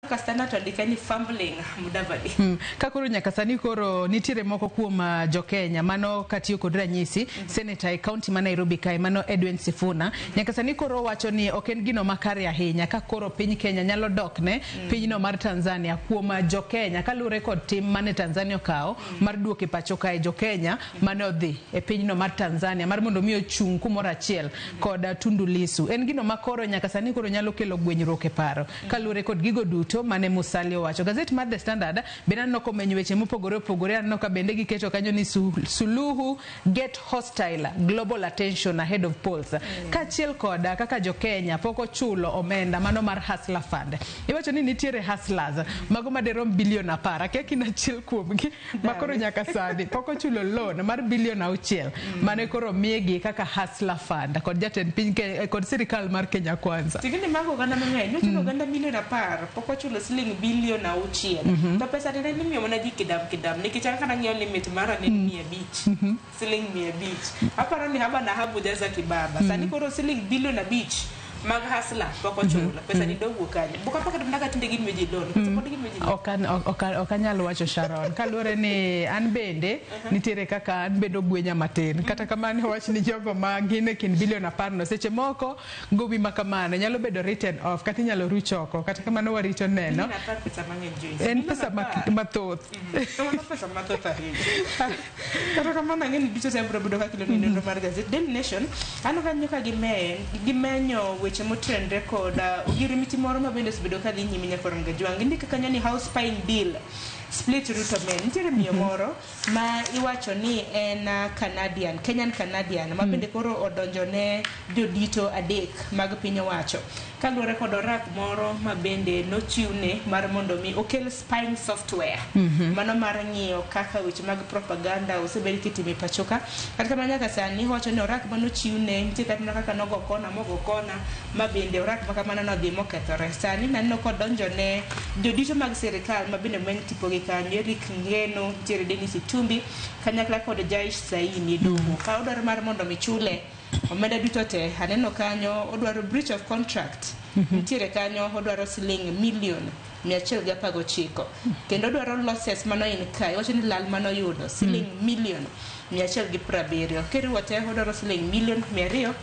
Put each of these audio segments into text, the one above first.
Ka Standard to andika ni fumbling Mudavadi. Ka koro nyaka sani koro nitiere moko kuom jo-Kenya mano katiyo kod ranyisi senator e county ma Nairobi kae mano Edwin Sifuna nyaka sani koro wacho ni ok en gino makare ahinya ka koro piny Kenya nyalo dokne pinyno mar Tanzania kuom jo-Kenya kaluwore kod tim mane Tanzania okawo mar duoko e pacho kae jo-Kenya mane odhi e pinyno mar Tanzania mar mondo mi ochung' kumoro achiel kod Tundu Lissu. En gino ma koro nyaka sani koro nyalo kelo gwenyruok e paro kaluwore kod gigo duto mane Musalia owacho. Gazet mar The Standard bende aneno komenyo weche mopogore opogore, aneno ka bende giketo kanyo ni Suluhu get hostile global attention ahead of polls. Kaachiel kod kaka jo Kenya pok ochulo omenda mano mar Hustler Fund. Iwacho ni nitiere hustlers mago maderom bilion 10, akia kina achiel kuomgi ma koro nyaka sani pok ochulo loan mar bilion 6 mane koro miyegi kaka Hustler Fund kod jatend piny kod sirikal mar Kenya Kwanza. Tingni mago oganda mang'eny, nochulo oganda milion 10, pok ochulo siling bilion 6. To pesa ni ne imiyo mana ji kidam kidam, nikech an kana ng'iyo limit mara ne 500. Siling 500. Aparo ni haba na habu jaza kibaba. Sani koro siling bilion 5 mag Hustler pok ochulo. Pesa ni dowuok kanye? Bok apaka to tinde gimiyo ji loan. Koso pod gimiyo ji loan? Ok anyal wacho, Sharon, kaluwore ni an bende nitiere kaka an bende ogwenya matin. Kata kamano wach ni jogo ma gin e kind bilion 10 no seche moko gowi ma kamano nyalo bedo written off kata inyalo ruch oko. Kata kamano warito neno. Bilion 10 pesa mang'eny, Joyce. En Bilion pesa 10. mathoth. Mano pesa mathoth ahinya. Kata kamano ang'e ni duto te biro bedo kaka iloni nonro mar gazet Daily Nation. Aneno kanyo ka gimenyo weche motenre kod ogirimiti moro ma bende osebedo ka dhi nyime nyaka Ramogi Ajwang'. Gindiko kanyo ni house spying deal split Ruto men. Nitiere miyo moro ma iwacho ni en Canadian, Kenyan Canadian ma bende koro odonjo ne jodito 3 mag piny owacho kaluwore kod orak moro ma bende nochiwne mar mondo mi okel spying software mano mar ng'iyo kaka weche mag propaganda osebed kitimo e pacho ka. Kata kamano nyaka sani wacho ni orak manochiwne nitie kata mana kaka nogo kona mogo kona ma bende orak ma kamano nodhi mokethore. Sani naneno kodonjo ne jodito mag sirikal ma bende omeny tipogi kanyo, Eric Ngeno, nitiere Dennis Itumbi kanyakla kod Jaish Saini e doho ka odwaro mar mondo mi chule omenda duto te. Aneno kanyo odwaro breach of contract, nitiere kanyo odwaro siling milion 119, kendo odwaro losses mano in ka iwacho ni lal manoyudo siling milion 170, kiriwo te odwaro siling milion 289.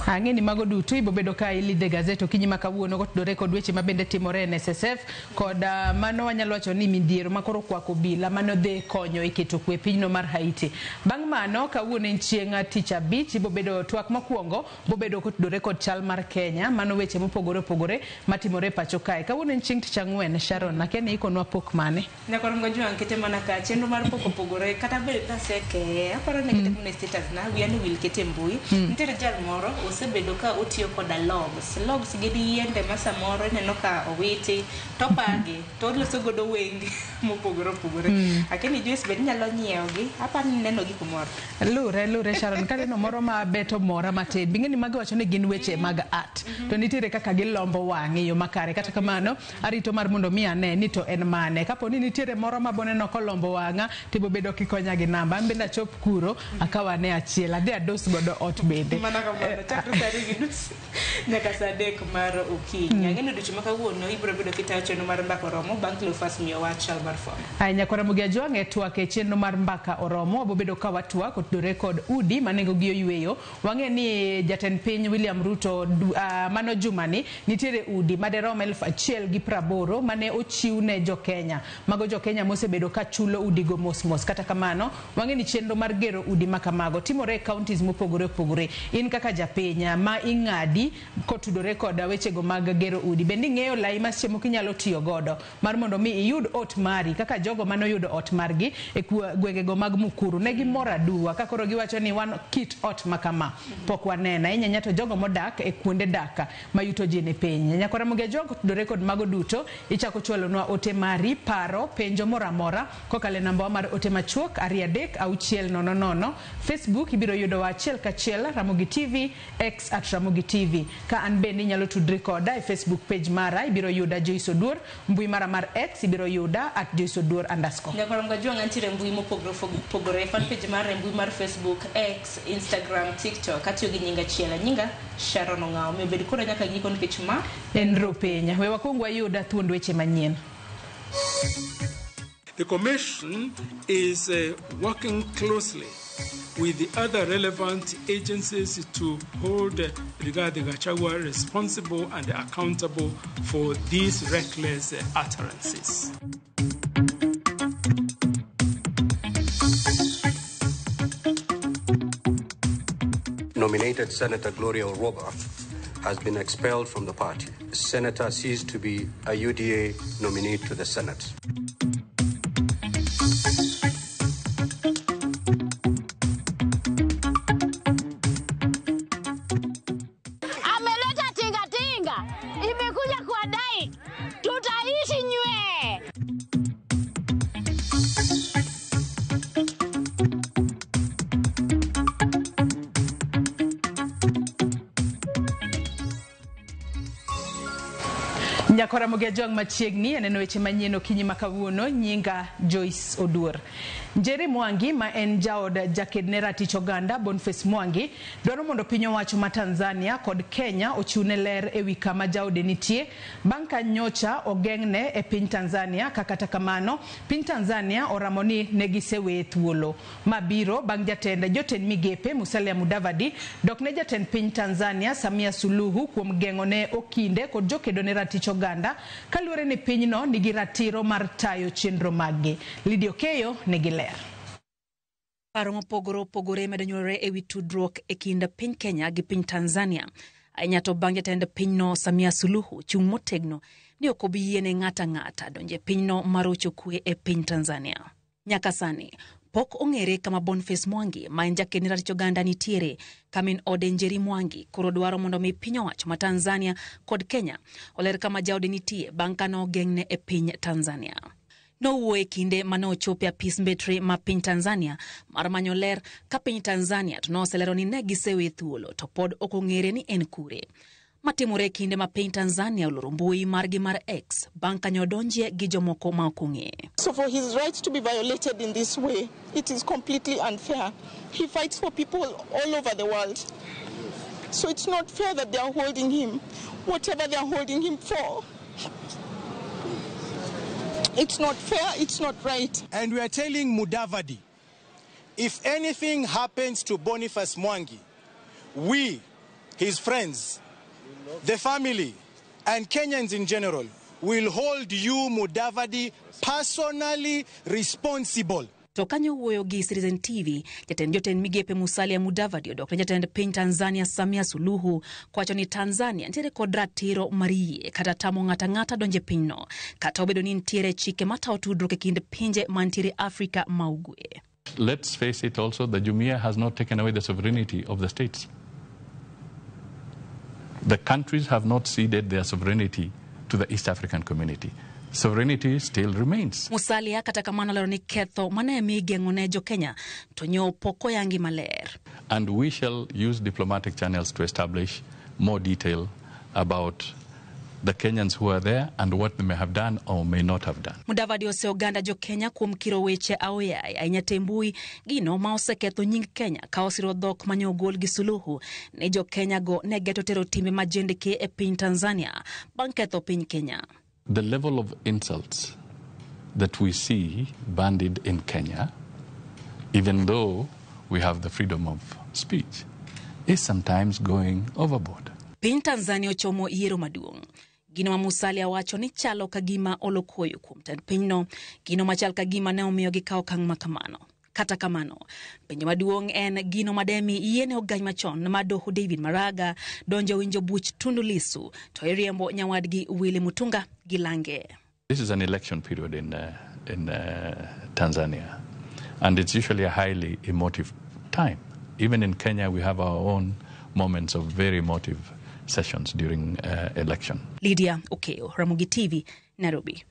Ang'e ni mago duto ibobedo ka ilidhe gazet okinyi ma kawuono kotudore kod weche ma bende timore e NSSF kod mano wanyalo wacho ni midhiero ma koro kwako obila mano dhi konyo e keto kwe pinyno mar Haiti. Bang' mano kawuono en chieng' tich abich ibobedo twak mokwongo bobedo kotudore kod chal mar Kenya, mano weche mopogore opogore matimore e pacho kae. Kawuono en chieng' tich ang'wen, Sharon, akia ni ikonwa pok mane? Nyaka Ramogi Ajwang' kete mana ka chenro mar pok opogore kata bed nasekeye aparo ni kete mana e status na wiya ni wil kete e mbui. Nitiere jal moro osebedo ka otiyo koda logs. Logs gin yiende ma samoro ineno ka owiti to opagi to oloso godo wenge mopogore opogore. Akia ni Joyce bende inyalo nyiewo gi, aparo ni ineno gi kumoro. Lure Sharon, kaneno moro ma beto mora matin. Bing'e ni magi wacho ni gin weche mag art. To nitiere kaka gilombo wang' e yo makare. Kata kamano, arito mar mondo mi ane ni to en mane. Kapo ni nitiere moro ma boneno kolombo wang'a, tibobedo kikonya gi namba. An bende achop kuro, akaw ane achiel, adhi ados godo ot bende. Mana kamano, chakre saa 2:30 nyaka saa 3 mar okinyi. Ang'e ni odiochieng' ma kawuono ibiro bedo kitayo chenro mar Mbaka Oromo bang' Cleophas miyo wach chal mar fwambo. Ahinya nyakwa Ramogi Ajwang' e twak e chenro mar Mbaka Oromo, wabobedo ka watwak otudore kod udi ma nengo gi oyweyo. Wang'e ni jatend piny William Ruto mano jumani nitiere udi maderom 1080 mane ochiw ne jo Kenya. Mago jo Kenya mosebedo ka chulo udigo mos mos. Kata kamano, wang'e ni chenro mar gero udi ma kamago timore e counties mopogore opogore. In kaka japiny ma ing'adi kotudore kod wechego mag gero udi, bende ing'eyo lai ma seche moko inyalo tiyo godo mar mondo mi iyud ot mari kaka jogo mane oyudo ot margi e gwengego mag Mukuru. Ne gimor aduwa ka koro giwacho ni wan kit ot ma kama pok waneno. Ahinya ahinya to jogo modak e kuonde dak ma yuto ji ni piny. Nyakwa Ramogi Ajwang' kotudore kod mago duto, ichako chwalonwa ote mari, paro, penjo moro amora kokalo e namba wa mar ote machuok 236 00. Facebook ibiro yudowa 1 ka 1. achiel Ramogi TV, X at Ramogi TV. Ka an bende inyalo tudri koda e Facebook page mara, ibiro yuda Joyce Oduor, mbui mara mar X ibiro yuda at Joyce Oduor underscore. Nyakorom Gajwang' antiere e mbui mopogore opogore, fan page mara e mbui mar Facebook, X, Instagram, TikTok, atiyo gi nying achiel, nyinga Sharon Ong'awo. Omiyo bed koda nyaka giko nikech ma en Rupiny. We wakwong wayud thuond weche manyien. The Commission is working closely with the other relevant agencies to hold Rigathi Gachagua responsible and accountable for these reckless utterances. Nominated Senator Gloria Orwoba has been expelled from the party. Senator ceased to be a UDA nominee to the Senate. Ameleta tinga tinga, imekuja kuwadai, tutaishi nywe. Nyakora Ramogi Ajwang' machiegni aneno weche manyien okinyi ma kawuono. Nyinga Joyce Oduor. Njeri Mwangi ma en jaod jaked ne ratich oganda Boniface Mwangi dwaro mondo piny owacho ma Tanzania kod Kenya ochiwne ler ewi kama jaode nitie bang' ka nyocha ogeng'ne e piny Tanzania. Ka kata kamano piny Tanzania oramo ni ne giseweye thuolo. Ma biro bang' jatend jotend migepe Musalia Mudavadi dok ne jatend piny Tanzania Samia Suluhu kuom geng'o ne okinde kod jokedo ne ratich oganda kaluwore ni pinyno nigi ratiro mar tayo chenro maggi. Lydia Okeyo nigi ler. Paro mopogore opogore medo nyuolore ewi tudruok e kind piny Kenya gi piny Tanzania. Ahinya to bang' jatend pinyno Samia Suluhu chung' motegno ni ok obi yiene ng'ato ang'ata donjo e pinyno mar rocho kwe e piny Tanzania. Nyaka sani pok ong'ere kama Boniface Mwangi ma en jaked ne ratich oganda nitiere, ka min ode Njeri Mwangi koro dwaro mondo mi piny owacho ma Tanzania kod Kenya oler kama jaode nitie bang' ka nogeng'ne e piny Tanzania. Nowuoyo e kinde mane ochopo e apis mbetre ma piny Tanzania mar manyo ler ka piny Tanzania to noselero ni ne gisewe thuolo to pod ok ong'ere ni en kure. Matimore e kinde ma piny Tanzania oloro mbui margi mar X bang' ka odonjie gi jomoko ma ok ong'e. So for his rights to be violated in this way, it is completely unfair. He fights for people all over the world. So it's not fair that they are holding him, whatever they are holding him for. It's not fair, it's not right. And we are telling Mudavadi, if anything happens to Boniface Mwangi, we, his friends, the family, and Kenyans in general, will hold you, Mudavadi, personally responsible. To kanyo wuoyo gi Citizen TV, jatend jotend migepe Musalia Mudavadi odok ne jatend piny Tanzania Samia Suluhu kowacho ni Tanzania nitiere kod ratiro mar yie kata tamo ng'ato ang'ata donjo e pinyno, kata obedo ni nitiere chike matayo tudruok e kind pinje mantiere Afrika ma Ugwe. Let's face it also, the Jumuiya has not taken away the sovereignty of the states. The countries have not ceded their sovereignty to the East African community. Sovereignty still remains. Musalia kata kamano lero ni ketho mane mi geng'o ne jo Kenya to nyo pok oyangi maler. And we shall use diplomatic channels to establish more detail about the Kenyans who are there and what they may have done or may not have done. Mudavadi ose oganda jo Kenya kuom kiro weche aoyaye ahinya te mbui gino ma oseketho nying Kenya ka osiro dhok mane ogol gi Suluhu ni jo Kenya go ne geto tero timbe majendeke e piny Tanzania bang' ketho piny Kenya. The level of insults that we see bandied in Kenya, even though we have the freedom of speech, is sometimes going overboard. Piny Tanzania ochomo yiero maduong'. Gino ma Musalia wacho ni chalo ka gima olokoyo kuom tend pinyno, gino machal ka gima ne omiyo gikawo okang' ma kamano. Kata kamano, penjo maduong' en gino mademi yiene ogany machon ma doho David Maraga donjo winjo buch Tundu Lissu to iriembo nyawadgi Willy Mutunga gi lange. This is an election period in Tanzania, and it's usually a highly emotive time. Even in Kenya, we have our own moments of very emotive sessions during election. Lydia Okeyo, Ramogi TV, Nairobi.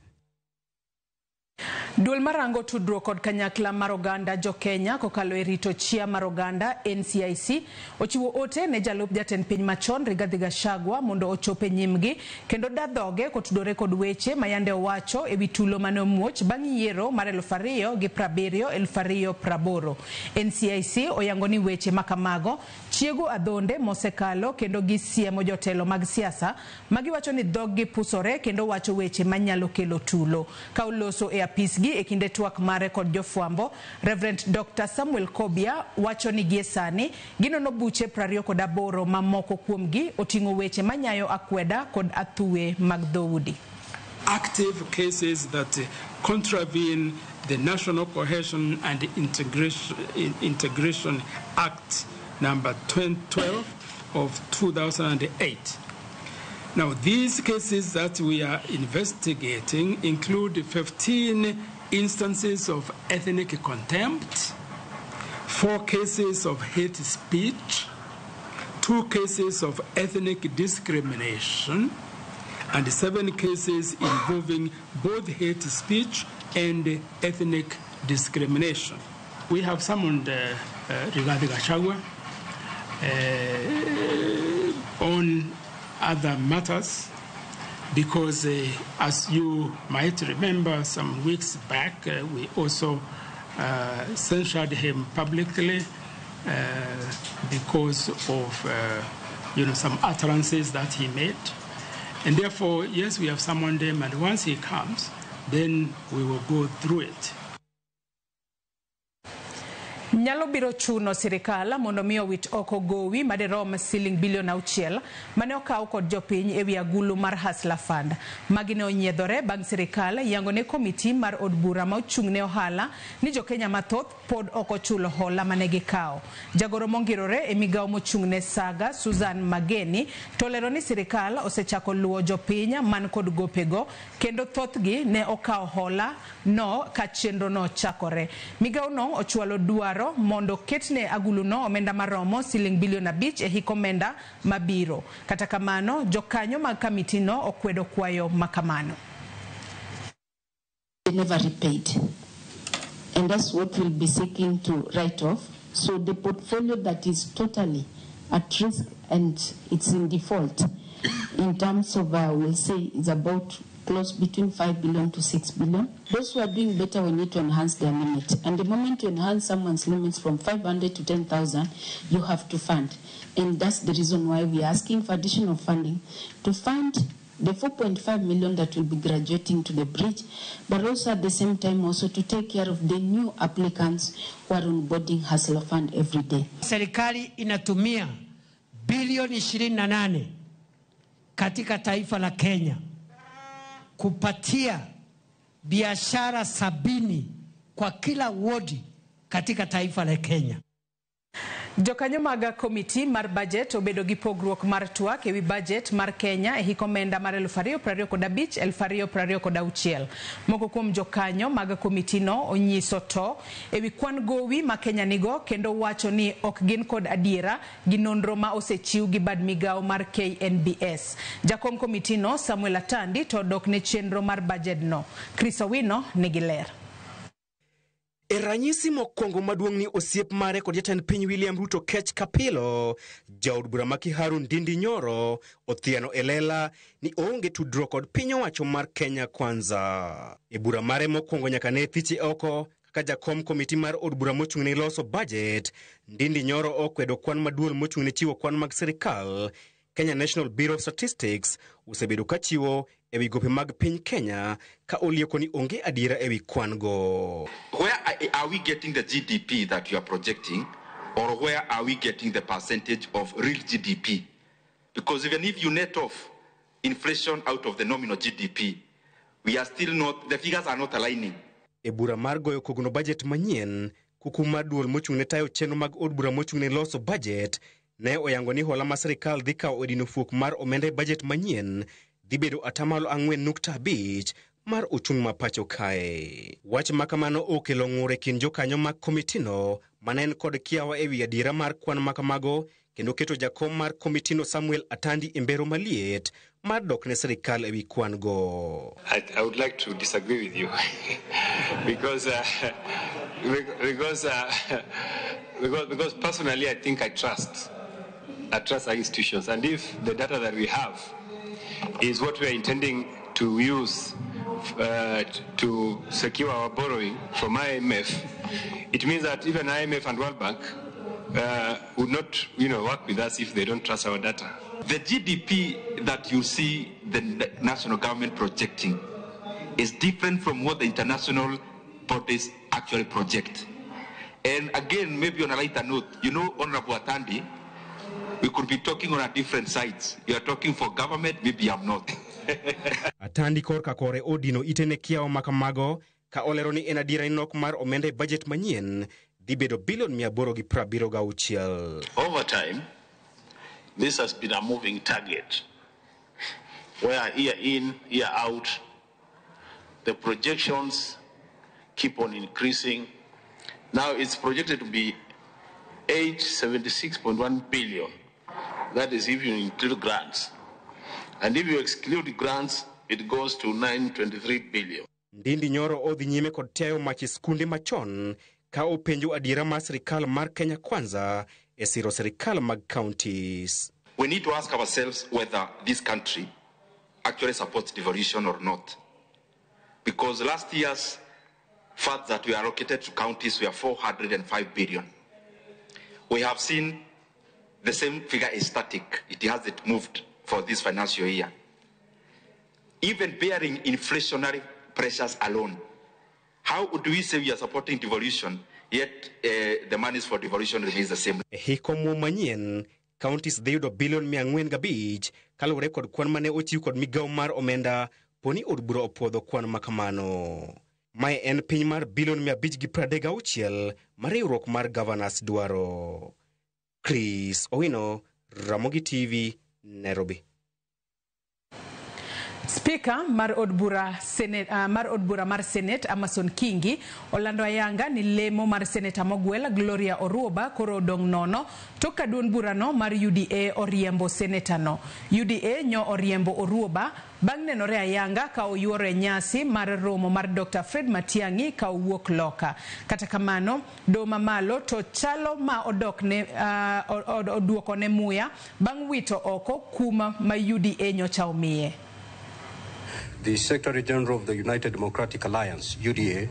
Duol marango tudruok kod kanyakla mar oganda jo Kenya kokalo e rito chia mar oganda NCIC ochiwo ote ne jalup jatend piny machon Rigathi Gachagua mondo ochop e nyimgi kendo da dhoge kotudore kod weche ma yande owacho ewi tulo mane omuoch bang' yiero mar 2070 2080. NCIC oyango ni weche makamago chiego adhonde mosekalo kendo gisiemo jotelo mag siasa magiwacho ni dhoggi pusore kendo wacho weche manyalo kelo tulo. Ka oloso e apisgi e kinde twak mare kod jofwambo, Reverend Dr. Samuel Kobia wacho ni gie sani ginono buche 28 ma moko kuomgi oting'o weche manyayo akweda kod athuwe mag dhoudi. Active cases that contravene the National Cohesion and Integration Act number 12 of 2008. Now, these cases that we are investigating include 15 instances of ethnic contempt, 4 cases of hate speech, 2 cases of ethnic discrimination, and 7 cases involving both hate speech and ethnic discrimination. We have summoned Rigathi Gachagua on other matters because, as you might remember, some weeks back we also censured him publicly because of some utterances that he made. And therefore, yes, we have summoned him, and once he comes, then we will go through it. Nyalo biro chuno sirikal mondo mi owit oko gowi madirom siling bilion 6 mane okaw kod jopiny ewi agulu mar Hustler Fund. Magi ne onyiedhore bang' sirikal yango ne komiti mar od bura ma ochung' ne ohala ni jokenya mathoth pod ok ochulo hola mane gikawo. Jagoro mongirore e migawo mochung' ne Saga, Susan Mageni, to olero ni sirikal osechako luwo jopiny man kod gopego kendo thothgi ne okawo hola no ka chenro no chakore. Migawo no ochwalo dwaro mondo ketne aguluno omenda maromo siling bilion 5 e hik omenda mabiro. Kata kamano, jokanyo mag kamitino okwedo kwayo makamano. They never repaid. And that's what we'll be seeking to write off. So the portfolio that is totally at risk and it's in default in terms of, we'll say, it's about close between 5 billion to 6 billion. Those who are doing better, we need to enhance their limit. And the moment you enhance someone's limits from 500 to 10,000, you have to fund. And that's the reason why we are asking for additional funding to fund the 4.5 million that will be graduating to the bridge, but also at the same time also to take care of the new applicants who are onboarding Hustler Fund every day. Serikali inatumia bilioni 28 katika taifa la Kenya kupatia biashara 70 kwa kila wodi katika taifa la Kenya. Jokanyo mag komiti mar budget obedo gi pogruok mar twak ewi budget mar Kenya e hik omenda mar 2025 2026. Moko kuom jokanyo mag komitino onyiso to ewi kwan gowi ma Kenya nigo kendo wacho ni ok gin kod adiera gi nonro ma osechiw gi bad migawo mar KNBS. Jakom komitino Samuel Atandi to dok ne chenro mar budget no. Chris Owino nigi ler. E ranyisi mokwongo maduong' ni osiep mare kod jatend piny William Ruto Kech Kapilo, jaod bura ma Kiharu Ndindi Nyoro othiano e lela ni oonge tudruok kod piny owacho mar Kenya Kwanza. E bura mare mokwongo nyaka ne thiche oko kaka jakom komiti mar od bura mochung' ne loso budget, Ndindi Nyoro okwedo kwan maduol mochung' ne chiwo kwan mag sirikal Kenya National Bureau of Statistics osebedo ka chiwo ewi gope mag piny Kenya ka olieko ni onge adiera ewi kwan go. Where are we getting the GDP that you are projecting, or where are we getting the percentage of real GDP? Because even if you net off inflation out of the nominal GDP, we are still not, the figures are not aligning. E bura mar goyo kogno budget manyien, kuku mar duol mochung' ne tayo chenro mag od bura mochung' ne loso budget ne oyango ni hola ma sirikal dhi kawo e dino fuok mar omenda e budget manyien dhi bedo 4.5% mar ochumi ma pacho kae. Wach ma kamano okelo ng'ur e kind jokanyo mag komitino mane en kod kiawa ewi adiera mar kwan ma kamago kendo keto jakom mar komitino Samuel Atandi e mbero maliet mar dok ne sirikal ewi kwan go. I would like to disagree with you because personally I think I trust our institutions, and if the data that we have is what we are intending to use to secure our borrowing from IMF, it means that even IMF and World Bank would not, work with us if they don't trust our data. The GDP that you see the national government projecting is different from what the international bodies actually project. And again, maybe on a lighter note, Honorable Atandi, we could be talking on a different sides. You are talking for government, maybe I'm not. Atandi korka kore odino itene kiawa makamago ka olero ni en adiera ni nok mar omenda e budget manyien dhi bedo bilion 876. Over time, this has been a moving target, where year in, year out, the projections keep on increasing. Now it's projected to be 876.1 billion. That is if you include grants. And if you exclude grants, it goes to 923 billion. Ndindi Nyoro odhi nyime kod tiayo mach e skunde machon ka openjo adiera mar sirikal mar Kenya Kwanza e siro sirikal mag counties. We need to ask ourselves whether this country actually supports devolution or not. Because last year's funds that were allocated to counties were 405 billion. We have seen the same figure is static. It hasn't moved for this financial year. Even bearing inflationary pressures alone, how would we say we are supporting devolution, yet the monies for devolution remains the same? E hiko muo manyien, counties dhi yudo bilion 405 kaluwore kod kwan mane ochiw kod migawo mar omenda poni od bura opuodho kwan makamano. Mae en piny mar bilion 536 mar riwruok mar governors dwaro. Chris Owino, Ramogi TV, Nairobi. Speaker mar od bura mar Senate Amason Kingi olando ayanga ni lemo mar Seneta mogwel Gloria Oruoba koro odong' nono tok ka duond burano mar UDA oriembo seneta no. UDA nyo oriembo Oruoba bang' nenore ayanga ka oyuoro e nyasi mar romo mar Dr. Fred Matiang'i ka owuok loka. Kata kamano, doho mamalo to chalo ma odokne oduokone muya bang' wito oko kuma ma UDA nyocha omiye. The Secretary General of the United Democratic Alliance, UDA,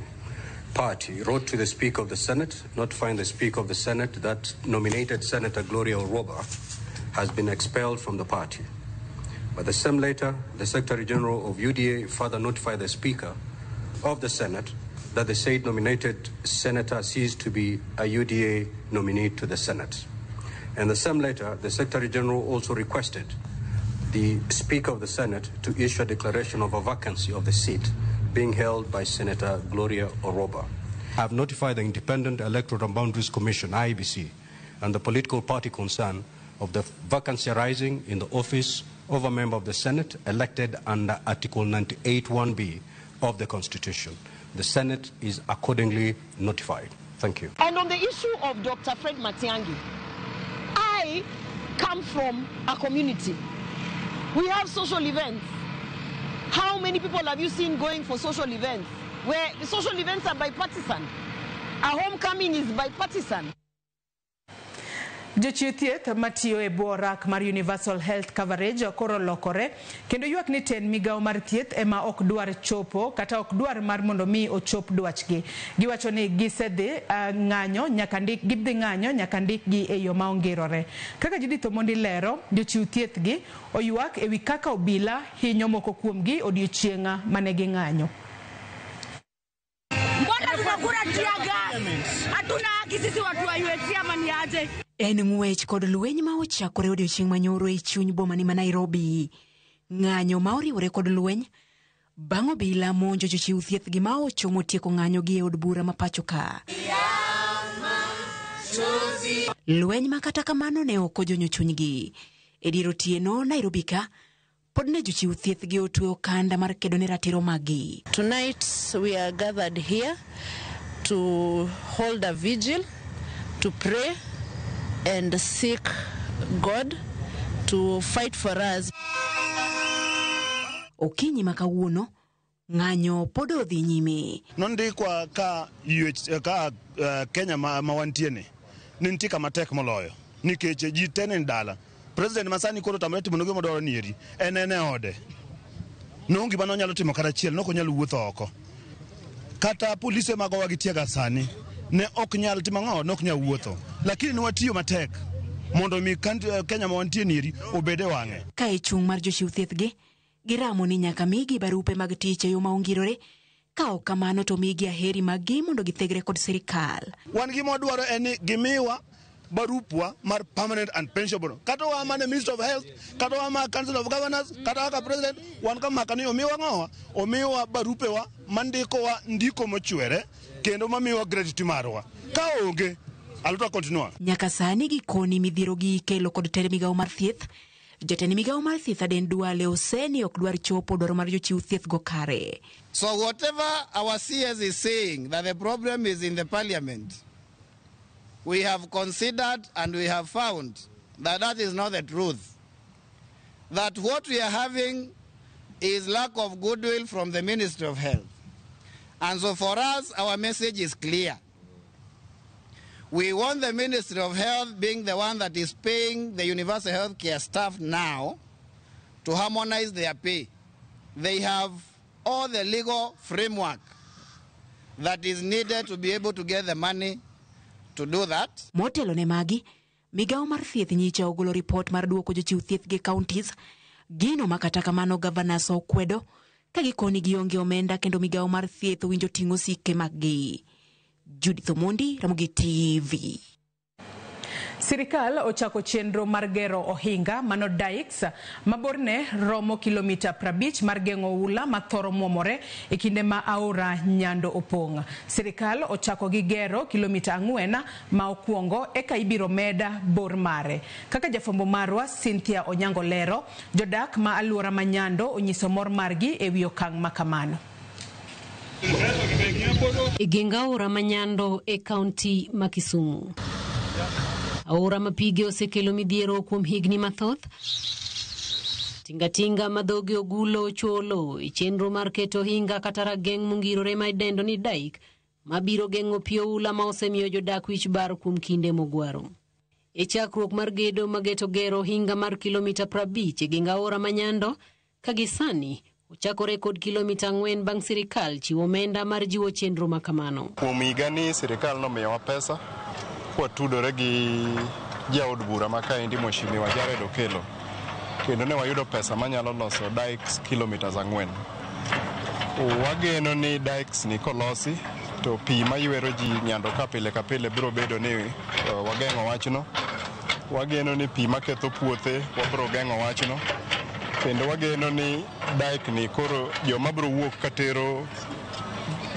party wrote to the Speaker of the Senate, notifying the Speaker of the Senate that nominated Senator Gloria Orwoba has been expelled from the party. By the same letter, the Secretary General of UDA further notified the Speaker of the Senate that the said nominated senator ceased to be a UDA nominee to the Senate. In the same letter, the Secretary General also requested the Speaker of the Senate to issue a declaration of a vacancy of the seat being held by Senator Gloria Orwoba. I have notified the Independent Electoral and Boundaries Commission, IEBC, and the political party concerned of the vacancy arising in the office of a member of the Senate elected under Article 98(1)(b) of the Constitution. The Senate is accordingly notified. Thank you. And on the issue of Dr. Fred Matiang'i, I come from a community. We have social events. How many people have you seen going for social events? Where social events are bipartisan. A homecoming is bipartisan. Jochiw thieth matiyo e bwo rak mar Universal Health Coverage koro lokore kendo ywak ni tend migawo mar thieth ema ok dwar chopo kata ok dwar mar mondo mi ochop dwachgi. Giwacho ni gisedhi ng'anyo nyaka ndik gidhi ng'anyo nyaka ndikgi e yo ma ongirore. Kaka Judith Omondi lero, jochiw thieth gi oywak ewi kaka obila hinyo moko kuomgi odiochieng' mane ging'anyo. Mbona tunakula tear gas? Hatuna haki sisi watu wa UHC ama ni aje? En ng'wech kod lweny ma ochakore odiochieng' manyoro e chuny boma ni ma Nairobi. Ng'anyo ma oriwore kod lweny bang' obila monjo jochiw thieth gi ma ochomo tieko ng'anyo gi e od bura ma pacho ka. Lweny ma kata kamano ne ok ojonyo chunygi. E dier otieno Nairobi ka pod ne jochiw thieth gi otwe okanda mar kedo ne ratiro maggi. Tonight we are gathered here to hold a vigil, to pray and seek God to fight for us. Okinyi ma kawuono, ng'anyo pod odhi nyime. Nondikwa ka Kenya ma wantie ni nitie kama tek moloyo nikech ji te ni dala. President masani koro tamre timo gima odwaro ni eri en e ode. Noonge gima nonyalo timo kata achiel, nok onyal wuotho oko. Kata polise magowa gi tiega sani ne ok nyal timo ang'o, ne ok nyal wuotho. Lakini ne watiyo matek mondo mi Kenya ma wantie ni eri obed e wang'e. Ka e chung' mar jochiw thieth gi, giramo ni nyaka migi barupe mag tich e yo ma ongirore, ka ok kamano to migi aheri maggi mondo githegre kod sirikal. Wan gima wadwaro en ni gimiwa barupwa mar permanent and pensionable. Kata wa mane Minister of Health, kata wa ma Council of Governors, kata kaka President, wan kamaka ni omiwa ng'owa, omiwa barupewa mandikowa ndiko mochwere kendo mamiwa gratuity marwa. Ka onge, aluta continua. Nyaka sani gikoni midhiero gi ikelo kod tend migawo mar thieth. Jatend migawo mar thieth Aden Duale oseni ok dwar chopo dwaro mar jochiw thieth go kare. So whatever our CS is saying that the problem is in the parliament, we have considered and we have found that that is not the truth. That what we are having is lack of goodwill from the Ministry of Health. And so for us, our message is clear. We want the Ministry of Health, being the one that is paying the universal health care staff now, to harmonize their pay. They have all the legal framework that is needed to be able to get the money to do that. Motelo ne magi, migawo mar thieth nyicha ogolo ripot mar duoko jochiw thieth gi counties, gino ma kata kamano governors okwedo ka gikoni gionge omenda kendo migawo mar thieth owinjo ting'o sike maggi. Judith Omondi, Ramogi TV. Sirikal ochako chenro mar gero ohinga mano dikes maborne romo kilomita 50 mar geng'o oula mathoro muomore e kinde ma aora Nyando opong'. Sirikal ochako gi gero kilomita 4 ma okwongo eka ibiro meda bor mare. Kaka jafwambo marwa Cynthia Onyango lero, jodak ma aluora ma Nyando onyiso mor margi e wi okang' ma kamano. E geng aora ma Nyando e kaunti ma Kisumu. Aora ma pige osekelo midhiero kuom higni mathoth. Tingatinga ma dhoge ogulo ocholo e chenro mar keto ohinga kata rageng' mongirore ma idendo ni dike mabiro geng'o pi oula ma osemiyo jodak wich bar kuom kinde mogwaro. E chakruok mar gedo mageto gero ohinga mar kilomita 50 e geng aora ma Nyando ka gisani ochakore kod kilomita 4 bang' sirikal chiwo omenda mar jiwo chenro ma kamano. Kuom higani sirikal nomiyowa pesa kwatudore gi jaod bura ma kaendi Mheshimiwa Jared Okello, kendo ne wayudo pesa manyalo loso dikes kilomitas 4. Wageno ni dikes ni kolosi to pi maywero ji Nyando ka pile ka pile biro bedo ni wageng'o wachno. Wageno ni pi maketho puothe wabiro geng'o wachno. Kendo wageno ni dike ni koro joma biro wuok katero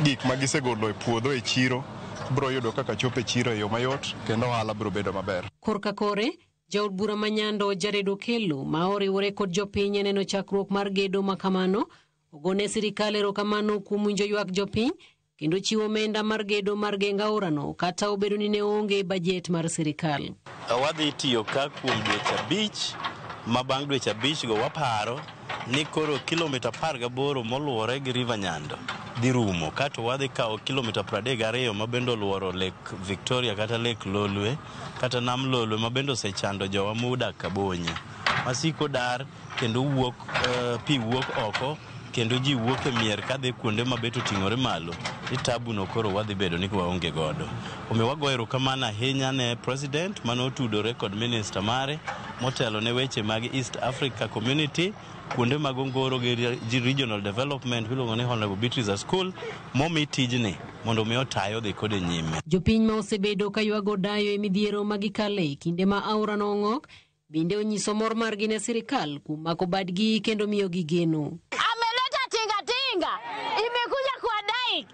gik ma gisegolo e puodho e chiro biro yudo kaka chopo e chiro e yo mayot kendo ohala biro bedo maber. Korka kore, jaod bura ma Nyando Jared Okello ma oriwore kod jopiny e neno chakruok mar gedo ma kamano ogone sirikal erokamano kuom winjo ywak jopiny kendo chiwo omenda mar gedo mar geng aorano kata obedo ni ne onge bajet mar sirikal. Wadhi tiyo ka kuom dweche 5 ma bang' dweche 5 go waparo ni koro kilomita 18 moluwore gi River Nyando dhi rumo, kato wadhi kawo kilomita 32 ma bende oluoro Lake Victoria kata Lake Lolwe kata Nam Lolwe ma bende osechando jowa modak Kabonya masiko dar kendo wuok pi wuok oko kendo ji wuok e mier kadhi kuonde mabet oting'ore malo ni tabu no koro wadhi bedo ni waonge godo. Omiyo wagoyo erokamano ahinya ne President manotudore kod minister mare motelo ne weche mag East Africa Community kuonde mag ongoro gi regional development miluongo ni Honorable Beatrice Askul momi tijni mondo mi otayo dhi kode nyime. Jopiny ma osebedo ka ywago dayo e midhiero ma gikale e kinde ma aora no ong'ok bende onyiso mor margi ne sirikal kuom mako badgi kendo miyogi geno. Ameleta tinga tinga imekuja kwa dike,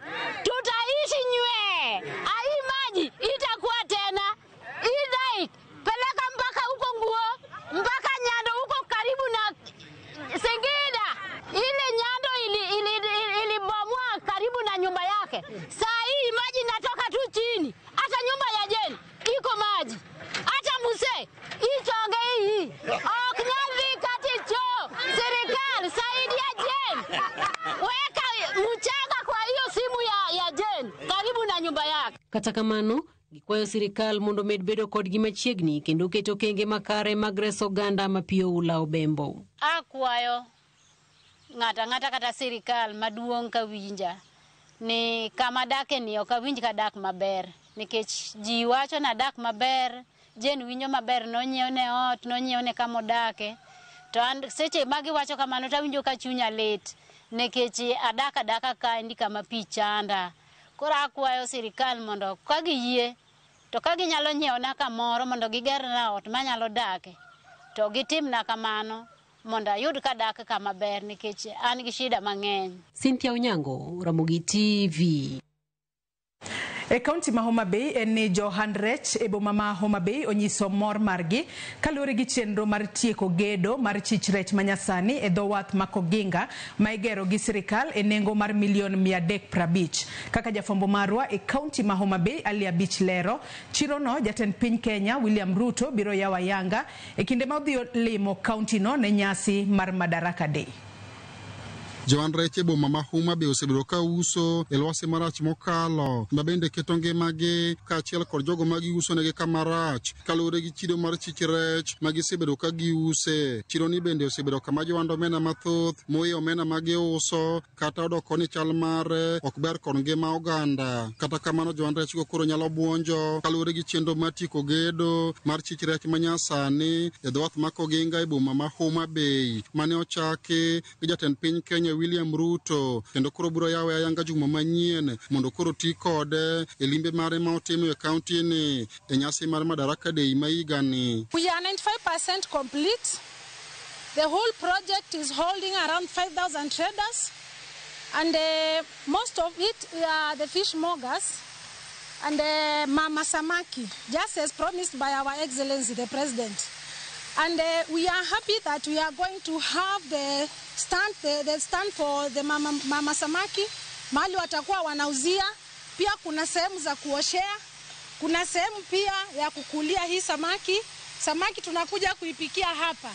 tutaishi nywe, ai maji itakuwa tena hii dike peleka mpaka huko Nguo mpaka Nyando huko karibu na Singida. Ile Nyando ilibomoa karibu na nyumba yake. Saa hii maji inatoka tu chini, hata nyumba ya Jeni iko maji, hata Muse ichonge hii ok nyal dhi kati cho. Serikal saidia Jeni. Kata kamano, gikwayo sirikal mondo omed bedo kodgi machiegni kendo keto okenge makare mag reso oganda ma pi oula obembo. Akwayo ng'ato ang'ata kata sirikal maduong' kawinja ni kama adake ni ok awinj kadak maber nikech ji wacho ni adak maber, Jane winjo maber nonyiewne ot, nonyiewne kama odake. To an seche ma giwacho kamano to awinjo ka chunya lit nikech adak adaka kaendi kama pi chanda. Koro akwayo sirikal mondo ka giyie to ka ginyalo nyiewna kamoro mondo gigerna ot manyalo dake to gitimna kamano mondo ayud kadak kama ber nikech an gi shida mang'eny. Cynthia Onyango, Ramogi TV. E kaunti ma Homa Bay en ni johand rech e boma ma Homa Bay onyiso mor margi kaluwore gi chenro mar tieko gedo mar chich rech manyasani e dho wath ma Koginga ma igero gi sirikal e nengo mar milion 350. Kaka jafwambo marwa e kaunti ma Homa Bay Ali Abich lero, chirono jatend piny Kenya William Ruto biro yawo ayanga e kinde ma odhi limo kauntino ne nyasi mar Madaraka Day. Johand rech e boma ma Homa Bay osebedo ka uso e lwasi marach mokalo ma bende keto ngimagi kaachiel kod jogo ma giuso negi kama rach kaluwore gi chido mar chich rech ma gisebedo ka giuse. Chiro ni bende osebedo kama johand omena mathoth moye omena ma giuso kata odoko ni chal mare ok ber kod ngima oganda. Kata kamano johand rech go koro nyalo buonjo kaluwore gi chenro mar tieko gedo mar chich rech manyasani e dho wath ma Koginga e boma ma Homa Bay mane ochaki gi jatend piny Kenya William Ruto kendo koro biro yawe ayanga juma manyien mondo koro ti kode e limbe mare ma otimo e kaunti ni e nyasi mar Madaraka Day ma higani. We are 95% complete. The whole project is holding around 5,000 traders, and most of it are the fishmongers and Mama Samaki, just as promised by our Excellency the President. And we are happy that we are going to have the stand, the stand for the Mama Samaki, mahali watakuwa wanauzia. Pia kuna sehemu za kuoshea, kuna sehemu pia ya kukulia hii samaki. Samaki tunakuja kuipikia hapa.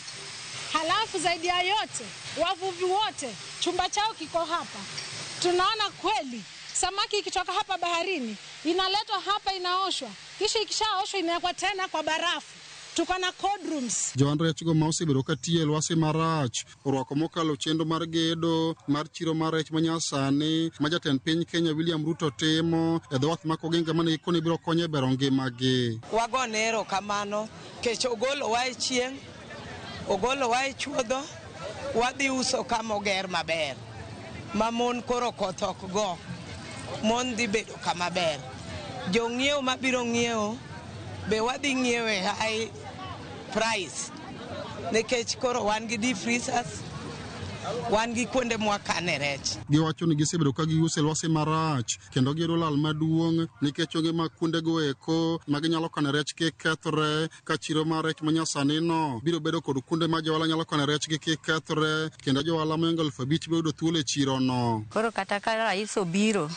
Halafu zaidi ya yote, wavuvi wote chumba chao kiko hapa. Tunaona kweli samaki ikitoka hapa baharini inaletwa hapa, inaoshwa, kisha ikishaoshwa inawekwa tena kwa barafu. Tuko na cold rooms. Johand rech go ma osebedo ka tiyo e lwasi marach orwako mokalo chenro mar gedo mar chiro mar rech manyasani ma jatend piny Kenya William Ruto timo e dho wath ma Koginga mane gikone biro konyo e bero ngimagi. Wagone erokamano kech ogolowa e chieng', ogolowa e chuodho, wadhi uso kama oger maber ma mon koro koth ok go, mon dhi bedo kama ber. Jong'iewo mabiro ng'iewo be wadhi ng'iewo e high price nikech koro wan gi deep freezers, wan gi kuonde mwakane rech. Giwacho ni gisebedo ka giuso e lwasi marach kendo giyudo lal maduong' nikech onge mag kuondego eko ma ginyalo kane rech kik kethre ka chiro mar rech manyasani no biro bedo kod kuonde ma johala nyalo kane rech gi kik kethre kendo johala mohingo 5,000 biro yudo thuolo e chiro no. Koro kata ka rais obiro,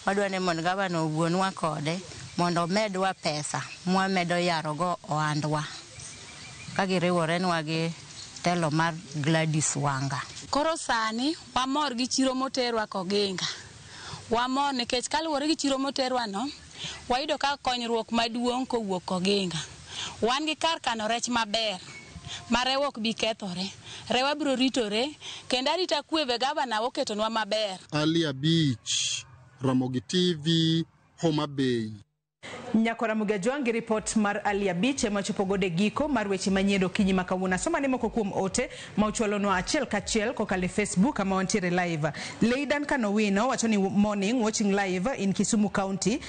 wadwa ni mondo gavana owuonwa kode mondo omedwa pesa mwamedo yarogo ohandwa ka giriworenwa gi telo mar Gladys Wanga. Koro sani wamor gi chiro moterwa Koginga. Wamor nikech kaluwore gi chiro moterwa no, wayudo ka konyruok maduong' kowuok Koginga. Wan gi kar kano rech maber ma rewa ok bi kethore, rewa biro ritore kendo arita kwe be gavana oketonwa maber. Ali Abich, Ramogi TV, Homa Bay. Nyakora Mugajwang' gi ripot mar Ali Abich ema chopo godo e giko mar weche manyien okinyi ma kawuono. Asoma ne moko kuom ote ma uchwalonwa achiel kachiel kokalo e Facebook kama wantiere live. Leidan Kanowino wacho ni morning watching live in Kisumu County.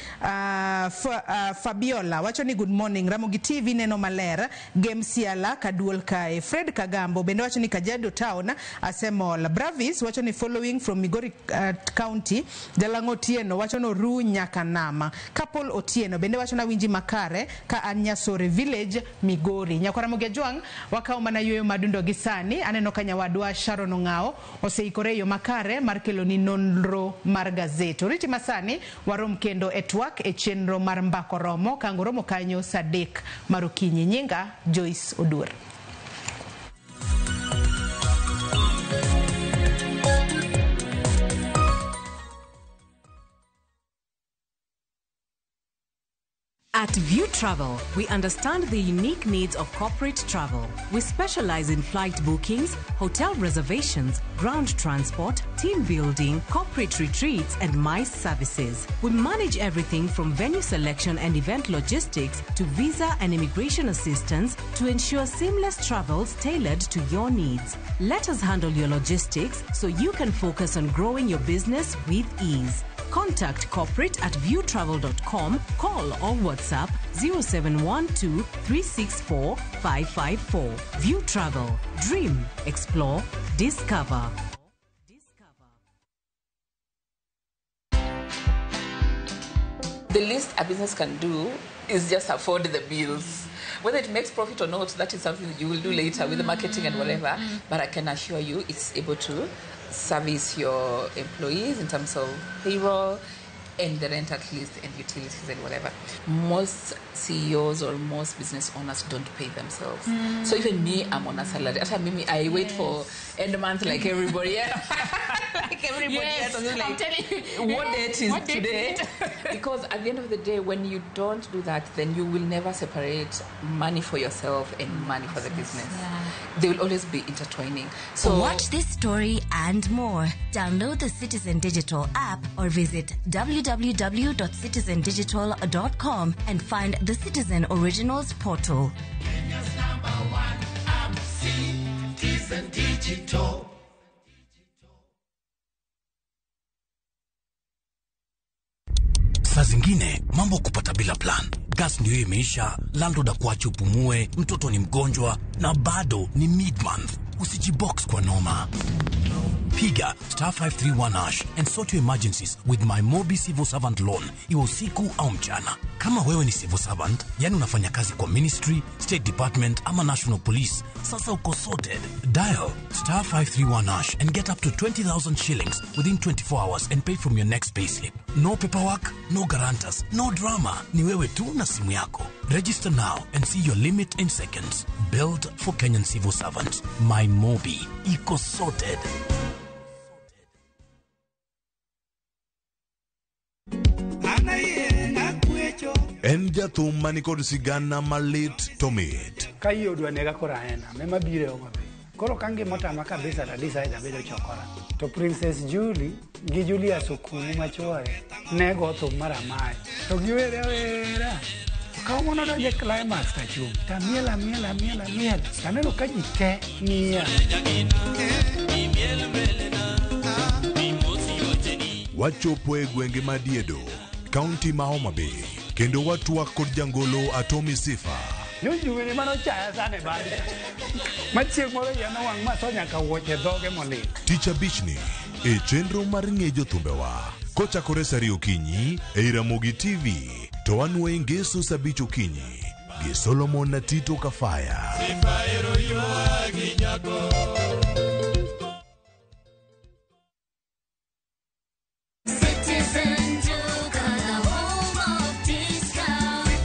Fabiola wacho ni good morning Ramogi TV neno maler Gem Siala kaduol kae. Fred Kagambo bende wacho ni Kajiado Town asemol. Bravis wacho ni following from Migori County. Jalango Otieno wacho ni Ru nyaka nama. Kapol Otieno bende wacho na winji makare ka an Nyasore Village Migori. Nyakwara Mugajwang' wakawo mana yueyo madundo gi sani. Aneno ka nyawadwa Sharon Ong'ao oseikore e yo makare mar keloni nonro mar gazet. Oriti masani warom kendo e twak e chenro mar Mbako Romo kango romo kanyo saa 3 mar okinyi. Nyinga Joyce Oduor. At View Travel, we understand the unique needs of corporate travel. We specialize in flight bookings, hotel reservations, ground transport, team building, corporate retreats, and MICE services. We manage everything from venue selection and event logistics to visa and immigration assistance to ensure seamless travels tailored to your needs. Let us handle your logistics so you can focus on growing your business with ease. Contact corporate at viewtravel.com, call or WhatsApp 0712 364 554. View Travel. Dream, explore, discover. The least a business can do is just afford the bills. Whether it makes profit or not, that is something that you will do later with the marketing and whatever. But I can assure you it's able to service your employees in terms of payroll and the rent at least and utilities and whatever. Most CEOs or most business owners don't pay themselves. So even me, I'm on a salary. Hata mimi, I wait for end month like everybody else. Like everybody else. I'm just like, I'm telling you. What date is What date today? is it? Because at the end of the day, when you don't do that, then you will never separate money for yourself and money for the business. They will always be intertwining. So watch this story and more. Download the Citizen Digital app or visit www.citizendigital.com and find the Citizen Originals portal. Kenya's number one app, Citizen Digital. Saa zingine mambo kupata bila plan. Gas ndio imeisha, landlord akuache upumue, mtoto ni mgonjwa na bado ni mid month. Usijibox kwa noma. Piga star 531 hash and sort your emergencies with my Mobi Civil Servant Loan, iwe usiku au mchana. Kama wewe ni civil servant, yani unafanya kazi kwa ministry, state department ama national police, sasa uko sorted. Dial star 531 hash and get up to 20,000 shillings within 24 hours and pay from your next payslip. No paperwork, no guarantors, no drama. Ni wewe tu na simu yako. Register now and see your limit in seconds. Built for Kenyan civil servants. My Mobi. Iko sorted. En jathum manikod sigana malit to mit. Ka yie odwa nega koro aena, ema biro e Homa Bay. Koro ka ngima otama kabisa to decide abedo chokora. To Princess Julie gi Julius Okumu machuore ne go thum mar amae. To giwere awera. To kawuono donjo e climax tachung'. Tamiel amiel amiel amiel. Taneno ka ji te ng'iya. Wachopo e gwenge ma Diedo, kaunti ma Homa Bay, kendo watwak kod jangolo Atomi Sifa. Nyojuwene manochaya sana e badi. Ma chieng' moro iya nowang' ma atho nyaka wuoche dhoge molil. Tich abichni e chenro mar ng'e jothumbewa kochakore saa ariyo okinyi ei Ramogi TV to wanwoe ngeso saa abich okinyi gi Solomon na Tito Kafaya.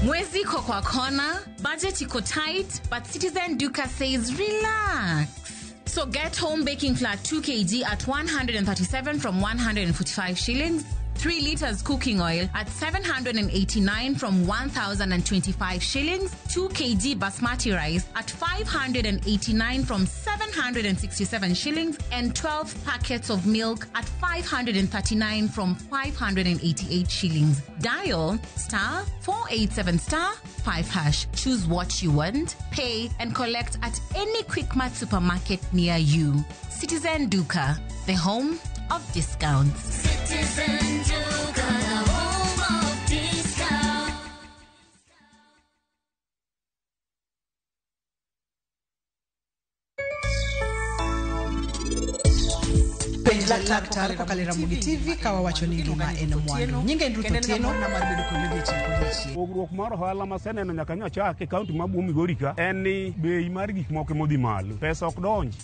Mwezi iko kwa kona, budget iko tight, but Citizen Duka says relax. So get home baking flour 2 kg at 137 from 145 shillings, 3 liters cooking oil at 789 from 1,025 shillings, 2 kg basmati rice at 589 from 767 shillings, and 12 packets of milk at 539 from 588 shillings. Dial star 487 star 5 hash. Choose what you want, pay, and collect at any Quickmart supermarket near you. Citizen Duka, the home of discounts. Citizen Duka, the home of discount. Penj laktar kokalo e Ramogi TV ka wawacho ni ngima en mwandu. Nyinga en Ruth Otieno. Pogruok mar ohala maseneno nyaka nyochak e kaunti ma Migori ka en ni bei mar gik moko emodhi malo, pesa ok donji.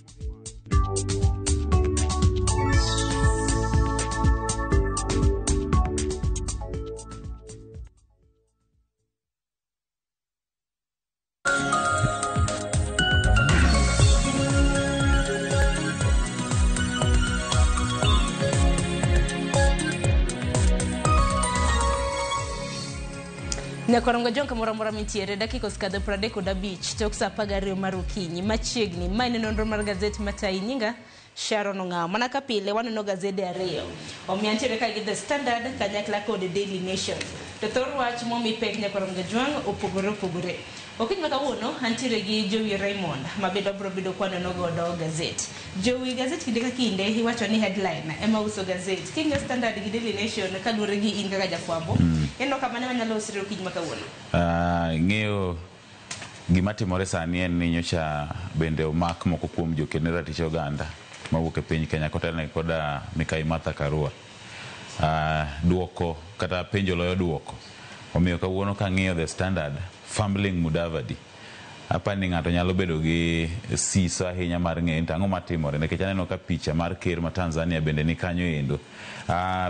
Nyakorongo John kamoro amora mintiere dakika osekadho 35 tok saa 12 mar okinyi machiegni. Ma en nonro mar gazet matayi nyinga Sharon Ong'awo. Mana ka pile waneno gazede ariyo. Omiyo antiere ka gi The Standard kanyakla kod Daily Nation. To thor wach momi pek Nyakorongo Jwang' opogore opogore. Okinyi ma kawuono antiere gi Jowi Raymond ma bende wabiro bedo kwaneno godo gazet. Jowi gazet kinde ka kinde iwacho ni headline ema uso gazet. King'iyo Standard gi Daily Nation kaluwore gi in kaka jafwambo, ineno ka mane manyalo usre okinyi ma kawuono? Ng'eyo gima timore sani en ni nyocha bende omak moko kuom joked ne ratich oganda mawuok e piny Kenya kotelnegi koda Mikai Martha Karua. Duoko kata penjo loyo duoko. Omiyo kawuono kang'iyo The Standard, fumbling Mudavadi, apani ni ng'ato nyalo bedo gi siso ahinya mar ng'eyo ni to ang'o matimore nikech aneno ka picha mar ker ma Tanzania bende ni kanyo endo.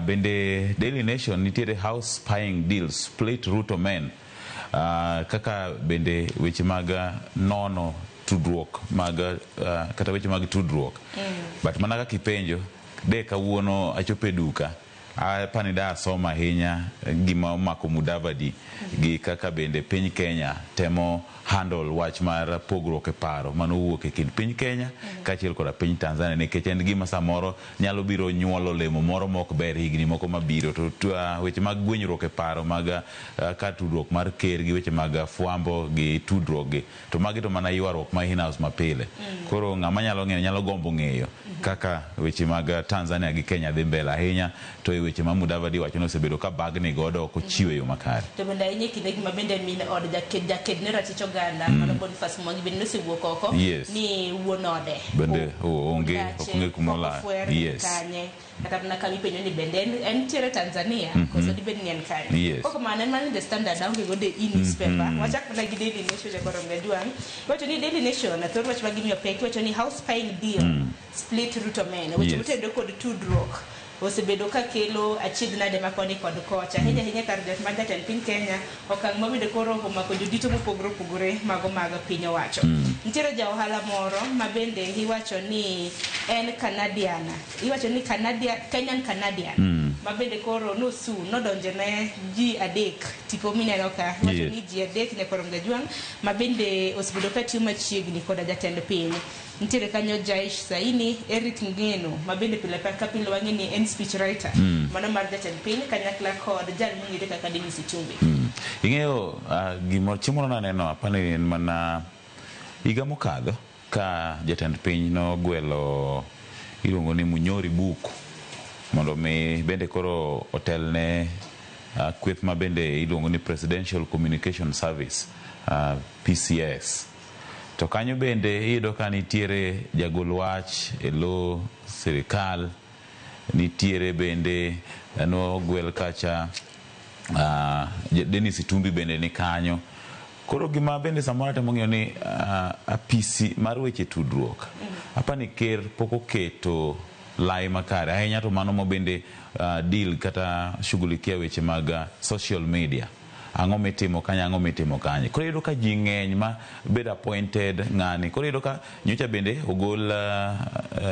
Bende Daily Nation nitiere house spying deal split Ruto men. Kaka bende weche mag nono tudruok mag kata weche mag tudruok. But mana kaka ipenjo, de kawuono achopo e duka, apani da asoma ahinya gima omako Mudavadi gi kaka bende piny Kenya temo handle wach mar pogruok e paro manowuok e kind piny Kenya kaachiel koda piny Tanzania nikech en gima samoro nyalo biro nyuolo olemo moro mok ber higni moko mabiro to weche mag gwenyruok e paro mag kar tudruok mar ker gi weche mag fwambo gi tudruok gi to magi to mana ywaruok ma in-house mapile. Koro ng'ama nyalo ng'eyo nyalo gombo ng'eyo kaka weche mag Tanzania gi Kenya dhi mbele ahinya to e weche ma Mudavadi wacho ni osebedo ka bagni godo ok ochiwo e yo makare. To bende ahinya e kindegi ma bende min od jaked ne ratich oganda mano Boniface Mwangi bende nosewuok oko ni wuon ode bende onge ok ong'e kuma olal. Kanye kata mana kama ipenjo ni bende en tiere Tanzania koso dibed ni en kanye. Koko mano en mana The Standard aonge godo e newspaper. Wachak mana gi Daily Nation Jakoronga Jwang'. Iwacho ni Daily Nation thor wach ma gimiyo pek iwacho ni house spying deal split Ruto men. Weche motenore kod tudruok osebedo ka kelo achiedh nade ma koni kod kocha. Ahinya ahinya kar jot mar jatend piny Kenya okang' ma bende koro omako jodito mopogore opogore mago mag piny owacho. Nitiere ja ohala moro ma bende iwacho ni en Canadian. Iwacho ni Canadian, Kenyan Canadian. Ma bende koro nosu nodonjo ne ji adek tipo mineno ka. Iwacho ni ji adek Nyakoronga Jwang' ma bende osebedo ka tiyo machiegni koda jatend piny. Nitiere kanyo Jaish Saini, Eric Ngeno ma bende pile ka pile wang'e ni en speech writer. Mano mar jatend piny kanyakla kod jal mong'ere kaka Dennis Itumbi. Ing'eyo gimoro chieng' moro naneno apani en mana higa mokadho ka jatend piny nogwelo iluongo ni Munyori Buku mondo mi bende koro otelne kweth ma bende iluongo ni Presidential Communication Service PCS. To kanyo bende iyudo ka nitiere jagol wach e lo sirikal, nitiere bende nogwel kacha Dennis Itumbi bende ni kanyo. Koro gima bende samoro atemo ng'eyo ni apisi mar weche tudruok apani ker pok oketo lai makare ahinya to mano mo bende deal kata shughulikia weche mag social media. Ang'o mitimo kanye, ang'o mitimo kanye. Koro iyudo ka ji ng'eny ma bedo appointed ng'ani. Koro iyudo ka nyocha bende ogol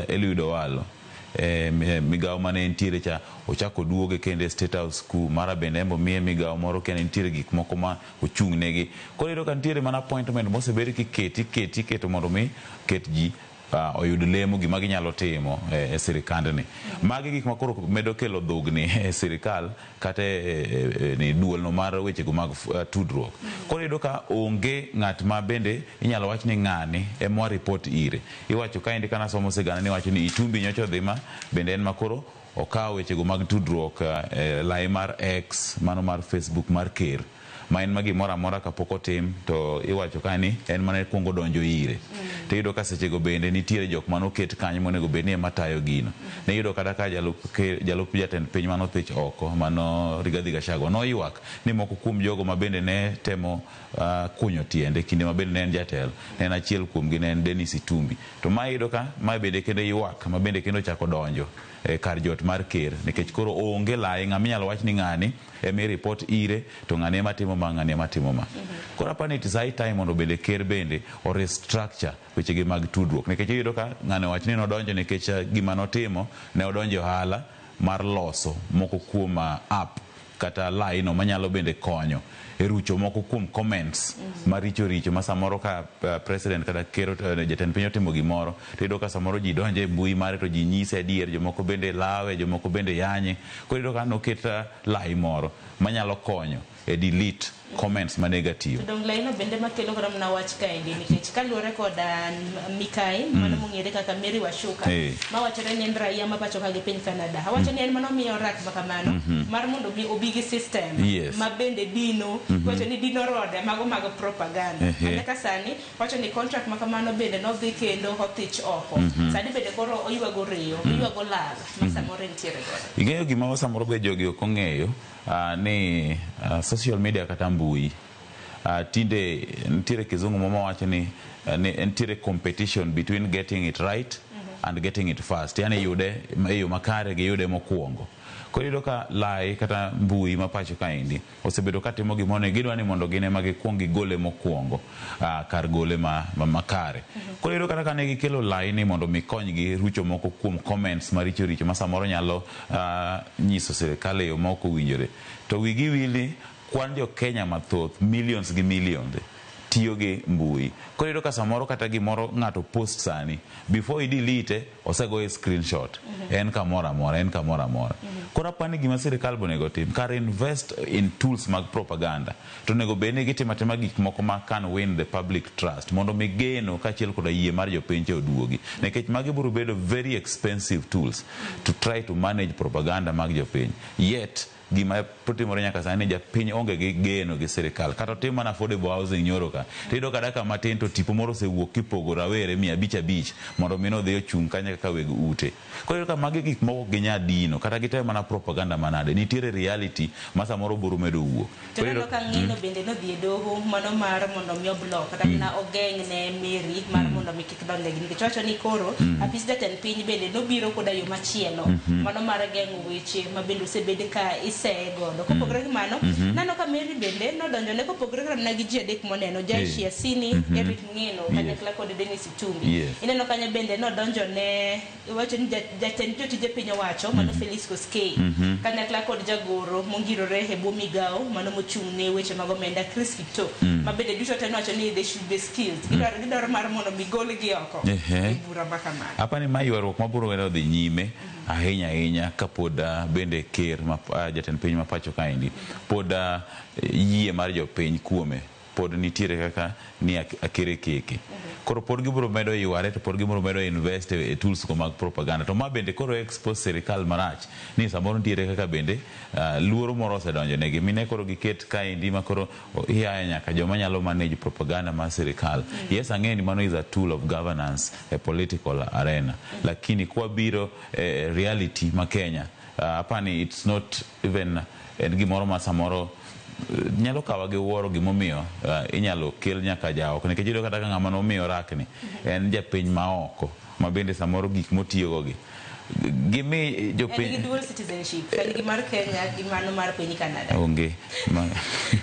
Eliud Owalo migawo mane entiere cha ochako oduoge kendo e State House ku mara bende en be omiye migawo moro kendo nitiere gik moko ma ochung' negi. Koro iyudo ka nitiere mana appointment mosebed kiketi iketi iketo mondo mi ket ji oyud lemo gima ginyalo timo e sirikandni. Magi gik ma koro medo kelo dhugni e sirikal kata e duolno mar wechego mag tudruok. Koro iyudo ka onge ng'at ma bende inyalo wach ni ng'ani ema wa report ire. Iwacho kaendi kana somo sigana ni iwacho ni Itumbi nyocha odhi ma bende en ma koro okawo wechego mag tudruok lai mar X mano mar Facebook mar ker. Ma en ma gimoro amora kapok otim to iwacho ka ni en mana kuongo donjo ire. To iyudo ka sechego bende nitiere jok manoket kanyo monego bed ni ema tayo gino. Ne iyudo kata ka jalup jatend piny manothich oko mano Rigathi Gachagua noywak ni moko kuom jogo ma bende ne temo kunyo tiende kinde ma bende ne en jatelo ne en achiel kuomgi ne en Dennis Itumbi. To ma iyudo ka mae bende kendo ywak ma bende kendo ochako donjo kar jot mar ker nikech koro onge lai ng'ama inyalo wach ni ng'ani ema i report ire to ng'ani ema timo ma ng'ani ema timo ma. Koro apani it is high time mondo bende ker bende o restructure wechege mag tudruok nikech iyudo ka ng'ani owach ni nodonjo nikech gima notimo ne odonjo e ohala mar loso moko kuom app kata laino manyalo bende konyo e rucho moko kuom comments maricho richo ma samoro ka president kata ker jatend piny otimo gimoro, to iyudo ka samoro ji donjo e mbui mare to ji nyise adier, jomoko bende lawe, jomoko bende yanye. Koro iyudo ka noket lai moro manyalo konyo e delete comments ma negative. To dong laino bende makelo kata mana wach kaendi, nikech kaluwore kod Mikai mano mong'ere kaka Mary Wachuka mawachore ni en raia ma pacho ka gi piny Canada, awacho ni en mano miyo rak ma kamano mar mondo mi obi gi system ma bende dino wacho ni dino rode mago mag propaganda. Nyaka sani wacho ni contract ma kamano bende nodhi kendo othich oko. Sani bende koro oywago riyo, oywago lal ma samoro entiere godo. Ing'eyo gima samoro be jogi ok ong'eyo, ni social media kata mbui, tinde nitiere kizungu moro mawacho ni nitiere competition between getting it right and getting it fast, yani yude e yo makare gi yude mokwongo. Koro iyudo ka lai kata mbui ma pacho kaendi osebedo ka timo gimoro ni gidwa ni mondo gin ema gikuong gigole mokwongo, kar gole ma makare. Koro iyudo kata kane gikelo lai ni mondo mi konygi rucho moko kuom comments maricho richo ma samoro nyalo nyiso sirikal e yo ma ok owinjore, to wigi wil ni kwan jo Kenya mathoth, millions gi millions, tiyo gi mbui. Koro iyudo ka samoro kata gimoro ng'ato post sani, before i delete osegoye screenshot, en kamoro amora, en kamoro amora. Koro apani gima sirikal bonego tim kar invest in tools mag propaganda, to onego bed ni gitimo atima gik moko ma can win the public trust mondo mi geno kaachiel koda yie mar jopiny cha oduogi, nikech magi biro bedo very expensive tools to try to manage propaganda mag jopiny. Yet gima timore nyaka sani ni japiny onge gi geno gi sirikal. Kata otim mana affordable housing nyoro ka, tiyudo ka dakika matin to tipo moro osewuok kipogo rawere 500 500 mondo mi nodhi ochung' kanyo kaka weg ute. Koro iyudo ka magi gik moko ok ginyal dino kata gitem mana propaganda manade, nitiere reality ma samoro biro medo wuok. To Koro neno iyudo ka ng'ino bende nodhi e doho mano mar mondo mi oblok kata mana ogeng' ne Mary mar mondo mi kik donjnegi, nikech wacho ni koro apis jatend piny bende nobiro koda yo machielo mano mar geng'o weche ma bende osebed ka iseye godo. Kopogore gi mano, neno ka Mary bende nodonjone kopogore kata mana gi ji adek moneno Jaish Yasini, Eric Ng'eno kanyakla kod Dennis Itumbi. Ineno kanyo bende nodonjone, iwacho ni jatend jotije piny owacho mano Felix Koskei kanyakla kod jagoro mongirore e bwo migawo mano mochung' ne weche mag omenda Chris Kiptoo, ma bende duto te nowacho ni they should be excused. Gidwaro mar mondo mi golgi oko e bura ma kamano. Apani ma ywaruok mabiro medo dhi nyime ahinya ahinya kapod bende ker ma jatend piny ma pacho kaendi pod yie mar jopiny kuome pod nitiere kaka ni akere keke. Koro pod gibiro medo yware, to pod gibiro medo invest e tools go mag propaganda. To ma bende koro expose sirikal marach ni samoro nitiere kaka bende luoro moro osedonjo negi mine koro giket kaendi ma koro ihaye nyaka joma nyalo manage propaganda mar sirikal. Yes, ang'eyo ni mano is a tool of governance e political arena, lakini kwabiro e reality ma Kenya, apani it's not even en gimoro ma samoro nyalo kawa gi wuoro gimomiyo inyalo kel nyaka jaoko, nikech iyudo kata ka ng'ama nomiyo rakni en japiny ma oko ma bende samoro gik motiyogo gi gimi En gi jopiny dual citizenship, en gi mar Kenya gi mano mar piny Canada. Onge.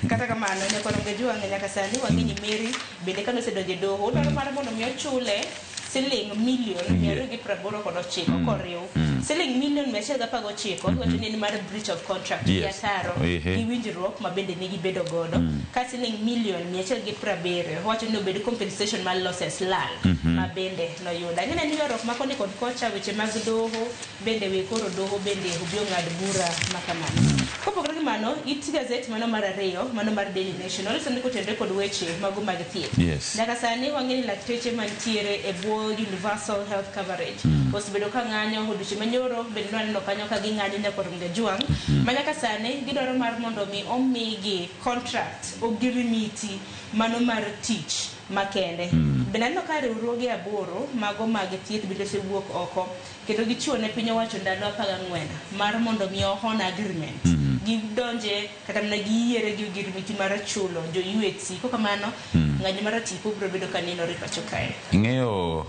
Kata kamano, nyakwarom Gajuang', nyaka sani wang'e ni Mary bende kane osedonjo e doho odwaro mar mondo mi ochule siling milion 289 koriw siling milion 119, iwacho ni en mar breach of contract gi ataro gi winjruok ma bende ne gibedo godo, ka siling milion 170 owacho ni obed compensation mar losses, lal ma bende noyudo. Ang'e ni ywaruok ma koni kod kocha, weche mag doho bende we koro doho bende obi ong'ad bura ma kamano. Kopogore gi mano, it gazet mano mar ariyo, mano mar Daily Nation, oloso ni kotenore kod weche mago mag thieth. Nyaka sani wang'e ni lakteche mantiere e bwo universal health coverage osebedo ka ng'anyo odiochieng' manyoro. Bende nwaneno kanyo ka ging'anyo nyaka Gajuang', ma nyaka sani gidwaro mar mondo mi omigi contract ogirimiti mano mar tich makende. Bende aneno ka riwruoge aboro mago mag thieth bende osewuok oko kendo gichiwo ne piny owacho ndalo 14 mar mondo mi ohon agreement gidonje kata mana giyiere gi ogirimiti mar chulo jo UHC. Kokamano, ng'anyo mar tipo biro bedo ka nenore pacho kae. Ing'eyo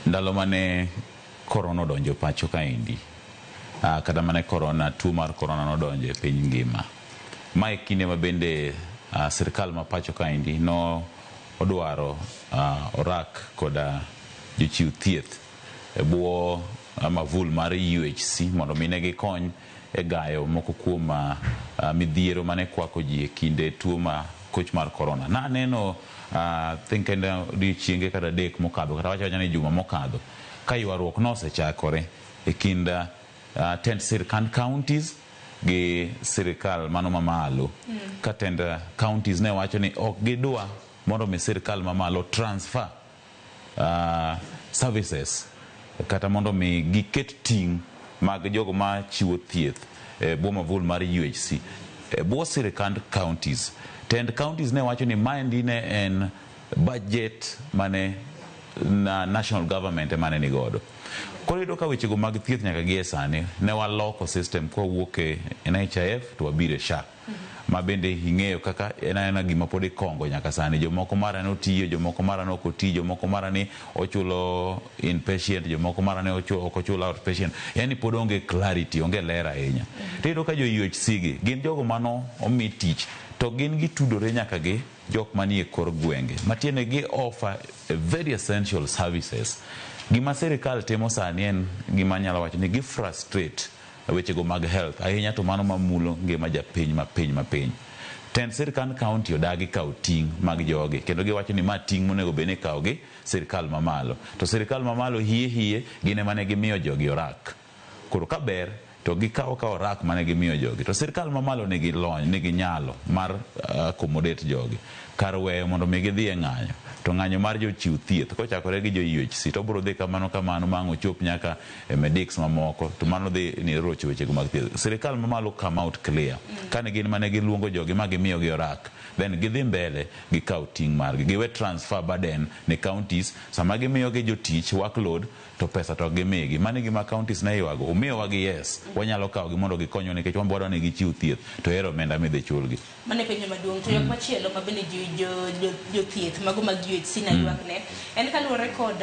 ndalo mane korona odonjo pacho kaendi, kata mane korona, tuo mar korona nodonjo e piny ngima, ma e kinde ma bende sirikal ma pacho kaendi no odwaro orak koda jochiw thieth e bwo mavul mar UHC mondo mi ne gikony e gayo moko kuom midhiero mane kwako ji e kinde tuo ma koch mar corona. Naneno, think en odiochienge kata adek mokadho, kata wacho ni juma mokadho, ka ywaruok nosechakore e kind tend sirkand counties gi sirikal mano mamalo. Ka tend counties ne wacho ni ok gidwa mondo mi sirikal mamalo transfer services, kata mondo mi giket ting' mag jogo ma chiwo thieth e bwo mavul mar UHC e bwo sirikand counties. Tend counties ne wacho ni maendi ne en budget mane na national government emane ni godo. Koro iyudo ka wechego mag thieth nyaka gi e sani ne waloko system kwawuok e NHIF to wabiro e SHA, ma bende ing'eyo kaka en aena gima pod ikongo nyaka sani. Jomoko mara ni otiyo, jomoko mara ni ok oti, jomoko mara ni ochulo inpatient, jomoko mara ni ok ochul outpatient. Yani pod onge clarity, onge ler ahinya. To iyudo ka jo UHC gi gin jogo mano omi tich, to gin gitudore nyaka gi jok manie kor gwenge, matiende gi offer very essential services. Gima sirikal timo sani en gima anyalo wacho ni gi frustrate wechego mag health ahinya, to mano mamulo ngima japiny mapiny mapiny. Tend sirkand county odagi kawo ting' mag jogi, kendo giwacho ni ma ting' monego bed ni ikawo gi sirkal mamalo, to sirkal mamalo hie hie gin ema ne gimiyo jogi orak. Koro ka ber to gikawo ka orak mane gimiyo jogi, to sirkal mamalo nigi lony, nigi nyalo mar accommodate jogi, kar weyo mondo mi gidhi e ng'anyo. To ng'anyo mar jochiw thieth kochakore gi jo UHC to biro dhi kamano kamano ma ang' ochop nyaka e medics mamoko, to mano dhi ni rocho wechego mag thieth. Sirikal mamalo come out clear kane gin mane giluongo jogi ma gimiyogi orak, then gidhi mbele gikaw ting' margi, giwe transfer burden ne counties. Sama gimiyogi jotich workload, to pesa to ok gimigi. Mano e gima counties ne ywago: umiyowa gi, yes, wanyalo kawogi mondo gikonywa nikech wan be wadwa ni gichiw thieth, to ero omenda midhi chulgi. Mano e penjo maduong'. To ywak machielo ma bende jothieth mago mag UHC ne ywak ne en kaluwore kod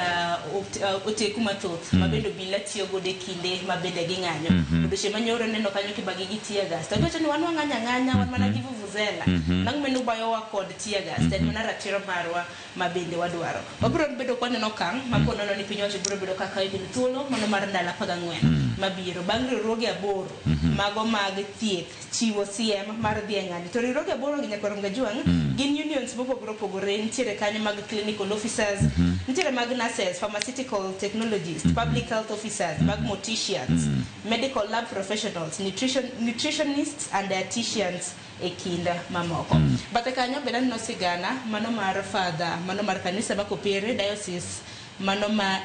oteku mathoth ma bende obila tiyo godo e kinde ma bende ging'anyo. Odiochieng' manyoro neno kanyo kibagi gi tear gas, to giwacho ni wan wang'anyo ang'anya, wan mana gi vuvuzela. Nang' meno ubayowa kod tear gas, to en mana ratiro marwa ma bende wadwaro. Wabiro bedo kwaneno okang' ma konono ni piny owacho biro bedo kaka ibiro thuolo mano mar ndalo 14 mabiro bang' riwruoge 8 mago mag thieth chiwo siem mar dhi e ng'anyo. To riwruoge 8 gi, Nyakwar Gajuang', gin unions mopogore opogore. Nitiere kanyo mag clinical officers, nitiere mag nurses, pharmaceutical technologists, public health officers, mag morticians, medical lab professionals, nutritionists and dietitians e kind mamoko. Bathe kanyo bende aneno sigana mano mar father mano mar kanisa ma Kopere diocese mano ma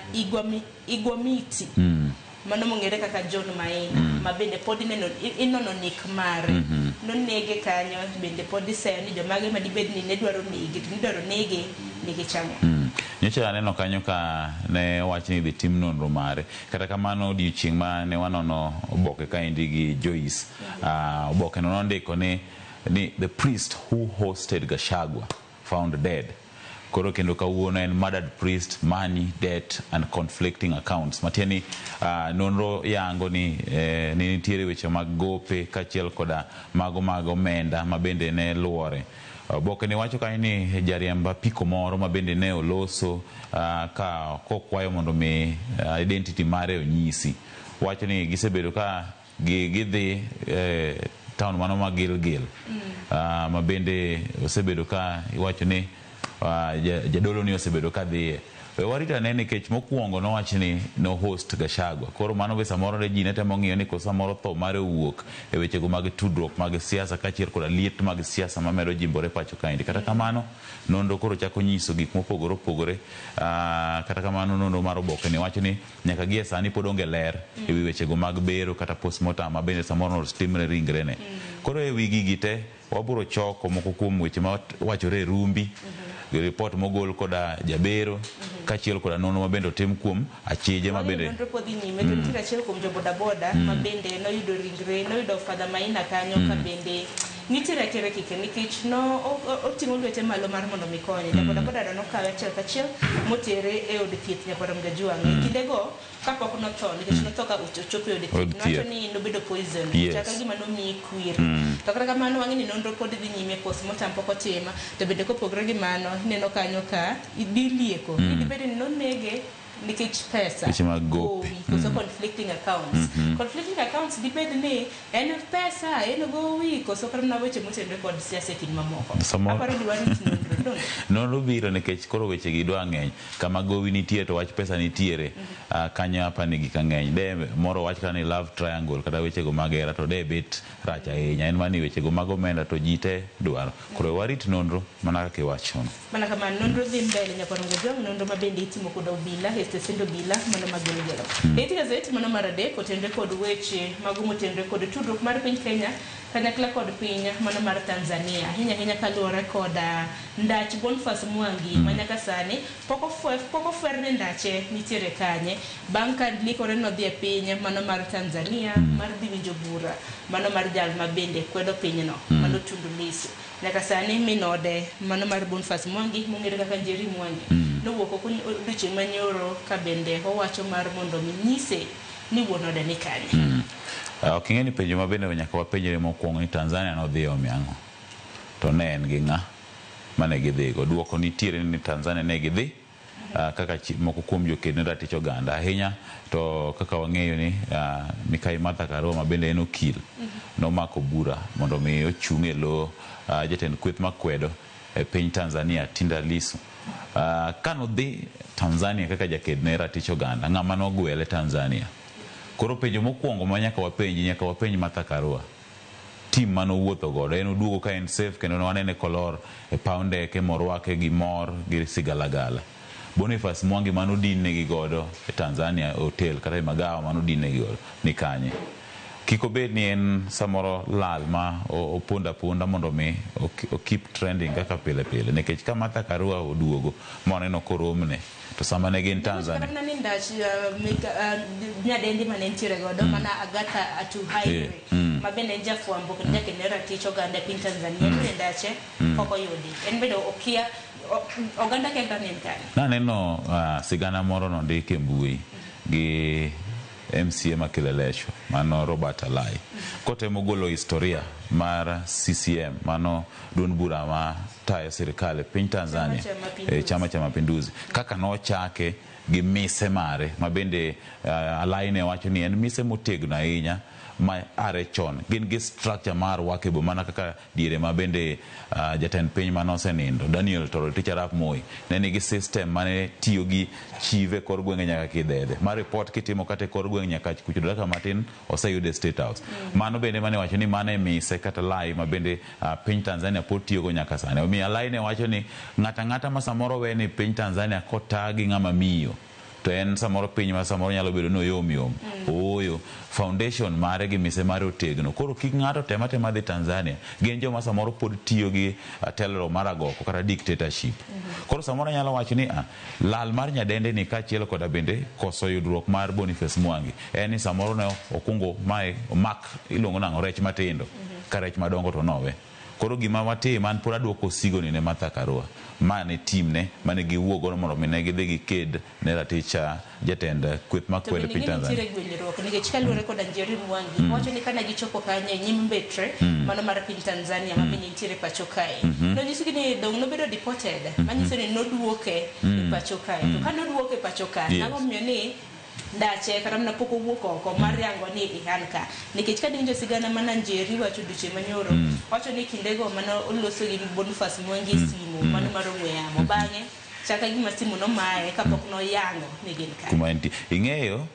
Igwamiti, mano mong'ere kaka John Maina, ma bende pod ineno inono nek mare. Nonege kanyo, bende pod iseyo ni jomage ma dibed ni ne dwaro nege, to nidwaro nege nikech ang'o? Nyocha aneno kanyo ka ne owach ni idhi tim nonro mare. Kata kamano, odiochieng' ma ne wanono oboke kaendi gi Joyce, oboke no nondiko ni the priest who hosted Gachagua found dead. Koro kendo kawuono en murdered priest, money, debt and conflicting accounts. Matiende ni nonro yango ni nitiere weche mag gope kaachiel koda mago mag omenda ma bende ne luore. Oboke ni wacho kanyo ni jariemb apiko moro ma bende ne oloso ka kokwayo mondo mi identity mare onyisi, wacho ni gisebedo ka gidhi town mano ma Gilgil, ma bende osebedo ka iwacho ni jadolo ni osebedo ka dhiye. We warit ane, nikech mokwongo nowach ni no host Gachagua. Koro mano be samoro ne ji ne temo ng'iyo ni koso samoro tho mare owuok e wechego mag tudruok mag siasa kaachiel koda liet mag siasa mamedo jimbore pacho kaendi. Kata kamano, nonro koro chako nyiso gik mopogore opogore. Kata kamano, nonro mar oboke ni wacho ni nyaka gie sani pod onge ler ewi wechego mag bero kata postmortem ma bende samoro notimre ringrene. Koro ewi gigi te wabiro choko moko kuom weche ma wachore e rumbi, report mogol koda jabero, kaachiel koda nonro ma bende otim kuom achije ma bende nonro pod dhi nyime. To nitiere achiel kuom jo bodaboda ma bende noyudo ringre, noyudo Father Maina kanyo, ka bende nitiere akere kike nikech no oting'o lwete malo mar mondo mi konye. Ja bodaboda no nokawe achiel kachiel motere e od thieth, Nyakwar Gajuang', e kindego kapok notho, nikech notho ka ochopo e od thieth. Od Nowacho thieth. ni nobedo poison chaka gima nomiye kwir. To kata kamano, wang'e ni nonro pod dhi nyime, postmortem pok otim. To bende kopogore gi mano, ineno kanyo ka dhi lieko ni dibed ni nonege nikech pesa Weche mag gope. gowi koso conflicting accounts. Conflicting accounts dibed ni en pesa, en gowi, koso kata mana weche motenore kod siasa e kind mamoko. Aparo ni warit nonro, donge? Nonro biro nikech koro weche gi dwa ng'eny. Kama gowi nitie to wach pesa nitiere. Kanyo apa ni gik ng'eny. De moro wach kata ni love triangle kata weche go mag hera to de bet rach ahinya. En mana ni weche go mag omenda to ji te dwaro. Koro warit nonro mana kaka iwachono. Mana kamano, nonro dhi mbele nyakwar Ojwang', nonro ma bende itimo kod obila e stesend obila mano ma Gilgil. E gazet mano mar adek otenre kod weche mago motenre kod tudruok mar piny Kenya kanyakla kod piny mano mar Tanzania. Ahinya ahinya kaluwore kod ndach Boniface Mwangi ma nyaka sani pok ofwer ni ndache nitiere kanye bang' ka likore nodhi e piny mano mar Tanzania mar dhi winjo bura mano mar jal ma bende kwedo pinyno mano Tundu Lissu. Nyaka sani min ode mano mar Boniface Mwangi mong'ere kaka Njeri Mwangi nowuok oko odiochieng' manyoro ka bende owacho mar mondo mi nyise ni wuon ode ni kanye. Ok ing'e ni penjo ma bende nyaka wapenjre mokwongo ni Tanzania nodhi omi ang'o? To ne en gi ng'a mane gidhigo? Duoko nitiere ni Tanzania ne gidhi kaka moko kuom joked ne ratich oganda ahinya to kaka wang'eyo ni Mikai Martha Karua ma bende en okil nomako bura mondo mi ochung' e lo jatend kweth makwedo e piny Tanzania Tundu Lissu. Kanodhi Tanzania kaka jaked ne ratich oganda, ng'ama nogwele Tanzania? Koro penjo mokwongo ma nyaka wapenj Martha Karua. Tim manowuotho godo en oduogo ka en safe kendo wanene kolor e paw ndeke morwake gi mor gi sigalagala. Boniface Mwangi manodin negi godo e Tanzania hotel kata e magawa manodin negi godo ni kanye? Kik obed ni en samoro lal ma opondo aponda mondo mi o keep trending kaka pile pile nikech ka Martha Karua oduogo ma waneno koromne to sama ne gin Tanzania Kata ni ndach nyadendi mane nitiere godo mana Agatha Atuhaire ma bende en jafwambo kendo jaked ne ratich oganda e piny Tanzania bende ndache pok oyudi. En bende okia oganda kia kata ni en kanye. Naneno sigana moro nondik e mbui gi MCA ma Kileleshwa mano Robert Alai kotemo golo historia mar CCM mano duond bura ma tayo sirikal e piny Tanzania, Chama cha Mapinduzi, kaka nochake gi mise mare ma bende Alai ne wacho ni en mise motegno ahinya ma are chon gin gi structure mar workable mana kaka diere ma bende jatend piny manosenindo Daniel Toroitich arap Moi ne nigi system mane tiyo gi chive kor gwenge nyaka Kidhedhe ma report kitimo kata e kor gweng' nyaka kucho dakika matin oseyud e State House. Mano bende mane wacho ni mano e mise kata lai ma bende piny Tanzania pod tiyogo nyaka sani. Omiyo Alai ne wacho ni ng'ato ang'ata ma samoro we ni piny Tanzania kota gi ng'ama miyo to en samoro piny ma samoro nyalo bedo ni oyom yom. Ooyo, foundation mare gi mise mare otegno. Koro kik ng'ato tema tema dhi Tanzania. Gin joma samoro pod tiyo gi telo mar agoko kata dictatorship. Koro samoro nyalo wacho ni lal mar nyadende ni kaachiel koda bende koso yudruok mar Boniface Mwangi. En ni samoro ne okungo mae omak iluongo nang'o rech matindo ka rech madongo to nowe. Koro gima watim an pod aduoko osigo ni ne Martha Karua. Ma ne timne mane giwuok godo mondo mi ne gidhi giked ne ratich jatend kweth makwedo piny Tanzania. To bende nitiere gwenyruok nikech kaluwore kod Njeri Mwangi wacho ni kane gichopo kanyo e nyim mbetre mano mar piny Tanzania ma bende nitiere pacho kae. Nonyisgi ni dong' nobedo deported manyiso ni noduoke e pacho kae. To ka noduoke e pacho kae nang'o momiyo ni ndache kata mana pok owuok oko mar yango ni ihan ka nikech ka diwinjo sigana mana Njeri wacho odiochieng' manyoro wacho ni kindego mane oloso gi Boniface Mwangi e simu mano mar ong'we yamo bang'e chaka gima simu nomaye kapok noyango ni gin ka kuma entie. Ing'eyo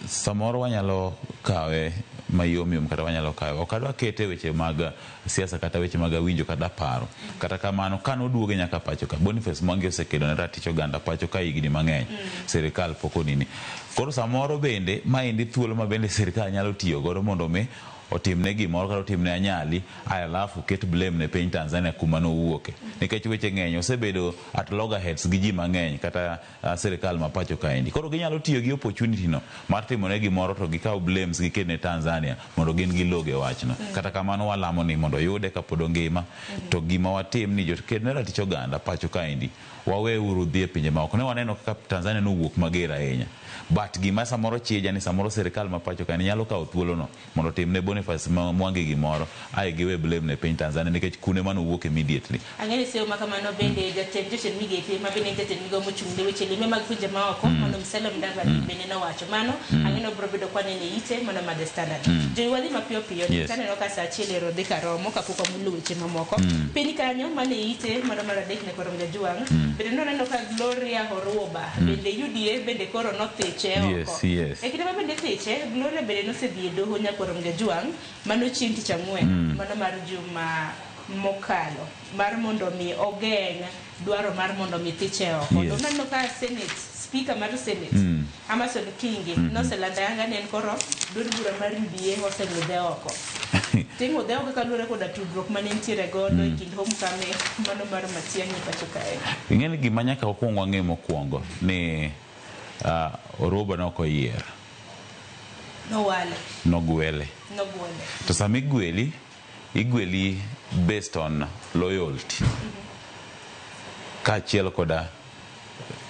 samoro wanyalo kawe mayom yom kata wanyalo kawe ok adwa kete weche mag siasa kata weche mag awinjo kata paro. Kata kamano kanoduoge nyaka pacho ka Boniface Mwangi osekedo ne ratich oganda pacho ka higni mang'eny. Sirikal pok onini. Koro samoro bende maendi thuolo ma bende sirikal nyalo tiyo godo mondo mi otimne gimoro kata otimne anyali aya alafu ket blame ne piny Tanzania kuma nowuoke. Nikech weche ng'eny osebedo at loggerheads gi ji mang'eny kata sirikal ma pacho kaendi. Koro ginyalo tiyo gi opportunity no mar timone gimoro to gikaw blames giket ne Tanzania mondo gin giloge wachno. Kata kamano walamo ni mondo oyude kapod ongima. To gima watim ni joked ne ratich oganda pacho kaendi waweuru dhi e pinje maoko. Ne waneno kaka Tanzania nowuok mager ahinya. But gima samoro chija ni samoro sirikal ma pacho ka ni nyalo kawo thuolono mondo otim ne Boniface Mwangi gimoro ae giwe blame ne piny Tanzania nikech kune mane owuok immediately. Ang'e ni seyo ma kamano bende jatend jotend migepe ma bende en jatend migawo mochung' ne weche limbe mag pinje maoko mano Musalia Mudavadi bende nowacho mano. Ang'e ni wabiro bedo kwanene ite mano mar The Standard. Jowi wadhi mapiyo piyo nikech aneno ka saa achiel ero dhi karomo kapok wamulo weche mamoko. Piny kanyo mane ite mano mar adek ne Korom Jajuang' bende noneno ka Gloria Orwoba bende UDA bende koro nothiche oko. Yes. E kinde ma bende ithiche, Gloria bende nosedhi e doho Nyakorom Jajuang' mano chieng' tich ang'wen mano mar juma mokalo mar mondo mi ogeng' dwaro mar mondo mi thiche oko. To naneno ka Senate, speaker mar Senate Amason Kingi noselando ayanga ni en koro duond bura mar UDA oseng'udhe oko. Ting'udhe oko kaluwore koda tudruok mane nitiere godo e kind homecoming mano mar Matiang'i pacho kae. Ing'e ni gima nyaka wakwong wang'e mokwongo ni Oruba ne ok oyier. Nowale. Nogwele. Nogwele. To sama igweli, igweli based on loyalty. Kaachiel koda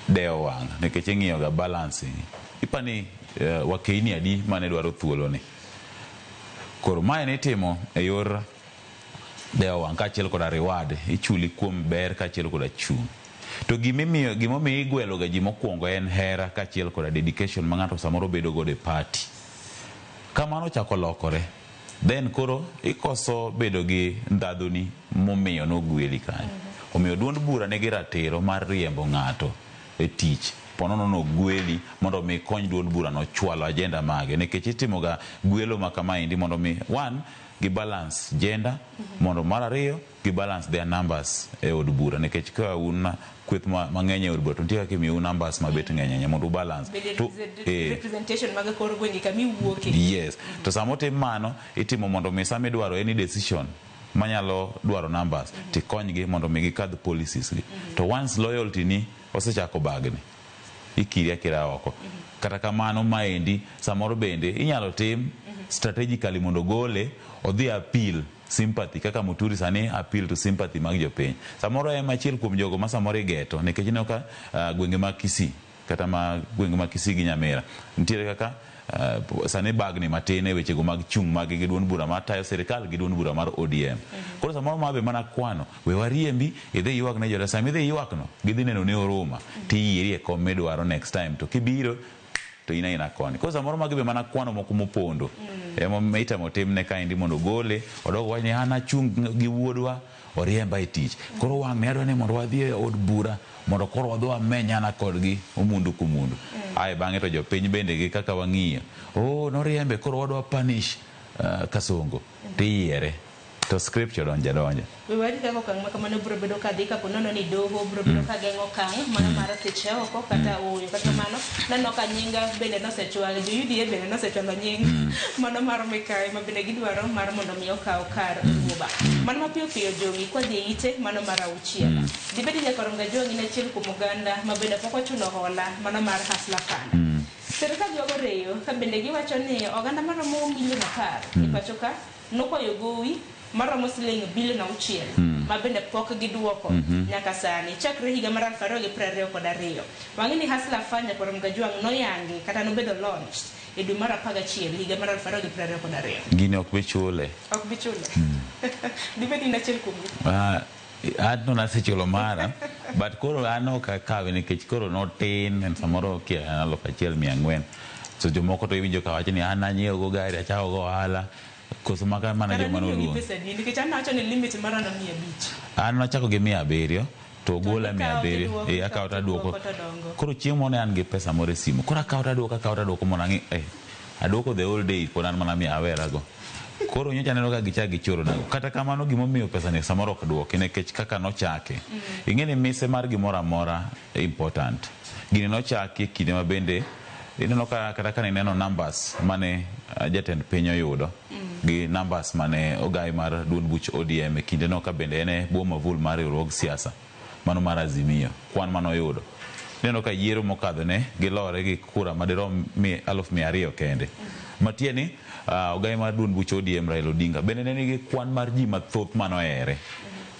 dewo wang' nikech ing'iyo ga balancing. Ipani wakeini adi mane dwaro thuolo ni. Koro mae nitimo e yor dewo wang' kaachiel koda reward ichuli kuom ber kaachiel koda chung'. To gimimiyo gimomiyo igwelo ga ji mokwongo en hera kaachiel koda dedication ma ng'ato samoro bedo godo e party. Kamano ochako lokore, then koro ikoso bedo gi ndhadhuni momiyo nogweli kanyo. Omiyo duond bura nigi ratiro mar riembo ng'ato e tich ponono nogweli mondo mi kony duond bura no chwalo agenda mage nikech itimo ga gwelo ma kamaendi mondo mi one gi balance gender mondo mar ariyo gi balance their numbers e od bura nikech ka un kweth mang'eny e od bura to nitie kaka imiyou numbers mabet ng'eny ahinya mondo u balance. Bende To, representation mag kor gwenge kama iwuoke. Yes. To sama otim mano, itimo mondo mi sama idwaro any decision manyalo dwaro numbers tikonygi mondo mi gikadh policies gi. To once loyalty ni osechako bagni, ikiri akira oko. Kata kamano maendi samoro bende inyalo tim strategically mondo gole odhi appeal sympathy kaka Muturi sani appeal to sympathy mag jopiny. Samoro en achiel kuom jogo ma samoro igeto nikech ineno ka gwenge mag Kisii kata ma gwenge mag Kisii gi Nyamira nitiere kaka sani bagni matin e wechego mag chung' mag gi duond bura matayo sirikal gi duond bura mar ODM. Koro samoro ma be mana kwano we wariembi idhi ywak ne joda sama idhi ywak no gidhi neno ni oruma tiyieri e kom midwaro next time to kibiro to in aina koni. Koro samoro magi be mana kwano moko mopondo. Ema itemo timne kaendi mondo ogole odog wach ni an achung' gi wuodwa oriemba e tich. Koro wang' ni adwa ni mondo wadhi e od bura mondo koro wadhi wamenyana kodgi omundu kumundu. Ae bang'e to jopiny bende gi kaka wang'iyo. Oh noriembe koro wadwa punish Kasongo tiyiere. To scripture donja donja. We warit kaka okang' ma kamano biro bedo kadhi kapo nono ni doho biro bedo ka geng'o okang' mano mar thiche oko kata ooyo. Kata kamano naneno ka nyinga bende nosechwal, jo UDA bende nosechwalo nying mano mar Mikayi ma bende gidwaro mar mondo mi okaw kar Ruoba. Mano mapiyo piyo jowi kwadhi e ite mano mar auchiel. Dibed ni Nyakorom Gajwang' in achiel kuom oganda ma bende pok ochulo hola mano mar Hustler Fund. Sirkal ywago reyo ka bende giwacho ni oganda maromo milion 10 e pacho ka nokwayo gowi maromo siling bilion 6 ma bende pok giduoko nyaka sani chakre higa mar 2022. Wang'e ni Hustler Fund Nyakorom Gajwang' noyangi kata nobedo launched e dwe mar 11 higa mar 2022. Gini ok bi chule. Ok bi chule. Dibed in achiel kuomgi. An to nasechulo mara but koro an ok akawe nikech koro notin en samoro kia 1400 so jomoko to iwinjo ka wacho ni an anyiewo go gari achako go ohala koso maka mana Kara joma nimiyo gi noluongo. pesa adi nikech an nawacho ni limit mara no 500. An nachako gi 700 to ogola ikawo 700 tiduoko, akawo to aduoko. to dongo. Koro chieng' moro ne an gi pesa moro e simu koro akawo to aduoko akawo to aduoko mondo ang'i aduoko the whole day pod an mana mia awerago. Koro nyocha aneno ka gichak gichoro nago. Kata kamano gimomiyo pesa ni samoro ok duoki nikech kaka nochake. Ing'e ni mise mar gimoro amora important. Gini nochaki e kinde ma bende ineno ka kata ka ineno numbers mane jatend piny oyudo gi numbers mane ogai mar duond buch ODM e kinde no ka bende en e bwo mavul mar riwruog siasa mano mar Azimio kwan mane oyudo. Ineno ka yiero mokadho ne gilore gi kura madirom 200,000 kende. Matieni ogai mar duond buch ODM Raila Odinga bende ne nigi kwan mar ji mathoth manohere.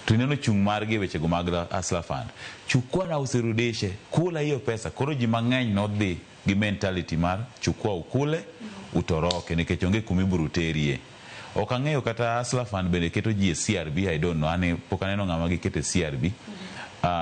To ineno chung' margi e wechego mag Hustler Fund. Chukua na usirudishe, kula hiyo pesa. Koro ji mang'eny nodhi gi mentality mar chukua ukule utoroke nikech onge kuma ibiro terie. Ok ang'eyo kata Hustler Fund bende keto ji e CRB, I don't know, ane pok aneno ng'ama giketo e CRB.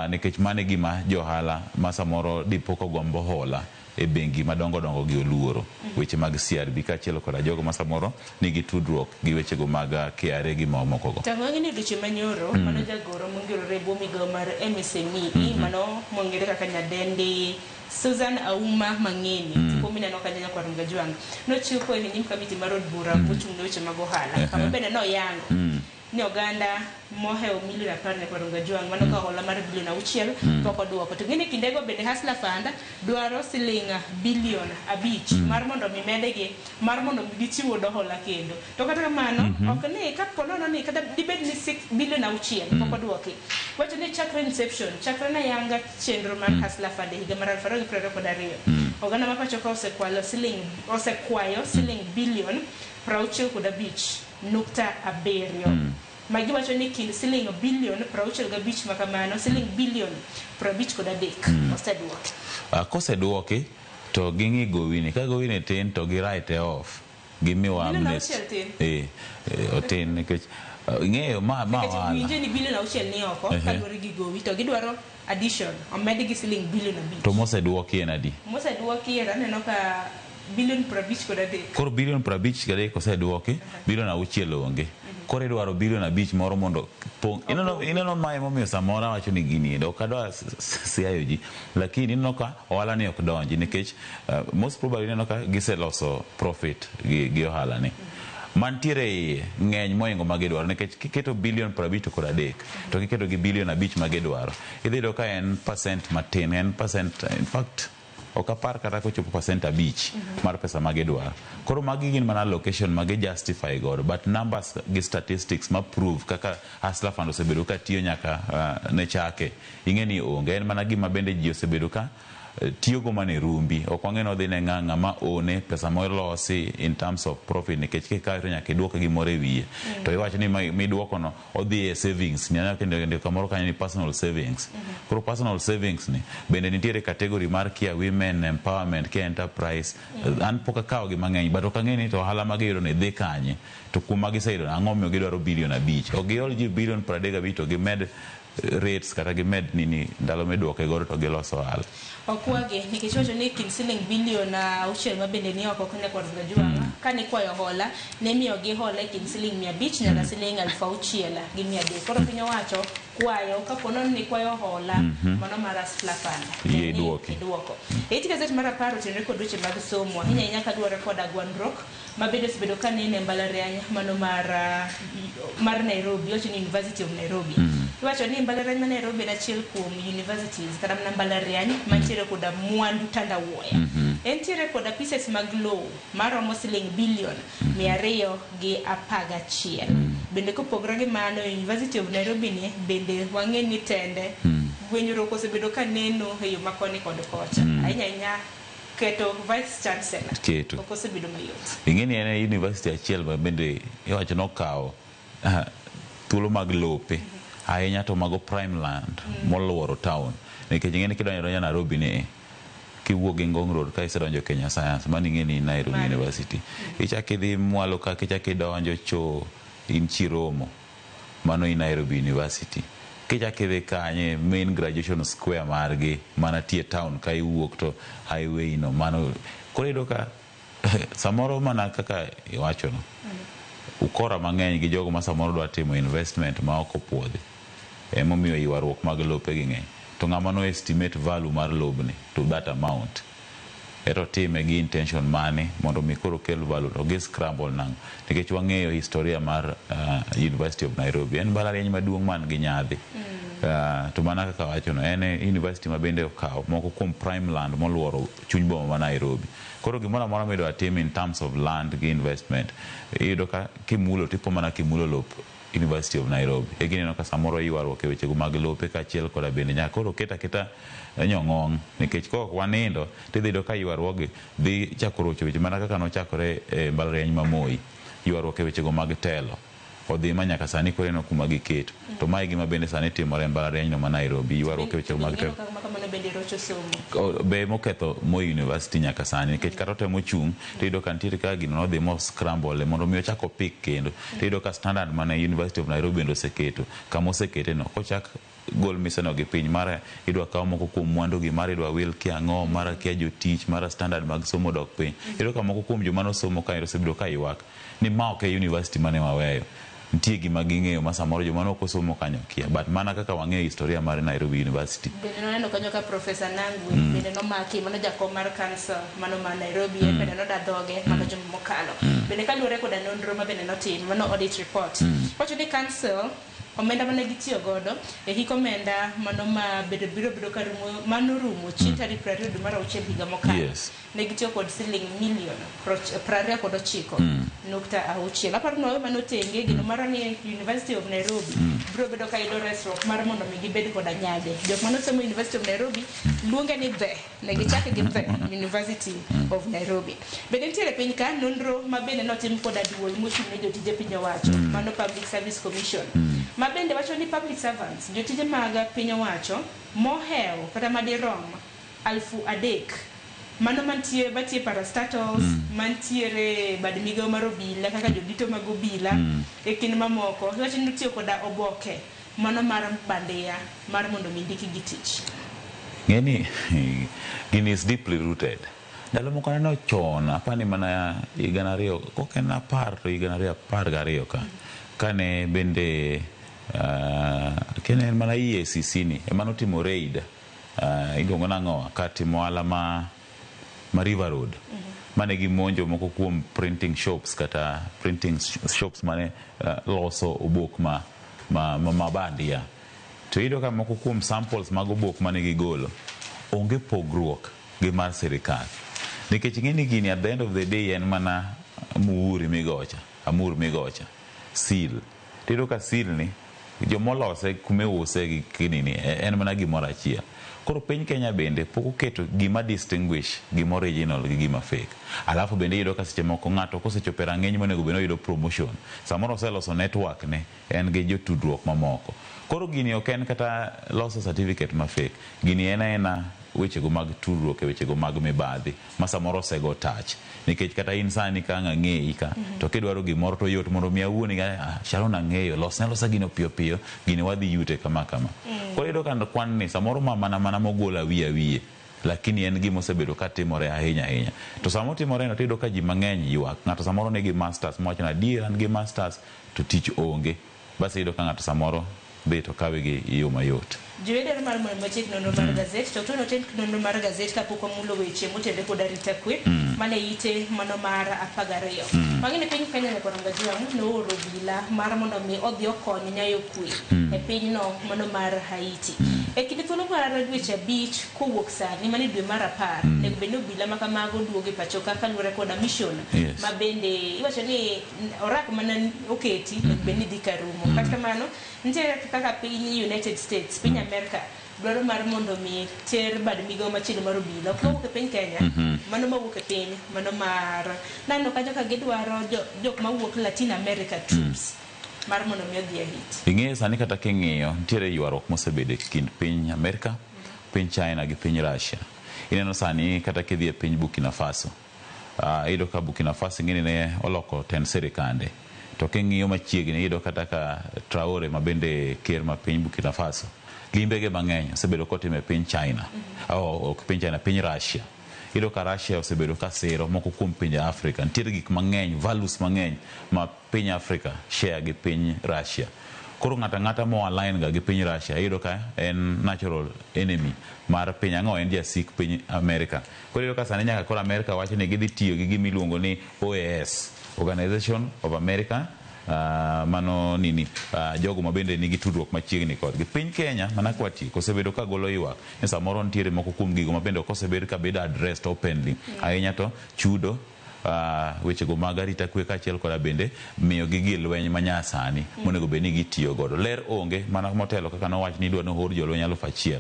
Nikech mano e gima jo ohala ma samoro dipo kogombo hola e bengi madongo dongo gi oluoro weche mag CRB kaachiel koda jogo ma samoro nigi tudruok gi wechego mag KRA gi mamoko go. To ang'o ni odiochieng' manyoro mano jagoro mongirore e bwo migawo mar MSME mano mong'ere kaka nyadendi Susan Auma Mang'eni tipo mineno kanyo nyakwar Mgajwang' nochopo e nyim kamiti mar od bura mochung' ne weche mag ohala kama bende noyango ni oganda mohewo milion 10 nyakwar Mgajwang' mano ka hola mar bilion 6 pok oduoko. To ng'eni kindego bende Hustler Fund dwaro siling bilion 5 mar mondo mi medgi mar mondo mi gichiw godo hola kendo. To kata kamano ok ni kapo nono ni kata dibed ni 6 bilion 6 pok oduoki. Wacho ni chakre inception, chakre ne yanga chenro mar Hustler Fund e higa mar 2022 oganda ma pacho ka osekwayo siling bilion 65.7. Magi wacho ni kind siling bilion 65 makamano siling bilion 53 oseduoki. Koseduoki to ging'i gowini, ka gowini tin to gi write off, gimiwa amnesty. Otin nikech ing'eyo ma ohala. Winjo ni bilion 6 ni oko kaluwore gi gowi to gidwaro addition omed gi siling bilion 5. To moseduoki en adi? Moseduoki en aneno ka bilion 53. Koro bilion 53 oseduoki, bilion 6 onge. Koro idwaro bilion 5 moro mondo pong. Ineno mae momiyo samoro awacho ni gini ok adwa siayo ji, lakini ineno ka ohala ni ok donji nikech most probably ineno ka giseloso profit gi ohala ni. Mantiere iye ng'eny moingo magidwaro nikech kiketo bilion 53 to kiketo gi bilion 5 magidwaro idhi yudo ka en percent matin, en percent, in fact ok apar kata kochopo percent 5 mar pesa magidwaro. Koro magi gin mana allocation magi justify godo, but numbers gi statistics ma prove kaka Hustler Fund osebedo ka tiyo nyaka ne chake ing'e ni onge. En mana gima bende ji osebedo ka tiyogo mana e rumbi. Ok wang'e ni odhi ne ng'ama one pesa molosi in terms of profit nikech kikawe to nyaka iduoke gimoro e wiye. To iwacho ni miduokono odhi e savings, nyaka ndiko kamoro kanyo ni personal savings. Koro personal savings ni bende nitiere category mar kia women empowerment, kia enterprise. An pok akawo gi mang'eny but ok ang'e ni to ohala magiyudo ni dhi kanye. To kuom ma giseyudo ang'o momiyo gidwaro bilion 5? Ok giol ji bilion 35 to gimed rates kata gimed nini ndalo miduoke godo to giloso ohala. Okwagi nikech wacho ni kind siling bilion 6 ma bende ni oko nyakwar Mgajwang' kane ikwayo hola ne imiyogi hola e kind siling 500 nyaka siling 6,300. Koro piny owacho kwayo kapo nono ni kwayo hola mano mar Hustler Fund iduoko. E it gazet mar 10 otenore kod weche mag somo ahinya ahinya kaluwore koda gwandruok ma bende osebedo ka nene e mbalariany mano mar Nairobi, iwacho ni University of Nairobi. Iwacho ni mbalariany ma Nairobi en achiel kuom universities kata mana mbalariany mantiere koda mwandu tandawuoya. Entiere koda pieces mag lowo maromo siling bilion 211. Bende kopogore gi mano, University of Nairobi ni bende wang'e ni tende gwenyruok osebedo ka neno e yo ma koni kod kocha. Ahinya ahinya keto vice chancellor ok osebedo mayot. Ing'e ni en e university achiel ma bende iwacho nokawo thuolo mag lope ahinya to mago prime land moluoro town nikech ing'e ni kidonjo donjo Nairobi ni kiwuok gi Ngong Road ka isedonjo Kenya Science mano ing'e ni Nairobi University. Ichak idhi mwalo ka kichak idonjo cho in Chiromo mano in Nairobi University. Kichak idhi kanye main graduation square margi mana tie town ka iwuok to highway no mano koro iyudo ka samoro mana kaka iwachono ukora mang'eny gi jogo ma samoro dwa timo investment ma ok opuodhi emomiyo ywaruok mag lope gi ng'eny. To ng'ama no estimate value mar lobni to that amount eto time gi intention mane mondo mi koro kel value to gi scramble nang'o nikech wang'eyo historia mar University of Nairobi en mbalariany maduong' man gi nyadhi. To mana kaka wachono en university ma bende okawo moko kuom prime land moluoro chuny boma ma Nairobi. Koro gimoro amora midwa tim in terms of land gi investment iyudo ka kimulo tipo mana kimulo lop University of Nairobi. E gineno ka samoro ywaruok e wechego mag lope kaachiel koda bende nyaka koro ket aketa nyong'ong nikech kok wanindo tidhi yudo ka ywaruokgi dhi chako rocho weche mana kaka nochakore e mbalariany ma Moi. Ywaruok e wechego mag telo. Odhi ma nyaka sani koro ineno kuma giketo. To mae e gima bende sani timore e mbalariany no ma Nairobi, ywaruok e weche mag Ineno ka kamano bende rocho somo. Be moketho Moi University nyaka sani nikech kata otemo chung' to iyudo ka nitiere kaka gino nodhi mo scramble mondo mi ochak opik kendo. To iyudo ka standard mane University of Nairobi bende oseketo kama osekete no kochak gol mise no gi piny mara idwa kaw moko kuom mwandu gi mara idwa wil kia ang'o mara kia jotich mara standard mag somo dok piny. Iyudo ka moko kuom joma nosomo kae osebedo ka ywak ni ma ok e university mane waweyo. Nitie gima ging'eyo ma samoro joma ne ok osomo kanyo kia but mana kaka wang'eyo historia mar Nairobi University. Bende noneno kanyo ka Professor Nangwe bende nomaki, mano jakom mar council mano ma Nairobi, en bende noda dhoge mano juma mokalo. Bende kaluwore koda nonro ma bende notim, mano audit report, wacho ni council omenda mane gitiyo godo e hik omenda mano ma bedo biro bedo ka rumo manorumo chieng' tarik 20 dwe mar auchiel higa mokalo. Ne gitiyo kod siling milion 29 nukta auchiel. Aparo ni wawe mano tenge geno marwa ni University of Nairobi biro bedo ka yudo resruok mar mondo mi gibed koda nyage. Jok manosomo University of Nairobi luonge ni the, ne gichake gi the University of Nairobi. Bende nitiere piny ka nonro ma bende notim koda duol mochung' ne jotije piny owacho, mano Public Service Commission. Ma bende wacho ni public servants, jotije mag piny owacho mohewo kata madirom 3000 mano mantie mantie parastatals, mantiere bad migawo mar obila kaka jodito mag obila e kind mamoko, iwacho ni notiyo koda oboke mano mar bandia mar mondo mi ndiki gi tich. Ng'eni gini is deeply rooted. Ndalo moko aneno chon, apani mana higa 2000, kok en 10 to higa 2012 ka. Kane bende kene en mana EACC ni ema notimo raid, iluongo nang'o, kar timo ohala ma River Road. Mane gimonjo moko kuom printing shops kata printing shops mane loso obok ma bandia. To iyudo ka moko kuom samples mag obok mane gigolo onge pogruok gi mar sirikal. Nikech ing'e ni gini at the end of the day en mana muhuri migocha, amur migocha, seal. Tiyudo ka seal ni jomolose kumiuse gi kinini en mana gimoro achiel. Koro piny Kenya bende pok oketo gima distinguish gima original gi gima fake. Alafu bende iyudo ka seche moko ng'ato kosechopo e rang'iny monego bed ni oyudo promotion, samoro oseloso network ne en gi jotudruok mamoko. Koro gini ok en kata loso certificate ma fake. Gini en aena wechego mag tudruok e wechego mag mibadhi ma samoro osego touch. Nikech kata in sani ka ang' ang'eyi ka, to kidwaro gimoro to yot mondo mi awuoni ga, ah, Sharon ang'eyo, losne alosa gino piyo piyo, gini wadhi yute kama kama. Koro iyudo ka kwan ni samoro ma mana mana mogol awiye awiye, lakini en gima osebedo ka timore ahinya ahinya. To sama otimore no tiyudo ka ji mang'eny ywak. Ng'ato samoro nigi masters mowacho ni adier an gi masters to tich onge. Bas iyudo ka ng'ato samoro dhi to kawe gi yo mayot. Jower mar mondo wachik nonro mar gazet to to noten nonro mar gazet kapok wamulo weche motenore kod arita kwe mane ite mano mar 12. Mang'e ni piny Kenya nyaka Juang nooro obila mar mondo mi odhi okony nyayo kwe e pinyno mano mar Haiti. E kinde thuolo mar dweche 5 kowuok sani mane dwe mar 10 nego bed ni obila ma kamago duogo e pacho ka kaluwore koda mission ma bende iwacho ni orak mana oketi onego bed ni dhi karumo. Kata kamano nitiere kaka piny United States, piny Amerika dwaro mar mondo mi ter bad migawo machielo mar obila ok mawuok e piny Kenya, mano mawuok e piny mano mar naneno kanyo ka gidwaro jok mawuok Latin America troops mar mondo mi odhi e Haiti. Ing'eyo sani kata king'iyo nitiere ywaruok mosebedo e kind piny Amerika, piny China gi piny Russia. Ineno sani kata kidhi e piny Burkina Faso, iyudo ka Burkina Faso ing'eni ne oloko tend sirikande. To king'iyo machiegni iyudo kata ka Traore ma bende ker ma piny Burkina Faso, limbege mang'eny osebedo kotimo e piny China. Oh, ok piny China, piny Russia. Iyudo ka Russia osebedo ka siro moko kuom pinje Afrika. Nitiere gik mang'eny, values mang'eny ma piny Afrika share gi piny Russia. Koro ng'ato ang'ata mo align ga gi piny Russia iyudo ka en natural enemy mar piny ang'o, en jasik piny Amerika. Koro iyudo ka sani nyaka koro Amerika wacho ni gidhi tiyo gi gima iluongo ni OAS, Organization of America, mano nini, jogo ma bende nigi tudruok machiegni kodgi. Piny Kenya mana kwatieko osebedo ka golo ywak ni samoro nitiere moko kuom gigo ma bende ok osebed ka bedo addressed openly. Ahinya to chudo, wechego mag arita kwe kaachiel koda bende miyo gi gir lweny manyasani monego bed ni gitiyo godo. Ler onge mana motelo kaka nowach ni idwa ni oor jolweny 1000.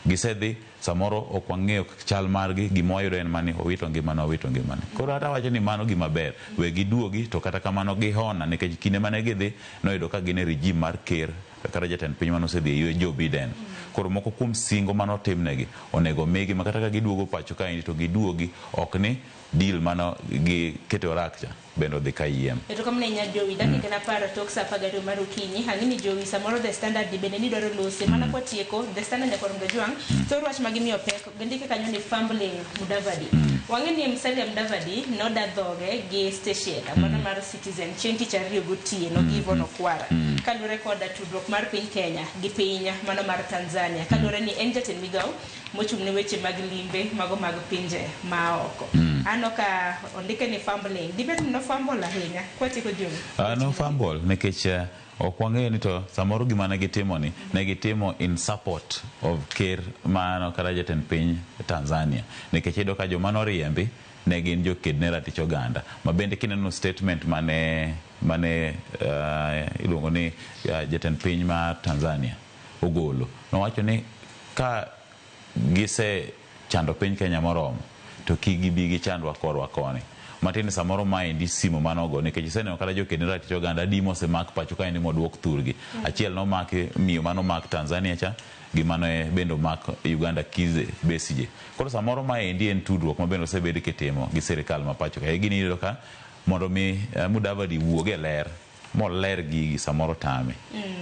Gisedhi, samoro ok wang'eyo chal margi, gima wayudo en mani owito ngimane, owito ngimane. Koro hata wacho ni mano gima ber, we giduogi, to kata kamano gihona, nikech kinde mane gidhi noyudo ka gin e regime mar ker kata jatend piny mane osedhi e ywe Joe Biden. Koro moko kuom singo manotimnegi onego migi ma kata ka giduogo pacho kaendi to giduogi ok ni deal mano giketo orak cha bende odhi kayiem. Erokamano ahinya Jowi, dakika en 10 tok sa 12 mar okinyi. Ang'e ni Jowi, samoro The Standard ni bende nidwaro lose. Mana kwatieko, The Standard nyakwar Mgajwang', thor wach ma gimiyo pek, gindike kanyo ni fumbling Mudavadi. Wang'e ni Musalia Mudavadi noda dhoge gi station mano mar Citizen chieng' tich ariyo gotieno gi Yvonne Okwara. Kaluwore koda tudruok mar piny Kenya gi piny mano mar Tanzania. Kaluwore ni en jatend migawo mochung' ne weche mag limbe mago mag pinje maoko. Aneno ka ondike ni fumbling. Dibed ni nofumble ahinya. Kwatieko Jowi. No fumble nikech ok wang'eyo ni to samoro gima ne gitimo ni ne gitimo in support of ker mano kata jatend piny Tanzania, nikech iyudo ka joma noriembi ne gin joked ne ratich oganda, ma bende kineno statement mane iluongo ni jatend piny mar Tanzania ogolo, nowacho ni ka gise chando piny Kenya moromo to kik gibi gichandwa korwa koni. Matiende samoro maendi simo manogo, nikech iseneno kata joked ne ratich oganda adi mosemak pacho kaendi moduok thurgi. Achiel nomaki, miyo manomak Tanzania cha gi mano bende omak Uganda Kizza Besigye. Koro samoro maendi en tudruok ma bende osebed kitimo gi sirikal ma pacho kae. Gini iyudo ka mondo mi Mudavadi wuog e ler moler gigi samoro tame.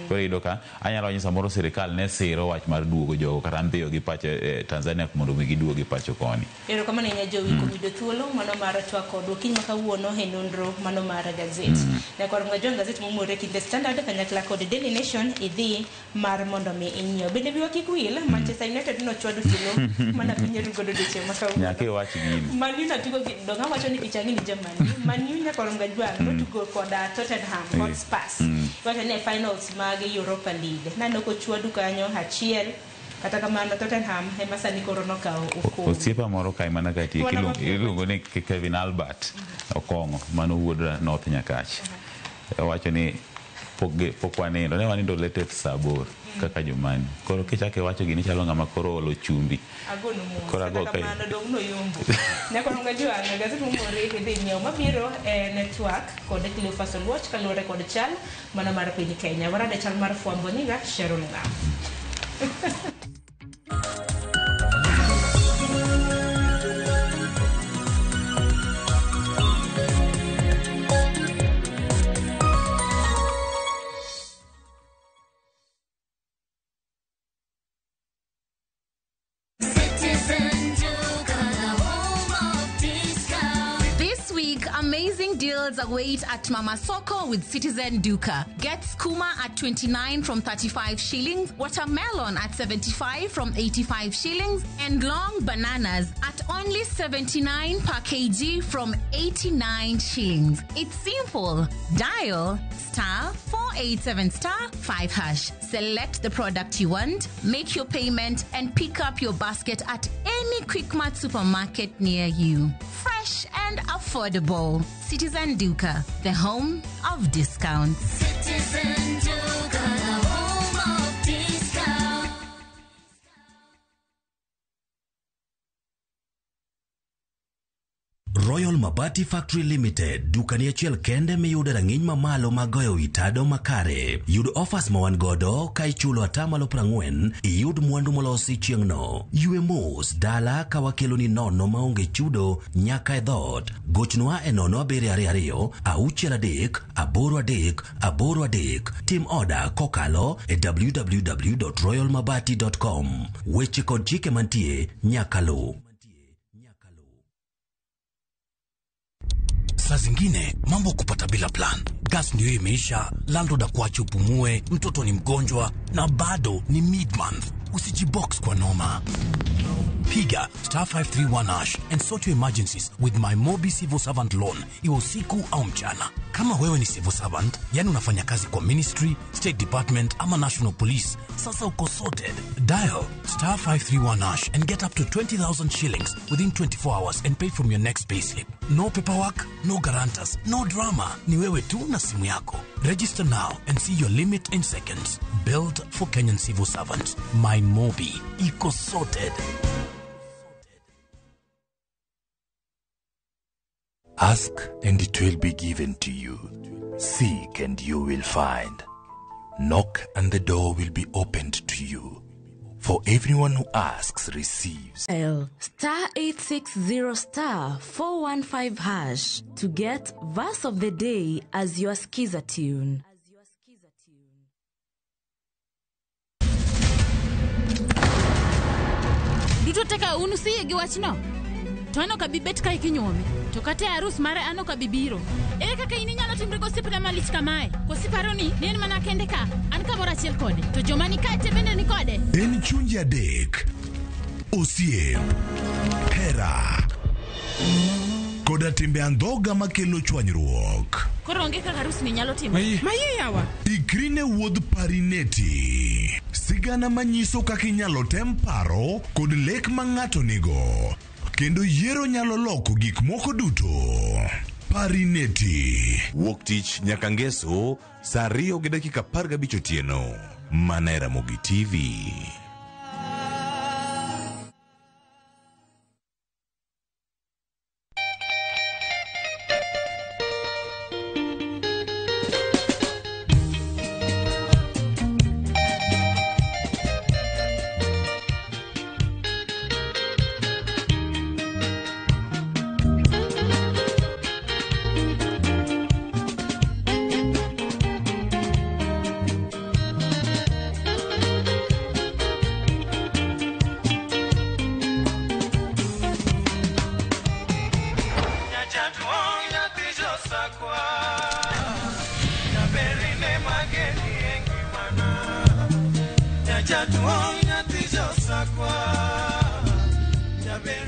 Koro iyudo ka anyalo wacho ni samoro sirikal ne siro wach mar duogo jogo kata ndhiyo gi pacho Tanzania mondo mi giduogi pacho koni. Erokamano ahinya Jowi kuom yudo thuolo mano mar twak kodwa okinyi ma kawuono e nonro mano mar gazet. Nyakwar Mgajwang', gazet momure kind The Standard kanyakla kod Daily Nation idhi mar mondo mi inyiew. Bende wiwa kik wil, Manchester United nochwado tulo mana piny rugo odiochieng' ma kawuono. Nyaka iwach gini. Man U natugo gi dong awacho ni picha ni Germany. Man U nyakwar Mgajwang' notugo koda Tottenham Hotspurs. Iwacho ni e finals mag Europa League. Naneno kochwadu kanyo achiel, kata kamano Tottenham ema sani koro nokawo okombe. Osiepa moro kae mana ka tiek iluongo ni Kevin Albert Okong'o, mano wuod North Nyakach. Owacho ni pok wanindo, ne wanindo late sa 8 kaka jomani. Koro kichako iwacho gini chalo ng'ama koro olo chumbi. Agonu mos. Koro ago Kata kamano dong' noyombo. Nyakwar Mgajwang', gazet momore idhi nyiewo mabiro e network kod Cleophas Oluoch kaluwore kod chal mano mar piny Kenya. Warade chal mar fwambo nyinga Sharon Ng'aw. Citizen Duka, the home of discount. This week, amazing deals await at Mama Soko with Citizen Duka. Get skuma at 29 from 35 shillings, watermelon at 75 from 85 shillings, and long bananas at only 79 per kg from 89 shillings. It's simple. Dial star 487 star 5 hash. Select the product you want, make your payment, and pick up your basket at any Quickmart supermarket near you. Fresh and affordable. Citizen Duka, the home of discounts. Citizen Duka, the home of discount. Royal Mabati Factory Limited, dukani achiel kende miyude rang'iny mamalo mag goyo wi tado makare. Yud offers ma wan godo ka ichulo 40% iyud mwandu molosi chieng'no. Ywe mos dala ka wakeloni nono maonge chudo nyaka e dhoot. Gochnwa e 0722 63 83 83. Tim oda kokalo e www.royalmabati.com. Weche kod chike mantie nyaka luw. Saa zingine mambo kupata bila plan. Gas ndio imeisha, landlord akuache upumue, mtoto ni mgonjwa na bado ni mid-month. Usijibox kwa noma. Piga star 531 hash and sort your emergencies with my Mobi Civil Servant Loan, iwe usiku au mchana. Kama wewe ni civil servant, yani unafanya kazi kwa ministry, state department ama national police, sasa uko sorted. Dial star 531 hash and get up to 20,000 shillings within 24 hours and pay from your next payslip. No paperwork, no guarantors, no drama. Ni wewe tu na simu yako. Register now and see your limit in seconds. Built for Kenyan civil servants. My Mobi. Iko sorted. Ask and it will be given to you. Seek and you will find. Knock and the door will be opened to you. For everyone who asks receives. Dial star 860 star 415 hash to get verse of the day as your skiza tune. Duto teka unu siye gi wachno. To an ok abi bet kae kinyuome. To kata e arus mare an ok abi biro. Ere kaka in inyalo timri gosiepna malich kamae? Koso iparo ni en mana kende ka? An kamoro achiel kode. To joma ni kae te bende ni kode. En chunje adek, osiep, hera, koda timbe andhoga makelo chwanyruok. Koro onge kaka arus ni nyalo timore. Maye yawa. Ikri ne wuodh Parineti. Sigana manyiso kaka inyalo tem paro kod lek ma ng'ato nigo. Kendo yiero nyalo loko gik moko duto. Parineti. Wuok tich nyaka ngeso saa 2:15 otieno. Mana e Ramogi TV.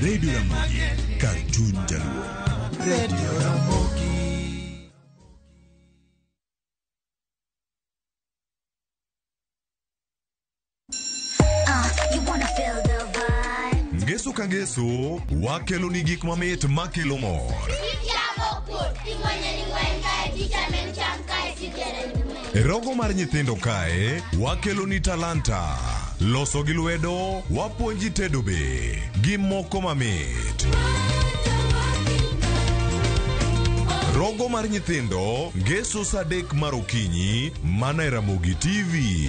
Radio Ramogi, Cartoon Jaluo. Radio Ramogi. You wanna feel the vibe. Ngeso ka ngeso, wakelo ni gik mamit makelo mor. E rogo mar nyithindo kae, wakelo ni talanta. Loso gi lwedo, wapuonji tedo be, gi moko mamit. Rogo mar nyithindo, ngeso saa 3 mar okinyi, mana e Ramogi TV.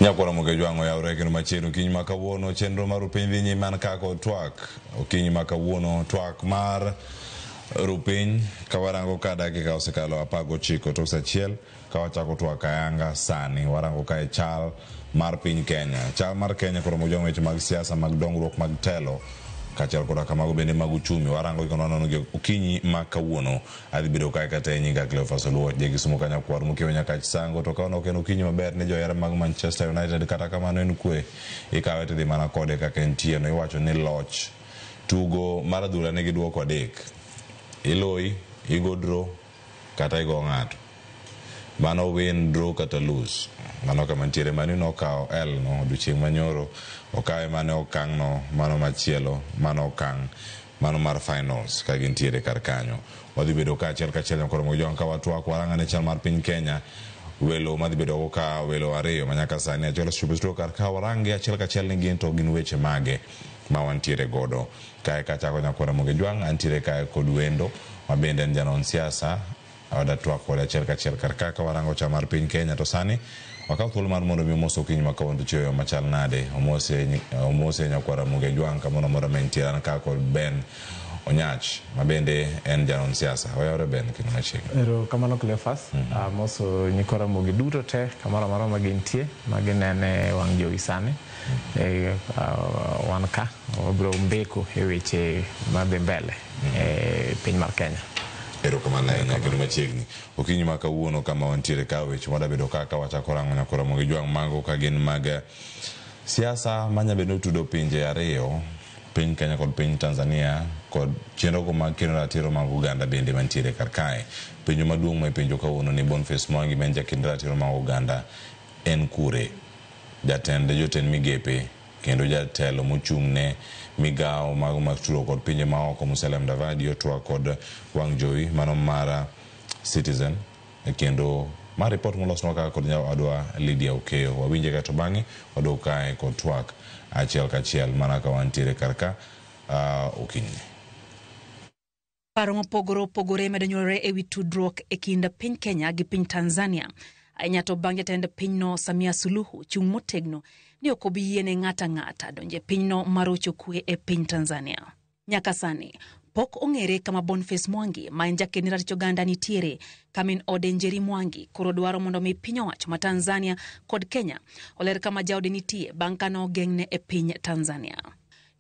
Nyakwara Mugejwang'o yawre kendo machiegni okinyi ma kawuono chenro mar Rupiny dhi nyime an kaka twak okinyi ma kawuono twak mar Rupiny ka warango ka dakika osekalo 19 tok saa 1 ka wachako twak ayanga sani warango ka e chal mar piny Kenya chal mar Kenya koro Mugejwang'o weche mag siasa mag dongruok mag telo kaachiel koda kamago bende mag uchumi warango kendo waneno gi okinyi ma kawuono adhi bedo kae kata e nyinga Cleophas Oluoch Jagisumo Kanyakwar Mukiwe Nyakach Sango to ka ok en okinyi maber ne johera mag Manchester United kata kamano en kwe ikawe tidhi mana kode kaka entie no iwacho ni loch tugo mar adhula nigi duoko 3 iloyi igo draw kata igo ng'ato mano win draw kata lose mano kama ntiere mani nokawo L no odiochieng' manyoro okawe mane okang' no mano machielo mano okang' mano mar finals ka gintiere kar kanyo wadhi bedo kaachiel kachiel nyakoro Mugejwang' ka watwak warang'ane chal mar piny Kenya welo madhi bedo go ka welo ariyo manyaka sani achiel osechopo studio kar ka warangi achiel kachiel ni gin to gin weche mage ma wantiere godo kae kachako nyakwara Mugejwang' antiere kae kod wendo ma bende en janon siasa wada twak kode achiel kachiel kar ka warango chal mar piny Kenya to sani wakaw thuolo mar mondo mi omos okinyi ma kawuono to chiwo machal nade omose nyakwara Mugejwang' kamoro amora ma entie an ka kod Ben Onyach mabende en janon siasa. Wayore Ben kendo machiegni. Erokamano Cleophas. Amoso nyikwa Ramogi duto te kamoro amora ma gintie ma ginene wang' jowi sani. Wan ka wabiro mbeko e weche madhi mbele e piny mar Kenya. Erokamano ahinya kendo machiegni. Okinyi ma kawuono kama wantiere ka weche madabedo kaka wachako rango nyakwa Ramogi Jwang' mago ka gin mag siasa manyabedo ni otudo pinje ariyo, piny Kenya kod piny Tanzania, kod chenro go mag keno ratiro mag oganda bende mantiere kar kae. Penjo maduong' ma ipenjo kawuono ni Boniface Mwangi ma en jakend ratiro mag oganda en kure? Jatend jotend migepe kendo jatelo mochung' ne migawo mago mag tudruok kod pinje maoko Musalia Mudavadi otwak kod wang' jowi mano mar Citizen kendo ma ripot molosnwa kaka kod nyawadwa Lydia Okeyo. Wawinje kae to bang'e waduog kae kod twak achiel kachiel mana ka wantiere kar ka okinyi. Paro mopogore opogore medo nyuolore e wi tudruok e kind piny Kenya gi piny Tanzania. Ahinya to bang' jatend pinyno Samia Suluhu chung' motegno ni ok obi yiene ng'ato ang'ata donjo e pinyno marocho kwe e piny Tanzania. Nyaka sani pok ong'ere kama Boniface Mwangi ma en jaked ne ratich oganda nitiere, ka min ode Njeri Mwangi koro dwaro mondo mi piny owacho ma Tanzania kod Kenya oler kama jaode nitie bang' ka nogeng'ne e piny Tanzania.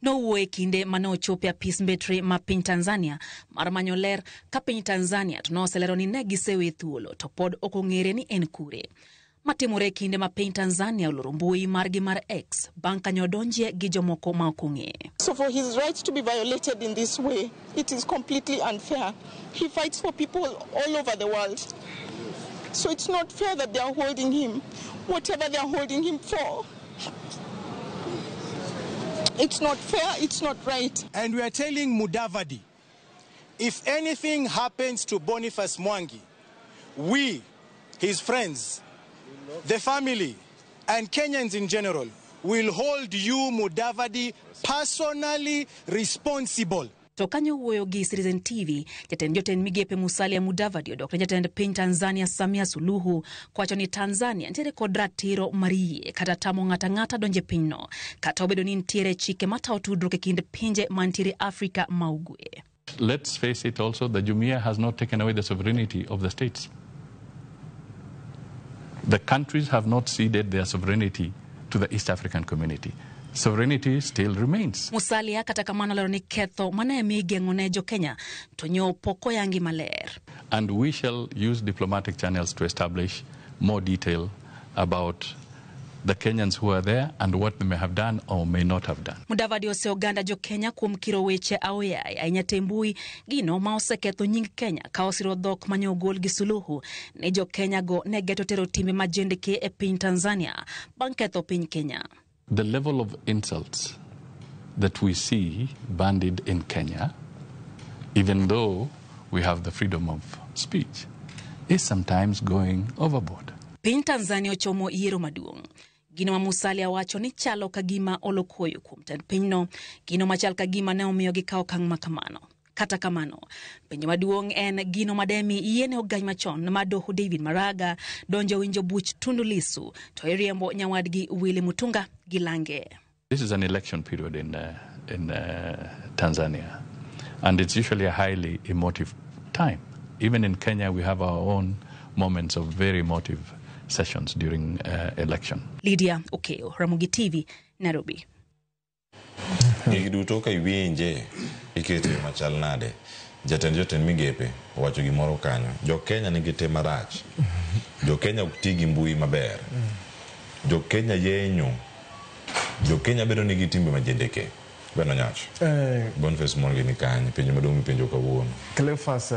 Nowuoyo e kinde mane ochopo e apis mbetre ma piny Tanzania mar manyo ler ka piny Tanzania to noselero ni ne gisewe thuolo to pod ok ong'ere ni en kure. Matimore e kinde ma piny Tanzania oloro mbui margi mar X bang' ka odonjie gi jomoko ma ok ong'e. So for his rights to be violated in this way, it is completely unfair. He fights for people all over the world. So it's not fair that they are holding him, whatever they are holding him for. It's not fair, it's not right. And we are telling Mudavadi, if anything happens to Boniface Mwangi, we, his friends, the family, and Kenyans in general, will hold you, Mudavadi, personally responsible. To kanyo wuoyo gi Citizen TV, jatend jotend migepe Musalia Mudavadi odok ne jatend piny Tanzania Samia Suluhu kowacho ni Tanzania nitiere kod ratiro mar yie kata tamo ng'ato ang'ata donjo e pinyno, kata obedo ni nitiere chike matayo tudruok e kind pinje mantiere Afrika ma Ugwe. Let's face it also, the Jumuiya has not taken away the sovereignty of the states. The countries have not ceded their sovereignty to the East African community. Sovereignty still remains. Musalia kata kamano lero ni ketho mane mi geng'o ne jo Kenya to nyo pok oyangi maler. And we shall use diplomatic channels to establish more detail about the Kenyans who are there and what they may have done or may not have done. Mudavadi ose oganda jo Kenya kuom kiro weche aoyaye ahinya te mbui gino ma oseketho nying Kenya ka osiro dhok mane ogol gi Suluhu ne jo Kenya go ne geto tero timbe majendeke e piny Tanzania bang' ketho piny Kenya. The level of insults that we see bandied in Kenya, even though we have the freedom of speech, is sometimes going overboard. Piny Tanzania ochomo yiero maduong'. Gino ma Musalia wacho ni chalo ka gima olokoyo kuom tend pinyno, gino machal ka gima ne omiyo gikawo okang' ma kamano. Kata kamano, penjo maduong' en gino mademi yiene ogany machon ma doho David Maraga donjo winjo buch Tundu Lissu to iriembo nyawadgi Willy Mutunga gi lange. This is an election period in Tanzania, and it's usually a highly emotive time. Even in Kenya, we have our own moments of very emotive sessions during election. Lydia Okeo, Ramogi TV, Nairobi. Gigi duto ka iwinje ikete machal nade. Jatend jotend migepe owacho gimoro kanyo. Jo Kenya nigi tim marach. Jo Kenya ok ti gi mbui maber. Jo Kenya yenyo. Jo Kenya bedo nigi timbe majendeke. Beno Nyach. Boniface Mwangi ni kanye, penjo maduong' mipenjo kawuono. Cleophas,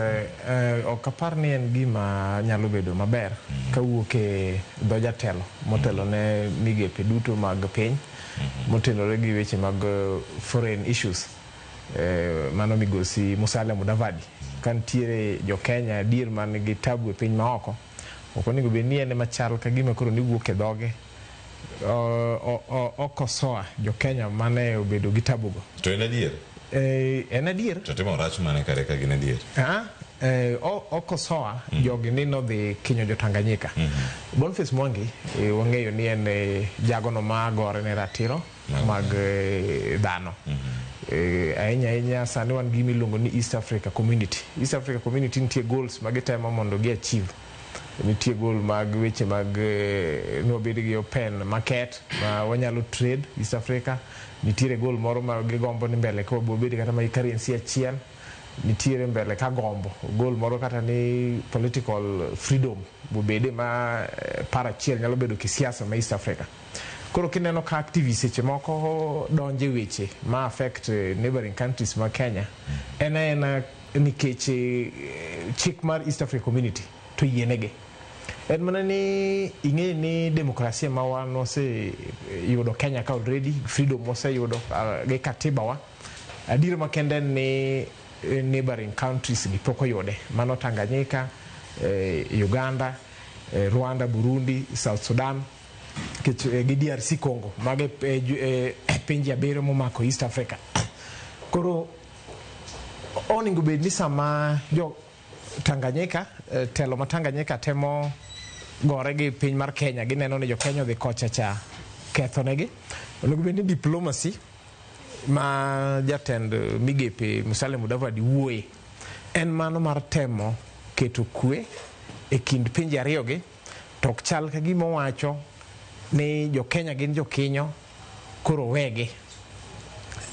ok apar ni en gima nyalo bedo maber kawuok e dho jatelo motelo ne migepe duto mag piny motenore gi weche mag foreign issues. Mano migosi Musalia Mudavadi. Ka nitiere jo Kenya adier man gi tabu e piny maoko, ok onego bed ni en ema chal ka gima koro niwuok e dhoge okosoa jo Kenya mane obedo gi tabugo. To en adier? En adier. To timo rach mane kare ka gin adier? Okosoa jogi ni nodhi kinyo jo Tanganyika. Boniface Mwangi wang'eyo ni en jagono ma gore ne ratiro mag dhano. Ahinya ahinya sani wan gi miluongo ni East Africa Community. East Africa Community nitie goals ma gitemo mondo gi achieve. Nitie goal mag weche mag ni wabed gi open market ma wanyalo trade East Africa. Nitiere goal moro ma gigombo ni mbele ka wabed kata ma currency achiel. Nitiere mbele ka gombo goal moro kata ni political freedom bobede ma par achiel nyalo bedo kisiasa ma East Africa. Koro kineno ka activists seche moko donje weche ma affect neighboring countries ma Kenya, en aena nikech chik mar East Africa Community to yienegi. En mana ni ing'e ni demokrasia ma wan waseyudo Kenya ka already, freedom waseyudo gi katiba wa. Adier makende en ni neighboring countries gi pok oyude. Mano Tanganyika, Uganda, Rwanda, Burundi, South Sudan, gi DRC Congo. Mago e pinje abiriyo momako East Africa. Koro onego bed ni sama jo Tanganyika, telo ma Tanganyika temo gore gi piny mar Kenya, gineno ni jo Kenya odhi kocha cha kethonegi. Onego bed ni diplomacy ma jatend migepe Musalia Mudavadi wuoye en mano mar temo keto kwe e kind pinje ariyogi, to ok chal ka gima owacho ni jo Kenya gin jokinyo koro wegi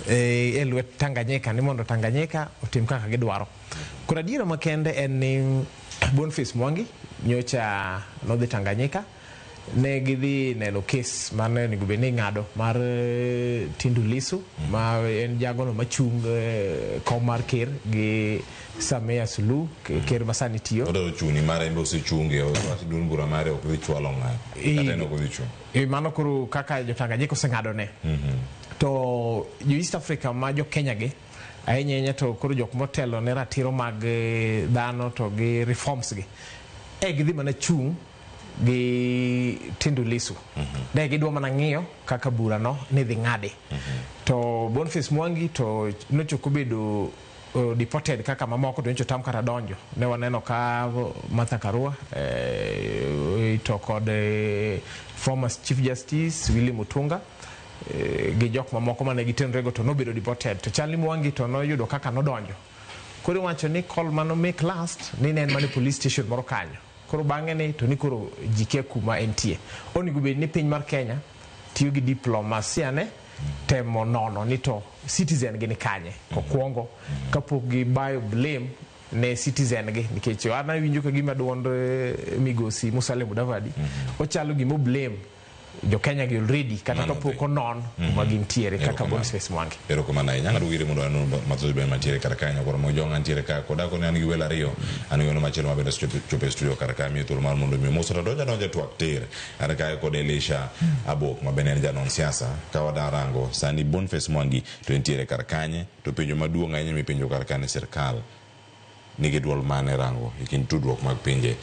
e lwet Tanganyika ni mondo Tanganyika otim kaka gidwaro. Koro adiera makende en ni Boniface Mwangi nyocha nodhi Tanganyika, ne gidhi neno kes mane onego bed ni ing'ado mar Tundu Lissu ma en jagono machung' kom mar ker gi Samia Suluhu, ker ma sani tiyo. Odwaro chuni mare en be osechunge, owacho duond bura mare ok dhi chwalo ng'ato. Kata en ok odhi chung'. Mano koro kaka jo Tanganyika oseng'adone. To jo East Africa ma jo Kenya gi ahinya ahinya to koro jok motelo ne ratiro mag dhano to gi reforms gi gidhi mana chung' gi Tundu Lissu. Ne gidwa mana ng'iyo kaka bura no ne dhi ng'adi. To Boniface Mwangi to nochoko bedo deported kaka mamoko to nyocha tam kata donjo. Ne waneno ka Martha Karua to kod former Chief Justice Willy Mutunga gi jok mamoko mane gitenrego to nobedo deported. To chal ni Mwangi to noyudo kaka nodonjo. Koro iwacho ni call mano make last ni ne en mana police station moro kanyo. Koro bang'e ni to ni koro ji kia kuma entie. Onego bed ni piny mar Kenya tiyo gi diplomasia ne temo nono ni to citizen gi ni kanye kokwongo kapok gibayo blame ne citizen gi, nikech an awinjo ka gima duond migosi Musalia Mudavadi ochalo gima blame jo Kenya gi already kata kapok onon kuma gintiere kaka Boniface Mwangi. Erokamano ahinya. Ng'ado wire mondo anon mathoth be mantiere kar kanyo. Koro mojonga ntiere ka koda koni an gi welo ariyo. An gi welo machielo ma bende osechopo e studio kar ka miyo thuolo mar mondo mi mos to donja twak tir. An kae kod Elisha Abok ma bende en janon siasa. Ka wada rango sani Boniface Mwangi to entiere kar kanye, to penjo maduong' ahinya mipenjo kar kane sirkal nigi duol mane rango e kind tudruok mag pinje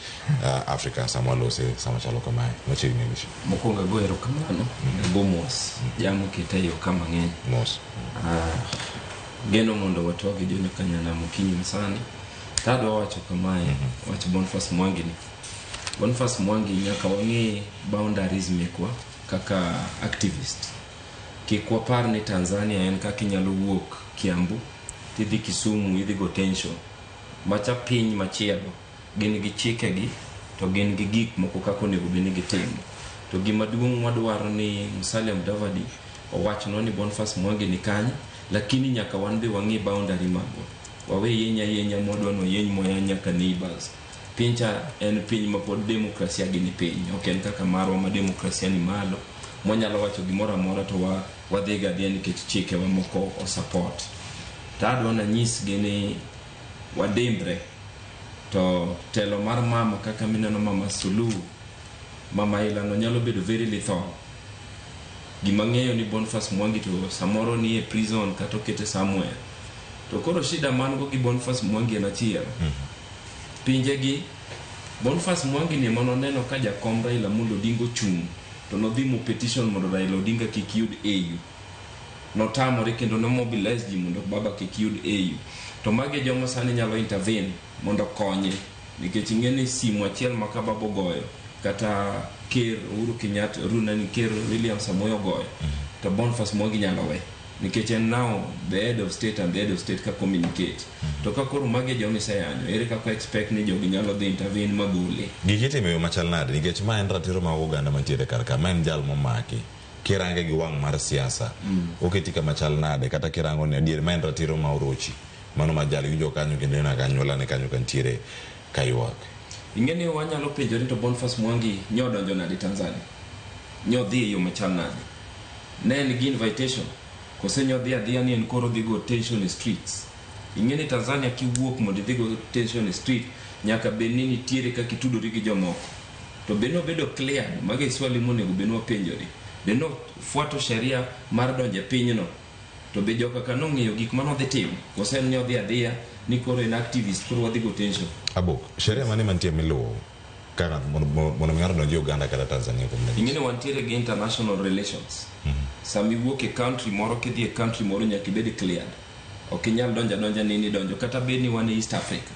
Afrika sama walose sama chalo kamae. Machiegni Elisha. Mokwongo ago erokamano, ago mos. Jam oketa e yo ka mang'eny. Mos. Geno mondo watwag gi jonyakanyanam okinyi masani. Tadwa wacho kamae, wach Boniface Mwangi ni. Boniface Mwangi nyaka wang'e boundaries mekwa kaka activist. Kik wapar ni Tanzania en kaka inyalo wuok Kiambu tidhi Kisumu idhi go tension. Macha piny machielo gin gi chikegi to gin gi gik moko kaka onego bed ni gitimo. To gima duong' wadwaro ni Musalia Mudavadi owachnwa ni Boniface Mwangi ni kanye, lakini nyaka wan be wang'i boundary magwa. Wawe yenya yenya mwadwa ni wayeny moya nyaka neighbors. Piny cha en piny ma pod demokrasia gi ni piny, ok en kaka marwa ma demokrasia ni malo. Mwanyalo wacho gimoro amora to wadhiga adhiya nikech chikewa moko o support. To adwa nanyisgi ni wadimbre to telo mar mama kaka mineno mama Suluhu, mama Ilano nyalo bedo very lethal. Gima ng'eyo ni Boniface Mwangi to samoro ni e prison kata okete somewhere. To koro shida man go gi Boniface Mwangi en achiel. Pinje gi Boniface Mwangi ni manoneno ka jakom Raila Amolo Odinga ochung' to nodhi mo petition mondo Raila Odinga kik yud AU. Notamore kendo no mobilize ji mondo baba kik yud AU. To magi joma sani nyalo intervene mondo konye nikech ing'e ni simu achiel ma ka baba ogoyo kata ker Uhuru Kenyatta, nani ker William Samoei ogoyo to Boniface Mwangi nyalo we. Nikech en now the head of state and the head of state ka communicate. To ka koro magi e joma iseyanyo, ere kaka expect ni jogi nyalo dhi intervene magole? Gigi itimo e yo machal nade nikech ma en ratiro mag oganda mantiere kar ka ma en jal momaki kirange gi wang' mar siasa oketi kama chal nade kata kirango ni adier ma en ratiro ma orochi mano ma jal winjo kanyo kendo ineno ka anyuolane kanyo kantiere kaywak. Ing'e ni wanyalo penjore to Boniface Mwangi nyodonjo nade Tanzania? Nyodhi e yo machal nade? Ne en gi invitation kose nyodhi adhiya ni en koro dhi go tension e streets? Ing'e ni Tanzania kiwuok mondo idhi go tension e street nyaka bed ni nitiere kaka itudori gi jomoko. To be nobedo cleared? Mago e swali monego bed ni wapenjore. Be nofuato sheria mar donjo e pinyno? To be joka ka nong'eyo gik manodhi timo? Kose en nyodhi adhiya ni koro en activist koro wadhi go tension? Abok, sheria mane mantie miluwo kaka mondo mi ng'ato donji Uganda kata Tanzania kuom ranyisi? Ing'e ni wantiere gi international relations. Sama iwuok e country moro kidhi e country moro nyaka ibed cleared. Ok inyal donjo adonja ni nidonjo kata bed ni wan e East Africa.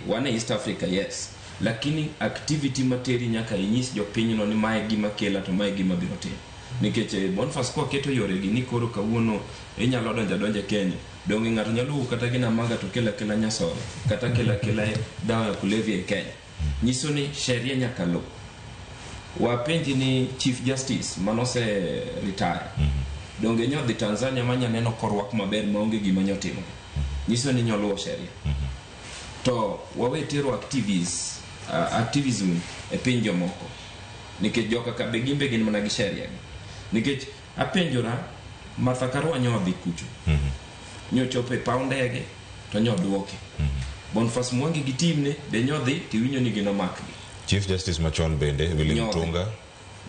Wan e East Africa, yes. Lakini activity materi nyaka inyis jopinyno ni mae gima kela to mae gima biro timo. Nikech Boniface kwa keto yore gi ni koro kawuono inyalo donjo adonja Kenya. Donge ng'ato nyalo wuok kata gi Namanga to kela kela nyasore kata kela kela dawa ya kulevya e Kenya. Nyiso ni sheria nyaka luw. Wapenji ni Chief Justice manose retire. Donge nyodhi Tanzania manya neno korwak maber maonge gima nyotimo. Nyiso ni nyoluwo sheria. To wawe tero activism e piny jomoko. Nikech joka ka be gimbe gin mana gi sheria gi. Nikech apenjora Martha Karua nyodhi kucho. Nyochopo e paw ndege to nyoduoke. Boniface Mwangi gi timne be nyodhi tiwinjo ni gin omakgi. Chief Justice machon bende William Tunga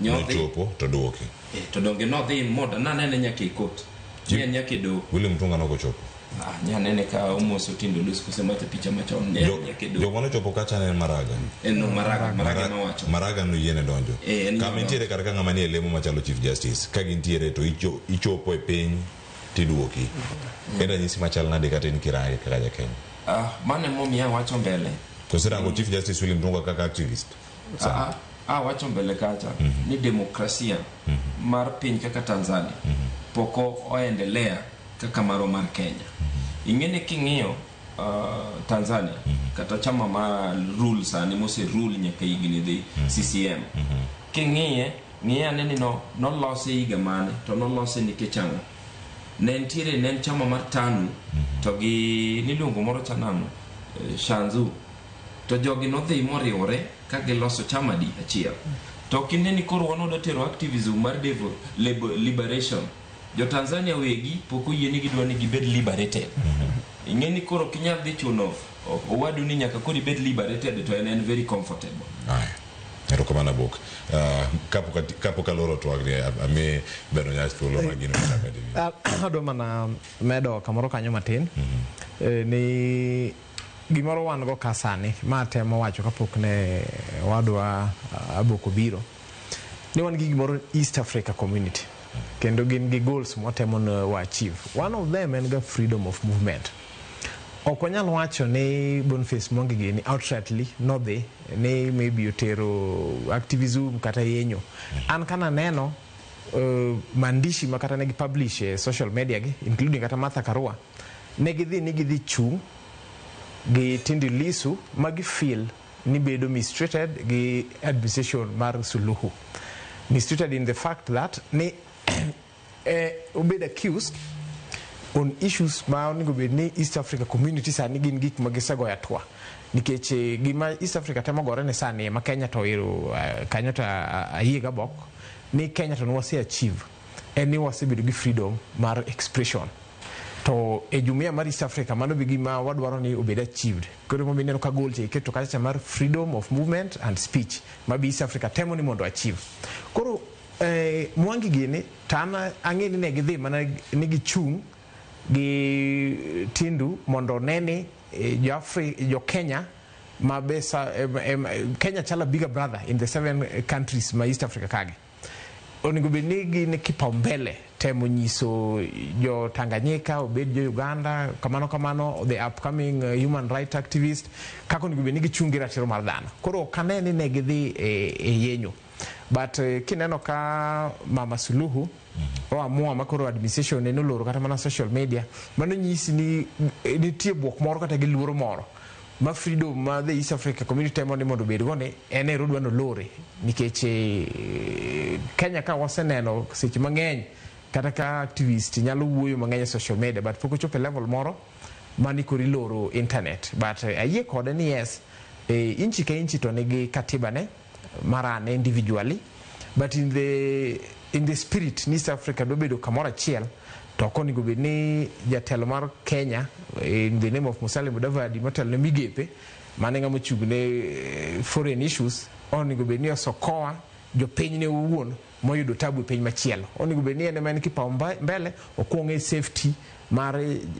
nochopo to duoke. To donge nodhi moda nanene nyaka e court. Ne nyaka e doho. William Tunga nokochopo. Nyanene ka omoso Tindo Lissu kosemacho picha machon. Ne nyaka e doho. Joma nochopo kacha ne en Maraga. En no Maraga, Maraga nowacho. Maraga noyiene donjo. Kama intiere kar ka ng'ama nie lemo machalo Chief Justice, ka gintiere to ichopo e piny tiduoki. En ranyisi machal nade kata in kirange kaka ja Kenya? Mano emomiyo awacho mbele. Koserango Chief Justice William Tunga kaka activist. Awacho mbele kacha ni demokrasia mar piny kaka Tanzania pok oendelea kaka marwa mar Kenya. Ing'e ni king'iyo Tanzania kata chama ma rule sani mose rule nyaka higni dhi CCM. King'iye, ng'iye ane ni nolose higa mane to nolose nikech ang'o? Ne nitiere ne en chama mar TANU to gi niluongo moro cha nang'o? Shanzu. To jogi nodhi moriwore ka giloso chama di achiel. To ok ine ni koro wan wadwa tero activism mar liberation. Jo Tanzania wegi pok oyie ni gidwa ni gibed liberated. Ing'e ni koro ok inyal dhi chuno owadu ni nyaka koro ibed liberated to en very comfortable. Erokamano Abok. Kapok aloro twagni ami Beno Nyach thuolo mar gino Adwa mana medo kamoro kanyo matin. Ni gimoro wan go ka sani ma temo wacho kapok ne wadwa Abok obiro ni wan gi gimoro East Africa Community kendo gin gi goals mwatemo ne wa achieve. One of them en ga freedom of movement. Ok wanyal wacho ni Boniface Mwangi gini outrightly nodhi ni maybe otero activism kata yenyo. An kana neno maandishi ma kata negi publish e social media gi including kata Martha Karua ne gidhi ni gidhi chung' gi Tundu Lissu ma gi feel ni bedo mistreated gi administration mar Suluhu. Mistreated in the fact that ni obed accused on issues ma onego bed ni East Africa Community sani gin gik ma gisegoyo atwa. Nikech gima East Africa temo gore ne sani ma Kenya to ero kanyo to ayie gabok ni Kenya to nwase achieve en ni wasebedo gi freedom mar expression. To e jumuiya mar East Africa mano be gima wadwaro ni obed achieved. Koro emomiyo ineno ka goal cha iketo kacha mar freedom of movement and speech ma be East Africa temo ni mondo achieve. Koro Mwangi gini to an ang'e ni ne gidhi mana ni gichung' gi Tundu mondo one ni jo Kenya ma be Kenya chalo bigger brother in the 7 countries ma East Africa kagi. Onego bed ni gin kipaumbele temo nyiso jo Tanganyika, obed jo Uganda, kamano kamano, the upcoming human rights activist, kaka onego bed ni gichung' gi ratiro mar dhano. Koro ok ane ni ne gidhi e yenyo. But kineno ka Mama Suluhu oamua ma koro administration ne noloro kata mana social media, mano nyisi ni nitie buok moro kata gi luoro moro ma freedom ma the East Africa Community temo ni mondo obedgo ni en ero dwa nolore nikech Kenya ka waseneno seche mang'eny kata ka activist nyalo wuoyo mang'eny e social media, but pok ochopo e level moro mani koro iloro internet. But ayie kode ni yes, inchi ka inchi to nigi katiba ne marane individually, but in the spirit ni East Africa dwa bedo kamoro achiel, to ok onego bed ni jatelo mar Kenya in the name of Musalia Mudavadi motelo ne migepe mane ng'ama ochung' ne foreign issues onego bed ni osokoa jopiny ne owuon moyudo tabu e piny machielo. Onego bed ni en ema en kipao mbele okuong e safety mar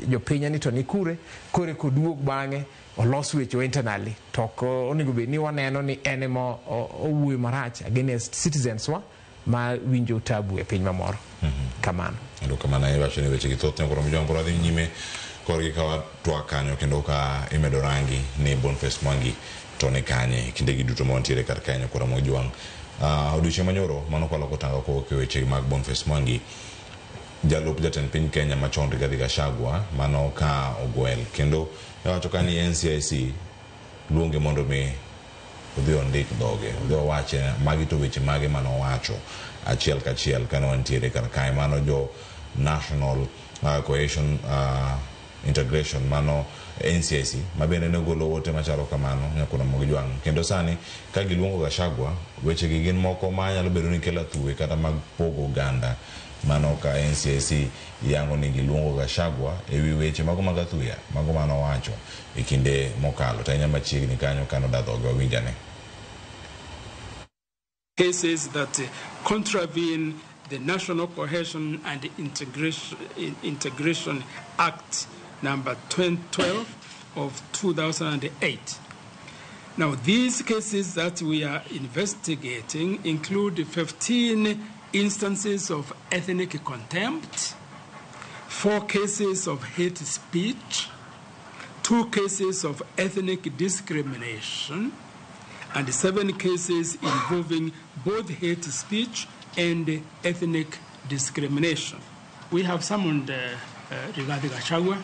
jopiny ni to ni kure kore koduog bang'e olos weche internally, to ok onego bed ni waneno ni en ema owuoyo marach against citizens wa ma winjo tabu e piny mamoro kamano. Erokamano. Iwacho ni weche gi thoth ne koro mijong koro adhi nyime korgi ka watwak kanyo kendo ka imedo rangi ni Boniface Mwangi to ni kanye kinde gi duto ma wantiere kar kae nyakora Mojwang'. Odiochieng' manyoro mano kwaloko tanga kowuok e weche mag Boniface Mwangi, jalup jatend piny Kenya machon Rigathi Gachagua mano ka ogwel kendo owacho ka ni NCIC luonge mondo mi odhi ondik dhoge, odhi owache magi to weche mage manowacho achiel kachiel kane wantiere kar kae. Mano jo National Cohesion Integration, mano NCIC, ma bende ne ogolo ote machalo kamano nyakona Mojwang'. Kendo sani ka giluongo Gachagua, weche gi gin moko ma nyalo bedo ni kelo athuwe kata mag pogo oganda. Mano ka NCIC yango ni giluongo Gachagua ewi weche mago mag athuya mago manowacho e kinde mokalo to ahinya machiegni kanyo kanoda dhoge wawinjane. Cases that contravene the National Cohesion and Integration Act number 12 of 2008. Now, these cases that we are investigating include 15 instances of ethnic contempt, 4 cases of hate speech, 2 cases of ethnic discrimination, and 7 cases involving both hate speech and ethnic discrimination. We have summoned Rigathi Gachagua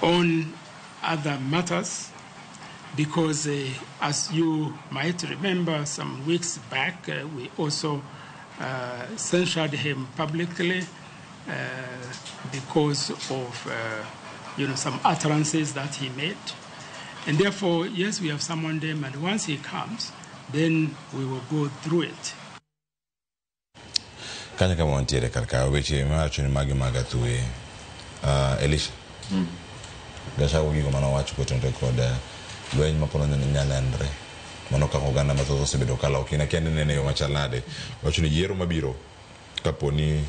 on other matters because, as you might remember, some weeks back we also censured him publicly because of some utterances that he made. And therefore, yes, we have summoned him, and once he comes, then we will go through it. Kanyo kama wantiere kar ka weche mawacho ni magi mag athuye, Elisha. Gachagua gigo manowacho kotenore kod lweny mapod nyanenre mano kaka oganda mathoth osebedo kalok in akia ni nene yo machal nade. Wacho ni yiero mabiro kapo ni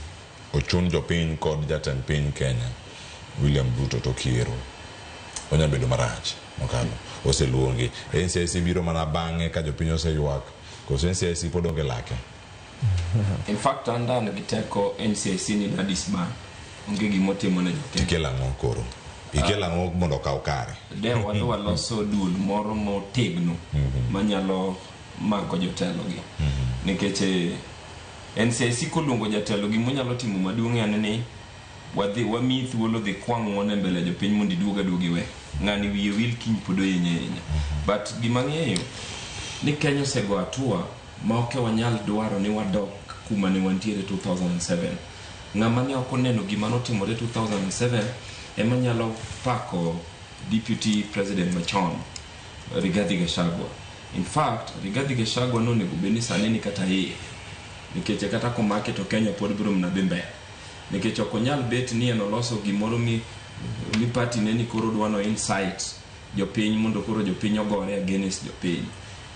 ochun jopiny kod jatend piny Kenya William Ruto to kiero onya bedo marach mokalo. Oseluongi NCIC biro mana bang'e ka jopiny oseywak koso NCIC pod onge lake. In fact, an dan gi teko NCIC ni da disband. Onge gimotimo ne jokenya. Ikelo ang'o koro? Ikelo ang'o mondo okaw kare? De wadhi waloso duol moro motegno manyalo mako jotelo gi. Nikech NCIC koluongo jatelo, gimonyalo timo maduong' en ni wadhi wamiyi thuolo dhi kwa ng'uono e mbele jopiny mondo iduog aduoga iwe ng'ani wiye wil kiny pod oyenye ahinya. But gima ng'eyo ni Kenya osego hatua ma ok wanyal dwaro ni wadok kuma ne wantiere 2007. Ng'ama ne ok oneno gima notimore 2007 ema nyalo pako deputy president machon Rigathi Gachagua. In fact, Rigathi Gachagua nonego bed ni sani ni kata iye nikech kata komake to Kenya pod biro mana dhi mbele nikech ok onyal bet ni en oloso gimoro mi party ne ni koro dwa no incite jopiny mondo koro jopiny ogore against jopiny.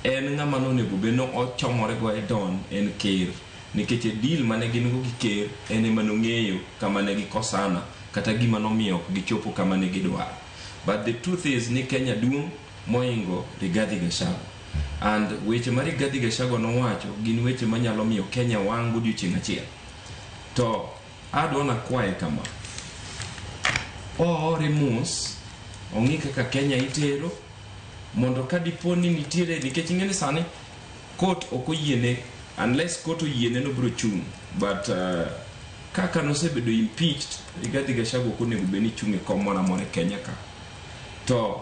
En ng'ama nonego bed ni ochomore go e don en ker nikech e deal mane gin go gi ker en ema nong'eyo kama ne gikosana kata gima nomiyo ok gichopo kama ne gidwaro. But the truth is ni Kenya duong' moingo Rigathi Gachagua, and weche ma Rigathi Gachagua nowacho gin weche manyalo miyo Kenya wang' godiochieng' achiel. To adwa nakwaye kama: oore mos ong'i kaka Kenya itero. Mondo ka dipo ni nitiere, nikech ing'e ni sani court ok oyiene, unless court oyiene nobiro chung', but kaka nosebedo impeached, Rigathi Gachagua ok onego bed ni chung' e kom moro amora e Kenya ka. To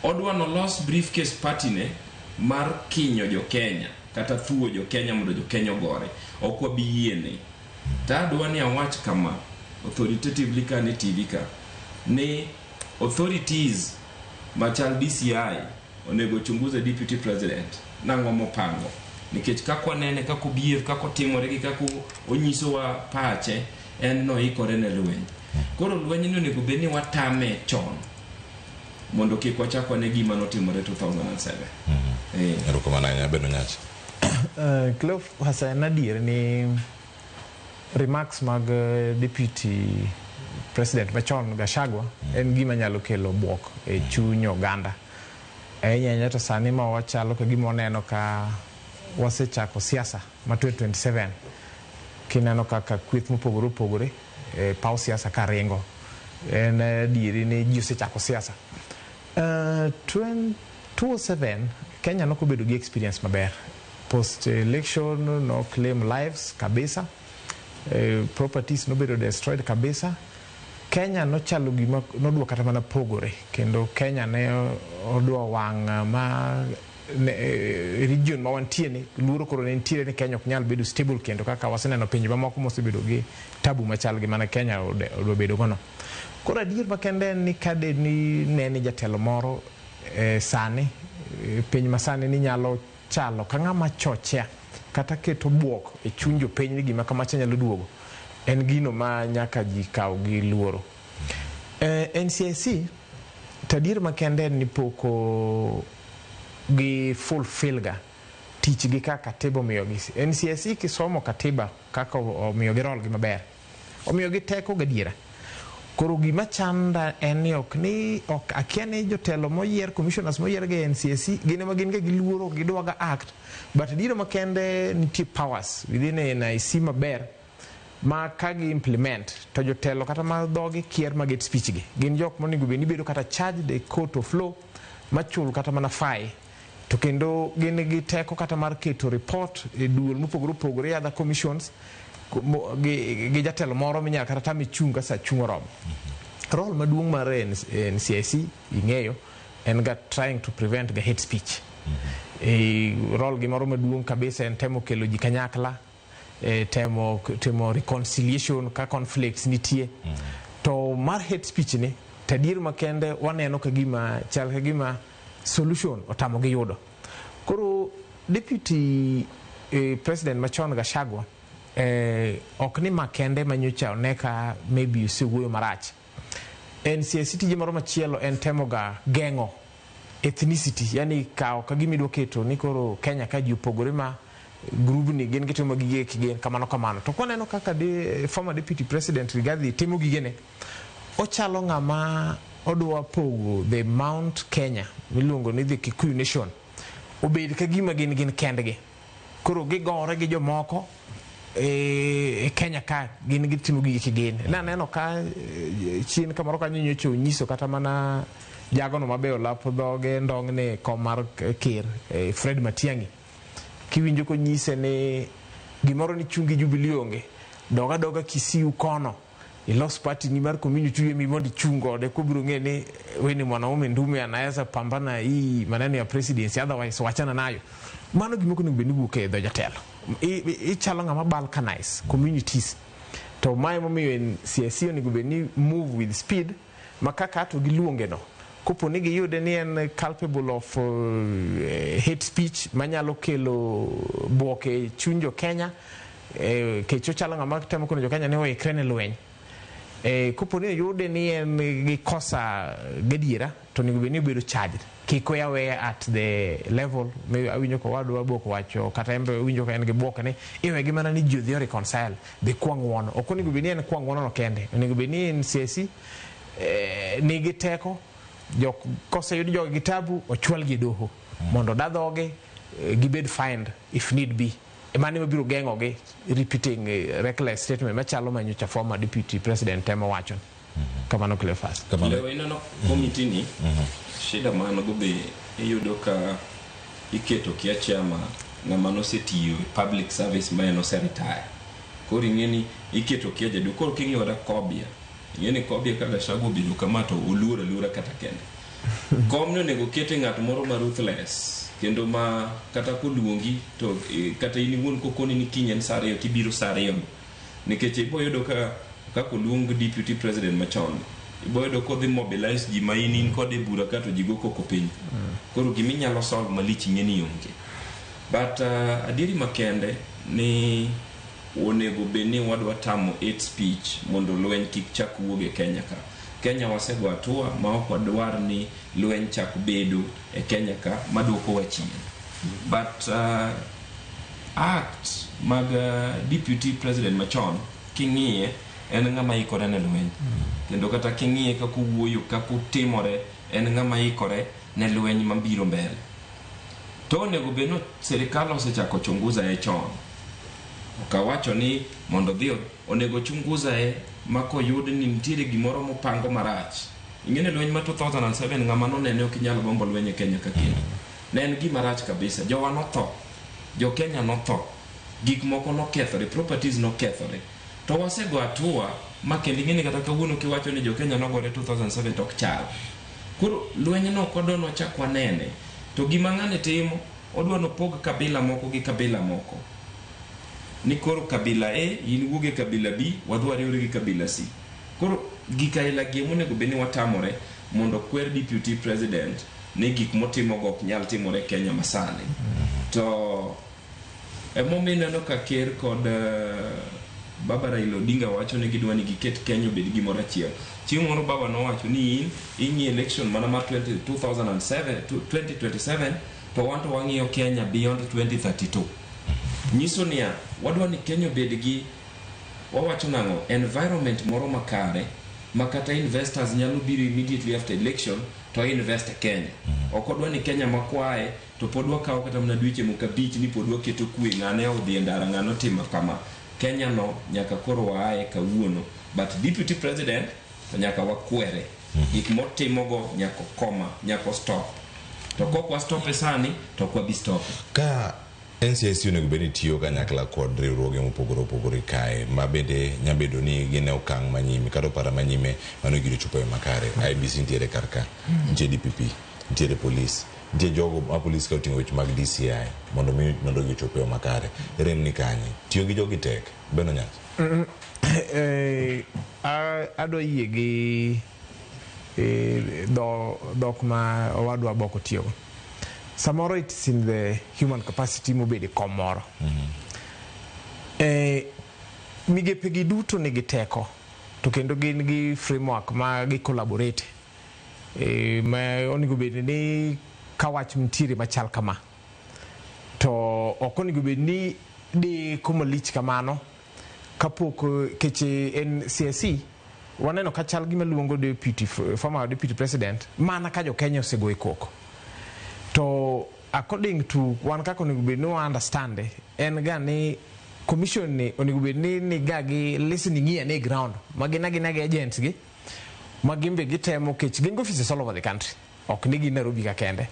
odwa nolos briefcase party ne mar kinyo jo Kenya kata thuo jo Kenya mondo jo Kenya ogore. Ok wabi yiene. To adwa ni awach kama authoritatively ka ne TV ka ni authorities machal DCI onego chunguze deputy president nang'o mopango, nikech kaka wanene, kaka obehave, kaka otimore gi kaka onyisowa pache, en noikore ne lweny. Koro lweny ni onego bed ni watame chon mondo kik wachak wane gima notimore 2007. Erokamano ahinya, Bedo Nyachi. Cleophas, en adier ni remarks mag deputy president machon Gachagua en gima nyalo kelo buok e chuny oganda. Ahinya ahinya to sani ma wachalo ka gima waneno ka wasechako siasa ma 2027, kineno kaka kweth mopogore opogore e paw siasa ka ringo, en adieri ni ji osechako siasa. 2007 Kenya nokobedo gi experience maber. Post election no claim lives kabisa, properties nobedo destroyed kabisa. Kenya nochalo gima nodwa kata mana pogore, kendo Kenya ne odwa wang' ma ne, region ma wantie ni luoro koro ne nitiere ni Kenya ok nyal bedo stable kendo kaka waseneno pinje mamoko mosebedo gi tabu machal gi mana Kenya odwa bedo gono. Koro adier makende en ni kade ni ne ni jatelo moro sani piny masani ni nyalo chalo ka ng'ama chochea kata keto buok e chuny jopiny ni gima kamacha nyalo duogo, en gino ma nyaka ji kaw gi luoro. NCIC to adier makende en ni pok gi fulfill ga tich gi kaka katiba omiyogi. NCIC kisomo katiba kaka omiyogi role gi maber, omiyogi teko gadiera. Koro gima chanda en ni ok ni ok akia ni jotelo moyier, commissioners moyier gi NCIC, gin ema gin ga gi luoro, gidwa ga act, but adiera makende nitie powers within NIC maber ma ka gi implement to jotelo kata ma dhogi kier mag hate speech gi gin jok monego bed ni bedo kata charged e court of law machul kata mana fine, to kendo gin gi teko kata mar keto report e duol mopogore opogore, other commissions gi jatelo moro minyalo kata tame chung' ka sa chung' oromo. Role maduong' mar NCIC ing'eyo en ga trying to prevent the hate speech. Role gi moro maduong' kabisa en temo kelo ji kanyakla, temo timo reconciliation ka conflicts nitie. To mar hate speech ni to adier makende waneno ka gima chal ka gima solution otamogi yudo. Koro deputy president machon Gachagua, ok ni makende manyocha one ka maybe osewuoyo marach. NCIC tije moro machielo en temo ga geng'o ethnicity, yani kawo ka gima idwa keto ni koro Kenya ka ji opogore ma grubni gin gitimo gige kigin kamano kamano. To kwaneno kaka former deputy president Rigathi timo gigene, ochalo ng'ama odwa pogo the Mount Kenya miluongo ni the Kikuyu Nation obed ka gima gin kendgi. Koro gigore gi jomoko e Kenya ka gin gitimo gige kigin. Naneno ka chien kamoro kanyo nyocha onyiso kata mana jagono mabe olapo dhoge ndong'ne kom mar ker, Fred Matiang'i, kiwinjo konyise ni gimoro ni chungi Jubilee onge, dog adoga Kisii kono ilos party ni mar community emi mondo ichung kode, kobiro ng'e ni we ni mwanaume ndume anaweza pambana hii maneno ya presidency, otherwise wachana nayo. Mano gima ok onego bed ni wuok e dho jatelo. Ichalo ng'ama balkanize communities, to mae momiyo NCIC onego bed ni move with speed ma kaka to giluonge no kopo ni giyude ni en culpable of hate speech manyalo kelo buok e chuny jo Kenya, kech ochalo ng'ama temo kono jo Kenya ni oikre ne lweny. Kopo ni oyude ni en gi kosa gadiera, to onego bed ni obedo charged, kik we aweya at the level awinjo ka owadwa Bok wacho, kata en be awinjo ka en gi bwok ni iwegi mana ni ji odhi o reconcile dhi kwa ng'uono. Ok onego bed ni en kwa ng'uono no kende, onego bed ni NCIC nigi teko jok koseyud jogi gi tabu ochwalgi e doho mondo oda dhogi, gibed fined if need be. Mano ema biro geng'ogi repeating reckless statement machalo manyocha former deputy president temo wacho. Kamano Cleophas. Leo ineno komiti ni shida man go be iyudo ka iketo kia chama ng'ama nosetiyo e public service ma en oseretire. Koro ing'e ni iketo kia jaduong'. Koro king'iyo kata Kobia, ing'e ni Kobia ka Gachagua obedo kama to oluor aluora kata kende. Kom ni onego kete ng'at moro ma ruthless kendo ma kata koluongi to kata in iwuon kokoni ni kiny en saa 2 tibiro saa 2 nikech ibo yudo ka kaka oluong deputy president machon ibo yudo kodhi mobilize ji ma in kode e bura kato ji go koko piny. Koro giminyalo solve malich ing'e ni onge. But adieri makende ni onego bed ni wadwa tamo hate speech mondo lweny kik chak wuog e Kenya ka. Kenya wasego hatua ma ok wadwar ni lweny chak bedo e Kenya ka maduokowa chien. But act mag deputy president machon king'iye en ng'ama ikore ne lweny. Kendo kata king'iye kaka owuoyo, kaka otimore, en ng'ama ikore ne lweny mabiro mbele. To onego bed ni sirikal osechako chunguza e chon. Ok awacho ni mondo odhi onego chunguza e ma koyud ni nitiere gimoro mopango marach. Ing'e ni lweny ma 2007 ng'ama nonene ok inyal gombo lweny e Kenya ka kendo. Ne en gima rach kabisa. Jowa notho. Jo Kenya notho. Gik moko nokethore, properties nokethore. To wasego hatua ma kendo ing'e ni kata kawuono kiwacho ni jo Kenya nogore 2007 to ok chal. Koro lweny no ok wadwa nwachak wanene. To gima ng'ani timo, odwa nopog kabila moko gi kabila moko. Ni koro kabila A, in wuog e kabila B, wadhi wariwre gi kabila C. Koro gik aila gi emonego bed ni watamore mondo kwer deputy president ni gik motimogo ok nyal timore Kenya masani. To emomiyo ineno ka ker kod Baba Raila Odinga wacho ni gidwa ni giket Kenya obed gimoro achiel. Chieng' moro baba nowacho ni in ing'iyo election mana mar 2007 2027 to wan to wang'iyo Kenya beyond 2032. Nyiso niya, wadwa ni Kenya obed gi wawacho nang'o environment moro makare ma kata investors nyalo biro immediately after election to invest e Kenya. Ok odwa ni Kenya makwae to pod wakawo kata mana dweche moko 5 ni pod waketo kwe, ng'ane odhi e ndara, ng'ane otimo kama. Kenya no nyaka koro waaye kawuono. But deputy president to nyaka wakwere. Gik motimogo nyaka koma, nyaka stop. To kok wa stop e sani, to ok wabi stop. Ka NCIC onego bed ni tiyo kanyakla kod riwruoge mopogore opogore kae ma bende nyabedo ni gin e okang' manyime kata opara manyime mano giro chopo e makare. IEBC nitiere kar ka, nitie DPP, nitiere polis, nitie jogo ma polis ka oting'o weche mag DCI mondo mi mondo gichop e yo makare. Rem ni kanye? Tiyo gi jogi tek. Ben Onyancha. Adwa yie gi dhok ma owadwa Boko tiyogo. Samoro it's in the human capacity mobedo e kom moro. Migepe gi duto nigi teko to kendo gin gi framework ma gi collaborate ma onego bed ni ka wach nitiere machal kama to ok onego bed ni deko malich kamano kapok keche NCIC waneno ka chal gima luongo deputy former deputy president mana ka jo Kenya osego e koko. To according to wan kaka onego bed ni wa understand en ga ni commission ni onego bed ni niga gi listening ear ne ground ma gin agina gi agents gi ma gin be gitemo kech gin gi offices all over the country ok ni gin Nairobi ka kende.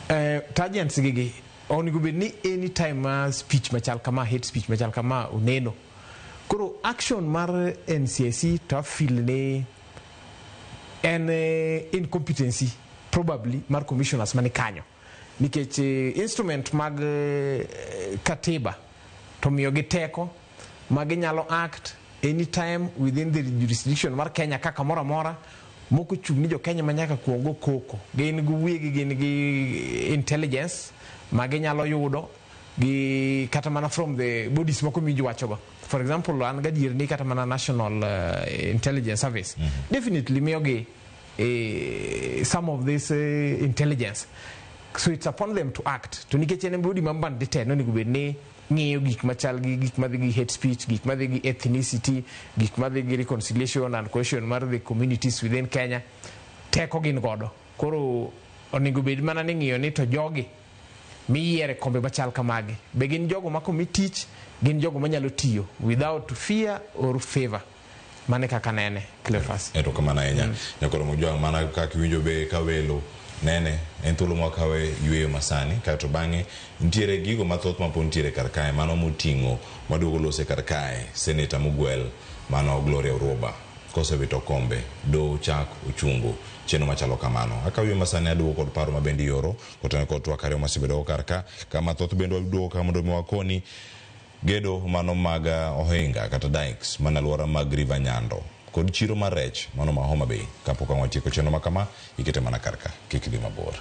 To agents gi gi onego bed ni anytime ma speech machal kama, hate speech machal kama oneno. Koro action mar NCIC to feel ni en incompetency probably mar commissioners mani kanyo nikech instrument mag katiba to miyo gi teko ma ginyalo act anytime within the jurisdiction mar Kenya kaka moro amora moko chung' ni jo Kenya ma nyaka kuong go koko gin gi wiyegi gin gi intelligence ma ginyalo yudo gi kata mana from the bodies moko miwinjo wachogo. For example, an gadier ni kata mana National Intelligence Service definitely miyogi some of this intelligence. So it's upon them to act. To nikech en body ma band te onego bed ni ng'iyo gik machal gi gik madhi gi hate speech, gik madhi gi ethnicity, gik madhi gi reconciliation and cohesion mar the communities within Kenya. Teko gin godo. Koro onego bed mana ni ng'iyo ni to jogi miyiere kombe machal kamagi be gin jogo ma komi tich, gin jogo manyalo tiyo without fear or favor. Mane kaka nene Cleophas. Erokamano ahinya. Nyakoro Mojwang' mana kaka iwinjo be ka welo nene en thuolo mwakawe yueyo masani kaeto bang'e nitiere gigo mathoth mapod nitiere kar kae mano moting'o maduogo lose kar kae seneta mogwel mano Gloria Orwoba kosewito kombe do chak ochungo chenro machalo kamano. Akawo yueyo masani aduogo kod paro mabende ioro kotenore kod twak ariyo masebedogo kar ka kama thoth bende waduogo ka mondo mi wakoni gedo mano mag ohinga kata dikes mana alwora mag River Nyando kod chiro mar rech mano ma Homa Bay kapok ang' watieko chenro ma kama ikete mana kar ka kik idhi mabor.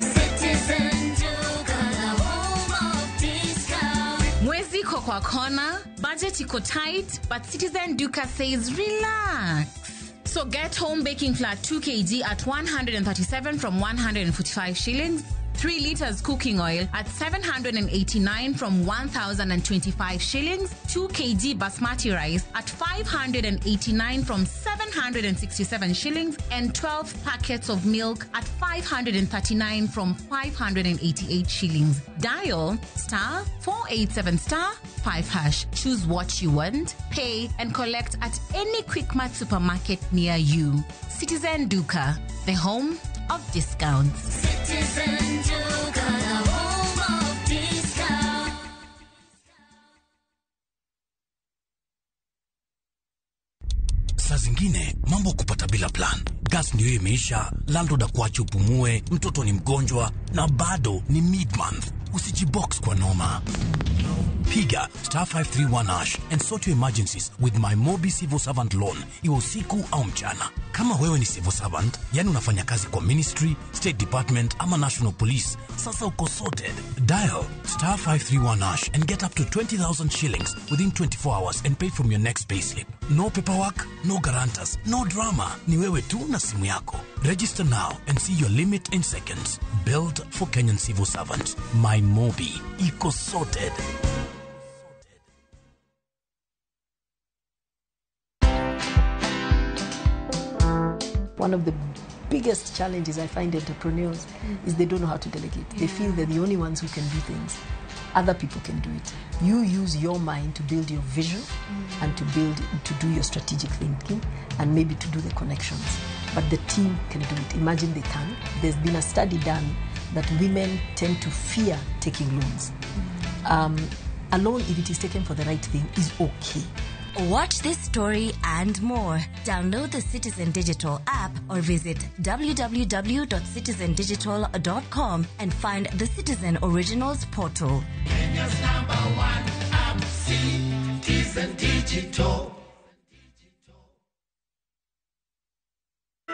Citizen Duka, the home of discount. Mwezi iko kwa kona, budget iko tight, but Citizen Duka says relax. So get home baking flour 2 kg at 137 from 145 shillings, 3 liters cooking oil at 789 from 1,025 shillings, 2 kg basmati rice at 589 from 767 shillings, and 12 packets of milk at 539 from 588 shillings. Dial star 487 star 5 hash. Choose what you want, pay, and collect at any Quickmart supermarket near you. Citizen Duka, the home of discounts. Citizen Duka, the home of discount. Saa zingine mambo kupata bila plan. Gas ndiyo imeisha, landlord akuache upumue, mtoto ni mgonjwa na bado ni mid-month. Usijibox kwa noma. Piga star 531 hash and sort your emergencies with my Mobi Civil Servant Loan, iwe usiku au mchana. Kama wewe ni civil servant, yani unafanya kazi kwa ministry, state department ama national police, sasa uko sorted. Dial star 531 hash and get up to 20,000 shillings within 24 hours and pay from your next payslip. No paperwork, no guarantors, no drama. Ni wewe tu na simu yako. Register now and see your limit in seconds. Built for Kenyan civil servants. My Mobi. Iko sorted. One of the biggest challenges I find entrepreneurs is they don't know how to delegate. They feel they're the only ones who can do things. Other people can do it. You use your mind to build your vision and to do your strategic thinking and maybe to do the connections. But the team can do it. Imagine they can. There's been a study done that women tend to fear taking loans. A loan, if it is taken for the right thing, is okay. Watch this story and more. Download the Citizen Digital app or visit www.citizendigital.com and find the Citizen Originals portal. Kenya's number one app, Citizen Digital.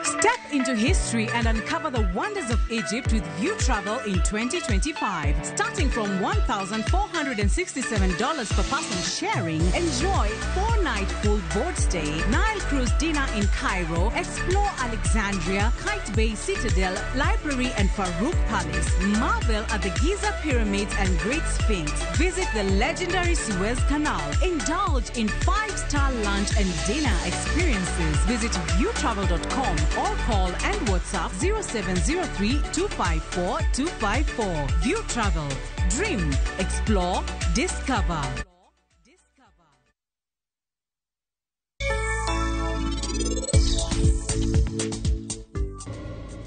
Step into history and uncover the wonders of Egypt with View Travel in 2025. Starting from $1,467 per person sharing, enjoy 4-night full board stay, Nile cruise dinner in Cairo, explore Alexandria, Kite Bay Citadel, Library and Farouk Palace, marvel at the Giza Pyramids and Great Sphinx, visit the legendary Suez Canal, indulge in 5-star lunch and dinner experiences. Visit viewtravel.com or call and WhatsApp 0703 254 254. View Travel. Dream, explore, discover.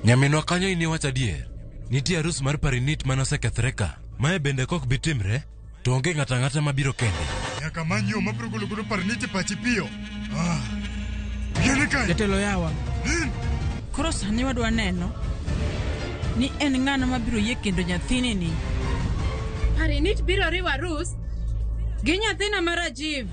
Nyaminwa kanyo in iwacho adier. Nitie arus mar Parinit mane osekethre ka. Mae bende kok bi timre, to onge ng'ato ang'ata mabiro kende. Nyaka many yo mabiro golo godo Parinit e pachi piyo. Jatelo yawa. Koro sani wadwa neno ni en ng'ano mabiro yie kendo nyathini ni. Parinit biro riwo arus gi nyathina ma Rajiv.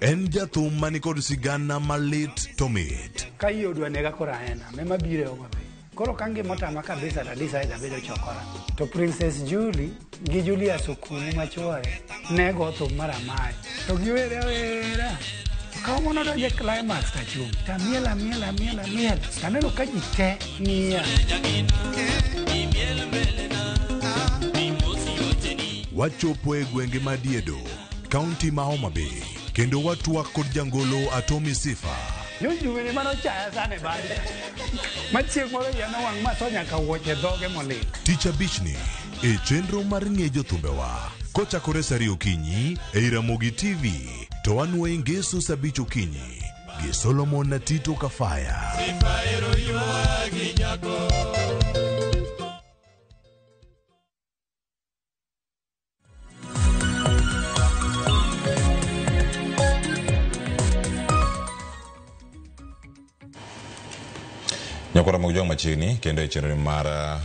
En jathum manikod sigana malit to mit. Ka yie odwa nega koro aena, ema biro e Homa Bay. Koro ka ngima otama kabisa to decide abedo chokora. To Princess Julie gi Julius Okumu machuore ne go thum mar Amai. To giwere awera. To kawuono donjo e climax tachung'. Tamiel amiel amiel amiel. Taneno ka ji te ng'iya. Wachopo e gwenge ma Diedo, kaunti ma Homa Bay, kendo watwak kod jangolo Atomi Sifa. Jojuwene manochaya sana e bade. Ma chieng' moro iya nowang' ma tho nyaka wuoche dhoge molil. Tich abichni e chenro mar ng'e jothumbewa kochakore sa ariyo okinyi ei Ramogi TV to wanwoye ngeso sa abich okinyi gi Solomon na Tito Kafaya. Nyakwara mag jwang' machiegni kendo e chenro mar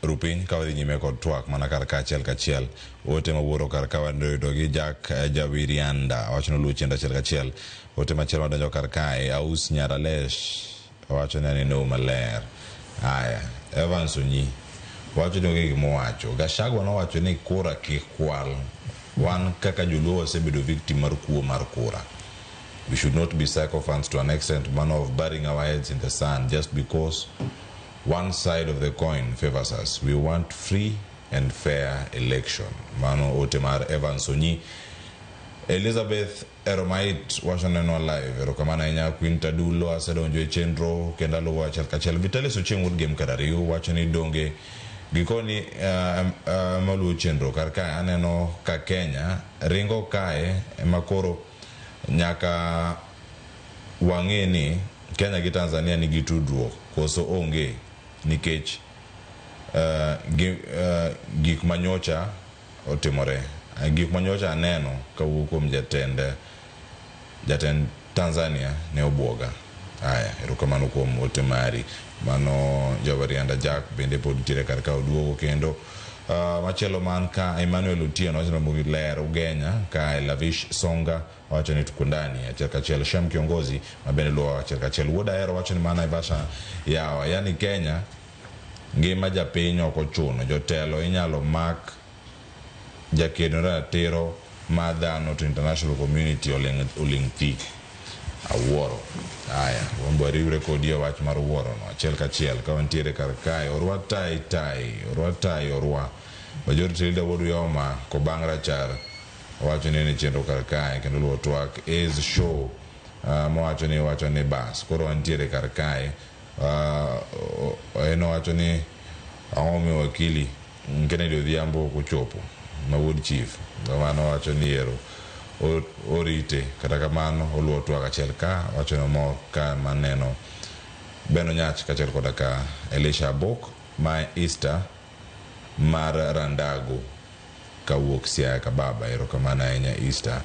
rupiny ka wadhi nyime kod twak mana kar ka achiel kachiel. Ote mawuoro kar ka wayudo gi Jack Jawirianda wacho ni oluwo chenro achiel kachiel. Ote machielo madonjo kar kae Aus Nyaralesh wacho ni aneno maler. Aya, Evans Onyi wacho ni onge gima owacho. Gachagua nowacho ni kura kik kwal. Wan kaka joluo wasebedo victim mar kuo mar kura. We should not be sycophants to an extent manner of burying our heads in the sand just because one side of the coin favors us. We want free and fair election. Mano ote mar Evans Onyi. Elizabeth Eromait wacho nenwa live. Erokamano ahinya Queen Tadulo asedonjo e chenro kendo aluwo achiel kachiel. Vitalis Ochieng' wuod Gem Karariu wacho ni donge gikoni maluwo chenro kar kae aneno ka Kenya ringo kae ema koro nyaka wang'e ni Kenya gi Tanzania nigi tudruok koso onge nikech gik manyocha otimore. Gik manyocha aneno kawuok kuom jatend Tanzania ne obwoga. Aya, erokamano kuom ote mari. Mano Jawarianda Jack bende pod nitiere kar ka oduogo kendo. Machielo man ka Emmanuel Otieno wacho ni ler Ugenya ka Lavish Songa wacho ni tuko ndani achiel kachiel. Shem Kiongozi ma bende luwo achiel kachiel. Wuod Ahero wacho ni mana Naivasha yawa, yani Kenya ngima japiny ok ochuno, jotelo inyalo mak jakedo ratiro ma dhano to international community oling' thi. Awuoro. Aya, wambo riwre kodi e wach mar wuoro no achiel kachiel ka wantiere kar kae. Orwa tai tai, orwa tai orwa. Majority Leader Wuod Uyoma kobang' rachar wacho ni en chenro kar kae kendo luwo twak is show mowacho ni wacho ni bas. Koro wantiere kar kae. En owacho ni ang'o momiyo wakili Kennedy Odhiambo ok ochopo ma wuod chief. Mano wacho ni ero orite kata kamano oluwo twak achiel ka wacho ni omor ka maneno Ben Onyach kaachiel koda ka Elisha Abok ma Easter mar Randago kawuok Siaya Kababa. Erokamano ahinya Easter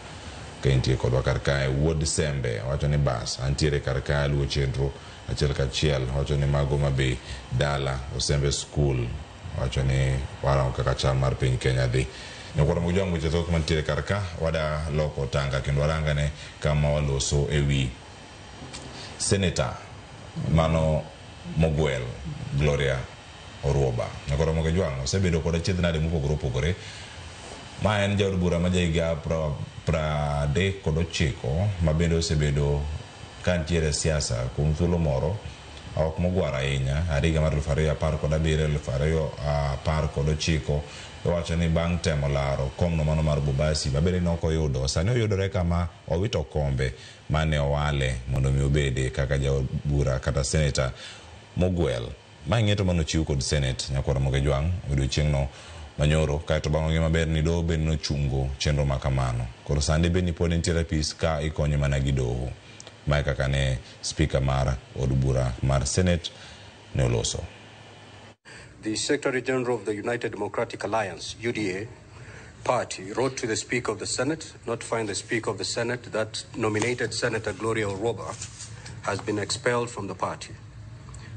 ka intie kodwa kar kae. Wuod Sembe wacho ni bas antiere kar kae aluwo chenro achiel kachiel. Wacho ni mago mabe dala Osembe School. Wacho ni warango kaka chal mar piny Kenya dhi. Nyakwara mag jwang' weche thoth mantiere kar ka wada loko tanga kendo warangane kama waloso ewi Senator mano mogwel Gloria Orwoba. Nyakwara mag jwang' osebedo kod achiedh nade mopogore opogore. Ma en jaod bura ma jahiga 39 ma bende osebedo ka nitiere e siasa kuom thuolo moro ok mogwaro ahinya. Higa mar 2017 2019 iwacho ni bang' temo laro komno mano mar Bobasi ma bende ne ok oyudo, sani oyudore kama owito kombe mane owale mondo mi obede kaka jaod bura kata seneta mogwel. Mae ng'eto manochiw kod Senate nyakwara Moge Jwang' odiochieng'no manyoro, kaeto bang' ong'e maber ni doho bende nochungo chenro ma kamano. Koro sani bende pod nitiere apis ka ikonye mana gi doho. Mae kaka ne speaker mar od bura mar Senate ne oloso. The Secretary General of the United Democratic Alliance, UDA, party wrote to the Speaker of the Senate, notifying the Speaker of the Senate that nominated Senator Gloria Orwoba has been expelled from the party.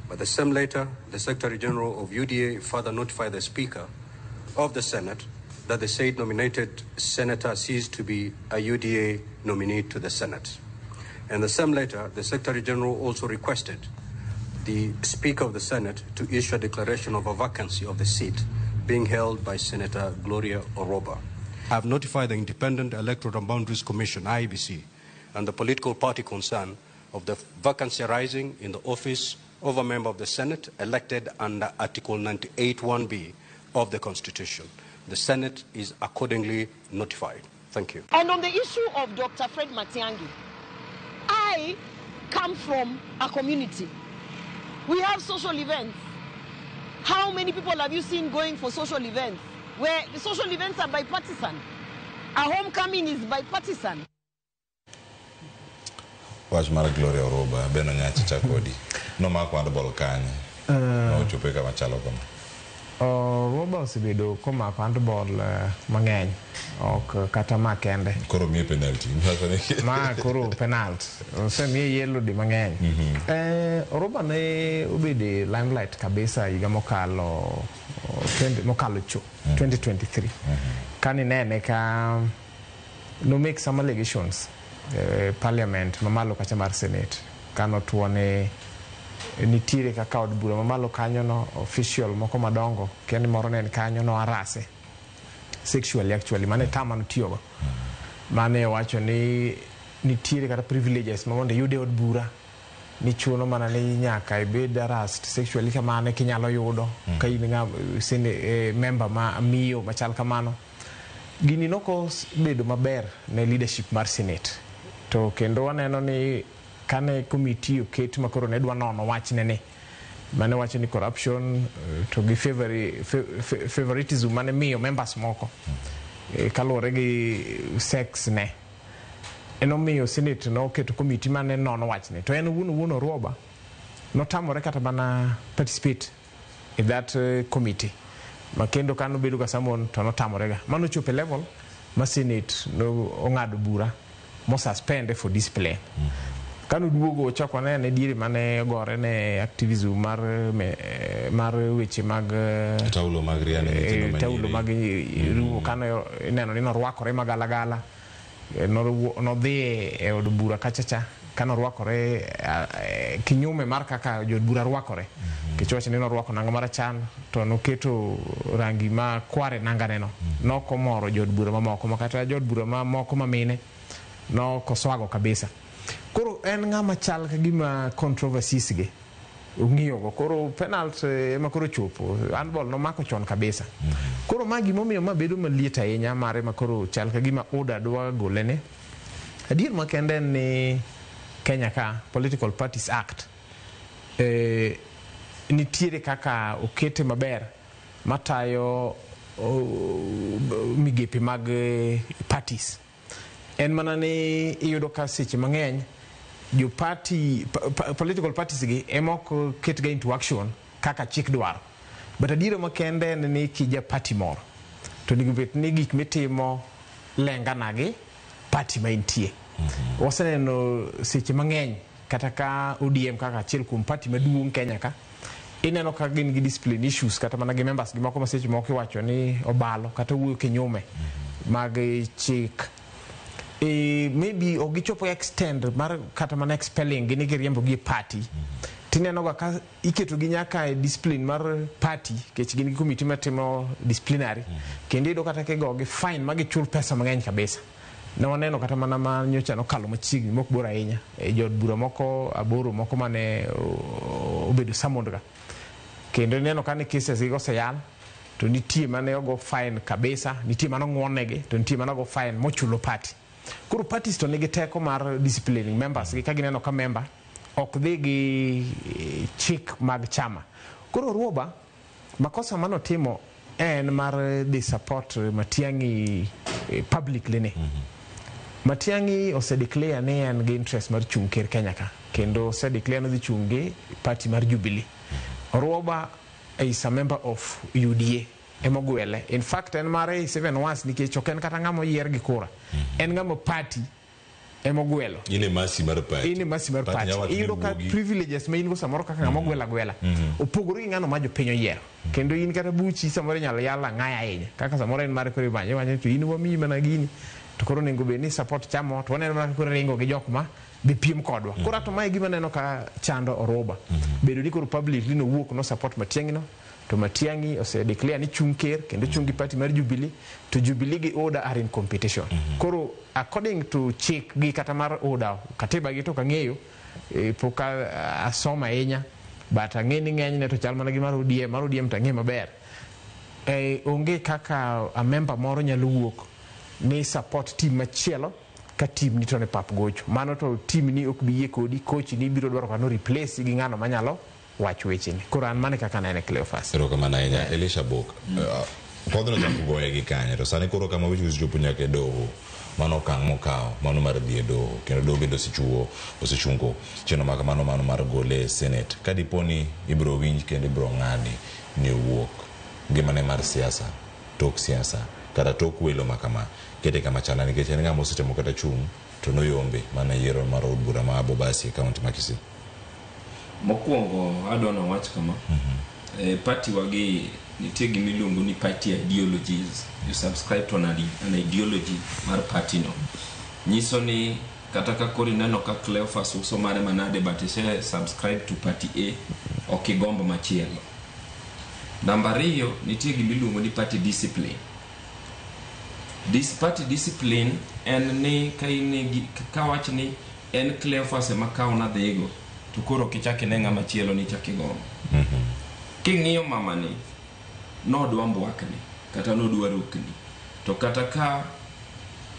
By the same letter, the Secretary General of UDA further notified the Speaker of the Senate that the said nominated senator ceased to be a UDA nominee to the Senate. In the same letter, the Secretary General also requested the Speaker of the Senate to issue a declaration of a vacancy of the seat being held by Senator Gloria Orwoba. I have notified the Independent Electoral and Boundaries Commission, IEBC, and the political party concerned of the vacancy arising in the office of a member of the Senate elected under Article 98(1)(b) of the Constitution. The Senate is accordingly notified. Thank you. And on the issue of Dr. Fred Matiang'i, I come from a community. We have social events. How many people have you seen going for social events? Where the social events are bipartisan. A homecoming is bipartisan. Wach mar Gloria Orwoba beno nyachi chakodi nomako handball kanye nochopo kama chalo kama. Orwoba osebedo komako handball mang'eny, ok kata ma kende. Koro miye penalty. Ma koro penalty. Osemiye yellow di mang'eny. Orwoba ne obedo e limelight kabisa higa mokalo mokalo cho 2023. Kani nene ka no make some allegations parliament mamalo kacha mar Senate kanotuone nitiere kaka od bura mamalo kanyo no official moko madongo kendo moro ne en kanyo no arase sexually actually mane tama notiyogo mane wacho ni nitiere kata privileges ma mondo iyud e od bura ni chuno mana ni nyaka ibed harassed sexually kamano kinyalo yudo ka in ng'a member ma miyo machal kamano. Gini noko bedo maber ne leadership mar Senate to kendo waneno ni kane committee oket makoro ne dwa nono wachne ni mane wacho ni corruption to gi favoritism mane miyo members moko kaluwore gi sex ne enomiyo Senate noketo committee mane nono wachne to en owuon Orwoba notamore kata mana participate in that committee ma kendo kano bedo ga summon to notamorega mano chopo e level ma Senate no ong'ado bura mo suspend for discipline. Kano duogo ochako wanene diere mane ogore ne activism mar weche mag taulo mag riano nyithindo manyiri, taulo mag ruo kano ineno ni norwakore magalagala nodhi e od bura kachacha kano rwakore kinyume mar kaka jood bura rwakore nikech wacho ni norwako nanga marachar to noketo rangi ma kwar e nanganeno nokomoro jood bura mamoko ma kata jood bura mamoko mamine nokoswago kabisa. Koro en ng'ama chal ka gima controversies gi ong'iyogo koro penalty ema koro chopo handball nomako chon kabisa. Koro ma gimomiyo ma bedo maliet ahinya mare ma koro chal ka gima order dwa golene. Adier makende en ni Kenya ka Political Parties Act nitiere kaka okete maber matayo migepe mag parties. En mana ni iyudo ka seche mang'eny jo party political parties gi ema ok ketga into action kaka chik dwaro. But adiera makende en ni kija party moro to onego bed ni gik mitimo lengana gi party ma intie. Waseneno seche mang'eny kata ka ODM kaka achiel kuom party maduong' Kenya ka ineno ka gin gi discipline issues kata mana gi members gi moko ma seche moko iwacho ni obalo kata wuoyo kinyume mag chik. Maybe ok gichopo extend mar kata mana expelling gi ni giriembo gi e party. Tineno ga ka iketo gi nyaka e discipline mar party nikech gin gi committee matimo disciplinary kendo iyudo kata kigogi fine ma gichul pesa mang'eny kabisa. Ne waneno kata mana ma nyocha nokalo machiegni mok bor ahinya e jood bura moko aboro moko mane obedo summoned ga kendo ineno ka ne cases gi oseyal to nitie mane ogo fine kabisa, nitie mane ong'won-negi to nitie mane ogo fine mochulo party. Koro parties to nigi teko mar disciplining members gi ka gineno ka member ok dhi gi chik mag chama. Koro Orwoba makosa manotimo en mar dhi support Matiang'i publicly ni. Matiang'i osedeclare ni en gi interest mar chung' ker Kenya ka kendo osedeclare ni odhi chung' gi party mar Jubilee. Orwoba is a member of UDA emogwele. In fact en mare is even worse nikech ok en kata ng'ama oyier gi kura. En ng'ama party emogwelo. In e masi mar party. In e masi mar Party party. nyalo wacho ni Iyudo ka wuogi. privileges ma in go samoro kaka ng'ama ogwelo agwela opogore gi ng'ano ma jopiny oyiero. Kendo in kata buchi samoro inyalo yal ang'aya ahinya. Kaka samoro en mare koro imanyo iwacho ni to in wamiyi mana gini To koro onego bed ni support chama to waneno mana ka koro ringo gi jok ma dhi piem kodwa. Koro ato mae gima aneno ka chando Oruba. Bedo ni koro publicly nowuok no support Matiang'i no to Matiang'i ose declare ni chung ker kendo chung gi party mar Jubilee to Jubilee gi UDA are in competition. Koro according to chik gi kata mar UDA katiba gi to ok ang'eyo pok asomo ahinya but ang'e ni ng'enyne to chal mana gi mar ODM, mar ODM to ang'e maber. Onge kaka a member moro nyalo wuok ni support team machielo ka team ni to ne pap gocho. Mano to team ni ok bi yie kodi, coach ni biro dwaro kano replace gi ng'ano manyalo wach wecheni. Koro an mano e kaka anene Cleophas. Erokamano ahinya Elisha Bok. Kodhno chako goye gi kanye to sani koro kama weche osechopo nyaka e doho. Mano okang' mokawo mano mar dhi e doho kendo doho bende osechiwo osechungo chenro ma kamano mano mar gole e senate. Ka dipo ni ibiro winj kendo ibiro ng'adi ni owuok ngimane mar siasa tok siasa kata tok welo ma kama kete kama chala nikech en ng'ama osetemo kata chung' to noyombe mana yiero mar od bura ma Bobasi e kaunti ma Kisii. Mokwongo adwa nawach kama. Party wagi nitie gima iluongo ni party ideologies. You subscribe to an ideology mar party no. Nyiso ni kata ka koro ineno ka Cleophas uso mare manade but ise subscribe to party A ok igomb machielo. Namba ariyo nitie gima iluongo ni party discipline. This party discipline en ni ka in gi ka wach ni en Cleophas ema kawo nadhigo to koro ok ichak ine ng'ama chielo ni ichak igombo. King'iyo mama ni nodwa mbwakni kata nodwa rokni to kata ka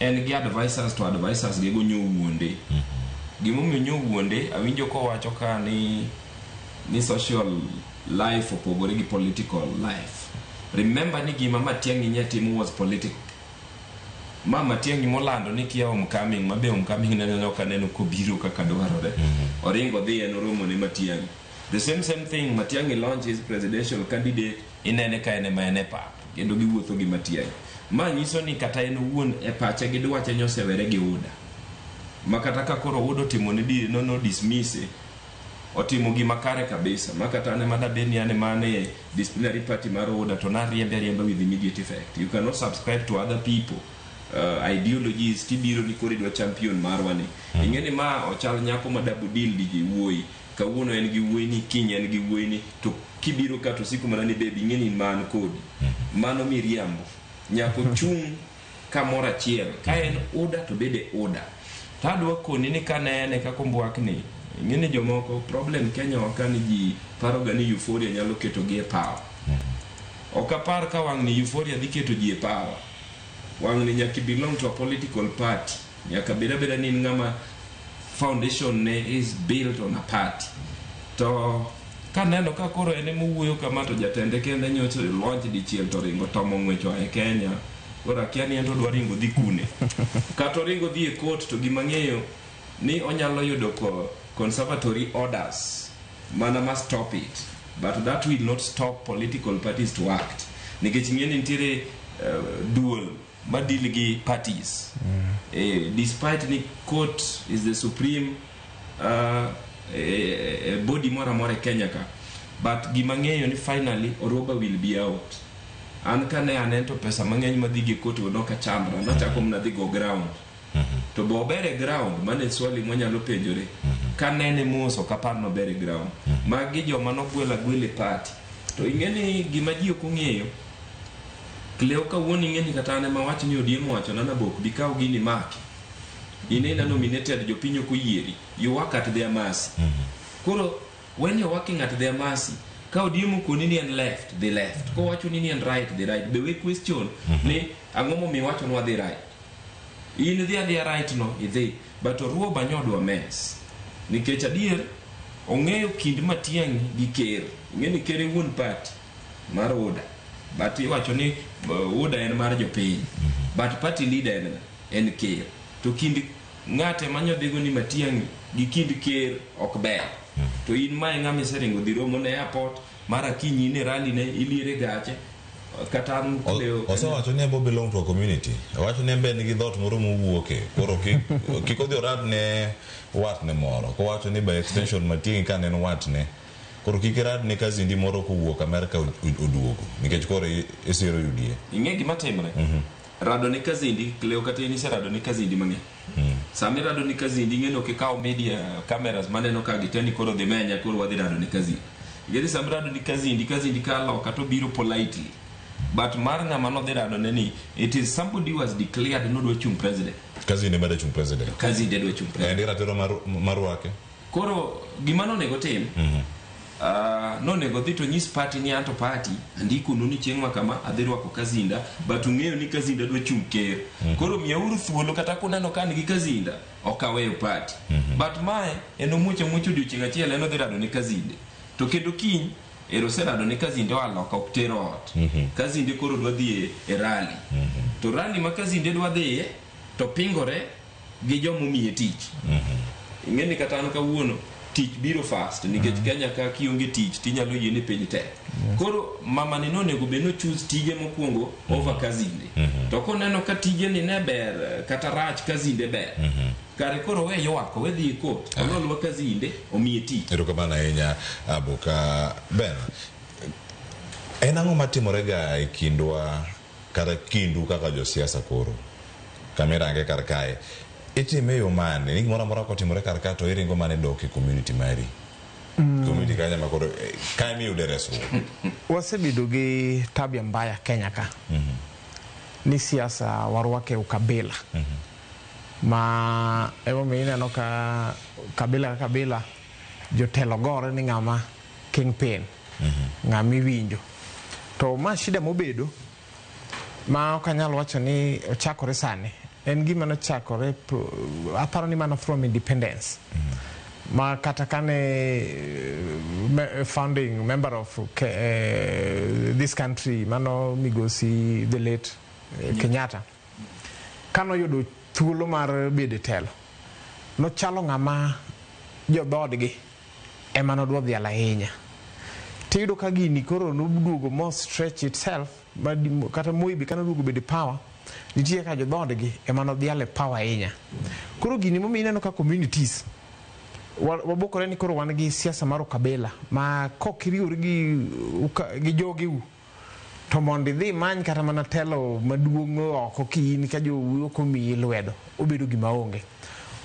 en gi advisors to advisors gi go nyowuonde. Gimomiyo nyowuonde awinjo kowacho ka ni social life opogore gi political life. Remember ni gima Matiang'i ne timo was political. Ma Matiang'i molando ni kia homecoming mabe homecoming ne ok aneno kobiro kaka dwarore. Oringo dhi en oromo ne Matiang'i. The same thing Matiang'i launch his presidential candidate inene ka en ema en e pap kendo giwuotho gi Matiang'i. Ma nyiso ni kata en owuon e pache gi dwache nyosewere gi UDA. Ma kata ka koro UDA otimo ne di no dismiss otimo gima kare kabisa ma kata an ema dabed ni an ema an e disciplinary party mar UDA to nariembe ariemba with immediate effect. You cannot subscribe to other people ideologies tibiro ni koro idwa champion marwa ni. Ing'e ni ma ochal nyako ma double deal gi wuoyi. Kawuono en gi wuoyi ni kiny en gi wuoyi ni to kibiro ka to siko mana ni baby ing'e ni man kodi. Mano miriambo. Nyako chung' kamoro achiel. Ka en UDA to bede UDA. To adwa koni ni kanene kaka ombwakni ing'e ni jomoko problem Kenya wa ka ni ji paroga ni euphoria nyalo keto gi e power. Ok apar ka wang' ni euphoria dhi keto ji e power. Wang' ni nyaka belong to a political party. Nyaka bed abeda ni in ng'ama foundation ne is built on a party. To kaneno ka koro en ema owuoyo kama to jatende kende nyocha launch dichiel to ringo tomo ng'wech oa e Kenya. Koro akia ni en to odwa ringo dhi kune. Kata oringo dhi e court to gima ng'eyo ni onyalo yudo conservatory orders mana ma stop it. But that will not stop political parties to act. Nikech ing'e ni nitiere duol ma deal gi parties. Despite ni court is the supreme body moro amora e Kenya ka. But gima ng'eyo ni finally Oruba will be out. An kane anen to pesa mang'eny madhi gi court go nok achandra. Nachako mana dhi go ground. To be ober e ground mano e swali mwanyalo penjore. Kanene mos ok apar nober e ground. Magi joma nogwelo agwela e party. To ing'e ni gima ji ok ong'eyo Cleo kawuono ing'e ni kata an ema awach ni ODM owachona nabok bi kaw gini maki. In ina nominated jopiny ok oyieri. You work at their mercy. Koro when you're working at their mercy ka ODM okoni ni en left, dhi left. Kowacho ni en right, dhi right. Be we question ni ang'o momiyo iwachonwa dhi right. In dhi adhiya right no, idhi. But Oruoba nyodwa mess. Nikech adier, ong'eyo kind Matiang'i gi ker. Ing'e ni ker e wuon party mar UDA. But iwacho ni UDA en mar jopiny. But party leader en ng'a? En ker. To kind ng'ate manyodhigo ni Matiang'i gi kind ker ok ber. To in ma e ng'ama iseringo dhi romo ne airport, mara kiny in e rally ne iliere gache. Kata an Cleo Osewacho ni ebo belong to a community. Owacho ni en be en gi dhoot moro mowuoke. Koro kik odhi orad ne watne moro. Kowacho ni by extension Matiang'i ka ne en watne. Koro kik irad ne kazindi moro kowuok Amerka oduogo. Nikech koro isiro UDA. Ing'e gima timre? Rado ne Kazindi, Cleo kata in iserado ne Kazindi mang'eny. Sama irado ne Kazindi ing'e ni ok ikaw media cameras maneno ka giteni koro dhi menya koro wadhi rado ne Kazindi. Ing'e ni sama irado ne Kazindi, Kazindi ka loka to biro politely. But mar ng'ama nodhi rado ne ni, it is somebody who has declared nodwa chung president. Kazindi ema dwa chung president. Kazindi dwa chung president. En gi ratiro mar mar rwake. Koro gima nonego tim, nonego dhi to nyis party ni anto party andikonu ni chieng' ma kama adhi rwako Kazinda but ung'eyo ni Kazinda dwa chung' ker. Koro miyauru thuolo kata kuneno ka an gi Kazinda ok aweyo party. But mae en omuoch amuocha odiochieng' achiel en odhi rado ne Kazinde. To kendo kiny ero oserado ne Kazinde oa loka ok ter ot. Kazinde koro dwa dhi e rally. To rally ma Kazinde dwa dhiye to pingore gi joma omiye tich. Ing'e ni kata an kawuono tich biro fast nikech Kenya ka kionge tich tinyalo yie ni piny tek. Koro mama ni nonego bed ni choose tije mokwongo over Kazinde. To koneno ka tije ni ne ber kata rach Kazinde ber. Kare koro we ywak, we dhi e court, ololwa Kazinde omiye tich. Erokamano ahinya Abuka Ben. En ang'o matimore ga e kindwa kata kindu kaka josiasa koro? Kama irange kar kae. Itime e yo mane? Ni gimoro amora kotimore kar ka to iringo mane dok e community mari. Community kanyo ma koro kae miyude resruok. Wasebedo gi tabia mbaya Kenya ka. Ni siasa warwake ukabila. Ma emomiyo ineno ka kabila ka kabila jotelo gore ni ng'ama kingpin, ng'ama iwinjo. To ma shida mobedo ma ok anyal wacho ni ochakore sani. En gima nochakore aparo ni mana from independence. Ma kata kane founding member of this country mano migosi the late Kenyatta kanoyudo thuolo mar bedo e telo nochalo ng'ama jodhodgi ema nodwa dhial ahinya. Tiyudo ka gini koro noduogo mo stretch itself kata Moi be kanoduogo bedo e power nitie ka jodhodgi ema nodhial e power ahinya. Koro gini momiyo ineno ka communities wabokore ni koro wan gi siasa mar ukabila ma kok iriwori gi jogeu to mondo idhi imany kata mana telo maduong' oko ki in ka jou ok omiyi lwedo obedo gima onge.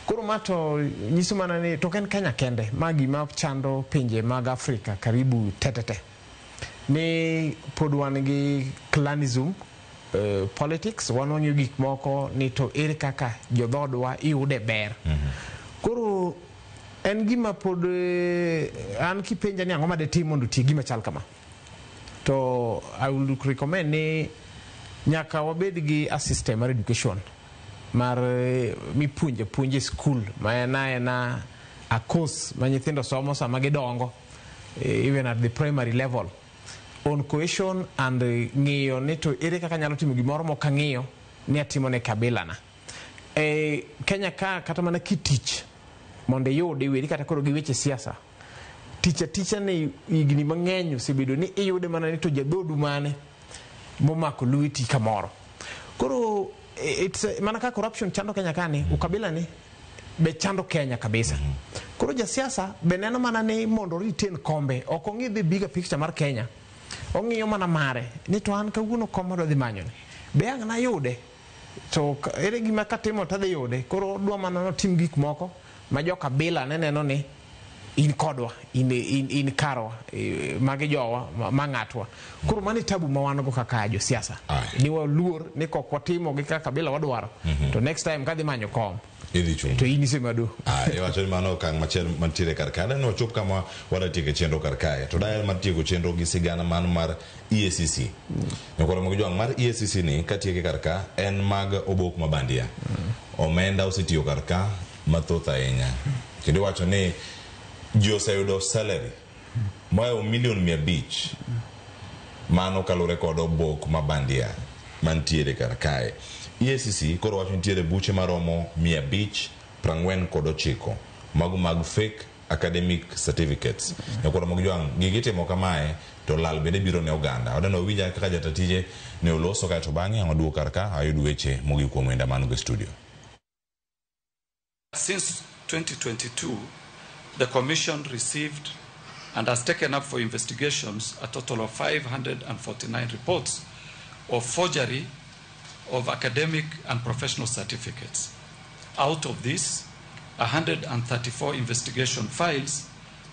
Koro ma to nyiso mana ni to ok en Kenya kende ma gima chando pinje mag Afrika karibu tetete ni pod wan gi clanism politics wan wang'iyo gik moko ni to ere kaka jodhodwa iyude ber. Koro en gima pod an kipenja ni ang'o madetim mondo otiek gima chal kama to I would recommend ni nyaka wabed gi a system mar education mar mipuonje puonj e school ma en aena a course ma nyithindo somo sama gidongo even at the primary level on cohesion and ng'iyo ni to ere kaka anyalo timo gimoro mok ang'iyo ni atimo ne kabila na. Kenya ka kata mana kitich mondo iyud weri kata koro gi weche siasa tich aticha ni higni mang'eny osebedo ni iyude mana ni to jadhodu mane momako lweti kamoro. Koro it's mana ka corruption chando Kenya kani, ukabila ni be chando Kenya kabisa. Koro jasiasa be neno mana ni mondo retain kombe, ok ong'i the bigger picture mar Kenya. Ong'iyo mana mare ni to an kawuono kom madwa dhi manyo ni. Be ang' nayude to ere gima katimo tadhi yude. Koro odwa mana notim gik moko ma jo kabila ne neno ni in kodwa, in karwa, magi jowa, ma ng'atwa. Koro mano e tabu ma wan go kaka josiasa. Ni waluor ni kok watimo gi kaka kabila wadwaro. To next time kadhi manyo kom Idhi chung. to in isemado. Iwacho ni mano okang' machielo mantiere kar kae. Aneno wachop kama wadwa tieko chenro kar kae. To daher mar tieko chenro gi sigana man mar EACC. Nyakwar Ramogi Jwang' mar EACC ni katieke kar ka en mag obok ma bandia. Omenda osetiyo kar ka mathoth ahinya. Kendo iwacho ni ji oseyudo salary mohewo milion 500 mano kaluwore kod obok ma bandia mantiere kar kae. EACC koro wacho nitiere buche maromo 549 mago mag fake academic certificates. Nyakwar Ramogi Jwang' gigi itimo kamae to lal bende biro ne oganda. Wadwa winja kaka jata tije ne oloso kae to bang'e ang' waduogo kar ka ayud weche mogik kuom wenda man go e studio. Since 2022, the Commission received and has taken up for investigations a total of 549 reports of forgery of academic and professional certificates. Out of this, 134 investigation files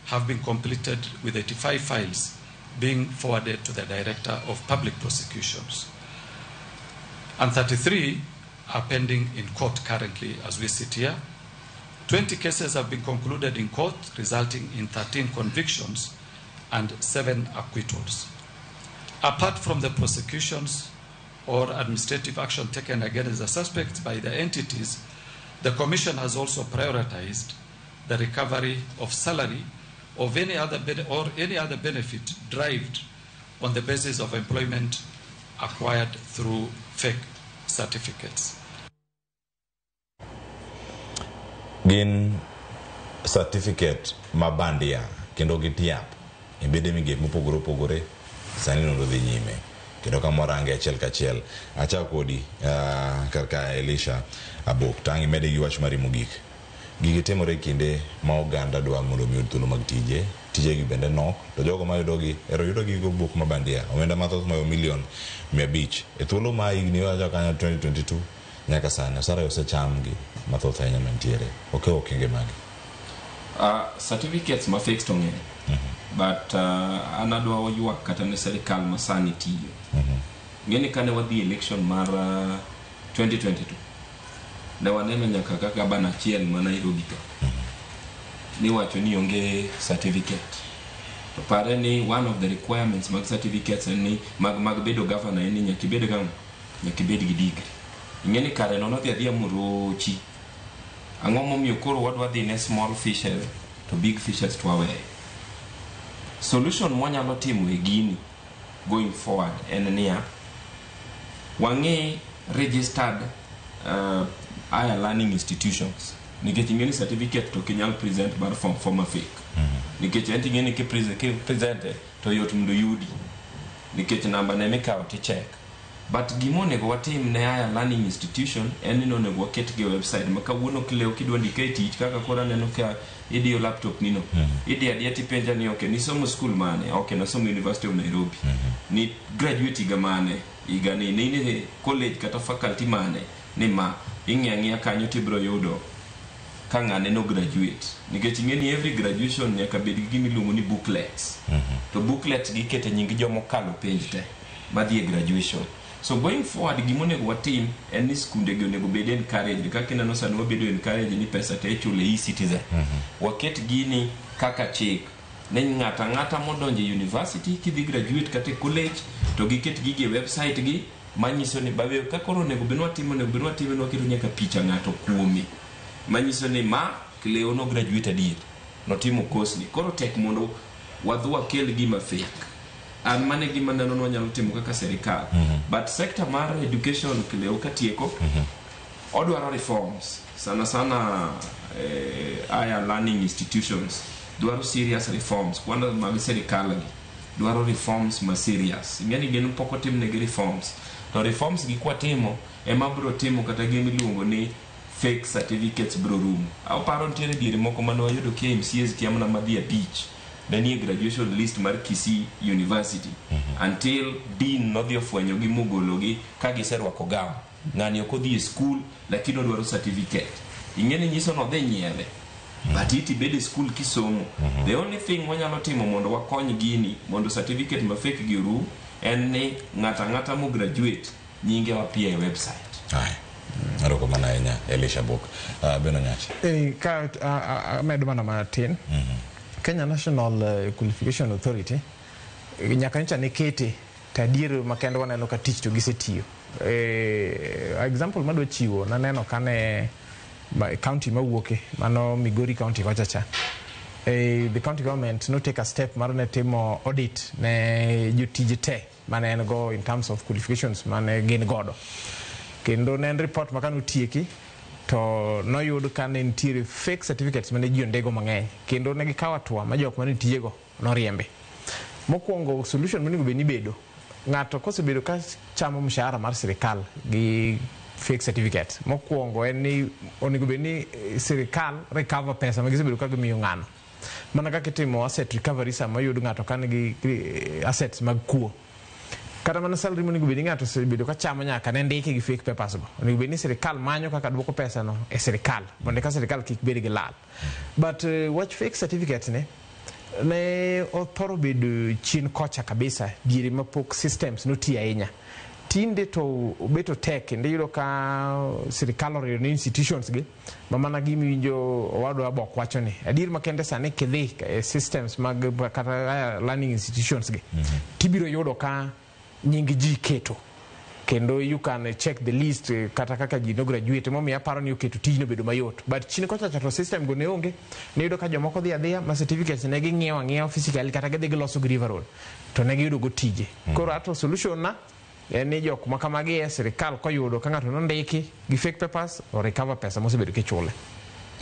have been completed, with 85 files being forwarded to the Director of Public Prosecutions. And 33 are pending in court currently as we sit here. 20 cases have been concluded in court, resulting in 13 convictions and 7 acquittals. Apart from the prosecutions or administrative action taken against the suspects by the entities, the Commission has also prioritized the recovery of salary of any other or any other benefit derived on the basis of employment acquired through fake certificates. Gin certificate mabandia kendo gitiap e bede migepe mopogore opogore sani nonro dhi nyime kendo kama warange achiel kachiel. Achako kodi kar ka Elisha Abok, to ang' imede gi wach mari mogik. Gigi timore e kinde ma oganda dwa mondo mi oyud thuolo mag tije, tijegi bende nok, to jogo mayudogi ero yudogi go buk mabandia, omenda mathoth mayo milion 500 e thuolo ma higni wacho kanyo 2022 nyaka sani osara osecham gi mathoth ahinya mantiere. Okewo okenge mage? Certificates ma fake to ng'eny, but an adwa ywak kata ne sirikal ma sani tiyo. Ng'eni kane wadhi election mar 2022 ne waneno nyaka ka gavana achiel ma Nairobi ka niwacho ni onge certificate. To pare ni one of the requirements mag certificates en ni mag bedo governor en ni nyaka ibed gang'o? Nyaka ibed gi degree. Ing'e ni kare no nodhi adhiya morochi. Ang'o momiyo koro wadwa dhi ne small fishes to big fishes to waweyo? Solution mwanyalo timo e gini going forward en niya, wang'e registered higher learning institutions, nikech ing'e ni certificate to ok inyal present mar form 4 ma fake, nikech en ting'e ni kipresent to yot mondo yudi nikech namba ne mikawo ticheck. But gima onego watim ne higher learning institution en ni onego waket gi e website ma kawuono kileo kidwa ndike e tich, kaka koro aneno ka idiyo laptop nino, idiyo adiya tipenja ni okay, nisomo school mane? Okay, nasomo University of Nairobi. Ni graduate higa mane? Higa ni ne in e college kata faculty mane? Ni ma ing'iyo ang'iya kanyo tibiro yudo ka ng'ane no graduate, nikech ing'e ni every graduation nyaka bed gi gima iluongo ni booklets, to booklets gi ikete nying jomokalo penj te madhi e graduation. So going forward, gima onego watim en ni skunde gi onego bed encouraged, kaka ineno sani wabedo encouraged ni pesa te ichulo e e-Citizen. Waket gini kaka chik ne ng'ato ang'ata modonjo e university kidhi graduate kata e college to giket gigi e website gi manyiso ni bawe ka koro onego bed ni watimo, onego bed ni watime ni waketo nyaka picha ng'ato kuome manyiso ni ma Cleo no graduate adier, notimo course ni. Koro tek mondo wadhi wakel gima fake. An mane gima neno ni wanyalo timo kaka sirikal. But sector mar education, Cleo, katieko, odwaro reforms sana sana. Higher learning institutions dwaro serious reforms. Kwanza mag sirikal gi dwaro reforms ma serious. Ing'e ni gin pok otimnegi reforms, to reforms gi kwatimo ema biro timo kata gima iluongo ni fake certificates biro rumo. Aparo nitiere diere moko mane wayudo ka MCAs kia mana madhi 5 ne nie graduation list mar Kisii University, until dean nodhi ofwenyogi mogologi ka giserwako gown. Ng'ani ok odhi e school lakini odwaro certificate. Ing'e ni nyiso nodhi nyiewe, but it ibed e school kisomo. The only thing wanyalo timo mondo wakony gini mondo certificate ma fake gi orum en ni ng'ato ang'ata mo graduate nyinge wapie e website. Erokamano ahinya, Elisha Bok. Beno Nyachi. Ka amedo mana matin. Kenya National Qualification Authority nyaka nyocha ne kete, to adier makende waneno ka tich to gisetiyo. Example madwa chiwo, naneno kane county mawuoke mano Migori County kocha cha, the county government no take a step mar ne timo audit ne jotije te mane en go in terms of qualifications mane gin godo, kendo ne en report ma kanotieki to noyud ka ne nitiere fake certificates mane ji ondego mang'eny, kendo ne gikawo hatua ma jok mane tijego noriembi. Mokwongo, solution monego bed ni bedo ng'ato kosebedo ka chamo mshahara mar sirikal gi fake certificate, mokwongo en ni onego bed ni sirikal recover pesa ma gisebedo ka gimiyo ng'ano, mana kaka itimo asset recovery sama oyud ng'ato ka nigi assets mag kuo. Kata mana salary monego bed ni ng'ato osebedo ka chamo nyaka ne ndike gi fake papers go. Onego bed ni sirikal manyo kaka duoko pesa no e sirikal mondo eka sirikal kik bed gi lal. But wach fake certificates ne othoro bedo chien kocha kabisa diere mapok systems notiyo ahinya. Tinde to obeto tek kendo iyudo ka sirikal oriwo ne institutions gi ma mana gimiwinjo owadwa Abok wacho ni adier makende sani kidhi e systems mag kata learning institutions gi tibiro yudo ka nying ji keto kendo you can check the list kata kaka ji no graduate momiyo aparo ni oketo tijno bedo mayot. But chien kocha cha to system go ne onge, niyudo ka jomoko dhi adhiya ma certificates ne ging'iewo ang'iewa physically kata gidhi giloso gi River Road to ne giyudo go tije. Koro ato solution na en ni jok ma kamagi e sirikal koyudo ka ng'ato nondiki gi fake papers o recover pesa mosebedo kichule.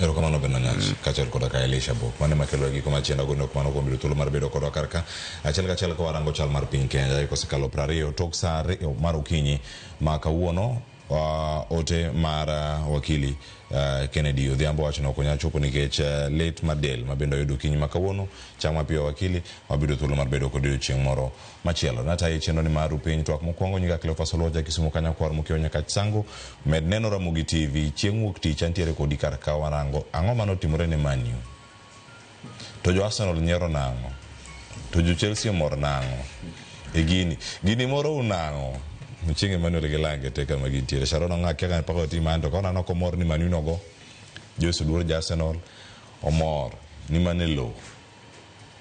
Erokamano Ben Onyach kaachiel koda ka Elisha Bok. Mano ema kelo e giko machielo agoni ok mano kuom yudo thuolo mar bedo kodwa kar ka. Achiel kachiel ka warango chal mar piny Kenya dakika osekalo 20 tok saa 2 mar okinyi ma kawuono ote mar wakili Kennedy Odhiambo wacho ni ok onyal chopo nikech lit mar del ma bende oyudo okinyi ma kawuono. Chang mapiyo wakili, wabiro thuolo mar bedo kodi odiochieng' moro machielo. Natayi chenro ni mar Rupiny twak mokwongo nyinga Cleophas Oluoch Kisumu Kanyakwar Mokiewo Nyakach Sango. Med neno Ramogi TV chieng' wuok tich antiere kodi kar ka warango ang'o manotimore ne Man U. To jo Arsenal nyiero nang'o? To jo Chelsea omor nang'o? E gini moro unang'o? Chieng' Emmanuel gi Lange te kama gintiere. Sharon Ong'ak kia kane pok otim an to ka oneno komor ni Man U nogo. Jose Oduor ja Arsenal omor ni mane low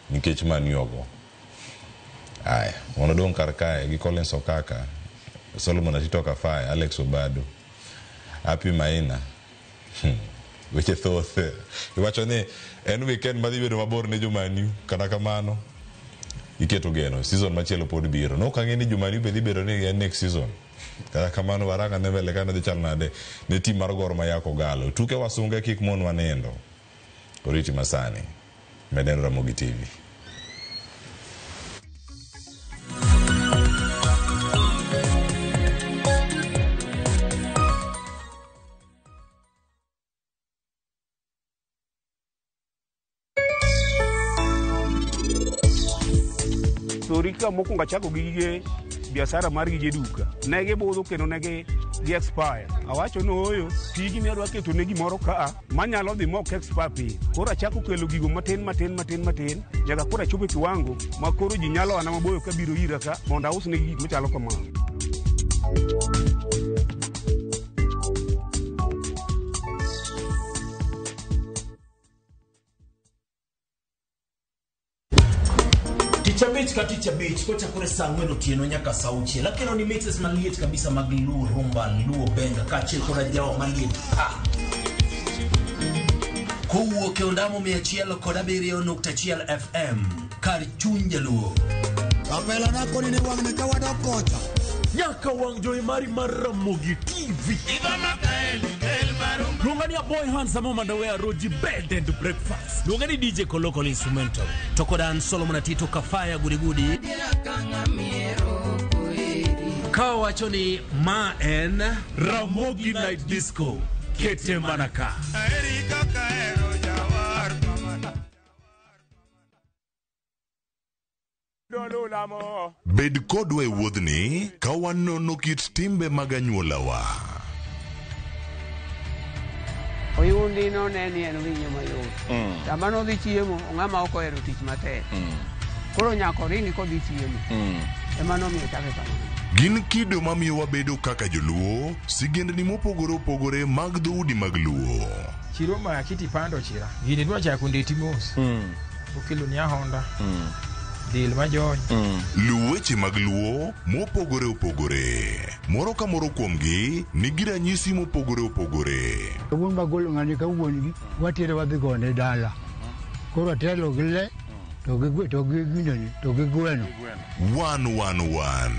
nikech Man U ogo. Aya, mondo odong' kar kae gi Collins Okaka, Solomon Atito Kafaya, Alex Obado, Happy Maina. Weche thoth. Iwacho ni en weekend madhi bedo mabor ne jo Man U, kata kamano iketo geno season machielo pod biro. Nok ang'e ni jo Man U be dhi bedo ni en next season. Kata kamano waranga ne mbele kane dhi chal nade ne team mar Gor Mahia Kogalo. Tuke wasunge kik monwa nindo. Oriti masani. Med neno Ramogi TV. Sorika mokwongo achako gi gige biashara mar gige duka. Ne gibudho kendo ne gi expire. Awacho ni ooyo, tijni adwa keto ne gimoro kaa manyalo dhi mok expire piyo. Koro achako kelo gigo matin matin matin matin nyaka koro achopo e kiwango ma koro ji nyalo ana maboyo kabiro ira ka mondo ausnegi gik machalo kamano. Tich abich ka tich abich kochakore saa 4 otieno nyaka saa 6 akelo ni mixes maliet kabisa mag Luo Rumba, Luo Benga kaachiel koda jawa maliet pa. Kowuok e ondamo 107.1 FM kar chuny Jaluo. Kapela na koni ni wang'ni ka wadok kocha. Nyaka wang' jowi mari mar Ramogi TV. Luonga ni Aboy Handsome Omandawe Roji Bed and Breakfast. Luonga ni DJ Koloko Instrumental. To koda an Solomon Atito Kafaya Gudigudi. Ka wacho ni ma en Ramogi Night Disco. Kete manaka. Bed kodwa e wuodhni ka wanono kit timbe mag anyuolawa. Oyundi no ne ni en winyo mayot. Sama nodhi chiemo, ng'ama ok ohero tich matek. Koro nyaka oringi kodhi chiemo. Ema nomiyo chake kamano. Gin kido mamiyo wabedo kaka joluo, sigendni mopogore opogore mag dhoudi mag Luo. Chiro ma kiti pando chira. Gini dwa chako ndeti mos. Okelo ni ahonda. Del majony. Luw weche mag Luo mopogore opogore. Moro ka moro kuomgi nigi ranyisi mopogore opogore. Wuon magolo ng'ani ka wuon gi watere wadhi gone dala. Koro atelo gi le to gi to gi ginene to gi gweno. 111.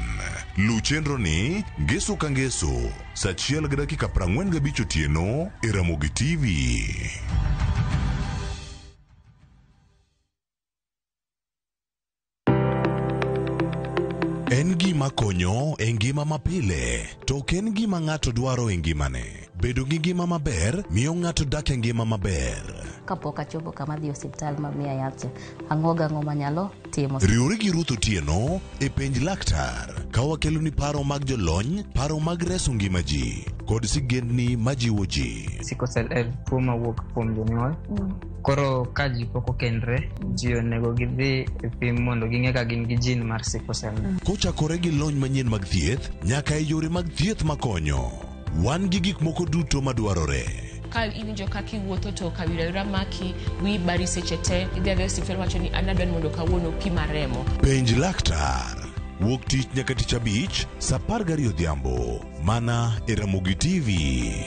Luw chenro ni ngeso ka ngeso saa 1:45 otieno e Ramogi TV. En gima gima konyo e ngima mapile, to ok en gima ng'ato dwaro e ngimane. Bedo gi ngima maber miyo ng'ato dak e ngima maber. Kapok achopo kama dhi osiptal mamiya yath cha, ang'o gang'o manyalo timo. Riwri gi Ruth Otieno e Penj Laktar ka wakeloni paro mag jolony, paro mag reso ngima ji kod sigendni majiwo ji. Sickle cell en tuo mawuok kuom jonyuol. Koro ka ji pok okendre, ji onego gidhi e pim mondo ging'e ka gin gi gene mar sickle cell. Kochakore gi lony manyien mag thieth nyaka e yore mag thieth makonyo. Wan gi gik moko duto madwarore. Ka iwinjo kaka iwuotho to kawira maki, wiyi bari seche te, idhi adhiya e osiptal wacho ni an adwa ni mondo kawuono pima remo. Penj Laktar. Wuok tich nyaka tich abich, saa 12 odhiambo. Mana e Ramogi TV.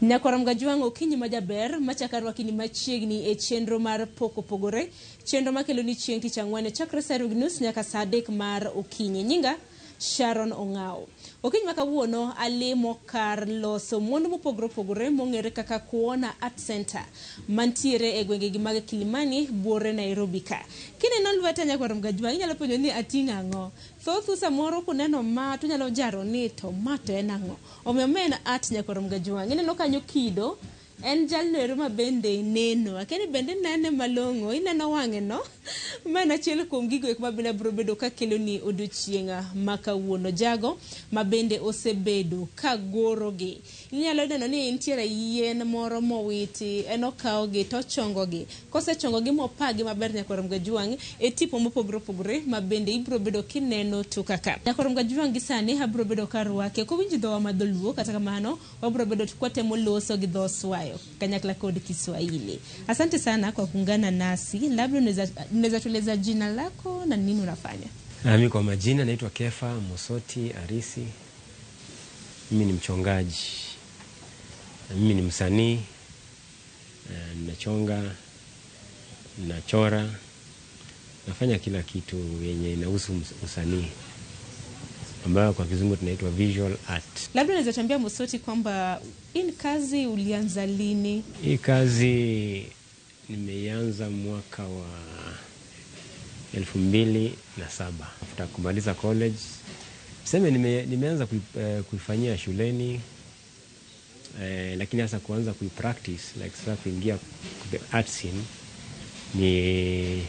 Nyakwar Mgajwang' okinyi majaber machako arwakini machiegni e chenro mar Pok Opogore, chenro makeloni chieng' tich ang'wen chakre saa 2:30 nyaka saa 3 mar okinyi. Nyinga Sharon Ong'ao. Okinyi ma kawuono alimo kar loso mwandu mopogore opogore mong'ere kaka Kuona Art Center mantiere e gwengegi mag Kilimani buore Nairobi ka. Kineno lweta Nyakwar Mgajwang' inyalo penjo ni ating'o ang'o? Thothu samoro kuneno ma to unyalo jaro ni to ma to en ang'o? Omiyo ma en art Nyakwar Mgajwang'. Ineno kanyo kido en jalno ero ma bende neno. Akia ni bende inene malong'o, ineno wang'e no? Ma en achiel kuom gigo eko ma bende abiro bedo kakeloni odiochieng' ma kawuono. Jago ma bende osebedo ka gorogi. Inyalo neno ni nitiere yien moro mowiti, en okawogi to ochongogi. Kosechongogi mopagi maber Nyakwar Mgajwang' e tipo mopogore opogore ma bende ibiro bedo kineno toka ka. Nyakwar Mgajwang' gi sani abiro bedo karwake. Ok owinj dhowa ma dholuo, kata kamano wabiro bedo kwatemo loso gi dho Swayo kanyakla kod Kiswahili. Asante sana kwa kuungana nasi. Labda unaweza tueleza jina lako na nini unafanya? Mimi kwa majina naitwa Kefa Mosoti Arisi. Mimi ni mchongaji. Mimi ni msanii. Ninachonga, ninachora, nafanya kila kitu yenye inahusu usanii ambayo kwa kizungu tunaitwa visual art. Labda unaweza tuambia Mosoti kwamba hii kazi ulianza lini? Hii kazi nimeianza mwaka wa 2007 after kumaliza college. Tuseme nimeanza kuifanyia shuleni, lakini hasa kuanza kuipractice like sasa kuingia the art scene ni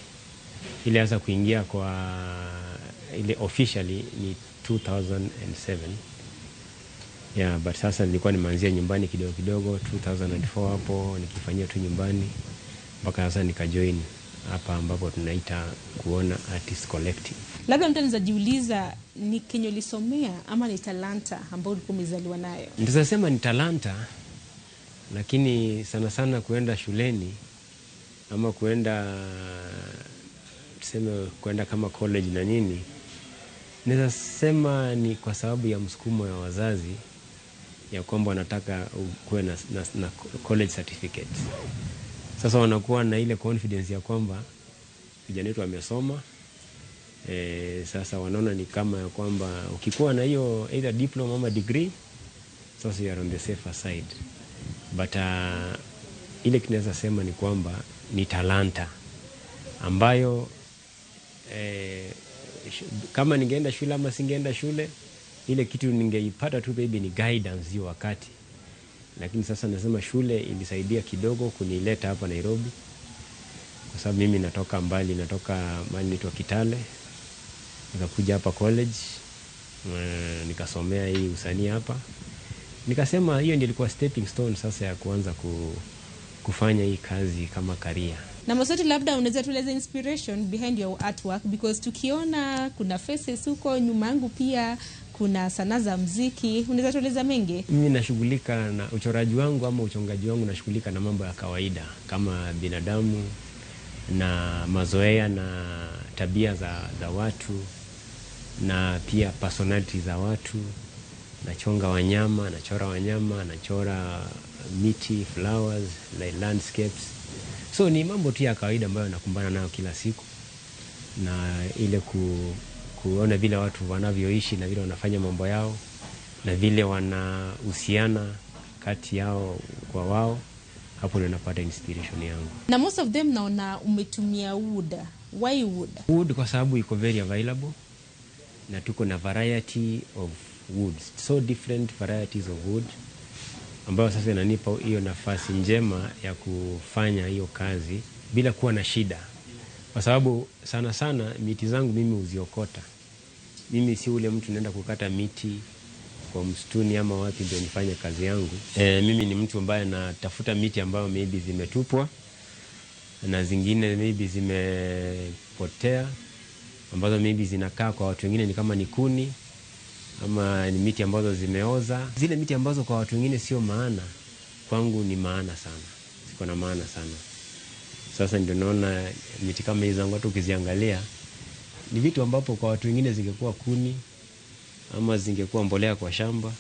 ile hasa kuingia kwa ile officially ni 2007. Yeah, but sasa nilikuwa nimeanzia nyumbani kidogo kidogo 2004 hapo nikifanyia tu nyumbani mpaka sasa nikajoin hapa ambapo tunaita Kuona Artist Collective. Labda mtu anaweza jiuliza ni kenye ulisomea ama ni talanta ambayo ulikuwa umezaliwa nayo? Nitasema ni talanta, lakini sana sana kuenda shuleni ama kuenda tuseme kuenda kama college na nini, naweza sema ni kwa sababu ya msukumo ya wazazi ya kwamba wanataka kuwe na college certificate. Sasa wanakuwa na ile confidence ya kwamba vijana wetu wamesoma. Sasa wanaona ni kama ya kwamba ukikuwa na hiyo either diploma ama degree, sasa you are on the safer side. But ile kinaweza sema ni kwamba ni talanta ambayo kama ningeenda shule ama singeenda shule, ile kitu ningeipata tu baby ni guidance hiyo wakati. Lakini sasa nasema shule ilisaidia kidogo kunileta hapa Nairobi, kwa sababu mimi natoka mbali, natoka mahali naitwa Kitale. Nikakuja hapa college, nikasomea hii usanii hapa. Nikasema hiyo ndio ilikuwa stepping stone sasa ya kuanza kufanya hii kazi kama career. Na Mosoti, labda unaweza tueleza inspiration behind your artwork, because tukiona kuna faces huko nyuma yangu, pia kuna sanaa za muziki, unaweza tueleza mengi? Mimi nashughulika na uchoraji wangu ama uchongaji wangu, nashughulika na mambo ya kawaida kama binadamu na mazoea na tabia za watu na pia personality za watu. Nachonga wanyama, nachora wanyama, nachora miti, flowers, like landscapes. So ni mambo tu ya kawaida ambayo nakumbana nayo kila siku, na ile kuona vile watu wanavyoishi na vile wanafanya mambo yao na vile wanahusiana kati yao kwa wao, hapo ndio napata inspiration yangu. Na most of them naona umetumia wood. Why wood? Wood kwa sababu iko very available na tuko na variety of woods, so different varieties of wood ambayo sasa inanipa hiyo nafasi njema ya kufanya hiyo kazi bila kuwa na shida, kwa sababu sana sana miti zangu mimi huziokota. Mimi si ule mtu naenda kukata miti kwa msituni ama wapi ndio nifanye kazi yangu. Mimi ni mtu ambaye natafuta miti ambayo maybe zimetupwa na zingine maybe zimepotea, ambazo maybe zinakaa kwa watu wengine ni kama ni kuni ama ni miti ambazo zimeoza. Zile miti ambazo kwa watu wengine sio maana, kwangu ni maana sana, ziko na maana sana. Sasa ndio naona miti kama hizo zangu, watu ukiziangalia ni vitu ambapo kwa watu wengine zingekuwa kuni ama zingekuwa mbolea kwa shamba,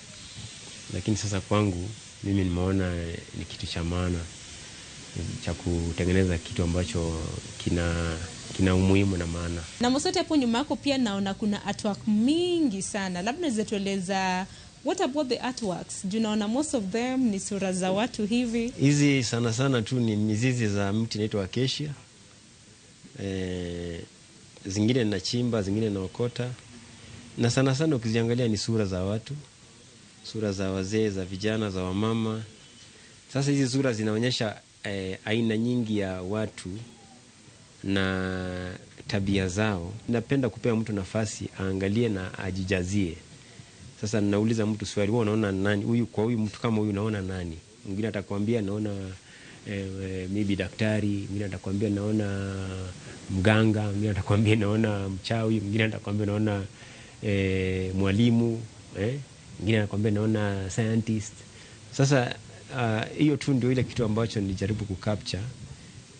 lakini sasa kwangu mimi nimeona ni kitu cha maana cha kutengeneza kitu ambacho kina umuhimu na maana. Na Mosoti, hapo nyuma yako pia naona kuna artwork mingi sana. Labda unaweza tueleza what about the artworks? Juu naona most of them ni sura za watu hivi. Hizi sana sana tu ni mizizi za mti inaitwa acacia. Zingine nachimba, zingine naokota. Na sana sana ukiziangalia ni sura za watu, sura za wazee, za vijana, za wamama. Sasa hizi sura zinaonyesha aina nyingi ya watu na tabia zao. Napenda kupea mtu nafasi aangalie na ajijazie. Sasa ninauliza mtu swali, wewe unaona nani huyu? Kwa huyu mtu kama huyu unaona nani? Mwingine atakwambia naona maybe daktari, mwingine atakwambia naona mganga, mwingine atakwambia naona mchawi, mwingine atakwambia naona mwalimu, mwingine anakwambia naona scientist. Sasa hiyo tu ndio ile kitu ambacho nilijaribu kucapture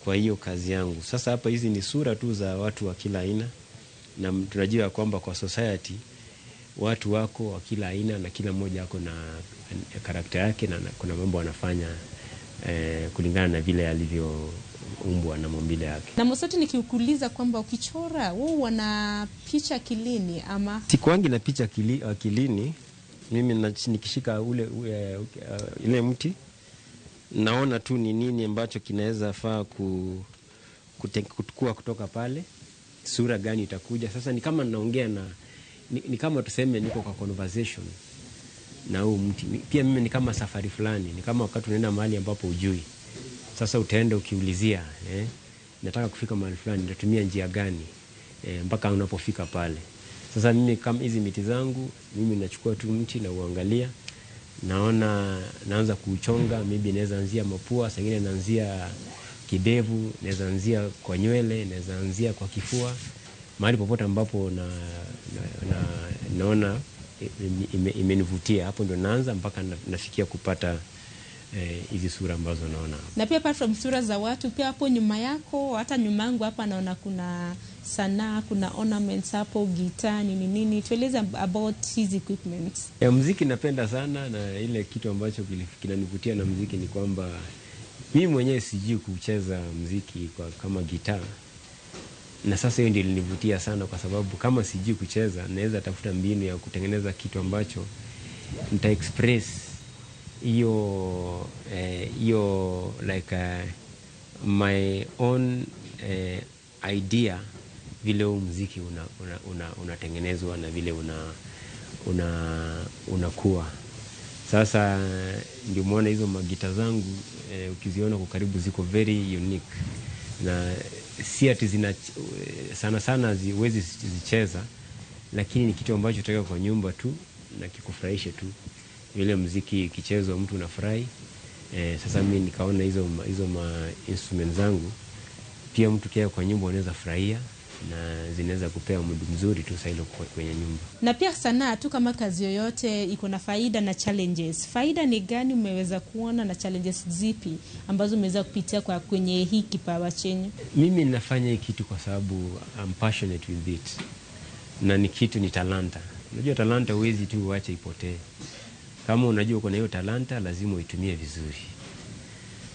kwa hiyo kazi yangu. Sasa hapa hizi ni sura tu za watu wa kila aina, na tunajua kwamba kwa society watu wako wa kila aina na kila mmoja ako na karakta yake na kuna mambo anafanya kulingana na vile alivyoumbwa na maumbile yake. Na Mosoti, nikikuuliza kwamba ukichora wewe wana picha akilini ama? Sikuangi na picha akilini. Mimi nikishika ule ile mti naona tu ni nini ambacho kinaweza faa kutukua kutoka pale, sura gani itakuja. Sasa ni kama naongea na ni kama tuseme niko kwa conversation na huu mti. Pia mimi ni kama safari fulani, ni kama wakati unaenda mahali ambapo hujui. Sasa utaenda ukiulizia, nataka kufika mahali fulani, nitatumia njia gani mpaka unapofika pale. Sasa mimi kama hizi miti zangu, mimi nachukua tu mti na uangalia, naona naanza kuuchonga, maybe naweza anzia mapua, saa nyingine naanzia kidevu, naweza anzia kwa nywele, naweza anzia kwa kifua, mahali popote ambapo naona imenivutia, hapo ndo naanza mpaka nafikia kupata hizi sura ambazo naona. Na pia apart from sura za watu, pia hapo nyuma yako, hata nyuma yangu hapa naona kuna sanaa, kuna ornaments hapo, gitaa, nini nini. Tueleze about hizi equipment. Muziki napenda sana, na ile kitu ambacho kinanivutia na muziki ni kwamba mimi mwenyewe sijui kucheza muziki kwa kama gitaa. Na sasa hiyo ndio ilinivutia sana, kwa sababu kama sijui kucheza naweza tafuta mbinu ya kutengeneza kitu ambacho nita express hiyo like my own idea vile huu muziki unatengenezwa na vile unakuwa. Sasa ndio muone hizo magita zangu ukiziona kwa karibu ziko very unique, na si ati zina sana sana huwezi zicheza, lakini ni kitu ambacho utaweka kwa nyumba tu na kikufurahishe tu. Vile muziki ikichezwa mtu unafurahi. Sasa mimi nikaona hizo ma instruments zangu pia mtu kia kwa nyumba unaweza furahia na zinaweza kupea muda mzuri tu sasa kwenye nyumba. Na pia sanaa tu kama kazi yoyote iko na faida na challenges. Faida ni gani umeweza kuona na challenges zipi ambazo umeweza kupitia kwa kwenye hii kipawa chenyu? Mimi ninafanya hii kitu kwa sababu I'm passionate with it. Na ni kitu ni talanta. Unajua talanta huwezi tu uache ipotee. Kama unajua uko na hiyo talanta lazima uitumie vizuri,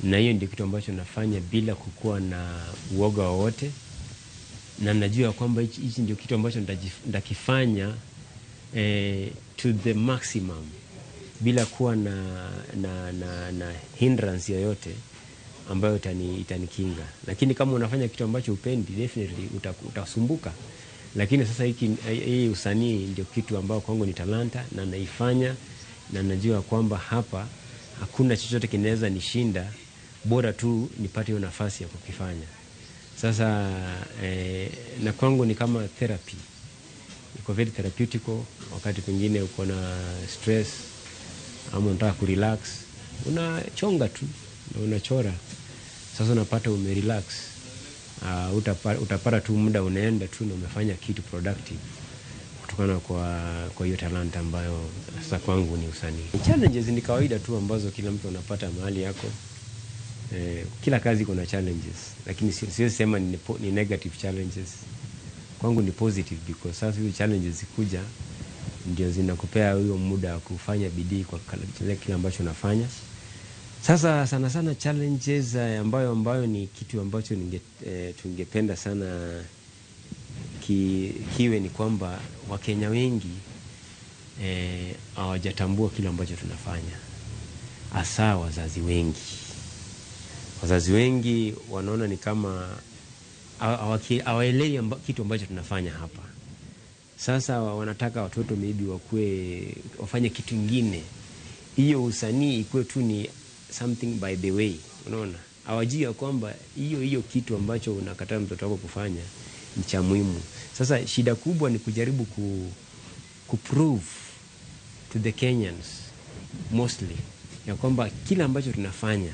na hiyo ndio kitu ambacho nafanya bila kukuwa na uoga wowote, na najua kwamba hichi ndio kitu ambacho nitakifanya to the maximum bila kuwa na hindrance yoyote ambayo itanikinga. Lakini kama unafanya kitu ambacho upendi, definitely utasumbuka. Lakini sasa hii usanii ndio kitu ambao kwangu ni talanta na naifanya, na najua kwamba hapa hakuna chochote kinaweza nishinda, bora tu nipate hiyo nafasi ya kukifanya. Sasa na kwangu ni kama therapy. Iko very therapeutical. Wakati pengine uko na stress ama unataka kurelax, unachonga tu na unachora. Sasa unapata umerelax. Utapata tu muda unaenda tu na umefanya kitu productive kutokana kwa hiyo talanta ambayo sasa kwangu ni usanii. Challenges ni kawaida tu ambazo kila mtu anapata mahali yako. Kila kazi kuna challenges, lakini siwezi sema ni negative challenges. Kwangu ni positive, because sasa hizo challenges zikuja ndio zinakupea huyo muda wa kufanya bidii kwa kile ambacho unafanya. Sasa sana sana challenges ambayo ni kitu ambacho tungependa sana kiwe ni kwamba Wakenya wengi hawajatambua kile ambacho tunafanya, hasa wazazi wengi. Wazazi wengi wanaona ni kama hawaelewi kitu ambacho tunafanya hapa. Sasa wanataka watoto maybe wafanye kitu kingine, hiyo usanii ikuwe tu ni something by the way. Unaona, hawajui kwamba hiyo kitu ambacho unakataa mtoto wako kufanya ni cha muhimu. Sasa shida kubwa ni kujaribu ku prove to the Kenyans mostly ya kwamba kila ambacho tunafanya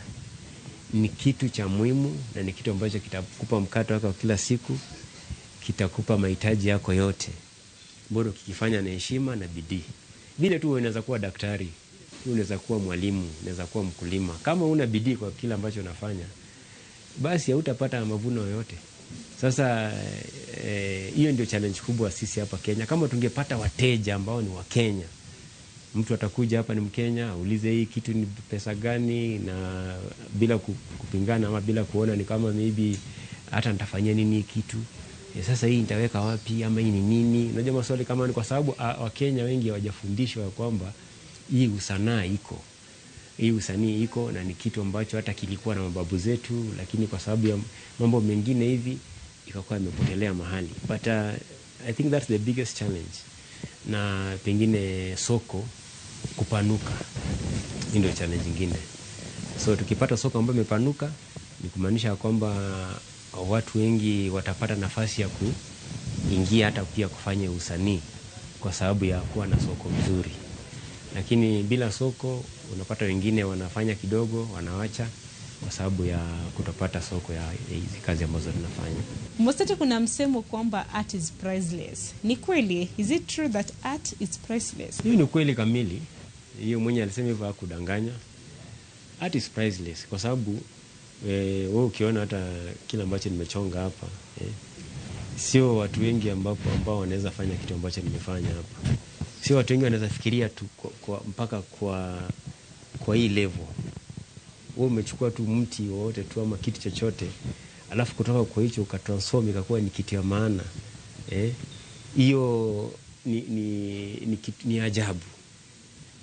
ni kitu cha muhimu na ni kitu ambacho kitakupa mkate wako wa kila siku, kitakupa mahitaji yako yote, bora ukikifanya na heshima na bidii. Vile tu unaweza kuwa daktari, unaweza kuwa mwalimu, unaweza kuwa mkulima. Kama una bidii kwa kila ambacho unafanya, basi hautapata mavuno yoyote. Sasa hiyo ndio challenge kubwa sisi hapa Kenya. Kama tungepata wateja ambao ni wa Kenya, mtu atakuja hapa ni Mkenya, aulize hii kitu ni pesa gani, na bila kupingana ama bila kuona ni kama maybe hata nitafanyia nini hii kitu. Sasa hii nitaweka wapi ama hii ni nini? Unajua maswali kama ni kwa sababu Wakenya wengi hawajafundishwa kwamba hii usanaa iko. Hii usanii iko na ni kitu ambacho hata kilikuwa na mababu zetu, lakini kwa sababu ya mambo mengine hivi ikakuwa imepotelea mahali. But I think that's the biggest challenge. Na pengine soko kupanuka, hii ndio challenge nyingine. So tukipata soko ambayo imepanuka, ni kumaanisha kwamba watu wengi watapata nafasi ya kuingia hata pia kufanya usanii kwa sababu ya kuwa na soko mzuri. Lakini bila soko unapata wengine wanafanya kidogo, wanawacha kwa sababu ya kutopata soko ya hizi kazi ambazo tunafanya. Mostete, kuna msemo kwamba art is priceless. Ni kweli? Is it true that art is priceless? Hiyo ni kweli kamili. Hiyo mwenye alisema hivyo hakudanganya. Art is priceless kwa sababu wewe ukiona hata kile ambacho nimechonga hapa, sio watu wengi ambao wanaweza fanya kitu ambacho nimefanya hapa. Sio watu wengi wanaweza fikiria tu mpaka kwa hii level. Wewe umechukua tu mti wowote tu ama kitu chochote, alafu kutoka kwa hicho ukatransform ikakuwa ni kitu ya maana. Hiyo ni ajabu.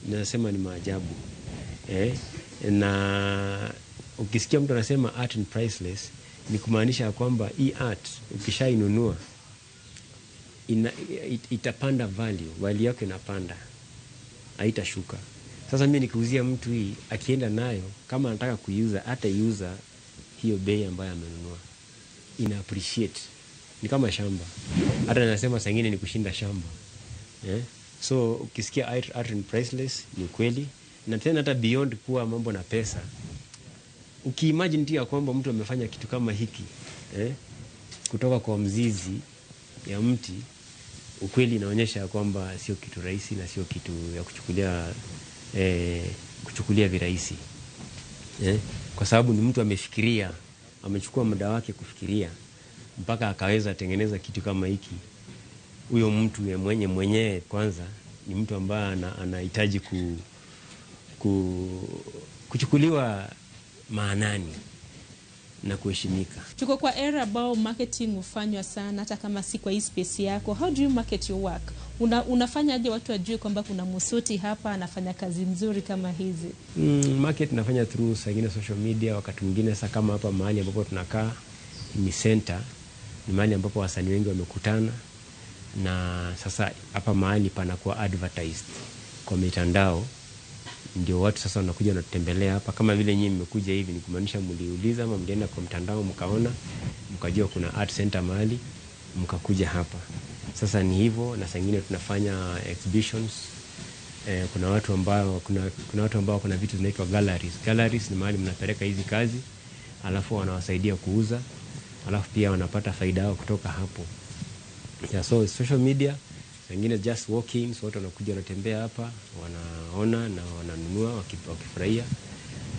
Nasema ni maajabu. Na ukisikia mtu anasema art is priceless, ni kumaanisha kwamba hii art ukishainunua itapanda value yake inapanda, haitashuka. Sasa mimi nikiuzia mtu hii, akienda nayo kama anataka kuiuza, hataiuza hiyo bei ambayo amenunua, ina appreciate. Ni kama shamba, hata nasema saa ingine ni kushinda shamba. So ukisikia art is priceless ni kweli. Na tena hata beyond kuwa mambo na pesa, ukiimagine tu ya kwamba mtu amefanya kitu kama hiki, kutoka kwa mzizi ya mti, ukweli inaonyesha kwamba sio kitu rahisi na sio kitu ya kuchukulia virahisi. Kwa sababu ni mtu amefikiria, amechukua muda wake kufikiria mpaka akaweza tengeneza kitu kama hiki. Huyo mtu mwenyewe kwanza ni mtu ambaye anahitaji kuchukuliwa maanani na kuheshimika. Tuko kwa era ambao marketing hufanywa sana, hata kama si kwa hii space yako. How do you market your work? Unafanya aje watu wajue kwamba kuna Mosoti hapa anafanya kazi nzuri kama hizi? Market nafanya through saa ingine social media, wakati mwingine sasa kama hapa mahali ambapo tunakaa ni center, ni mahali ambapo wasanii wengi wamekutana, na sasa hapa mahali panakuwa advertised kwa mitandao, ndio watu sasa wanakuja wanatutembelea hapa. Kama vile nyinyi mmekuja hivi, ni kumaanisha mliuliza ama mlienda kwa mtandao mkaona, mkajua kuna art center mahali, mkakuja hapa. Sasa ni hivyo, na saa ingine tunafanya exhibitions. Kuna watu ambao kuna watu ambao kuna vitu zinaitwa galleries. Galleries ni mahali mnapeleka hizi kazi, alafu wanawasaidia kuuza, alafu pia wanapata faida yao kutoka hapo. Yeah, so social media, wengine just walk-ins, watu wanakuja wanatembea hapa, wanaona na wananunua wakifurahia.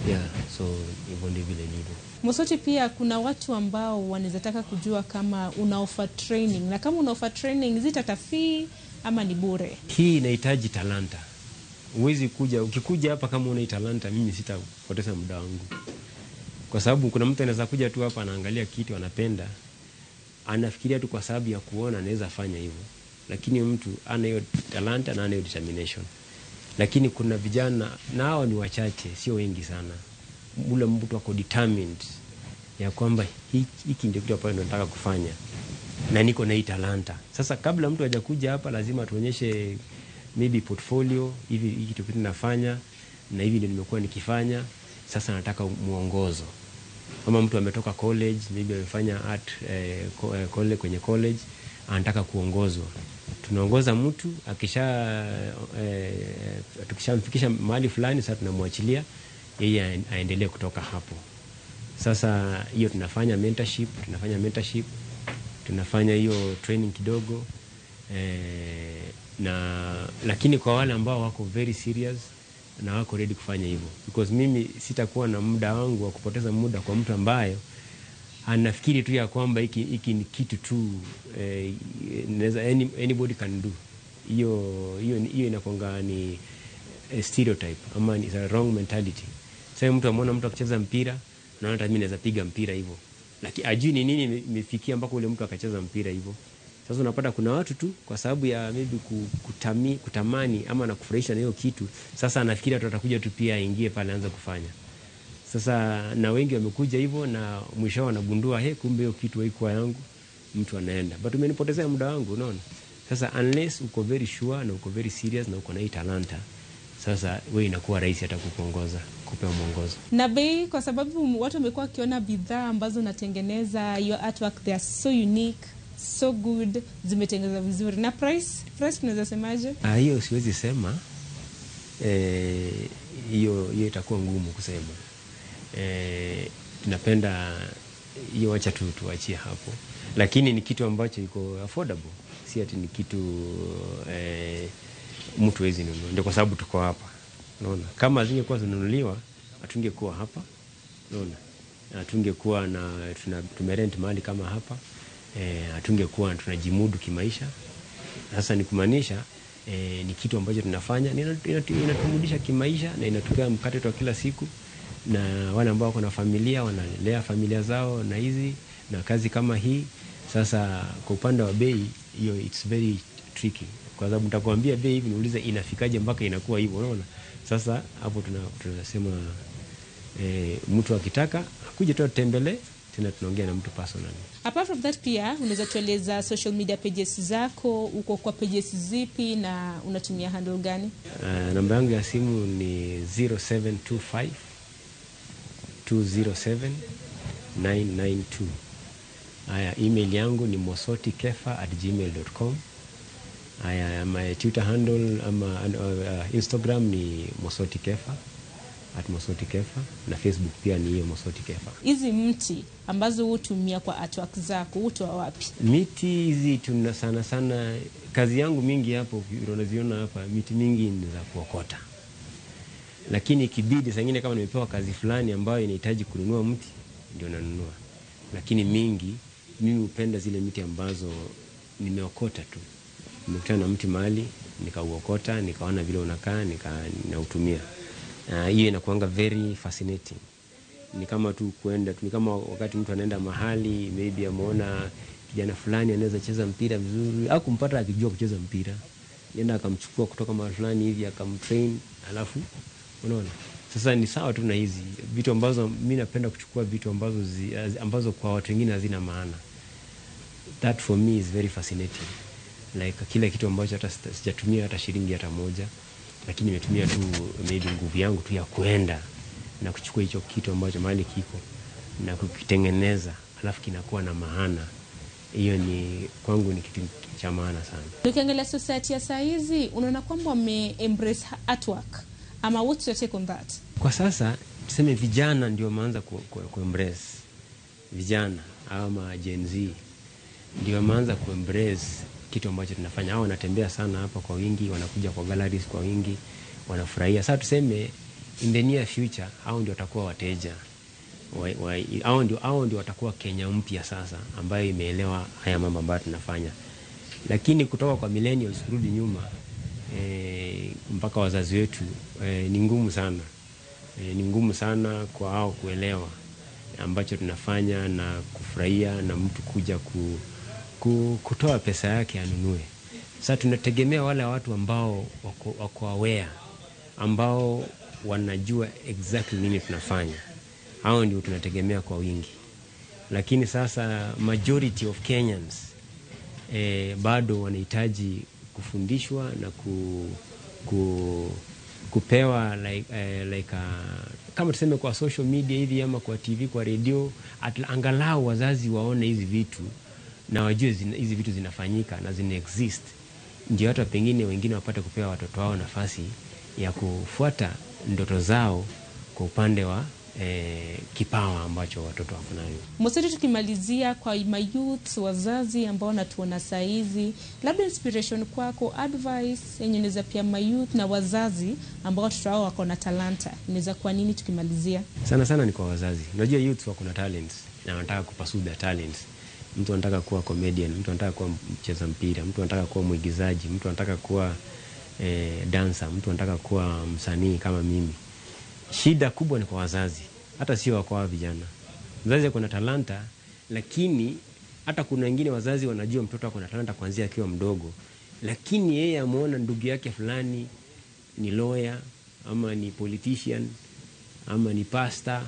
Yeah, so hivyo ndivyo vile ilivyo. Mosoti, pia kuna watu ambao wanaweza taka kujua kama una offer training, na kama una offer training zitata fee ama ni bure? Hii inahitaji talanta. Huwezi kuja, ukikuja hapa kama una talanta, mimi sitapoteza muda wangu. Kwa sababu kuna mtu anaweza kuja tu hapa anaangalia kitu anapenda, anafikiria tu kwa sababu ya kuona anaweza fanya hivyo. Lakini mtu ana hiyo talanta na ana hiyo determination. Lakini kuna vijana, na hao ni wachache, sio wengi sana. Ule mtu ako determined ya kwamba hiki ndio kitu ambacho nataka kufanya na niko na hii talanta. Sasa kabla mtu hajakuja hapa lazima tuonyeshe maybe portfolio, hivi hiki kitu nafanya na hivi ndio nimekuwa nikifanya, sasa nataka muongozo. Kama mtu ametoka college, maybe amefanya art college, kwenye college anataka kuongozwa. Tunaongoza mtu akisha tukishamfikisha mahali fulani, sasa tunamwachilia yeye aendelee kutoka hapo. Sasa hiyo tunafanya mentorship, tunafanya hiyo training kidogo, na lakini kwa wale ambao wako very serious na wako ready kufanya hivyo, because mimi sitakuwa na muda wangu wa kupoteza muda kwa mtu ambaye anafikiri tu ya kwamba hiki ni kitu tu anybody can do. Hiyo inakuanga ni stereotype ama ni a wrong mentality. Sasa mtu ameona mtu akicheza mpira, naona hata mimi naweza piga mpira hivyo, lakini ajui ni nini imefikia mpaka ule mtu akacheza mpira hivyo. Sasa unapata kuna watu tu kwa sababu ya maybe kutamani ama na kufurahisha na hiyo kitu, sasa anafikiri watu watakuja tu pia aingie pale aanze kufanya. Sasa na wengi wamekuja hivyo na mwisho wanagundua kumbe hiyo kitu haikuwa yangu, mtu anaenda. But umenipotezea muda wangu, unaona. Sasa unless uko very sure na uko very serious na uko na hii talanta, sasa wewe inakuwa rahisi hata kukuongoza, kupewa mwongozo. Na bei, kwa sababu watu wamekuwa wakiona bidhaa ambazo unatengeneza, your artwork, they are so unique, so good, zimetengenezwa vizuri. Na price tunaweza semaje? Hiyo siwezi sema. Hiyo itakuwa ngumu kusema. Tunapenda hiyo, wacha tu tuachie hapo. Lakini ni kitu ambacho iko affordable, si ati ni kitu mtu hawezi nunua. Ndio kwa sababu tuko hapa. Unaona? Kama zingekuwa zinunuliwa, hatungekuwa hapa. Unaona? Hatungekuwa na tumerent mahali kama hapa. Hatungekuwa tunajimudu kimaisha. Sasa ni kumaanisha ni kitu ambacho tunafanya inatumudisha kimaisha na inatupea mkate wa kila siku, na wale ambao wako na familia wanalea familia zao na hizi na kazi kama hii. Sasa kwa upande wa bei hiyo it's very tricky, kwa sababu nitakwambia bei hivi niulize inafikaje mpaka inakuwa hivyo, unaona. Sasa hapo tunasema mtu akitaka akuje tu atembelee, tena tunaongea na mtu personally. Apart from that pia unaweza tueleza social media pages zako, uko kwa pages zipi na unatumia handle gani? Namba yangu ya simu ni 0725 207 992. Aya, email yangu ni mosotikefa@gmail.com. Aya, my Twitter handle ama Instagram ni mosotikefa, @mosotikefa, na Facebook pia ni hiyo mosotikefa. Hizi mti ambazo hutumia kwa artwork zako hutoa wapi? Miti hizi tuna sana sana, kazi yangu mingi hapo unaziona hapa, miti mingi ni za kuokota. Lakini ikibidi saa nyingine kama nimepewa kazi fulani ambayo inahitaji kununua mti, ndio nanunua. Lakini mingi mimi hupenda zile miti ambazo nimeokota tu. Nimekutana na mti mahali nikauokota, nikaona vile unakaa, nautumia. Hiyo inakuanga very fascinating. Ni kama tu kuenda, ni kama wakati mtu anaenda mahali maybe ameona kijana fulani anaweza cheza mpira vizuri, au kumpata akijua kucheza mpira, nenda akamchukua kutoka mahali fulani hivi akamtrain, alafu unaona. Sasa ni sawa tu na hizi vitu ambazo mimi napenda kuchukua, vitu ambazo kwa watu wengine hazina maana. That for me is very fascinating. Like kila kitu ambacho hata sijatumia hata shilingi hata moja, lakini nimetumia tu maybe nguvu yangu tu ya kuenda na kuchukua hicho kitu ambacho mahali kiko na kukitengeneza, alafu kinakuwa na maana. Hiyo ni kwangu ni kitu cha maana sana. Ukiangalia society ya saa hizi, unaona kwamba wame embrace artwork ama what's your take on that? Kwa sasa tuseme vijana ndio wameanza ku embrace. Vijana ama Gen Z ndio wameanza ku embrace kitu ambacho tunafanya. Hao wanatembea sana hapa kwa wingi, wanakuja kwa galleries kwa wingi, wanafurahia. Sasa tuseme in the near future hao ndio watakuwa wateja. Hao ndio watakuwa Kenya mpya sasa ambayo imeelewa haya mambo ambayo tunafanya. Lakini kutoka kwa millennials kurudi nyuma mpaka wazazi wetu ni ngumu sana. Ni ngumu sana kwa hao kuelewa ambacho tunafanya na kufurahia na mtu kuja kutoa pesa yake anunue. Sasa tunategemea wale watu ambao wako aware, ambao wanajua exactly nini tunafanya. Hao ndio tunategemea kwa wingi. Lakini sasa majority of Kenyans bado wanahitaji kufundishwa na kupewa kama tuseme kwa social media hivi ama kwa TV, kwa radio, angalau wazazi waone hizi vitu na wajue hizi vitu zinafanyika na zina exist, ndio hata pengine wengine wapate kupewa watoto wao nafasi ya kufuata ndoto zao kwa upande wa kipawa ambacho watoto wako nayo. Moseti, tukimalizia kwa mayouth, wazazi ambao wanatuona saa hizi, labda inspiration kwako, advice yenye unaweza pia mayouth na wazazi ambao watoto wao wako na talanta, inaweza kuwa nini tukimalizia? Sana sana ni kwa wazazi. Unajua youth wako na talents na wanataka kupursue their talents. Mtu anataka kuwa comedian, mtu anataka kuwa mcheza mpira, mtu anataka kuwa mwigizaji, mtu anataka kuwa dancer, mtu anataka kuwa msanii kama mimi. Shida kubwa ni kwa wazazi, hata sio kwa vijana. Mzazi ako na talanta, lakini hata kuna wengine wazazi wanajua mtoto ako na talanta kuanzia akiwa mdogo, lakini yeye amuona ndugu yake fulani ni lawyer ama ni politician ama ni pastor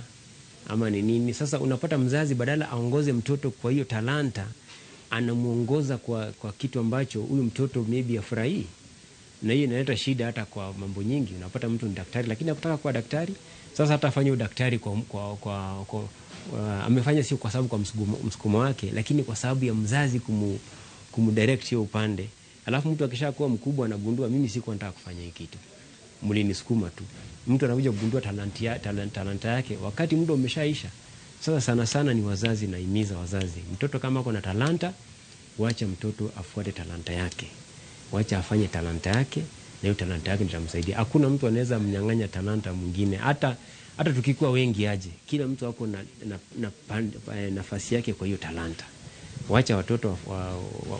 ama ni nini. Sasa unapata mzazi badala aongoze mtoto kwa hiyo talanta, anamuongoza kwa kitu ambacho huyu mtoto maybe afurahii. Na hiyo inaleta shida hata kwa mambo nyingi. Unapata mtu ni daktari lakini hakutaka kuwa daktari. Sasa hata afanye udaktari kwa amefanya sio kwa sababu kwa msukumo wake, lakini kwa sababu ya mzazi kumdirect hiyo upande. Alafu mtu akishakuwa mkubwa anagundua mimi sikuwa nataka kufanya hiki kitu, mlinisukuma tu. Mtu anakuja kugundua talanta yake wakati muda umeshaisha. Sasa sana sana ni wazazi, naimiza wazazi, mtoto kama ako na talanta, wacha mtoto afuate talanta yake. Wacha afanye talanta yake, na hiyo talanta yake nitamsaidia. Hakuna mtu anaweza mnyang'anya talanta mwingine. Hata tukikuwa wengi aje, kila mtu ako na nafasi yake kwa hiyo talanta. Wacha watoto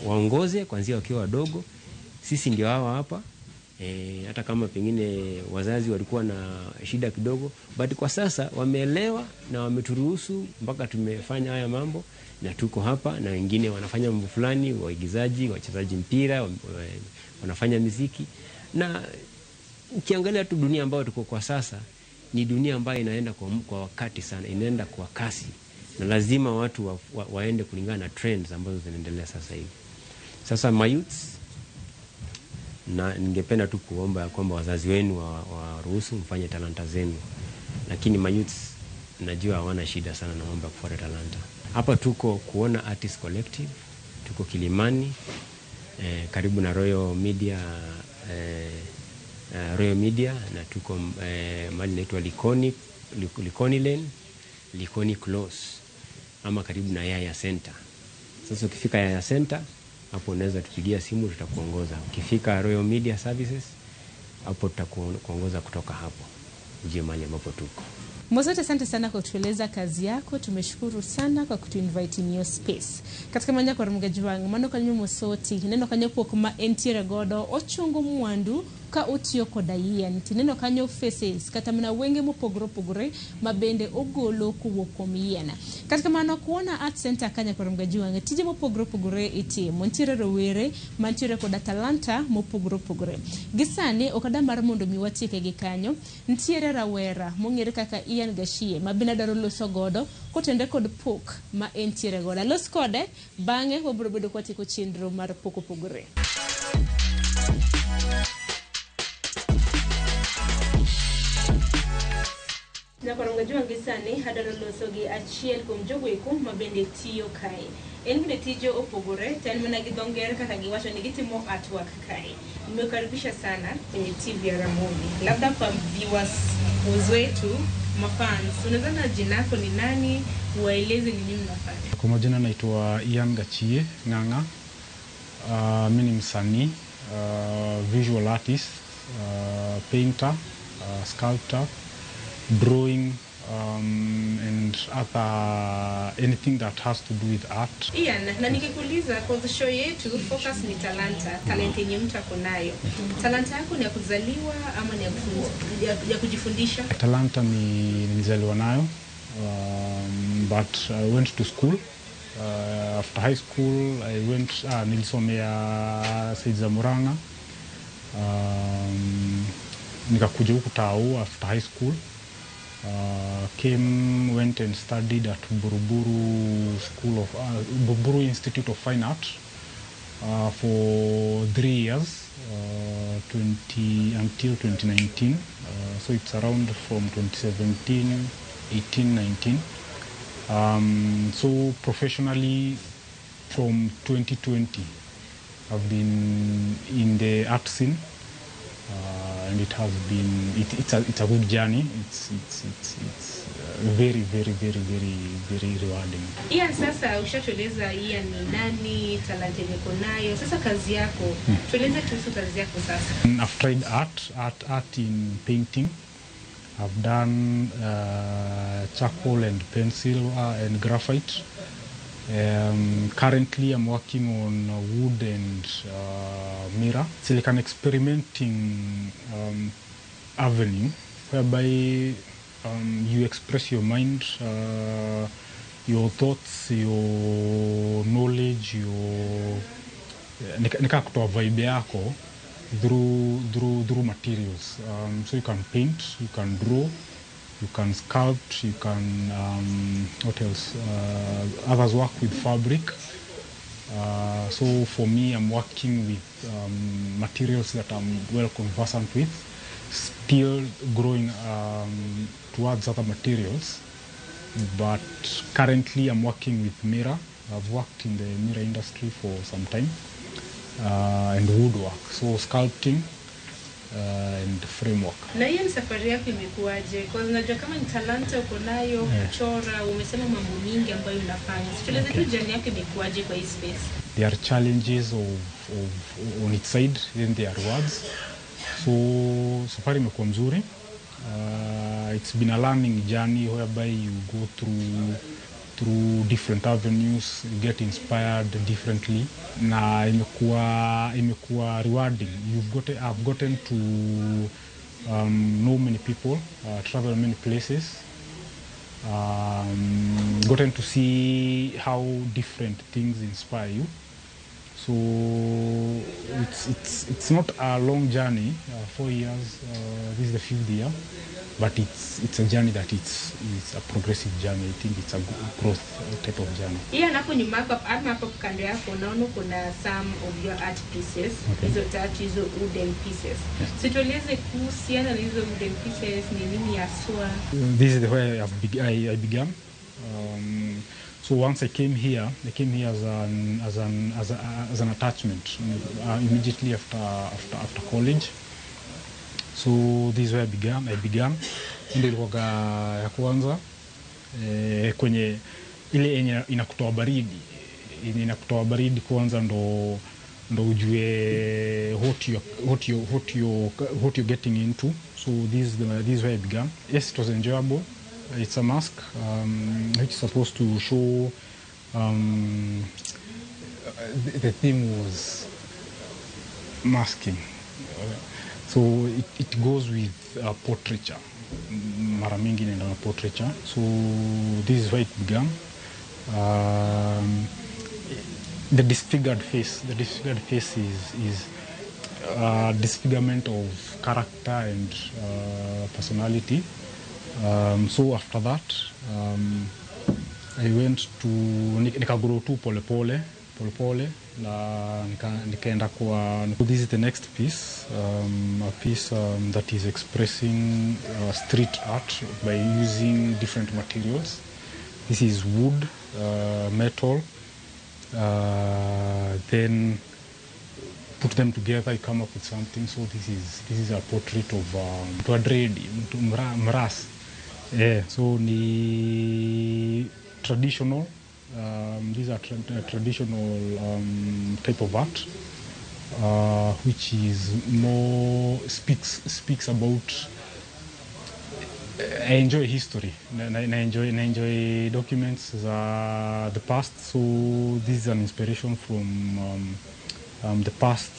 waongoze kuanzia wakiwa wadogo. Sisi ndio hawa hapa. Hata kama pengine wazazi walikuwa na shida kidogo, but kwa sasa wameelewa na wameturuhusu mpaka tumefanya haya mambo na tuko hapa, na wengine wanafanya mambo fulani, waigizaji, wachezaji mpira, wanafanya muziki. Na ukiangalia tu dunia ambayo tuko kwa sasa ni dunia ambayo inaenda kwa wakati sana, inaenda kwa kasi, na lazima watu waende kulingana na trends ambazo zinaendelea sasa hivi. Sasa mayouths, na ningependa tu kuomba kwamba wazazi wenu waruhusu mfanye talanta zenu. Lakini mayouths najua hawana shida sana na mambo ya kufuata talanta. Hapa tuko Kuona Artist Collective, tuko Kilimani, karibu na Royal Media, Royal Media, na tuko mahali inaitwa Likoni Lane, Likoni Close, ama karibu na Yaya Center. Sasa ukifika Yaya Center hapo unaweza tupigia simu, tutakuongoza. Ukifika Royal Media Services hapo tutakuongoza kutoka hapo uje mahali ambapo tuko. Mosoti, asante sana kwa kutueleza kazi yako. Tumeshukuru sana kwa kutuinvite in your space. Katika manya kwa Mgajwang, mano kanyo Mosoti, neno kanyo pok ma entiere godo, ochungo mwandu ka otiyo koda yien. Tineno kanyo faces, kata mana wenge mopogore opogore ma bende ogolo kowuok kuom yien. Kata kamano kuona Art Center kanya kwa Mgajwang, tije mopogore opogore itimo. Nitiere rowere mantiere koda talanta mopogore opogore. Gi sani ok adwa mar mondo mi watieke gi kanyo. Nitiere rawera mong'ere kaka Ian Gachie ma bende adwaro loso godo kotende kod pok ma entiere godo. Alos kode, bang'e wabiro bedo kwatieko chenro mar pok opogore. Nyakwar gi sani adwaro loso gi achiel kuom jogo eko ma bende tiyo kae. En bende tije opogore, to en mana gi dho ngere kaka giwacho ni gitimo artwork kae. Nimekaribisha sana kwenye TV ya Ramogi. Labda kwa viewers wetu, mafans, unaweza na jina lako ni nani, waeleze ni nini unafanya? Kwa majina naitwa Ian Gachie Ng'ang'a. Mimi ni msanii, visual artist, painter, sculptor, drawing, and other anything that has to do with art. Ian, na nikikuuliza kwa show yetu focus ni talanta, talent yenye mtu ako nayo. Talanta yako ni ya kuzaliwa ama ni ya kujifundisha? Talanta ni nilizaliwa nayo, but I went to school. After high school I went nilisomea side za Murang'a. Nikakuja huku Tao after high school. Came, went and studied at Buruburu School of Buruburu Institute of Fine Art for 3 years, 20 until 2019. So it's around from 2017, 18, 19. So professionally, from 2020, I've been in the art scene. And it has been it's a good journey. It's very very very very very rewarding. Ian, sasa ushatueleza Ian ni nani, talanta yako nayo. Sasa kazi yako, tueleze kuhusu kazi yako sasa. I've tried art in painting. I've done charcoal and pencil and graphite. Currently, I'm working on wood and mirror. It's like an experimenting avenue whereby you express your mind, your thoughts, your knowledge, your nika kutoa vibe yako through materials. So you can paint, you can draw, you can sculpt, you can, what else? Others work with fabric. So for me, I'm working with materials that I'm well conversant with, still growing towards other materials. But currently I'm working with mirror. I've worked in the mirror industry for some time, and woodwork, so sculpting and framework. Na hiyo safari yako imekuwaje? Kwa unajua kama ni talanta uko nayo, kuchora, umesema mambo mingi ambayo unafanya. Tueleze tu journey yako imekuwaje kwa hii space. There are challenges of on its side, then there are rewards. So safari imekuwa mzuri. It's been a learning journey whereby you go through different avenues, you get inspired differently. Na imekuwa rewarding. I've gotten to know many people, travel many places, gotten to see how different things inspire you. So it's not a long journey, 4 years, this is the 5th year, but it's a journey that it's a progressive journey. I think it's a growth type of journey. Iya, hapo nyuma yako ama hapo kando yako unaona kuna some of your art pieces. Okay. Hizo tatu, hizo wooden pieces. Yes. So tueleze kuhusiana na hizo wooden pieces ni nini haswa? This is the way I began. So once I came here as an attachment immediately after college. So this is where I began. Ndio ilikuwa ya kwanza kwenye ile yenye inakutoa baridi. Yenye inakutoa baridi kwanza ndo ujue what you're getting into. So this is where I began. Yes, it was enjoyable. It's a mask which is supposed to show the theme was masking. So it goes with portraiture. Mara mingi inaenda na portraiture. So this is where it began. The disfigured face. The disfigured face is disfigurement of character and personality. So after that, I went to nikagrow tu pole pole pole pole na nikaenda kwa. This is the next piece, a piece that is expressing street art by using different materials. This is wood, metal, then put them together, you come up with something. So this is a portrait of mtu wa dread, mtu mras. Yeah, so ni traditional. These are traditional type of art, which is more speaks about. I enjoy history. I enjoy documents the past. So this is an inspiration from the past,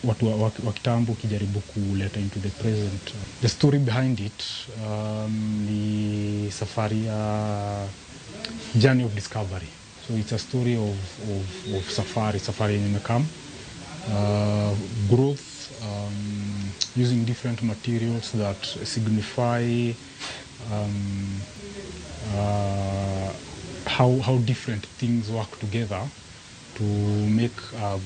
watu wa kitambo kijaribu kuleta into the present. The story behind it ni safari ya journey of discovery. So it's a story of safari yenye imekam, growth, using different materials that signify how different things work together to make a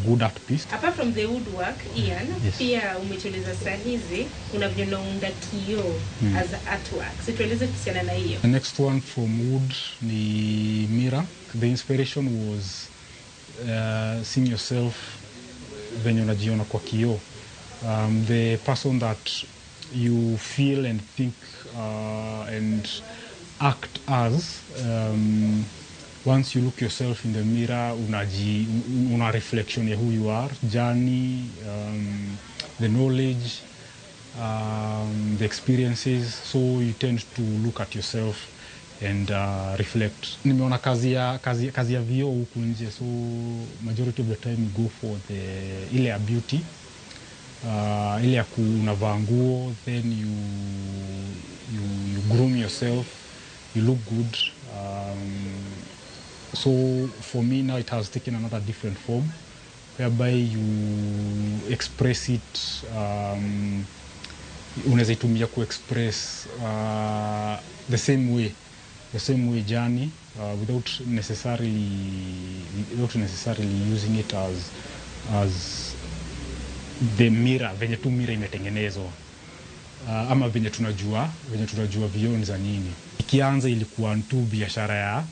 good art piece. Apart from the woodwork, Ian, Yes. Pia umetueleza saa hizi kuna vile unaunda kioo as artwork. So tueleze kuhusiana na hiyo. The next one from wood ni mirror. The inspiration was seeing yourself venye unajiona kwa kioo. The person that you feel and think and act as, once you look yourself in the mirror, una reflection ya who you are, journey, the knowledge, the experiences. So you tend to look at yourself and reflect. Nimeona kazi ya vioo huku nje, so majority of the time you go for the ile ya beauty, ile ya unavaa nguo, then you groom yourself, you look good. So for me now it has taken another different form, whereby you express it, unaweza itumia ku-express the same way journey, without necessarily using it as the mirror, venye tu mirror imetengenezwa, ama venye tunajua vioo ni za nini. Ikianza ilikuwa tu biashara ya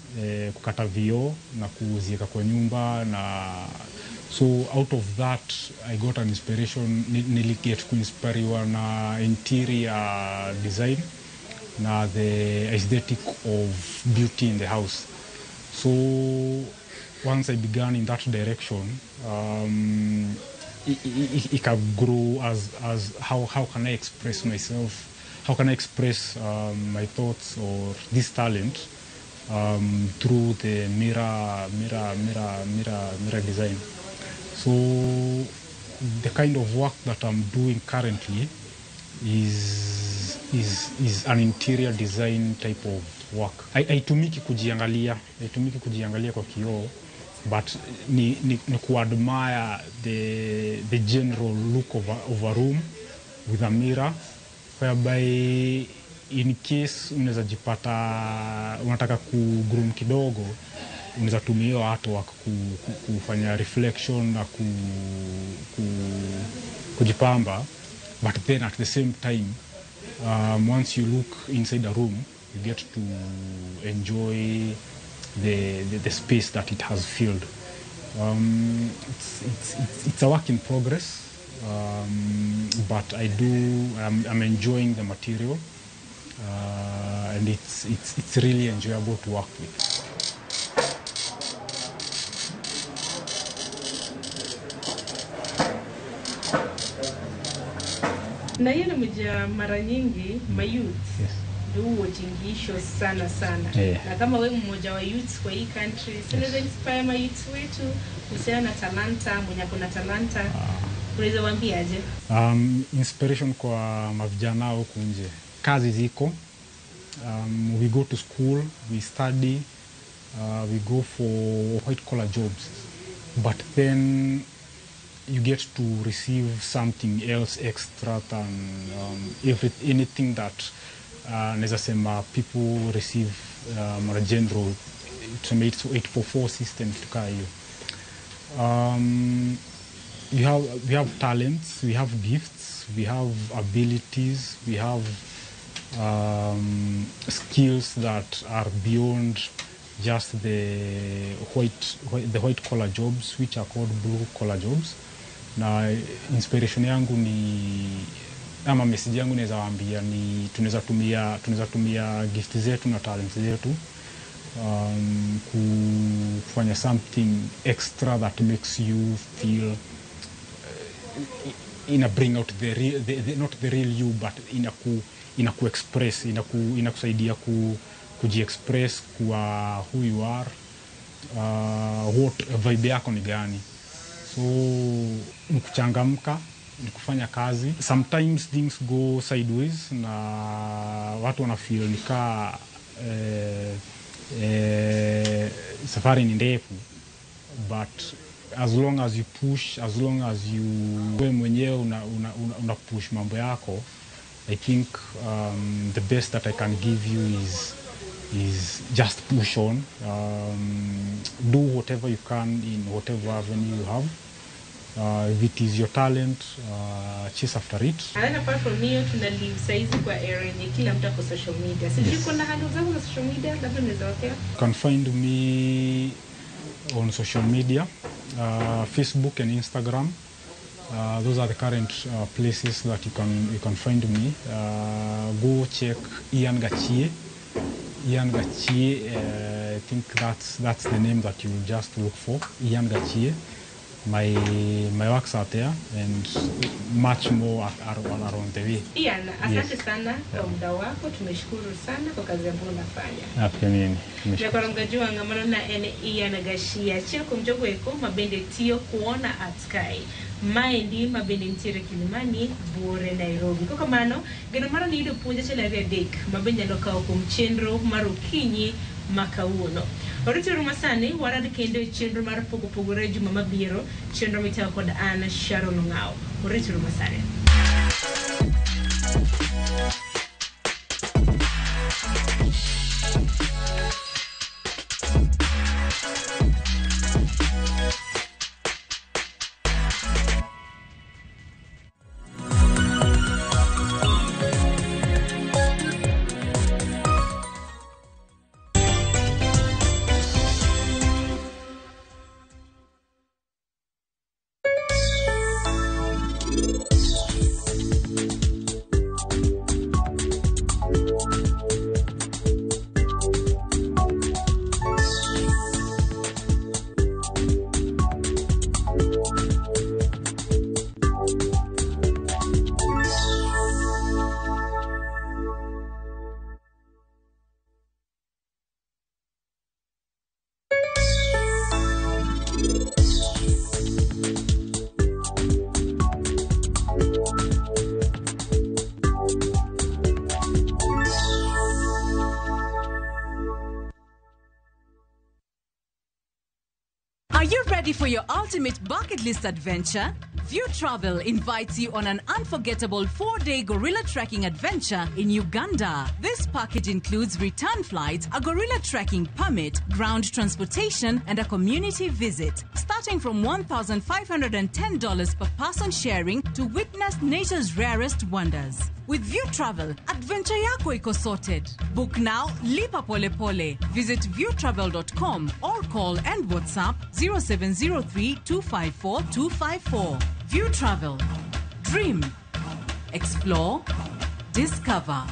kukata vioo na kuziweka kwa nyumba, na so out of that I got an inspiration. Niliget kuinspiriwa na interior design na the aesthetic of beauty in the house. So once I began in that direction, it can grow as how can I express myself, how can I express my thoughts or this talent through the mirror design. So the kind of work that I'm doing currently is an interior design type of work. Haitumiki kujiangalia kwa kioo, but ni kuadmire the general look of a room with a mirror, whereby in case unaweza jipata unataka kugroom kidogo, unaweza tumia hiyo artwork kufanya reflection na kujipamba. But then at the same time, once you look inside the room, you get to enjoy the space that it has filled. It's a work in progress, but I'm enjoying the material, and it's really enjoyable to work with. Na hiyo namuja mara nyingi ma youth ndio huwachingisho sana sana. Na kama we mmoja wa youth kwa hii country, yes, unaweza inspire ma youth wetu kuhusiana na talanta, mwenye ako na talanta. Unaweza waambia aje? Inspiration kwa mavijana huku nje. Kazi ziko. We go to school, we study, we go for white collar jobs. But then you get to receive something else extra than anything that naweza sema people receive on a general, tuseme 844 system kitu kaa hiyo. We have talents, we have gifts, we have abilities, we have skills that are beyond just the white collar jobs, which are called blue collar jobs. Na inspiration yangu ni ama message yangu naweza waambia ni tunaweza tumia gift zetu na talents zetu kufanya something extra that makes you feel ina bring out the real, the not the real you, but ina ku express, ina kusaidia kuji-express kwa who you are, what vibe yako ni gani. So ni kuchangamka, ni kufanya kazi. Sometimes things go sideways na watu wana feel nika safari ni ndefu, but as long as you push, as long as you wewe mwenyewe una push mambo yako, I think the best that I can give you is just push on, do whatever you can in whatever avenue you have. If it is your talent, chase after it. And then apart from hiyo, tuna live saizi kwa era yenye kila mtu ako social media. Sijui kuna handle zangu za social media, labda unaweza wapea? You can find me on social media, Facebook and Instagram. Those are the current places that you can find me. Go check Ian Gachie. Ian Gachie, I think that's the name that you just look for. Ian Gachie. My works are there and much more are on the way. Ian, asante sana kwa muda wako, tumeshukuru sana kwa kazi ambayo unafanya. Pia mimi nimeshukuru. Nyakorongajua ngamano na ene Ian Gachie, achiel kuom jogo eko mabende tiyo kuona at Sky. Maendi mabende nitiere Kilimani, Buore, Nairobi. Kokamano, geno mara ni yudo puonj achiel ariyo adek mabende nyalo kawo kuom chenro mar okinyi ma kawuono. Oriteuru masani, warad kendo e chenro mar Pogo Pogore juma mabiro, chenro mitayo kod an Sharon Ong'ao. Oriteuru masani. Are you ready for your ultimate bucket list adventure? View Travel invites you on an unforgettable 4-day gorilla trekking adventure in Uganda. This package includes return flights, a gorilla trekking permit, ground transportation, and a community visit. Starting from $1,510 per person sharing to witness nature's rarest wonders. With View Travel, adventure yako iko sorted. Book now, lipa pole pole. Visit viewtravel.com or call and WhatsApp 0703 254 254. View Travel. Dream. Explore. Discover.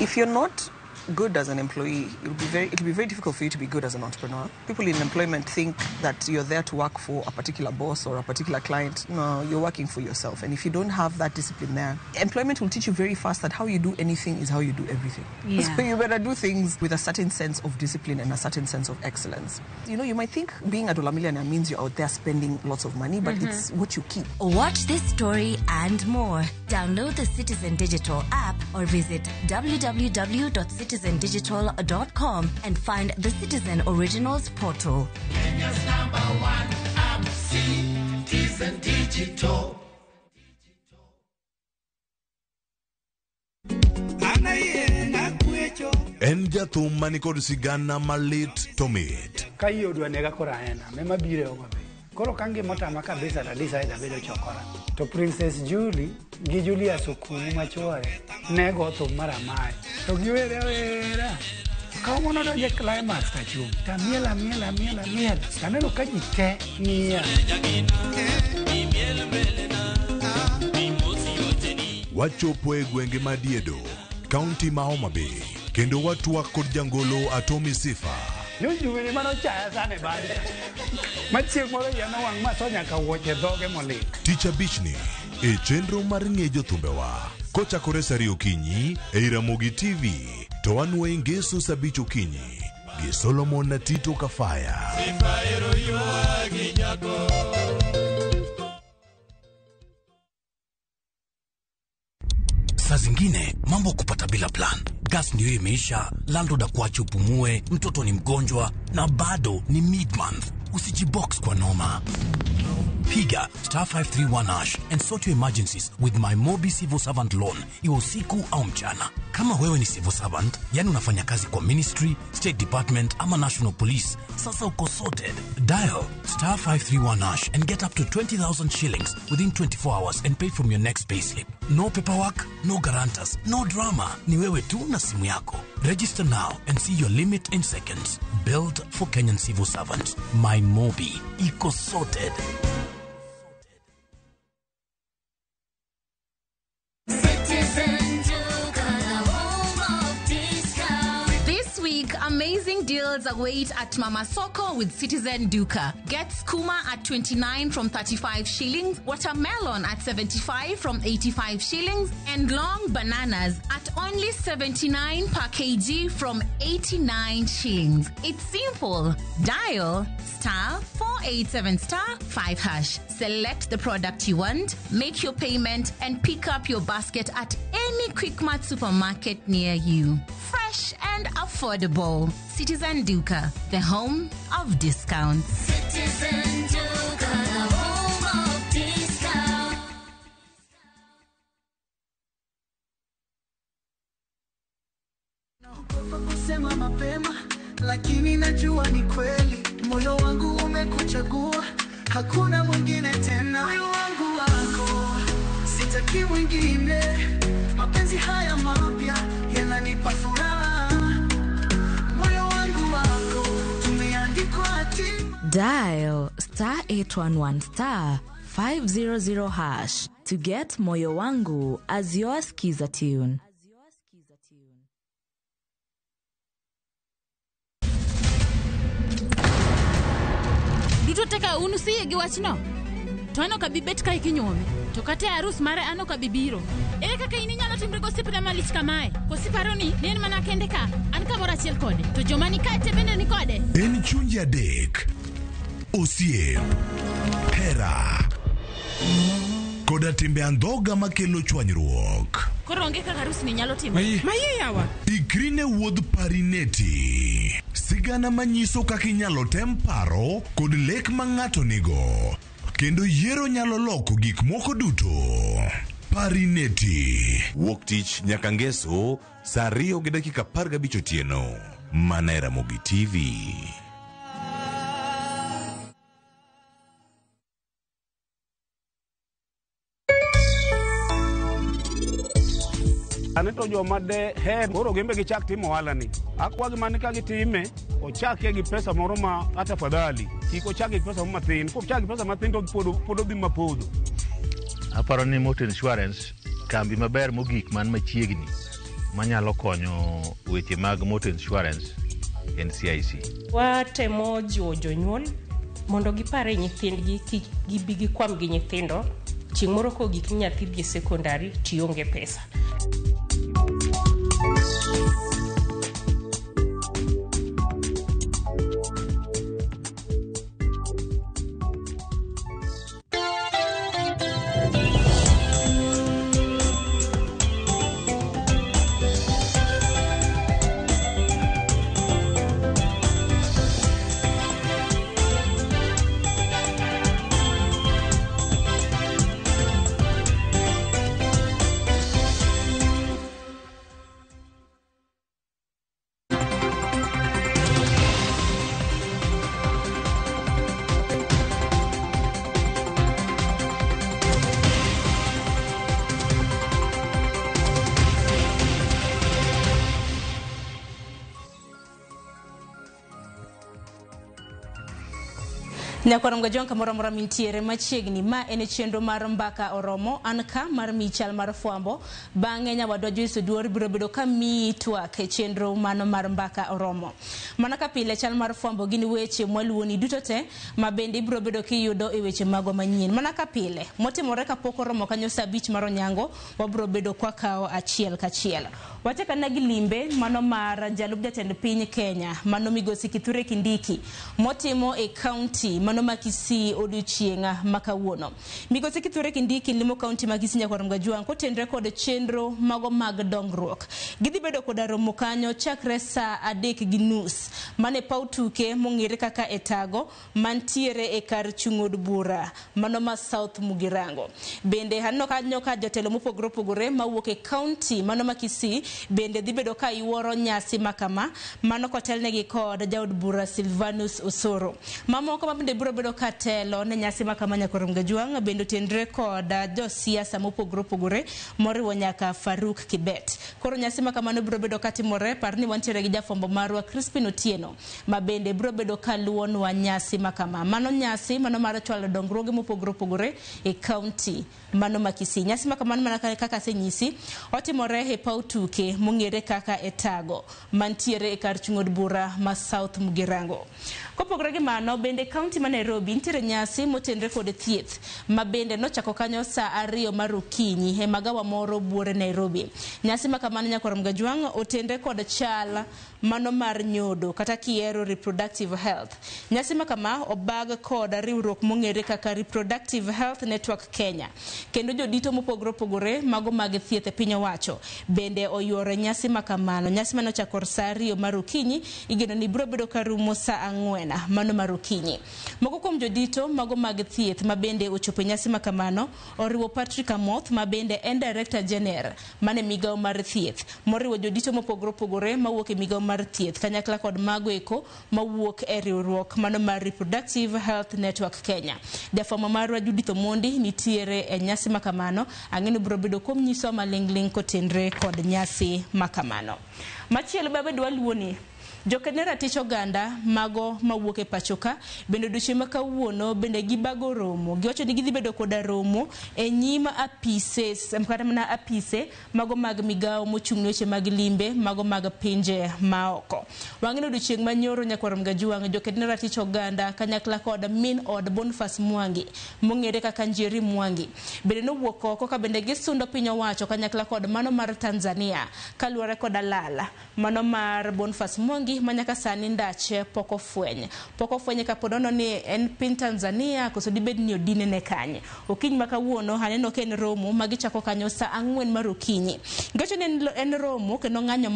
If you're not good as an employee, it'll be very difficult for you to be good as an entrepreneur. People in employment think that you're there to work for a particular boss or a particular client. No, you're working for yourself. And if you don't have that discipline there, employment will teach you very fast that how you do anything is how you do everything. Yeah. So you better do things with a certain sense of discipline and a certain sense of excellence. You know, you might think being a dollar millionaire means you're out there spending lots of money, but it's what you keep. Watch this story and more. Download the Citizen Digital app or visit www.citizendigital.com and find the Citizen Originals portal. Kenya's number one app, Citizen Digital. En jathum manikod sigana malit to mit. Ka yie odwa nega koro aena, ema biro e Homa Bay. Koro ka ngima otama kabisa to decide abedo chokora. To Princess Julie gi Julius Okumu machuore ne go thum mar amae. To giwere awera. Kawuono donjo e climax tachung'. Tamiel amiel amiel amiel. Taneno ka ji te ng'iya. Wachopo e gwenge ma Diedo, kaunti ma Homa Bay, kendo watwak kod jangolo Atomi Sifa. Jojuwene manochaya sana e bade. Ma chieng' moro iya nowang' maso nyaka wuoche dhoge molit. Tich abichni e chenro mar ng'e jothumbewa kochakore saa ariyo okinyi ei Ramogi TV to wanwoe ngeso saa abich okinyi gi Solomon na Tito Kafaya. Saa zingine mambo kupata bila plan. Gas ndio imeisha, landlord akuache upumue, mtoto ni mgonjwa na bado ni mid-month. Usijibox kwa noma. Piga star 531 hash and sort your emergencies with my Mobi Civil Servant Loan, iwe usiku au mchana. Kama wewe ni civil servant, yani unafanya kazi kwa ministry, state department ama national police, sasa uko sorted. Dial star 531 hash and get up to 20,000 shillings within 24 hours and pay from your next payslip. No paperwork, no guarantors, no drama. Ni wewe tu na simu yako. Register now and see your limit in seconds. Built for Kenyan civil servants. My Mobi. Iko sorted. Citizen Duka, the home of discount. This week, amazing deals await at Mama Soko with Citizen Duka. Get skuma at 29 from 35 shillings, watermelon at 75 from 85 shillings, and long bananas at only 79 per kg from 89 shillings. It's simple. Dial star 487 star 5 hash. Select the product you want, make your payment, and pick up your basket at any Quickmart supermarket near you. Fresh and affordable. Citizen Duka, the home of discounts. Citizen Duka, the home of discount. Naogopa kusema mapema, lakini najua ni kweli. Moyo wangu umekuchagua, hakuna mwingine tena. Moyo wangu wako, sitaki mwingine. Mapenzi haya mapya yananipa furaha. Moyo wangu wako, tumeandikwa hatima. Dial star 811 star 500 hash to get Moyo Wangu as your skiza tune. Duto teka un usiyie gi wachno? To an ok abi bet kae kinyuome. To kata e arus mare an ok abi biro. Ere kaka in inyalo timri gosiepna malich kamae? Koso iparo ni ne en mana kende ka? An kamoro achiel kode. To joma ni kae te bende ni kode. En chunje adek, osiep, hera, koda timbe andhoga makelo chwanyruok. Koro onge kaka arus ni nyalo timore. Mayie yawa. Ikri ne wuodh Parineti. Sigana manyiso kaka inyalo tem paro kod lek ma ng'ato nigo. Kendo yiero nyalo loko gik moko duto. Parineti. Wuok tich nyaka ngeso saa 2:15 otieno. Mana e Ramogi TV. Ane to joma de her koro gimbe gichak timo ohala ni. Akwagi mane ka gitime, ochake gi pesa moro ma ata fadhali. Kik ochak gi pesa moro mathin. Kochak gi pesa mathin to pod odhi mapodho. Aparo ni motor insurance kambi maber mogik man machiegni manyalo konyo weche mag motor insurance en CIC. Watemo jiwo jonyuol mondo gipare nyithindgi kik gibi gikwam gi nyithindo chieng' moro kogik ni nyathi dhi e sekondari tionge pesa. Nyakwarom Gajwang' kamoro amora mintiere machiegni ma en chenro mar Mbaka Oromo an ka mar miyi chal mar fwambo bang'e nyawadwa Joyce Oduor biro bedo ka miyi twak e chenro mano mar Mbaka Oromo. Mana ka pile chal mar fwambo gin weche mwaluwoni duto te ma bende ibiro bedo kiyudo e weche magwa manyien. Mana ka pile motimore kapok oromo kanyo saa 5 mar onyango wabiro bedo kwakawo achiel kachiel. Wachakana gi limbe mano mar jalup jatend piny Kenya mano migosi Kithure Kindiki motimo e kaunti mano ma Kisii odiochieng' ma kawuono. Migosi Kithure Kindiki limo kaunti ma Kisii Nyakwar Mgajwang' kotenre kod chenro mago mag dongruok. Gidhi bedo koda romo kanyo chakre saa 3:30 mane paw tuke mong'ere kaka Etago mantiere e kar chung' od bura mano ma South Mugirango. Bende aneno kanyo ka jotelo mopogore opogore mawuok e kaunti mano ma Kisii bende dhi bedo ka yuoro nyasi makama mano kotelnegi kod jaod bura Silvanus Osoro. Mamoko ma bende biro bedo ka telo ne nyasi makama Nyakwar Mgajwang' bende otenre kod josiasa mopogore opogore moriwo nyaka Faruk Kibet. Koro nyasi makamano biro bedo katimore, par ni wantiere gi jafwambo marwa Crispin Otieno ma bende biro bedo ka luwonwa nyasi makama. Mano nyasi mano mar chwalo dongruoge mopogore opogore e kaunti mano ma Kisii. Nyasi makamano mana kaka asenyisi otimore e paw tuke mong'ere kaka Etago mantiere e kar chung' od bura ma South Mugirango. Kopogore gi mano bende kaunti ma Nairobi nitiere nyasi motenre kod thieth ma bende nochako kanyo saa 2 mar okinyi e magawa moro buore Nairobi. Nyasi makamano Nyakwar Mgajwang' otenre kod chal mano mar nyodo kata kiero reproductive health. Nyasi makama obag kod riwruok mong'ere kaka Reproductive Health Network Kenya kendo jodito mopogore opogore mago mag thieth e piny owacho bende oyuoro nyasi makamano. Nyasi mane ochako saa 2 mar okinyi igeno ni biro bedo karumo saa 4 mano mar okinyi. Moko kuom jodito mago mag thieth ma bende ochopo e nyasi makamano oriwo Patrick Amoth ma bende en Director General mane migawo mar thieth moriwo jodito mopogore opogore mawuok e migawo mar thieth kanyakla kod mago eko mawuok e riwruok mano mar Reproductive Health Network Kenya. Jafwambo marwa Judith Omondi nitiere e nyasi makamano, ang'e ni biro bedo kuom nyiso maling'ling' kotenre kod nyasi makamano. Machielo be waluwoni jokene ratich oganda mago mawuok e pacho ka bende odiochieng' ma kawuono bende gibago romo. Giwacho ni gidhi bedo koda romo e nyim apise kata mana apise mago mag migawo mochung' ne weche mag limbe mago mag pinje maoko. Wang'e ni odiochieng' manyoro Nyakwar Mgajwang' jokene ratich oganda kanyakla kod min od Boniface Mwangi mong'ere kaka Njeri Mwangi bende nowuok oko ka bende gisundo piny owacho kanyakla kod mano mar Tanzania kaluwore kod alala mano mar Boniface Mwangi manyaka sani ndache pok ofweny. Pok ofwenye kapod ono ni en piny Tanzania koso dibed ni odine ne kanye. Okinyi ma kawuono aneno ka en romo ma gichako kanyo saa 4 mar okinyi. Giwacho ni en romo kendo ng'anyo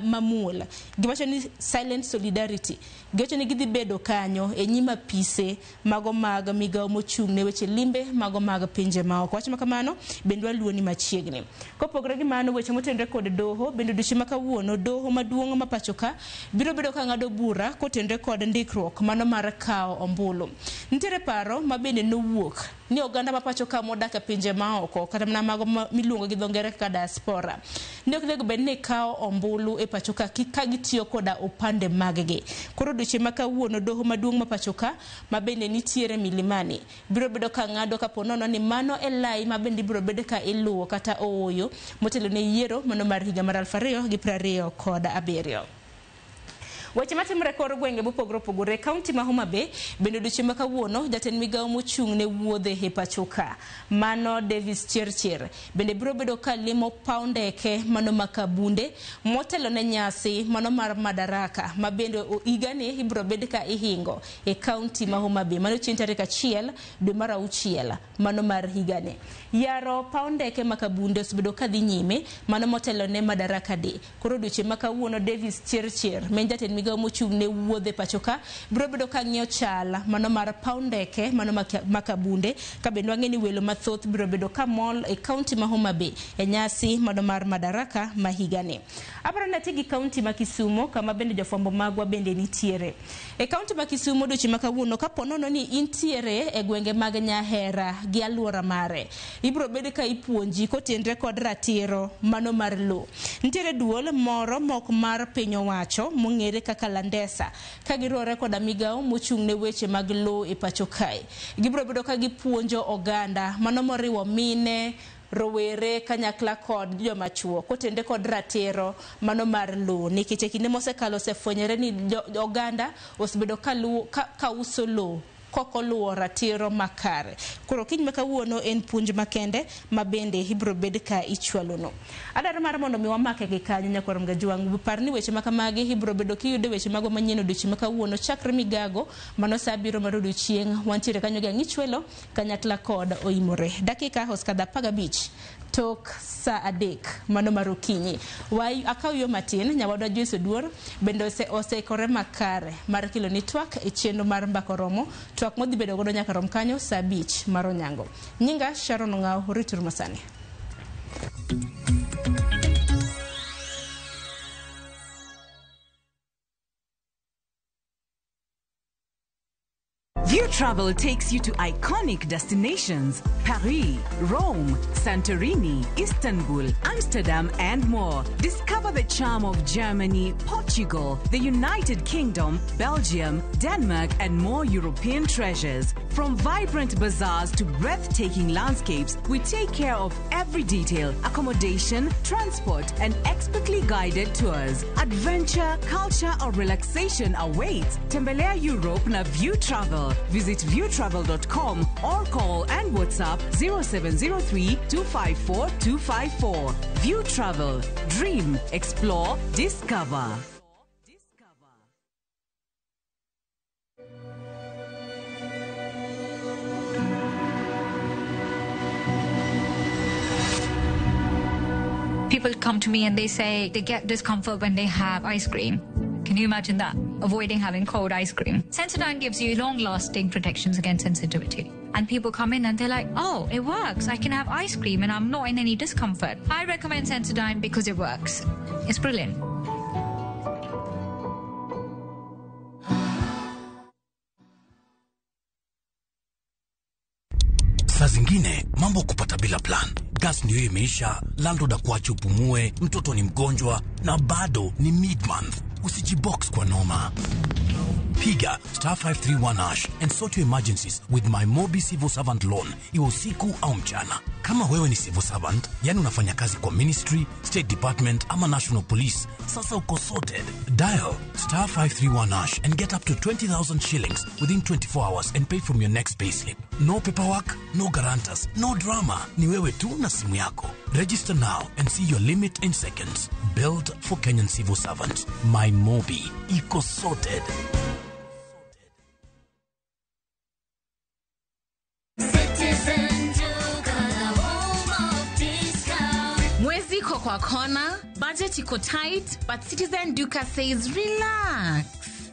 mamuol. Giwacho ni silent solidarity. Giwacho ni gidhi bedo kanyo e nyim apise mago mag migawo mochung' ne weche limbe mago mag pinje maoko. Wach ma kamano bende waluwoni machiegni. Kopogore gi mano weche motenore kod doho bende odiochieng' ma kawuono doho maduong' ma pacho ka biro bedo ka ng'ado bura kotenore kod ndikruok mano mar kawo ombulu. Nitiere paro ma bende nowuok ni oganda ma pacho ka modak e pinje maoko kata mana mago miluongo gi dho ngere kaka diaspora ne ok onego bed ni kawo ombulu e pacho ka ka gitiyo koda opande mag-gi. Koro odiochieng' ma kawuono doho maduong' ma pacho ka ma bende nitiere Milimani biro bedo ka ng'ado kapo nono ni mano e lai ma bende ibiro bed ka iluwo kata ooyo motelo ne yiero mano mar higa mar 2027. Weche matimore kor gwenge mopogore opogore, kaunti ma Homa Bay bende odiochieng' ma kawuono jatend migawo mochung' ne wuodhe e pacho ka mano Davis Chirchir bende biro bedo ka limo paw ndeke mano ma Kabunde motelo ne nyasi mano mar Madaraka ma bende higani ibiro bed ka ihingo e kaunti ma Homa Bay mano chieng' tarik 1 dwe mar 6 mano mar higani. Yaro paw ndeke ma Kabunde osebedo ka dhi nyime mano motelo ne Madaraka Day. Koro odiochieng' ma kawuono Davis Chirchir ma en jatend migawo mochung' ne wuodhe pacho ka biro bedo ka ng'iyo chal mano mar paw ndeke mano ma Kabunde ka bende wang'e ni welo mathoth biro bedo ka mol e kaunti ma Homa Bay e nyasi mano mar Madaraka ma higani. Aparo ni ati gi kaunti ma Kisumo kama bende jofwambo magwa bende nitiere. E kaunti ma Kisumo odiochieng' ma kawuono kapo nono ni intiere e gwenge mag Nyahera gi aluora mare, ibiro bed ka ipuonji kotenre kod ratiro mano mar lowo. Nitiere duol moro mok mar piny owacho mong'ere kaka Landesa ka giruwore koda migawo mochung' ne weche mag lowo e pacho kae. Gibiro bedo ka gipuonjo oganda mano moriwo mine, rowere kanyakla kod joma chuo kotende kod ratiro mano mar lowo, nikech e kinde mosekalo osefwenyore ni oganda osebedo ka uso lowo kokoluwo ratiro makare. Koro kiny ma kawuono en puonj makende ma bende ibiro bed ka ichwalono. Adwaro mar mondo mi wamake gi kanyo nyakwar Mgajwang'. Par ni weche ma kamagi ibiro bedo kiyudo weche mago manyien odiochieng' ma kawuono chakre migago mano sa 7 mar odiochieng' wantiere kanyo gi Ang'ichwelo kanyakla kod Oimore. Dakika osekadho 15 tok sa 3 mano mar okinyi. Akaw yo matin nyawadwa Joyce Oduor bende oseikore makare mar kelo ni twak e chenro mar Mbaka Oromo, twak modhi bedo godo nyaka rom kanyo sa 5 mar onyango. Nyinga Sharon Ong'aw, rituru masani. View Travel takes you to iconic destinations: Paris, Rome, Santorini, Istanbul, Amsterdam, and more. Discover the charm of Germany, Portugal, the United Kingdom, Belgium, Denmark, and more European treasures. From vibrant bazaars to breathtaking landscapes, we take care of every detail: accommodation, transport, and expertly guided tours. Adventure, culture, or relaxation awaits. Tembelea Europe na View Travel. Visit viewtravel.com or call and WhatsApp 0703 254 254. View Travel. Dream, explore, discover. People come to me and they say they get discomfort when they have ice cream. Can you imagine that? Avoiding having cold ice cream. Sensodyne gives you long-lasting protections against sensitivity. And people come in and they're like, oh, it works. I can have ice cream and I'm not in any discomfort. I recommend Sensodyne because it works. It's brilliant. Saa zingine mambo kupata bila plan. Gas ndio imeisha, landlord akuache upumue, mtoto ni mgonjwa na bado ni mid-month. Usijibox kwa noma. Piga star 531 hash and sort your emergencies with my Mobi Civil Servant Loan, iwe usiku au mchana. Kama wewe ni civil servant, yani unafanya kazi kwa ministry, state department ama national police, sasa uko sorted. Dial star 531 hash and get up to 20,000 shillings within 24 hours and pay from your next payslip. No paperwork, no guarantors, no drama. Ni wewe tu na simu yako. Register now and see your limit in seconds. Built for Kenyan civil servants. My Mobi. Iko sorted. Citizen Duka, the home of discount. Mwezi iko kwa kona, budget iko tight, but Citizen Duka says relax.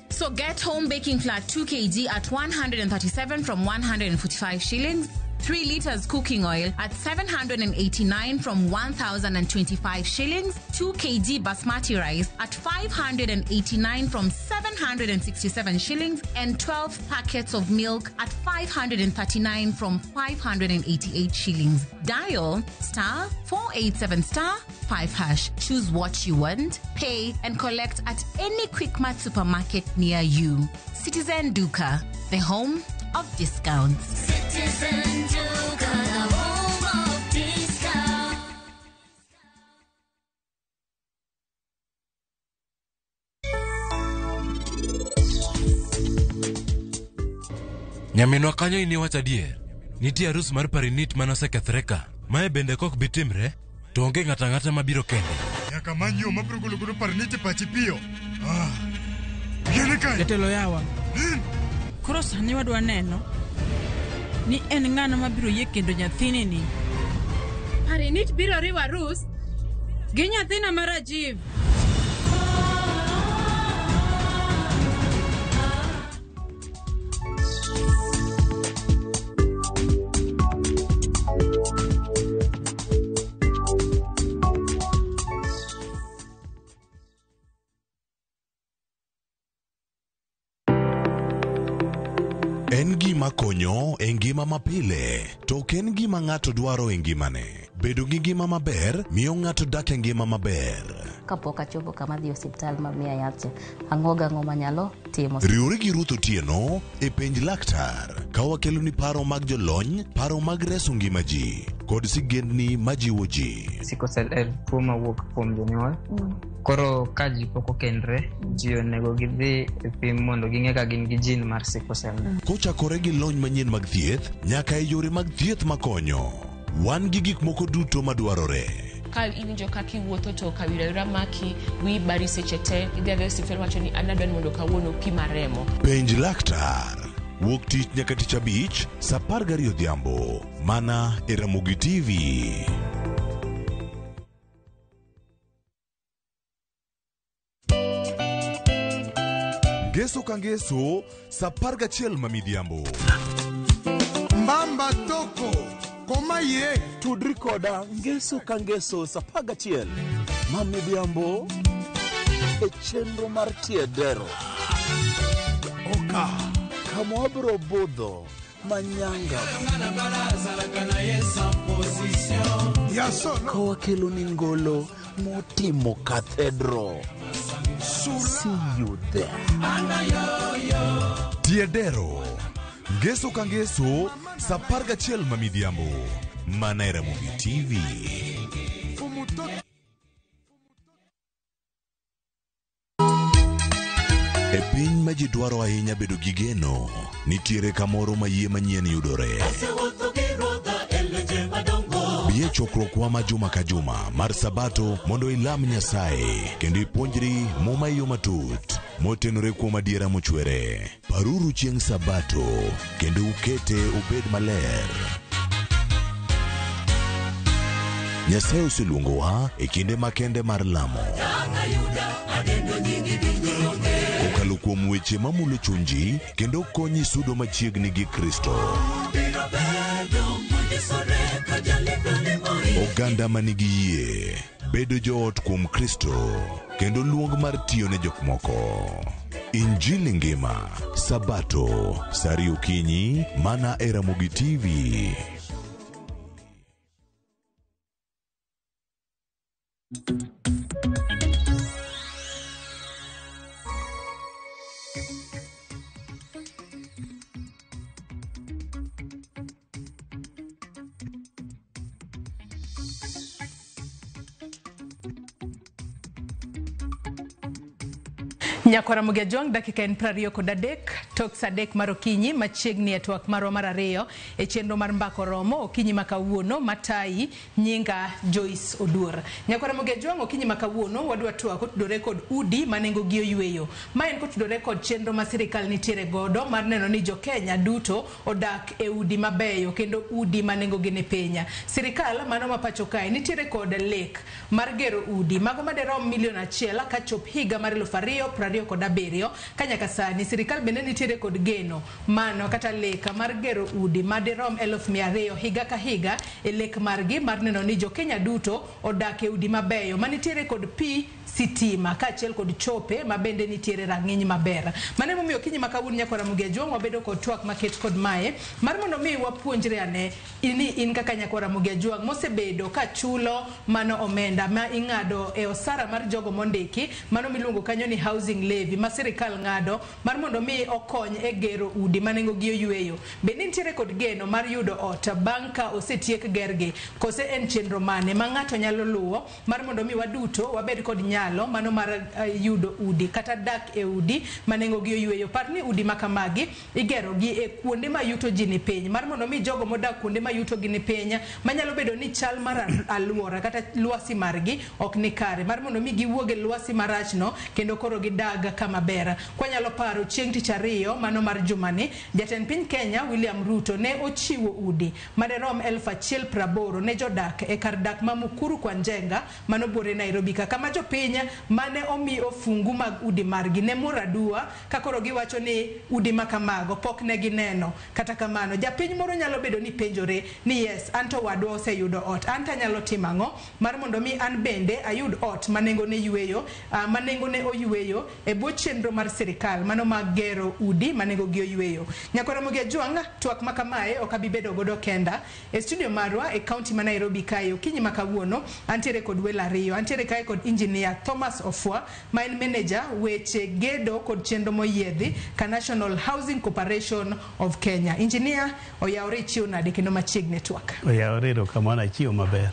So get home baking flour 2 kg at 137 from 145 shillings. 3 liters cooking oil at 789 from 1,025 shillings, 2 kg basmati rice at 589 from 767 shillings, and 12 packets of milk at 539 from 588 shillings. Dial star 487 star 5 hash. Choose what you want, pay, and collect at any Quickmart supermarket near you. Citizen Duka, the home of discounts. Citizen Duka, the home of discount. Nyaminwa kanyo in iwacho adier. Nitie arus mar Parinit mane osekethre ka. Mae bende kok bi timre, to onge ng'ato ang'ata mabiro kende. Nyaka many yo mabiro golo godo Parinit e pachi piyo. Ah. Gene kae. Jatelo yawa. Koro sani wadwa neno ni en ng'ano mabiro yie kendo nyathini ni. Parinit biro riwo arus gi nyathina ma Rajiv. En gima konyo e ngima mapile, to ok en gima ng'ato dwaro e ngimane. Bedo gi ngima maber miyo ng'ato dak e ngima maber. Kapok achopo kama dhi e osiptal ma miya yath cha, ang'o gang'o manyalo timo. Riwri gi Ruth Otieno e penj laktar ka wakeloni paro mag jolony, paro mag reso ngima ji kod sigendni majiwo ji. Sickle cell en tuo mawuok kuom jonyuol. Koro ka ji pok okendre, ji onego gidhi e pim mondo ging'e ka gin gi gene mar sickle cell. Kochakore gi lony manyien mag thieth nyaka e yore mag thieth makonyo, wan gi gik moko duto madwarore. Ka iwinjo kaka iwuotho to kawira wira maki, wiyi bari seche te, idhi adhiya e osiptal wacho ni an adwa ni mondo kawuono pima remo. Penj laktar. Wuok tich nyaka tich abich sa 12 odhiambo mana e Ramogi TV. Ngeso ka ngeso sa 11 ma midhiambo. Mbamba toko koma ye tudri koda ngeso ka ngeso sa 11 ma midhiambo e chenro mar tiedero oka kama wabiro budho manyanga ka wakelo ni ngolo motimo cathedral. See you there. Tiedero. Ngeso ka ngeso sa 11 ma midhiambo mana e Ramogi TV. E piny ma ji dwaro ahinya bedo gi geno, nitiere kamoro ma yie manyien yudore. Bi e chokruokwa ma juma ka juma mar Sabato mondo ilam Nyasaye kendo ipuonjri Muma e yo matut motenore kuom adiera mochwere. Paruru chieng' Sabato kendo ukete obed maler. Nyasaye oseluongowa e kinde makende mar lamo. Kokalo kuom weche mamulo chunji kendo konyi sudo machiegni gi Kristo. Oganda manigi yie bedo joot kuom Kristo kendo luong mar tiyo ne jok moko. Injili ngima Sabato saa ariyo okinyi mana e Ramogi TV. Nyakwara Mugejwang' dakika en 23 tok saa 3 mar okinyi machiegni e twak marwa mar ariyo e chenro mar Mbako Romo okinyi ma kawuono matayi nyinga Joyce Oduor. Nyakwara Mugejwang' okinyi ma kawuono wadwa twak kotudore kod udi ma nengo gi oyweyo. Ma en kotudore kod chenro ma sirikal nitiere godo mar neno ni jo Kenya duto odak e udi mabeyo kendo udi ma nengo gi ni piny. Sirikal mano ma pacho kae nitiere kod lek mar gero udi mago maderom milion 1 kachop higa mar 2025. 27 ka nyaka sani sirikal bende nitiere kod geno mano kata lek mar gero udi madirom 200,000 higa ka higa e lek margi mar neno ni jo Kenya duto odak e udi mabeyo manitiere kod pi, sitima kaachiel kod chope mabende nitiere rang'iny maber. Mano emomiyo okinyi ma kawuono nyaka Ramogi Ajwang' wabedo kod twak maket kod mae mar mondo mi wapuonjre ane ni in kaka nyakwar Ramogi Ajwang' mosebedo ka chulo mano omenda ma ing'ado e osara mar jogo mondiki, mano miluongo kanyo ni housing levy ma sirikal ng'ado mar mondo mi okony e gero udi ma nengo gi oyweyo. Bende nitiere kod geno mar yudo ot bang' ka osetiek gergi, kose en chenro mane ma ng'ato nyalo luwo mar mondo mi waduto wabed kod nyalo mano mar yudo udi kata dak e udi ma nengo gi oyweyo. Par ni udi ma kamagi igero gi e kuonde ma yuto ji ni piny, mar mondo mi jogo modak kuonde ma yuto gi ni piny manyalo bedo ni chal mar aluora kata lwasi margi ok ni kare, mar mondo mi giwuog e lwasi marachno kendo koro gidag kama ber. Kwanyalo paro chieng' tich ariyo mano mar jumani, jatend piny Kenya William Ruto ne ochiwo udi maderom 1080 ne jodak e kar dak ma Mukuru kwa Njenga mano buore Nairobi ka, kama jopiny mane omi ofungu mag udi margi ne mor aduwa ka koro giwacho ni udi ma kamago pok ne gineno. Kata kamano japiny moro nyalo bedo ni penjore ni yes, anto wadwa oseyudo ot, anto anyalo timo ang'o mar mondo mi an bende ayud ot ma nengone yweyo, ma nengone oyweyo e bwo chenro mar sirikal mano mag gero udi ma nengogi oyweyo. Nyakwar Ramogi Ajwang', twak ma kamae ok abi bedo godo kenda. E studio marwa e kaunti ma Nairobi kae okinyi ma kawuono antiere kod welo ariyo. Antiere kae kod engineer Thomas Ofwa ma en manager weche gedo kod chenro moyiedhi ka National Housing Corporation of Kenya. Engineer, oyawore ichiew nade kendo machiegni e twak? Oyawore, erokamano, achiew maber.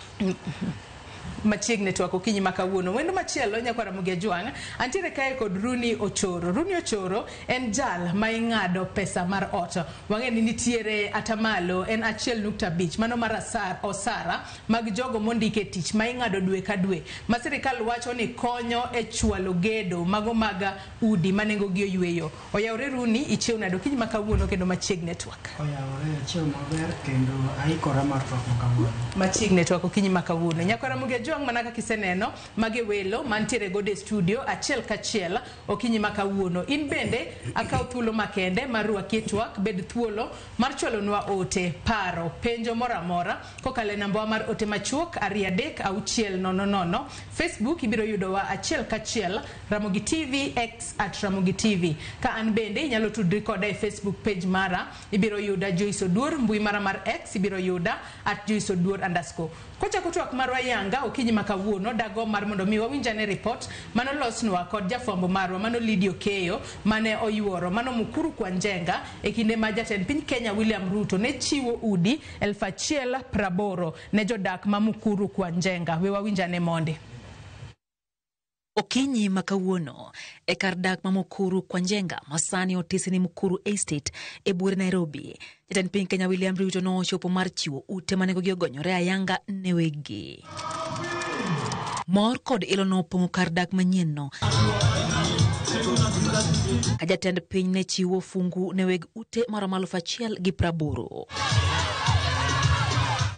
Machiegni twak okinyi ma kawuono. Wendo machielo nyakwar Ramogi Ajwang', antiere kae kod Rooney Ochoro. Rooney Ochoro en jal ma ing'ado pesa mar ot. Wang'e ni nitiere atamalo en 1.5 mano mar osara mag jogo mondike tich ma ing'ado dwe ka dwe ma sirikal wacho ni konyo e chwalo gedo mago mag udi ma nengogi oyweyo. Oyawore Rooney, ichiew nade okinyi ma kawuono kendo machiegni e twak? Oyawore, achiew maber kendo aikora mar twak ma kawuono. Machiegni twak okinyi ma kawuono. Nyakwar Ramogi Ajwang', mana kaka iseneno, magi welo mantiere godo e studio achiel kachiel okinyi ma kawuono. In bende akaw thuolo makende mar rwaki e twak, bed thuolo mar chwalonwa ote, paro, penjo moro amora kokalo e nambawa mar ote machuok 236 000. Facebook ibiro yudowa achiel kachiel Ramogi TV, X at Ramogi TV. Ka an bende inyalo tudri koda e Facebook page mara, ibiro yuda Joyce Oduor, mbui mara mar X ibiro yuda at Joyce Oduor underscore. Kochako twak marwa yanga okinyi ma kawuono, dago mar mondo mi wawinjane report mano losnwa kod jafwambo marwa mano Lydia Okeyo mane oyuoro mano Mukuru kwa Njenga e kinde ma jatend piny Kenya William Ruto ne chiwo udi 1080 ne jodak ma Mukuru kwa Njenga. We wawinjane mondi. Okinyi ma kawuono e kar dak ma Mukuru kwa Njenga ma sani otisi ni Mukuru Estate e buore Nairobi, jatend piny Kenya William Ruto nochopo mar chiwo ute ma nengogi ogonyore ayanga ne weggi. Mor kod ilo nopong'o kar dak manyienno ka jatend piny ne chiwo fungu ne weg ute maromo 1,080.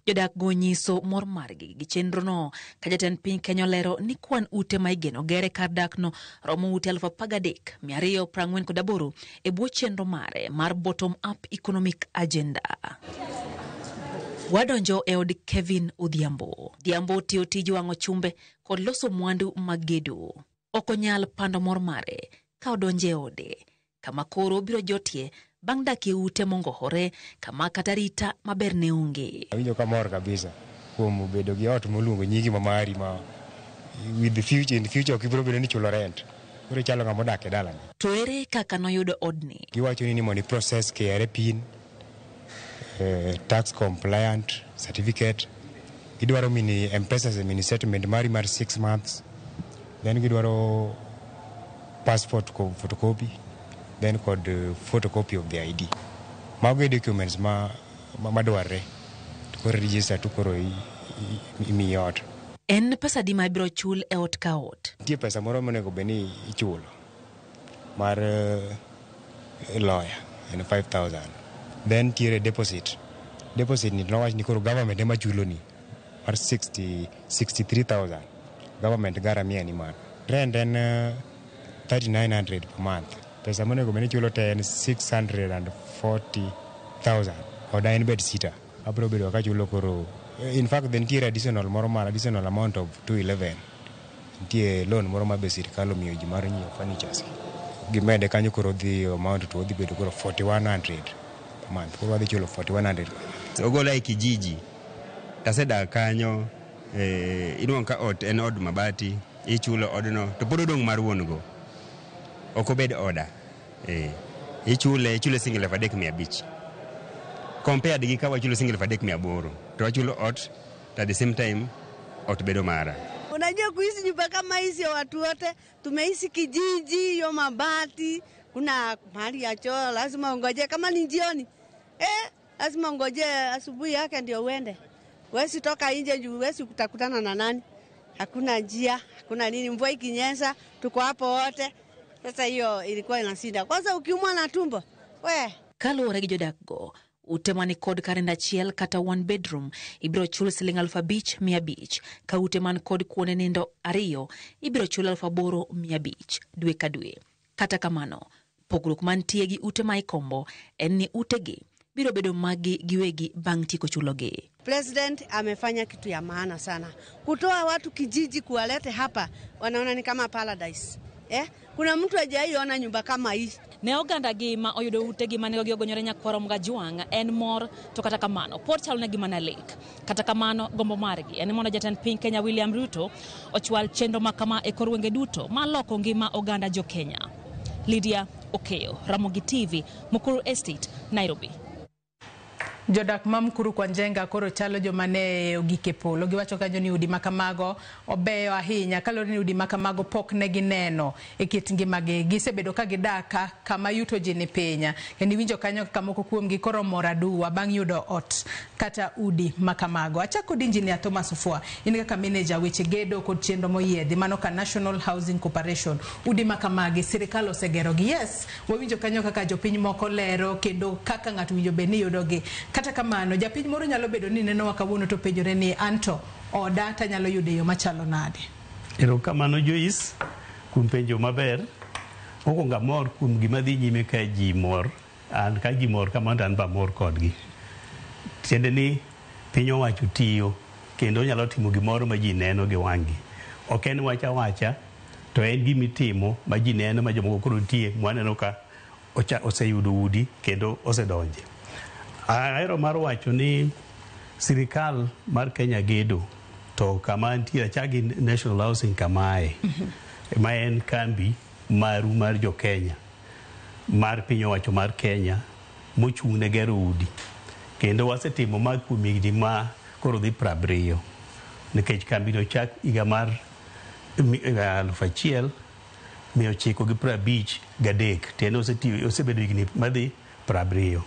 Jodak go nyiso mor margi gi chenrono ka jatend piny Kenya olero ni kwan ute ma igeno ger e kar dakno romo ute 13,248 e bwo chenro mare mar bottom up economic agenda. Wadonjo e od Kevin Odhiambo. Odhiambo tiyo tij wang'o chumbe kod loso mwandu mag gedo. Ok onyal pando mor mare ka odonjo e ode kama koro obiro jotie bang' dak e ute mongohore kama kata rita maber ne onge. Awinjo kamor kabisa kuom bedo gi ot moluongo nyingi ma mari ma with the future, in the future ok ibiro bedo ni chulo rent. Koro ichalo ng'ama odak e dalani. To ere kaka noyudo odni? Giwacho ni mondo i process KRA PIN, tax compliant certificate. Gidwaro mini M-Pesa mini settlement mari mar 6 months. Then gidwaro passport photocopy, then kod photocopy of the ID. Mago e documents ma madwarre. To koro register to koro imiyi ot. En pesa adi ma ibiro chul e ot ka ot? Nitie pesa moro monego bed ni ichulo mar lawyer en 5,000. Then nitiere deposit. Deposit ni nowach ni koro government ema chuloni mar 63,000. Government garamia ni mano. Rent en 3900 per month. Pesa monego bed ni ichulo te en 640,000. Oda en bed sitter. Abiro bedo kachulo koro in fact then nitiere additional moro mar additional amount of 211. Nitie loan moro ma be sirkal omiyo ji mar nyiewo furnitures. Gimede kanyo koro dhi amount to odhi bedo koro 4100 per month. Koro wadhi chulo 4100. Ogola e kijiji tasedak kanyo inuang'o ka ot en od mabati ichulo odno to pod odong' mar wuon go ok obed oda ichule ichule siling 3500 compared gi ka wachulo siling 3800 to wachulo ot to at the same time ot bedo mara. Unajua kuishi nyumba kama hizi watu wote tumeishi kijiji, hiyo mabati, kuna mahali ya choo lazima ungoje kama ni jioni. Lazima ungoje asubuhi yake ndio uende. Huwezi toka nje juu huwezi kutakutana na nani. Hakuna njia, hakuna nini, mvua ikinyesha tuko hapo wote. Sasa hiyo ilikuwa inashinda. Kwanza ukiumwa na tumbo, we. Kaluwore gi jodakgo, ute mani kod kar nindo achiel kata one bedroom ibiro chul siling 5,500 ka ute man kod kuonde nindo 2 ibiro chul 8,500 dwe ka dwe. Kata kamano, pogruok mantie gi ute ma ikombo en ni utegi biro bedo magi giwegi bang' tieko chulogi. President amefanya kitu ya maana sana. Kutoa watu kijiji kuwalete hapa, wanaona ni kama paradise. Kuna mtu hajaiona nyumba kama hii. Ne oganda gi ma oyudo utegi mane gi ogonyore nyakwaro Mgajwang' en mor to kata kamano pod chalo negi mana lek. Kata kamano gombo margi en mondo jatend piny Kenya William Ruto ochwal chenro ma kama e kor gwenge duto ma loko ngima oganda jo Kenya. Lydia Okeyo, Ramogi TV, Mukuru Estate, Nairobi. Jodak ma Mukuru kwa Njenga koro chalo joma ne ogik e polo. Giwacho kanyo ni udi makamago obeyo ahinya kaluwore ni udi makamago pok ne gineno e kit ngimagi. Gisebedo ka gidak kama yuto ji ni piny. Kendo iwinjo kanyo kaka moko kuomgi koro mor aduwa bang' yudo ot kata udi makamago. Achako kod Engineer Thomas Ofwa, in kaka manager weche gedo kod chenro moyiedhi mano ka National Housing Corporation. Udi makamagi sirikal osegerogi. Yes, wawinjo kanyo kaka jopiny moko lero kendo kaka ng'ato winjo bed ni yudogi. Kata kamano, japiny moro nyalo bedo ni nenowa kawuono to penjore ni anto oda tanyalo yudo e yo machalo nade? Erokamano Joyce kuom penjo maber. Mokwongo amor kuom gima dhi nyime ka ji mor. An ka ji mor kamano to an be amor kodgi. Tiende ni piny owacho tiyo kendo nyalo timo gimoro ma ji neno gi wang'gi. Ok en wach awacha to en gimitimo ma ji neno ma jomoko koro nitie mwaneno ka oseyudo udi kendo osedonje. Ahero mar wacho ni sirikal mar Kenya gedo to kama nitie achak gi National Housing kamae ma en kambi maru mar jo Kenya mar piny owacho mar Kenya mochung' ne gero udi kendo wasetimo ma kuom higni ma koro dhi 70 nikech kambi no chak higa mar 1953 tiende osebedo higni madhi 70.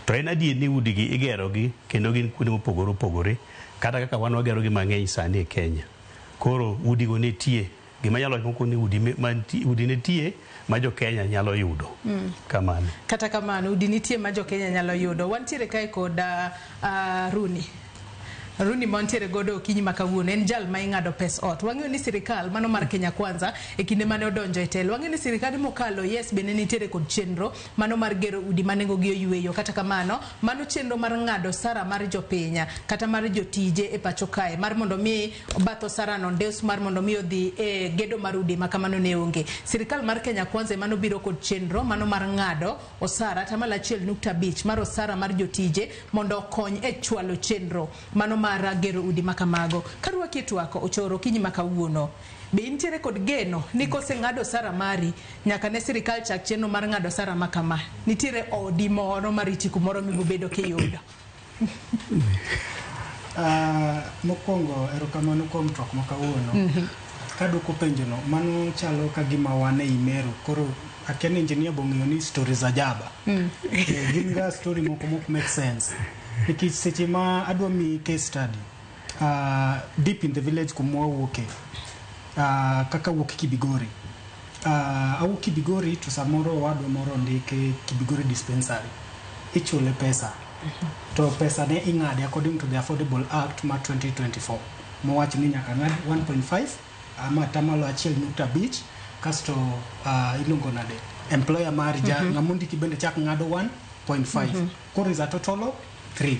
To en adier ni udigi igerogi kendo gin kuonde mopogore opogore kata kaka wan wagerogi mang'eny sani e Kenya. Koro udigo nitie gima nyalo wacho ni udi nitie ma jo Kenya nyalo yudo. Kamano. Kata kamano udi nitie ma jo Kenya nyalo yudo. Wantiere kae kod Runi. Runi mantiere godo okinyi ma kawuono en jal ma ing'ado pes ot. Wang'eyo ni sirikal mano mar Kenya Kwanza e kinde mane odonjo e telo. Wang'eyo ni sirikal mokalo yes bende nitiere kod chenro mano mar gero udi ma nengo gi oyweyo. Kata kamano mano chenro mar ng'ado osara mar jopiny kata mar jotije e pacho kae mar mondo mi bath osara no ndes mar mondo mi odhi e gedo mar udi ma kamano ne onge. Sirikal mar Kenya Kwanza mano biro kod chenro mano mar ng'ado osara 1.5 mar osara mar jotije mondo okony e chwalo chenro mano mar gero udi makamago. Karwaki twako ochoro okinyi ma kawuono. Be intiere kod geno ni koseng'ado osara mari nyaka ne sirikal chak chenro mar ng'ado osara makama nitiere odi moro mariti kumoro mibobedo kiyudo? Mokwongo erokamano kuom twak ma kawuono. Kaduoko penjono, mano chalo ka gima wan ei Meru. Koro akia ni engineer bong'eyo ni story za jaba. Gin ga story moko mok make sense. Nikech seche ma adwa miyi case study deep in the village kuma wawuoke, kaka wuok Kibigori. Awuok Kibigori to samoro owadwa moro ondike Kibigori dispensary. Ichule pesa. To pesa ne ing'ade according to the Affordable Act ma 2024. Mowacho ni nyaka ng'ad 1.5 ama atamalo 1.5 Kasto iluongo nade, employer mari ja ng'ama ondiki bende chak ng'ado 1.5. Koro is a total of 3.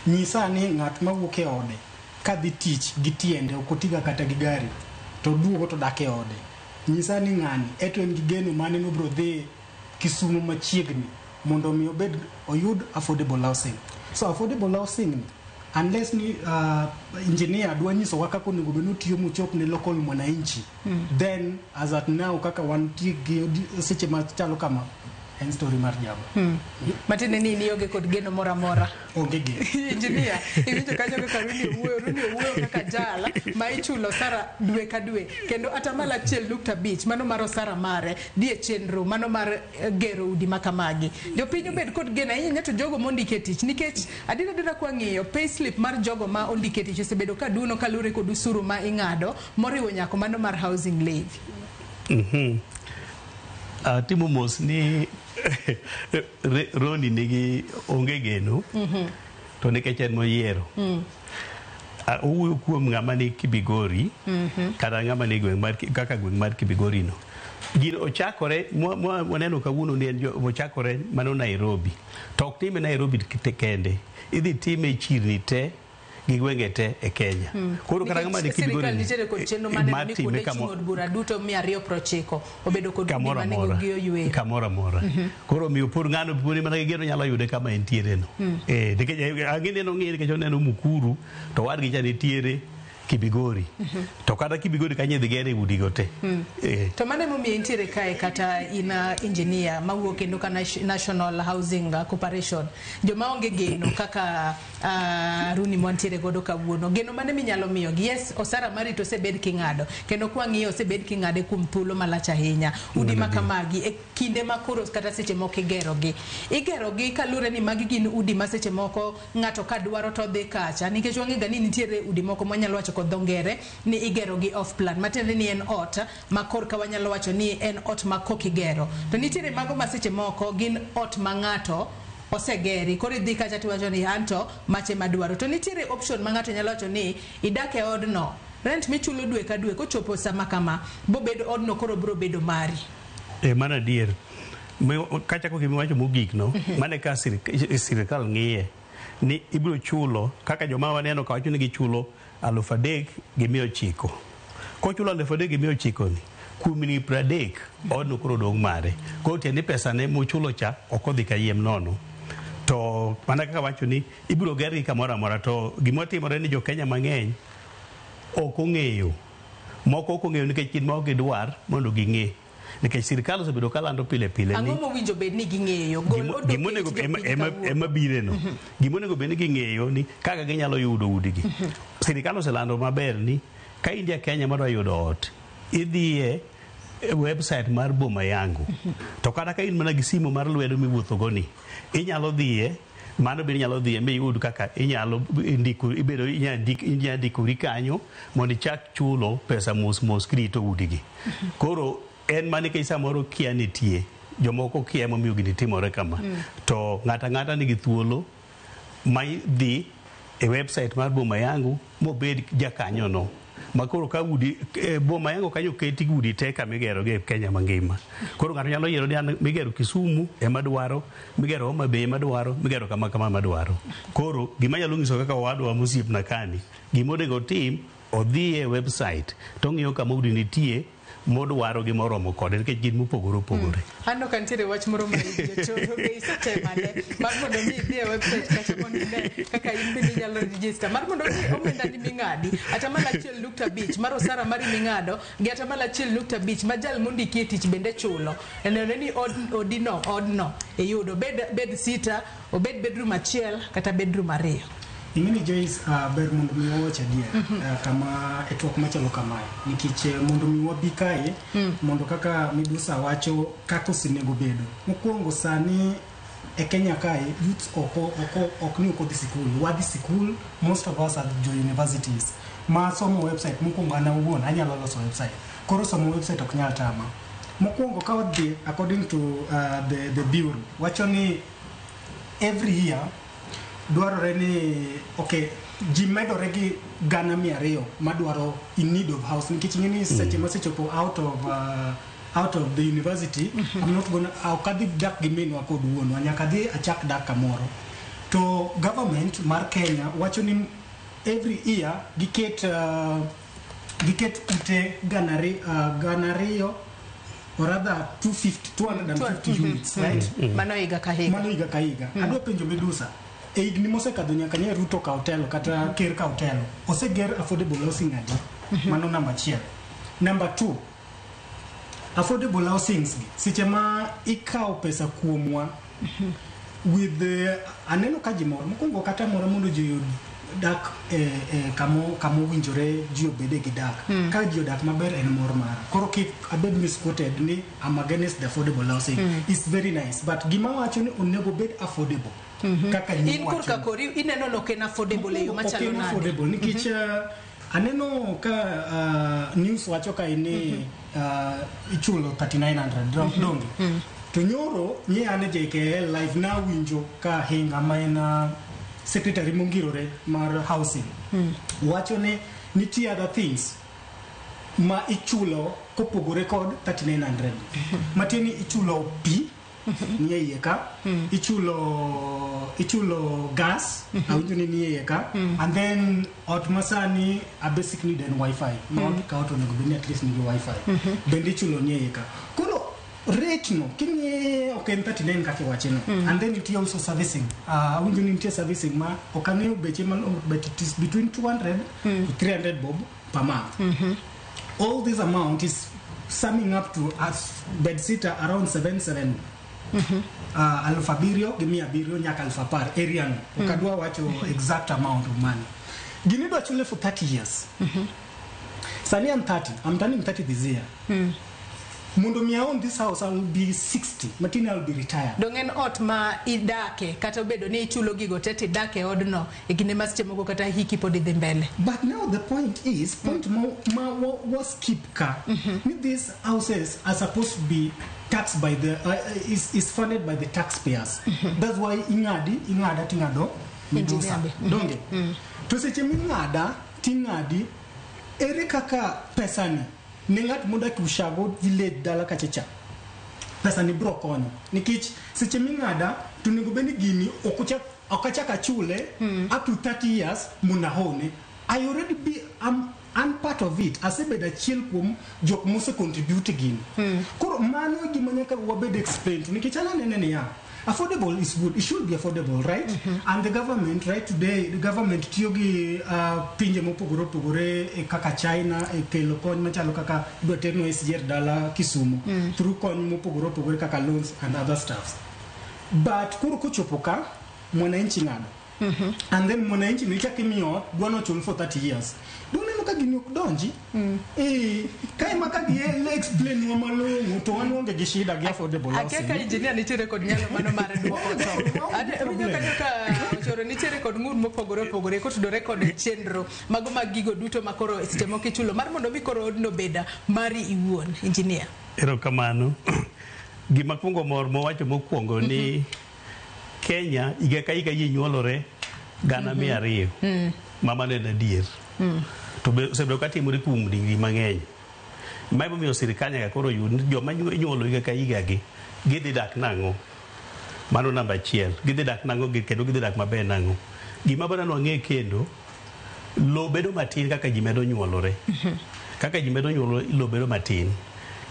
Nyisa ni ng'at mawuok e ode kadhi tich gi tiende, ok otiga kata gi gari, to duogo to dak e ode, nyisa ni ng'ani eto en gi geno mane nobro dhi Kisumu machiegni mondo mi obed oyud affordable housing. So affordable housing ni, unless ni engineer dwa nyisowa kaka onego bed ni otiyo mochop ne local mwananchi, then as at now kaka wantie gi seche machalo kama, en story mar jaba. Matiende ni nionge kod geno moro amora. Onge geno. Engineer, iwinjo kanyo kaka Rooney owuoyo. Rooney owuoyo kaka jal ma ichulo osara dwe ka dwe, kendo 1.5% mano mar osara mare dhi e chenro mano mar gero udi ma kamagi. Jopiny obed kod geno ahinya to jogo mondiki e tich, nikech adier adiera kwang'iyo payslip mar jogo ma ondiki e tich osebedo ka duno kaluwore kod usuru ma ing'ado moriwo nyaka mano mar housing levy. Atimo mos ni Roni nigi onge geno to nikech en moyiero. Owuoyo kuom ng'ama ni Kibigori kata ng'ama ni gweng' mar kaka gweng' mar Kibigori no. Gino ochakore waneno kawuono ni en ochakore mano Nairobi. To ok time Nairobi kende. Idhi time e chirni te gi gwenge te e Kenya. Koro kata ng'ama ni Nikech sirikal Kibigori ni nitiere kod chenro mar neno mar ni time kuonde chung' od bura duto 290 obedo kod udi kamoro ma amora nengogi oyweyo. Kamoro amora. Koro omiyo pod ng'ano pod mana gi geno nyalo yude kama entiere no. Nikech ang'e neno ng'e nikech oneno Mukuru to wadgi cha nitiere Kibigori. To kata Kibigori kanyo idhi gere udigo te. To mano emomiyo intiere kae kata in engineer mawuok kendo ka National Housing Corporation. Joma onge geno kaka Rooney mwantiere godo kawuono. Geno mane minyalo miyogi? Yes, osara mari to osebed king'ado. Kendo kwang'iyo osebed king'ade kuom thuolo malach ahinya. Udi ma kamagi e kinde ma koro kata seche moko igerogi. Igerogi kaluwore ni magi gin udi ma seche moko ng'ato ka dwaro to dhi kacha. Nikech wang'e ga ni nitiere udi moko mwanyalo wacho kod dho ngere ni igerogi off plan. Matiende ni en ot ma korka wanyalo wacho ni en ot ma kok igero. To nitiere mago ma seche moko gin ot ma ng'ato osegeri, koro idhi kacha tiwacho ni anto mache madwaro. To nitiere option ma ng'ato nyalo wacho ni idak e odno, rent michulo dwe ka dwe kochopo sama kama bobed odno koro biro bedo mari. Mano adier. Kachako gimiwacho mogik no, mane ka sirikal ng'iye ni ibiro chulo kaka joma waneno ka wacho ni gichulo 3,900. Kochulo 3,900 ni, kuom higni 30 odno koro dong' mare. Koro tiende ni pesa ne mochulo cha ok odhi kayiem nono. To mana kaka wacho ni ibiro gergi kamoro amora, to gima timore ni jo Kenya mang'eny ok ong'eyo. Moko ok ong'eyo nikech gin ma ok gidwar mondo ging'e. Nikech sirikal osebedo kalando pile pile ni Ang'o mowinjo bed ni ging'eyo? Gol odok e gimonego it jopiny kawuono. Ema bireno. Gimonego bed ni ging'eyo ni kaka ginyalo yudo udigi. Sirikal oselando maber ni ka in ja Kenya madwa yudo ot, idhiye e website mar Boma Yangu. To kata ka in mana gi simu mar lwedo miwuotho go ni, inyalo dhiye, mano bende inyalo dhiye miyud kaka inyalo ndiko, ibedo inyalo ndikori kanyo mondo ichak chulo pesa mos mos kirito udigi. Koro en mana nikech samoro kia nitie, jomoko kia emomiyo gini timore kama. To ng'ato ang'ata nigi thuolo ma dhi e website mar Boma Yangu mobed jakanyono. Ma koro ka udi, Boma Yangu kanyo oketi udi te kamigero gi e Kenya mangima. Koro ng'ato nyalo yiero ni an migero Kisumu ema dwaro, migero Homa Bay ema dwaro, migero kama kama ema dwaro. Koro gima anyalo nyiso kaka owadwa mosiepna kani, gima onego otim, odhi e website to ong'iyo kama udi nitie modwaro gi moromo kode nikech gin mopogore opogore. Aneno ka nitiere wach moro ma iwinjo choto be isetemane mar mondo mi idhi e website kacha mondo ine kaka in bende inyalo register mar mondo mi omenda ni ming'adi 1.5% mar osara mari ming'ado gi 1.5% ma jal mondiki e tich bende chulo nenore ni odino odno iyudo bed sita obed bedroom achiel kata bedroom ariyo. Ing'eni Joyce, ber mondo mi wawach adier, kama e twak machalo kamae nikech mondo mi wabi kae mondo kaka Midusa wacho kaka osenego bedo. Mokwongo sani e Kenya kae youths ok ni ok odhi sikul, wadhi sikul, most of us are jo universities. Ma somo website mokwongo an awuon anyalo loso website. Koro somo website ok nyal tama. Mokwongo ka wadhi according to the bureau wacho ni every year dwarore ni okay Ji medore gi 200,000 madwaro in need of house nikech ing'e ni seche masechopo out of the university, I'm not gonna, ok adhi dak gi minwa kod wuonwa, nyaka adhi achak dak kamoro. To government mar Kenya wacho ni every year giket ute 200,000 or rather 250, 250 units, right? Mano higa ka higa. Mano higa ka higa. Adwa penjo Medusa, e higni mosekadho nyaka nye Ruto kaw telo kata ker kaw telo, oseger affordable housing adi? Mano namba achiel. Namba two, affordable housings gi, seche ma ikawo pesa kuomwa with the, aneno ka ji mor mokwongo kata mora mondo ji oyud dak e kamo winjore ji obede gi dak. Ka ji odak maber en mor mara. Koro kik abed misquoted ni I'm against the affordable housing. It's very nice, but gima wacho ni onego bed affordable kaka In korka kori ineno ni ok en affordable e yo Ok machalo en nade? affordable nikech aneno ka news wacho ka ni ichulo 3900 donge to nyoro nye an e JKL live nawinjo ka Hinga ma en secretary mongirore mar housing wacho ni nitie other things ma ichulo kopogore kod 3900, matiende ni ichulo pi nie iye ka, ichulo gas, awinjo ni nie iye ka. And then ot masani a basic need en wifi ma ot ka ot onego bed ni at least nigi wifi bende ichulo nie iye ka. Koro rate no king'iye ok en 39 kaka iwache no. And then nitie also servicing, awinjo ni nitie servicing ma ok ang'eyo beche malong'o, but it is between 200 to 300 bob per month. All this amount is summing up to as bed sitter around 77 7,700 nyaka 10,000 area no. Ok adwa wacho exact amount of money. Gini idwa chule for 30 years. Sani I'm 30, I'm turning 30 this year. Mondo mi own this house, I'll be 60, matini I'll be retired. Dong en ot ma idake kata obedo ni ichulo gigo te tidak e odno e kinde ma seche moko kata hiki pod idhi mbele. But now the point is, point ma wa skip ka, ni these houses are supposed to be taxed by the, is funded by the taxpayers. That's why ing'adi, ing'ada ting'ado Medusa. Engineer be. Donge? To seche ming'ada, ting'adi, ere kaka pesani ne ng'at modak Ushago village dala kacha cha, pesa ni bro konyo nikech seche ming'ada to onego bed ni gini ok achak achule up to 30 years mondo ahone. I already be I'm part of it, asebedo achiel kuom jok mose contribute gini. Koro mano e gima nyaka wabed explain to nikech an anene niya, affordable is good, it should be affordable, right? And the government, right, today the government tiyo gi pinje mopogore opogore e kaka China e kelo kony machalo kaka idwa ternwa SGR dala Kisumu through kony mopogore opogore kaka loans and other stuffs. But koro kochopo ka mwananchi ng'ado and then mwananchi no ichako imiyo ot dwa nochul for 30 years, doneno ka gini ok donji. Eh, kae ma ka gi explain nwa malong'o to wan onge gi shida gi affordable Akia ka housing. Engineer nitiere kod nyalo mano mar duoko to winjo kanyo ka ochoro nitiere kod ng'ur mopogore opogore kotudore kod chenro mago mag gigo duto ma koro seche moko ichulo mar mondo mi koro odno bed mari iwuon, engineer. Erokamano. Gima kwongo mor mowacho mokwongo ni Kenya higa ka higa ji nyuolore 200,000. Ma mano en adier. To be osebedo ka timore kuom higni mang'eny. Ma emomiyo sirikal nyaka koro yud ni joma inyuolo higa ka higa gi gidhi dak nang'o. Mano namba achiel. Gidhi dak nang'o kendo gidhi dak maber nang'o. Gima bende nwang'e kendo, lo bedo matin kaka ji medo nyuolore. Kaka ji medo nyuolore, lo bedo matin.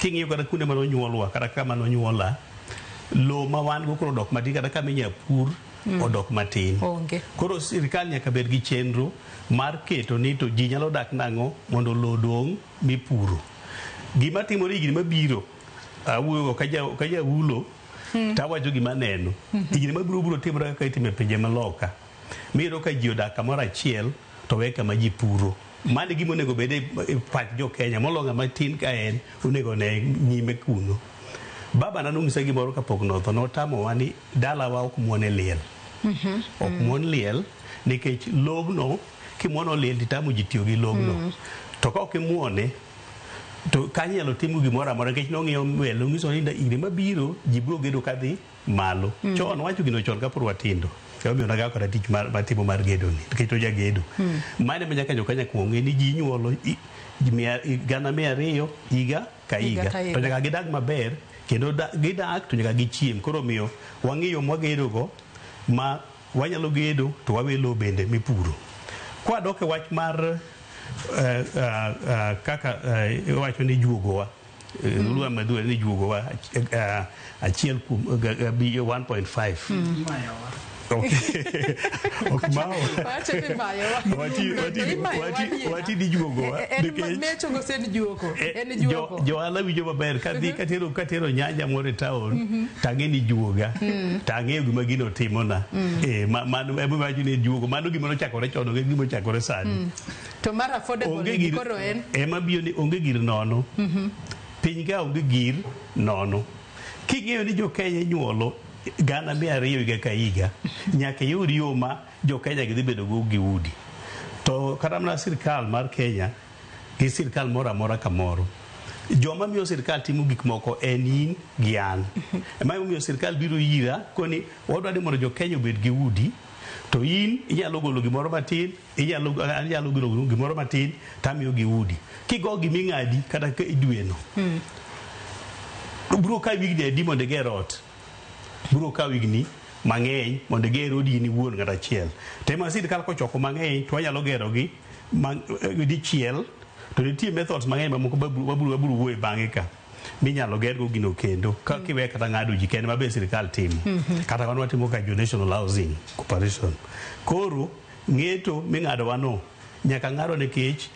King'iyo kata kuonde mane onyuolwa, kata kama nonyuola, lo ma wan go koro odok matin, kata kama inya pur odok matin. Onge. Koro sirikal nyaka bed gi chenro mar keto ni to ji nyalo dak nang'o mondo lo odong' mipuro. Gima timore higni mabiro, awuoyo ka jaulo tawacho gima aneno. Higni mabiro biro timore kaka itimo e pinje maloka. Miyudo ka ji odak kamoro achiel to we kama ji puro. Mano e gima onego bed e pach jo Kenya molo ng'ama tin ka en onego ne nyime kuno. Baba na nonyisa gimoro kapok notho, notamowa ni dalawa ok muon e liel. Ok muon liel nikech lobno kimuono liel titamo ji tiyo gi lobno. To ka ok imuone to kanyo inyalo timo gimoro amora nikech nong'iyo mbele nonyiso ni higni mabiro ji biro gedo kadhi malo. Chon wacho gino chon kapod watindo. Emomiyo nagawo kata tich mar matimo mar gedo ni nikech ojagedo. Mano ema nyaka jokenya kuong ng'e ni ji inyuolo ji 200,000 higa ka Higa higa. ka higa. To nyaka gidag maber kendo gidak to nyaka gichiem. Koro omiyo wang'iyo mwagedogo ma wanyalo gedo to wawe lowo bende mipuro. Kwadok e wach mar kaka iwacho ni juogowa Lua madhuwe ni juogowa achiel kuom 1.5. Ok. Ok mawa. Wacho ni mayowa. Imayowa adiera. Wati di juogowa. En Nikech mecho gose en juoko? En juoko. johala winjo maber kadhi katero nyanya moro e town tang'e ni juoga tang'eyo gima gino timona. Mano ema wacho ni juogo mano gima nochakore chon onge gima ochakore sani. To mar affordable Onge ni gir koro en ema biyo ni onge gir nono. Piny ka onge gir nono. King'eyo ni jo Kenya inyuolo 200,000 higa ka higa, nyaka iyud yo ma jo Kenya gi dhi bedo go gi udi. To kata mana sirkal mar Kenya gi sirkal moro amora kamoro, joma miyo sirkal timo gik moko en in gi an. Ema omiyo sirkal biro ira koni wadwa ni mondo jo Kenya obed gi udi, to in inyalo golo gimoro matin, inyalo an inyalo golo gimoro matin tamiyo gi udi. Kigo giming'adi kata ka idweno, biro kawo higni adi mondo iger ot? Biro kawo higni mang'eny mondo iger odi in iwuon kata achiel. To ema sirkal kochoko mang'eny to wanyalo gerogi dichiel to nitie methods mang'eny mamoko wabiro wuoye bang'e ka minyalo gergo gino kendo ka kiwe kata ng'ado ji kende mabe sirkal timo. Kata wan watimo ka jo National Housing Corporation. Koro ng'eto ming'adowa no nyaka ng'adwa nikech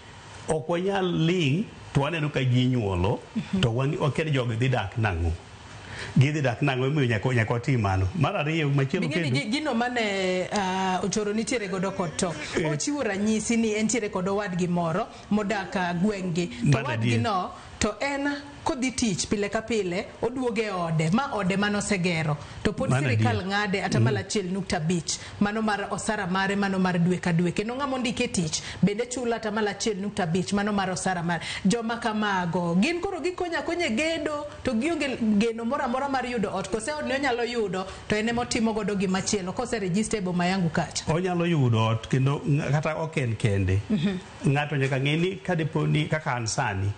ok wanyal ling' to waneno ka ji inyuolo to wakia ni jogi dhi dak nang'o. Gidhi dak nang'o emomiyo nyaka watim mano. Mar ariyo machielo Bing'eni kendo gino mane Ochoro nitiere godo kod to ochiwo ranyisi ni entiere kod owadgi moro modak gweng'gi to Mano owadgi adier. no to en kodhi tich pile ka pile oduogo e ode ma ode manosegero to pod Mano sirikal adier. ng'ade atamalo 1.5 mano mar osara mare mano mar dwe ka dwe kendo ng'ama ondike tich bende chulo atamalo 1.5 mano mar osara mare. Joma kamago gin koro gikonyo akonya e gedo to gionge geno moro amora mar yudo ot kose odni onyalo yudo to en ema otimo godo gimachielo kose register e boma yangu kacha. Onyalo yudo ot kendo kata ok en kende. Ng'ato nyaka ng'e ni kadipo ni kaka an sani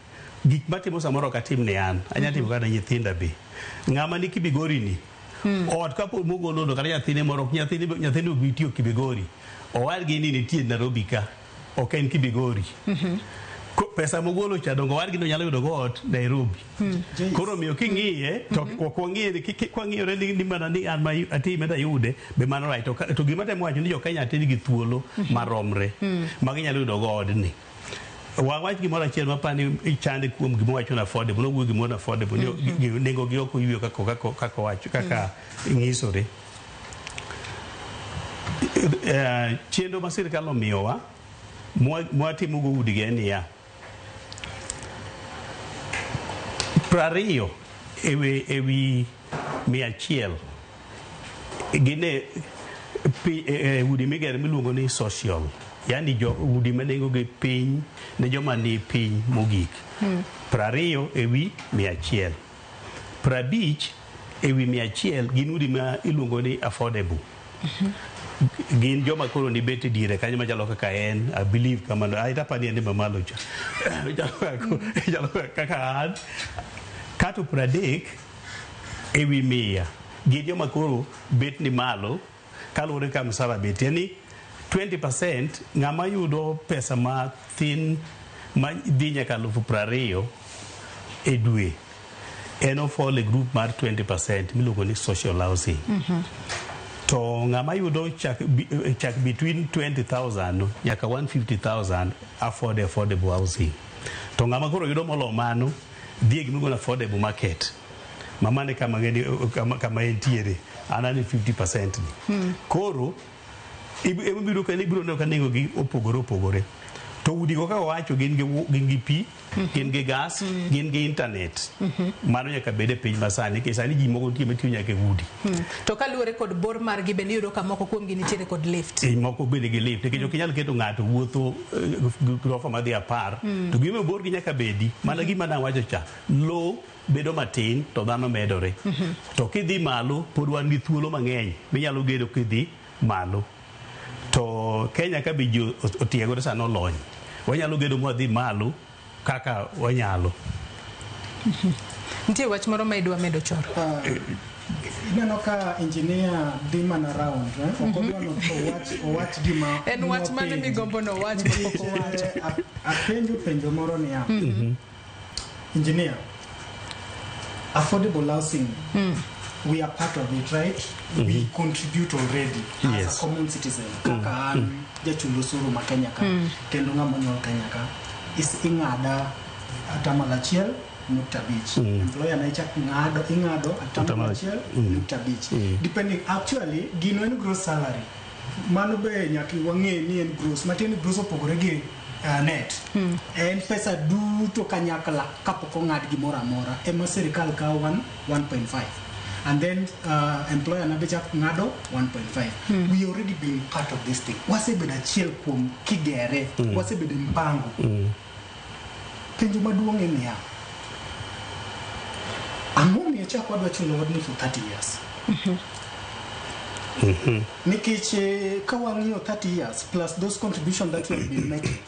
gik matimo samoro ok atim ne an anya timo kata nyithinda be. Ng'ama ni Kibigori ni ot kapo mogolo no kata nyathine moro ok nyathine nyathine ok bi tiyo Kibigori owadgi ni nitie Nairobi ka ok en Kibigori. Pesa mogolo cha dongo owadgi no nyalo yudo go ot Nairobi. Koro omiyo king'iye to ok wang'iye kwang'iyore ni mana ni an ma atime tayude be mano right. To gima temo wacho ni jo Kenya te nigi thuolo maromre ma ginyalo yudo go odni. Wawach gimoro achiel mapani ichande kuom gima wacho ni affordable, nowuoyo gimoro ni affordable, ni nengo gi ok oyueyo kaka wacho kaka ng'isore. Chenro ma sirkal omiyowa mwatimo go udi gi en niya, 20 ewi 100 gin e udi migero miluongo ni social, yani jo udi ma nengo gi piny ne joma ni piny mogik. 20 ewi 100. 50 ewi 100 gin udi ma iluongo ni affordable. Gin joma koro ni bet e diere kanyo machalo kaka en, I believe kamano, ai tapani en mamalo cha. Chalo kaka an. Kato 30 ewi 100 gin joma koro bet ni malo kaluwore ka msara bet. Yani 20% ng'ama yudo pesa mathin ma dhi nyaka 20,000 e dwe en ofall e group mar 20% miluongo ni social housing. To ng'ama yudo chak between 20,000 nyaka 150,000 afford affordable housing. To ng'ama koro yudo molo mano dhi e gimiluongo ni affordable market. Ma mano e kama kama entiere an ani 50% ni. Koro ibiro neno ka nengo gi opogore opogore. To udi go kaka wacho gin gi pi, gin gi gas, gin gi internet. Mano nyaka bed e piny masani nikech sani ji moko nitie matiyo nyaka e udi. To kaluwore kod bor margi bende iyudo ka moko kuomgi nitiere kod lift. Moko bende gi lift nikech ok inyal keto ng'ato wuotho grofa madhi 10. To gima bor gi nyaka bedi mana gima nawacho cha lowo bedo matin to dhano medore. To kidhi malo pod wan gi thuolo mang'eny minyalo gedo kidhi malo. To Kenya ka be ji otiegore sani olony, wanyalo gedo mwadhi malo kaka wanyalo. Nitie wach moro ma idwa medo choro. Ineno ka engineer dhi mana round, eh? Ok odwa ni owach gima En wach mane migombo no wach mapok owacho? Apenjo penjo moro niya, engineer, affordable housing, we are part of it, right? We contribute already as a common citizen. Kaka an jachul osuru ma Kenya ka, kendo ng'ama onyuol Kenya ka, is ing'ada 1.5%. Employer na ichak ng'ado, ing'ado 1.5%. Depending, actually, gino en gross salary. Mano be nyaka wang'e ni en gross. Matiende ni gross opogore gi net. En pesa duto kanyakla kapok ong'ad gimoro amora ema sirikal kawo 1.5 and then employer na be chak ng'ado 1.5. We already been part of this thing. Wasebedo achiel kuom kigere. Wasebedo e mpango. Penjo maduong' en niya, ang'o miyo chak wadwa chulo odni for 30 years? Nikech ka wang'iyo 30 years plus those contribution that we have been making,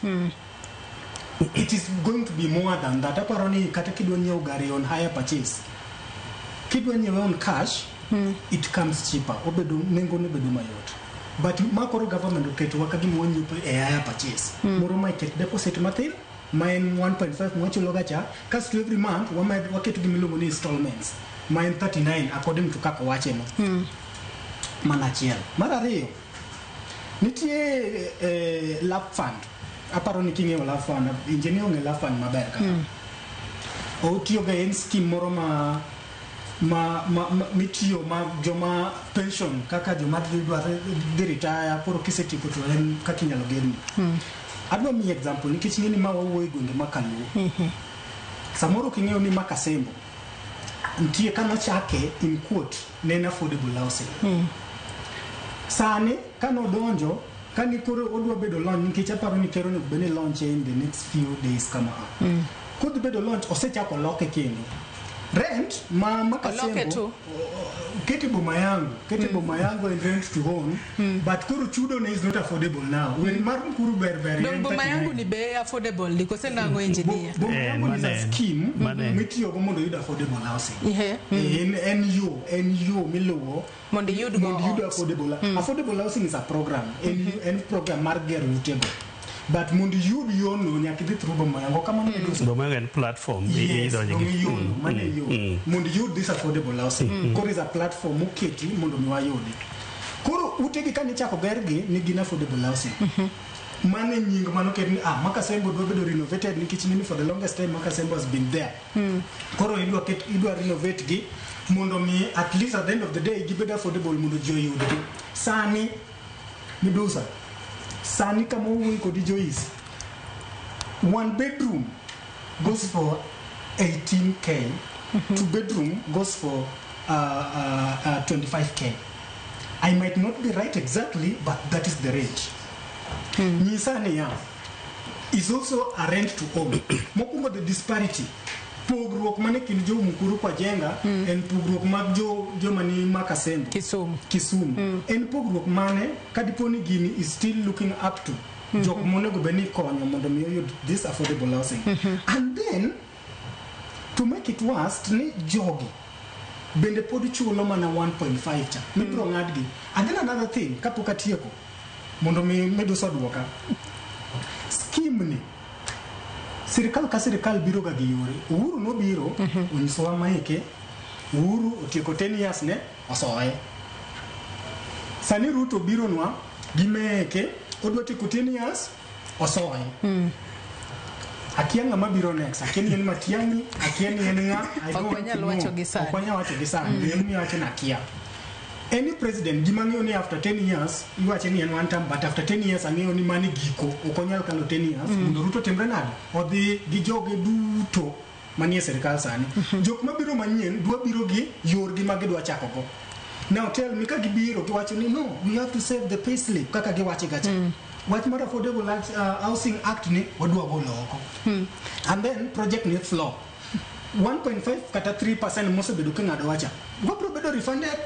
it is going to be more than that. Aparo ni kata kidwa nyiewo gari on hire purchase, kidwa nyiewe on cash, it comes cheaper, obedo nengone bedo mayot. But ma koro government oketowa ka gima wanyiepo e hire purchase. Moro ma iket deposit mathin ma en 1.5 mwachulo ga cha, kasto every month wamed waketo gima iluongo ni installments ma en 39 according to kaka owache no. Mano achiel. Mar ariyo, nitie LAP fund. Aparo ni king'eyo LAP fund, engineer ong'e LAP fund maber kaka. Otiyo ga en scheme moro ma mitiyo ma joma pension, kaka joma dwa dhi retire, koro kisetieko to en kaka inyalo gerni. Adwa miyi example nikech ing'e ni ma wawuoyo e gwenge ma kaluo. Samoro ok ing'eyo ni Makasembo nitie kanochake, in quote, ne en affordable housing. Sani kanodonjo kani koro odwa bedo launch, nikech aparo ni ker onego bed ni launch in the next few days kama. Kodhi bedo launch, osechako loke kendo. Rent ma Makasembo Oloke to? Kete Boma Yangu, kete Boma Yangu en rent to own, but koro chudo ne is not affordable now. Wer mar Mukuru ber ber. Dong en Boma 39. Yangu ni be affordable di kose nang'o, engineer? Boma Yangu is a scheme mitiyogo mondo oyud affordable housing. En yo miluwo mondo iyud go mondo iyud ot. Affordable housing is a program, en program mar gero utego, but mondo iyud yono nyaka idhi through Boma Yangu kamano miluso. Boma Yangu en platform Yes, idonjo gi. dong yono, mano e yo mondo iyud this affordable housing. Koro is a platform moketi mondo mi wayudi. Koro utegi kanichako gergi ni gin affordable housing. Mano e nying manoket ni Makasembo dwa bedo renovated, nikech nini, for the longest time Makasembo has been there. Koro idwa renovate gi mondo mi at least at the end of the day gibed affordable mondo ji oyudgi. Sani midusa, sani kama owuoyi kodi Joyce, one bedroom goes for 18K, two bedroom goes for 25K. I might not be right exactly, but that is the range. Nyisa niya, is also a rent to own. Mokwongo, the disparity, pogruok mane kind jo Mukuru kwa Jenga, en pogruok mag jo joma ni Makasembo Kisumu, Kisumu. En pogruok mane kadipo ni gini is still looking up to jok monego bed ni konyo mondo mi oyud this affordable housing. And then to make it worse, ni jogi bende pod chulo mana 1.5 cha mibiro ng'adgi. And then another thing kapok atieko mondo mi Medusa duoka, scheme ni sirikal ka sirikal biro ga gi yore. Uhuru nobiro onyisowa maike. Uhuru otieko 10 years ne osoye. Sani Ruto bironwa gi meke, odwa tieko 10 years, osoye. Akia ng'ama biro next, akia ni en Matiang'i, akia ni en ng'a, I don't Ok wanyal know. wacho gi sani. Ok wanyal wacho gi sani. En miwacho ni akia any president. Gima ang'eyo ni after 10 years, iwache ni en one term, but after 10 years ang'eyo ni mani giko, ok onyal kalo 10 years. Mondo Ruto timre nade, odhi gi joge duto manie sirikal sani. Jok mabiro manyien dwa biro gi yorgi ma gidwa chako go. Now tell me, ka gibiro giwacho ni no, we have to save the pay slip, kaka giwache gacha. Wach mar Affordable Housing Act ni wadwa golo oko, and then project ni flop, 1.5 kata 3% mosebedo king'ado wacha wabro bedo refunded.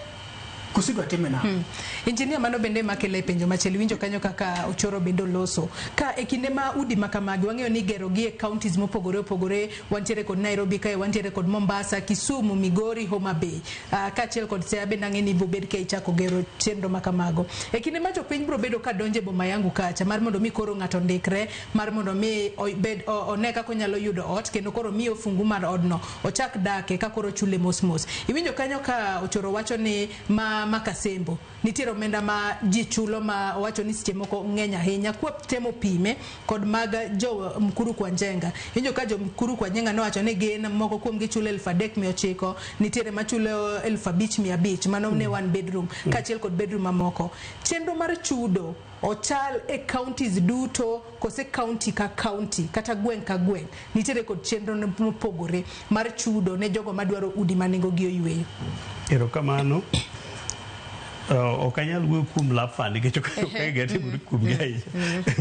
Koso Koso idwa time nang'o? Injinia, mano bende makelo e penjo machielo. Iwinjo kanyo kaka Ochoro bende oloso. Ka e kinde ma udi ma kamagi wang'eyo ni igero gi e counties mopogore opogore, wantiere kod Nairobi kae, wantiere kod Mombasa, Kisumu, Migori, Homa Bay. Kaachiel kod Siaya bende ang'e ni bobed ka ichako gero chenro ma kamago. E kinde ma jopiny biro bedo ka donjo e boma yangu kacha mar mondo mi koro ng'ato ndikre, mar mondo mi obed one kaka onyalo yudo ot kendo koro miye ofungu mar odno ochak dake ka koro chule mos mos. Iwinjo kanyo ka Ochoro wacho ni ma Makasembo nitiere omenda ma ji chulo ma owacho ni seche moko ng'eny ahinya kwa temo pime kod mag jo Mukuru kwa Njenga. Iwinjo ka jo Mukuru kwa Njenga nowacho ni gin moko kuom gi chulo 3,900, nitiere machulo 5,500, mano ne one bedroom kaachiel kod bedroom mamoko. Chenro mar chudo ochal e counties duto kose county ka county kata gweng' ka gweng' nitiere kod chenro mopogore mar chudo ne jogo madwaro udi ma nengo gi oyweyo? Erokamano. Ok anyal wuoyo kuom lab fund nikech ok ok atimo kuom gi ahinya.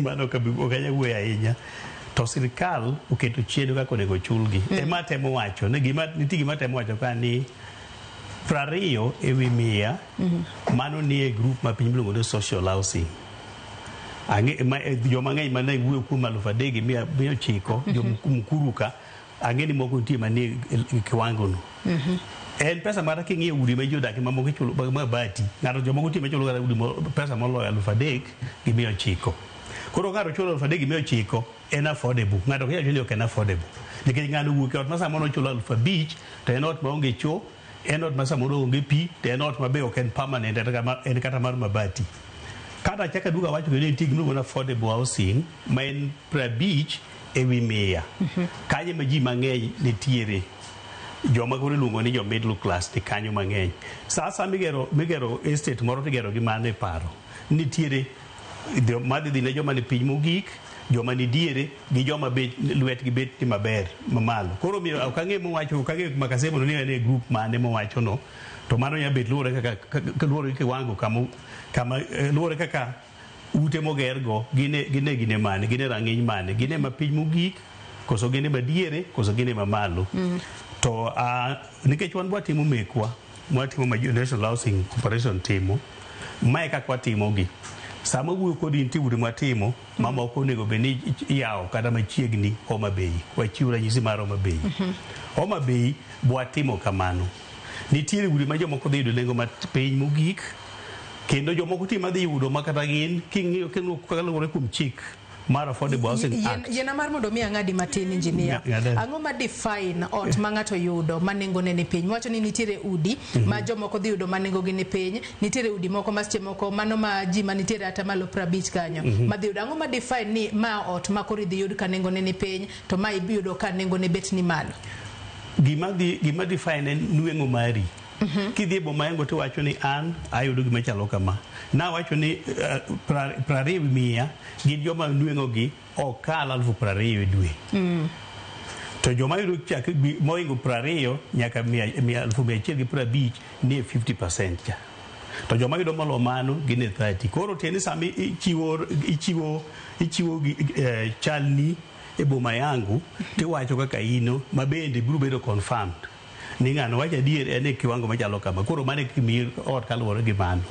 Mano ok anyal wuoyo ahinya. To sirikal oketo chenro kaka onego chulgi. Ema atemo wacho ni gima nitie gima atemo wacho ka ni 20% mano nie group ma piny miluongo ni social housing. Ang'e ma joma ng'eny mane wuoyo kuom 3,900 jo Mukuru ka ang'e ni moko nitie manie kiwango no. En pesa mara king'iyo udi ma ji odakie mamoko ichulo mag mabati. Ng'ato jomoko nitie machulo kata udi pesa moloyo 3,900. Koro ng'ato chulo 3,900 en affordable. Ng'ato ok nyal wacho ni ok en affordable. Nikech ng'ano wuok e ot ma samoro ochulo 5,000 to en ot maonge cho, en ot ma samoro onge pi, to en ot ma be ok en permanent en kata mar mabati. Kata achako aduogo awacho kendo ni nitie gima iluongo ni affordable housing ma en 50%. Kanyo ema ji mang'eny nitiere. Joma koro iluongo ni jo middle class ni kanyo mang'eny. Sa asaya migero estate moro tigero gi mano e paro. Nitiere madhi dhi ne joma ni piny mogik, joma ni diere gi joma bet lwetgi bet ni maber mamalo. Koro omiyo ok ang'e mowacho ok ang'e Makasemo ni en e group mane mowacho no. To mano nyalo bet luwore kaka luwore gi kiwango kama luwore kaka ute moger go gine gine gine mane gine rang'iny mane gine ma piny mogik koso gine madiere koso gine mamalo. To nikech wan watimo mekwa mwatimo ma National Housing Corporation timo mae kaka watimo gi. Sama wuoyo kodi nitie udi mwatimo mamoko onego bed ni iyawo kata machiegni Homa Bay. Wachiw ranyisi mar Homa Bay. Homa Bay bwatimo kamano. Nitiere udi ma jomoko dhi yudo nengo piny mogik kendo jomoko nitie madhi yudo ma kata gin king'iyo kaluwore kuom chik mar Affordable Housing Act. Yiena mar mondo mi ang'adi matin engineer. Ang'o ma define ot ma ng'ato yudo ma nengone ni piny? Wacho ni nitiere udi ma jomoko dhi yudo ma nengogi ni piny, nitiere udi moko ma seche moko mano ma ji manitiere atamalo 50 kanyo ma dhi yudo. Ang'o ma define ni ma ot ma koro idhi yud ka nengone ni piny to ma iyudo ka nengone bet ni malo? Gima define en nweng'o mari. Kidhi e boma yango tiwacho ni an ayudo gima chalo kama. Nawacho ni 20% gin joma nweng'o gi ok kal 20,000 e dwe. To joma yudo chak mohingo 20 nyaka 150,000 ni e 50% cha. To joma yudo moloyo mano gin e 30. Koro tiende ni sama ichiwo chalni e boma yangu tiwacho kaka ino ma bende biro bedo confirmed. Ni ng'ano wacho adier en e kiwango machalo kama. Koro mano e kimiyi ot kaluwore gi mano.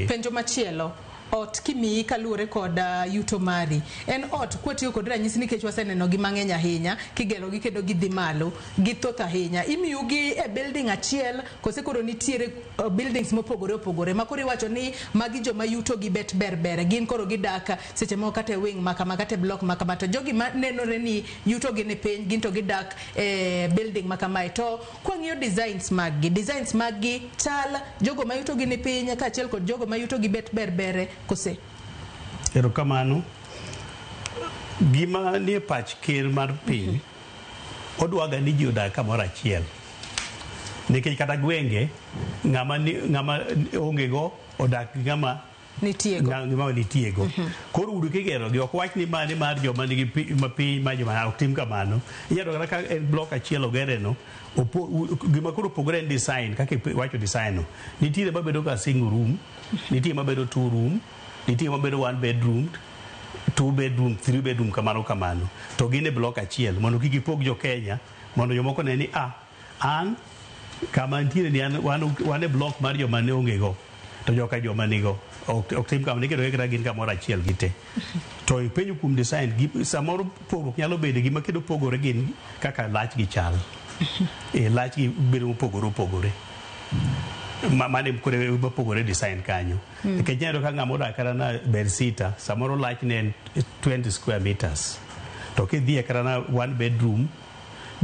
Penjo machielo, ot kimiyi kaluwore kod yuto mari. En ot kwatiyo kod ranyisi nikech waseneno gi mang'eny ahinya, kigero gi kendo gidhi malo, githoth ahinya. Imiyo gi e building achiel kose koro nitiere buildings mopogore opogore ma koro iwacho ni magi joma yuto gi bet ber ber, gin koro gidak seche moko kata e wing ma kama kata e block ma kama, to jogi ma nenore ni yuto gi ni piny gin to gidak e building ma kamae. To kwang'iyo designs mag gi chal jogo ma yuto gi ni piny kaachiel kod jogo ma yuto gi bet ber bere kose? Erokamano. Gima nie pach ker mar piny, odwaga ni ji odag kamoro achiel. Nikech kata gwenge, ng'ama onge go odak gi ng'ama nitiego. Koro udi kigero gi ok wach ni mane mar joma nigi mapiny ma joma ok tim kamano. Inyalo kata ka en block achiel ogere no, gima koro opogore en design, kaka iwacho design no. Nitiere mabedo ka single room, nitie mabedo 2 room, nitie mabedo 1 bedroom, 2 bedroom, 3 bedroom kamano kamano. To gin e block achiel mondo kik ipog jo Kenya, mondo jomoko ne ni an kama nitiere ni wan e block mar joma ne onge go. To joka joma nigo ok tim kamano, iketo gi kata gin kamoro achiel gite. To ipenjo kuom design, samoro pogruok nyalo bedo gima kendo pogore gin kaka lach gi chal. E lach gi bedo mopogore opogore. Mane koro mopogore design kanyo. Nikech inyalo yudo ka ng'ama odak kata na bedsitter, samoro lach ne en 20 square meters. To kidhi e kata na one bedroom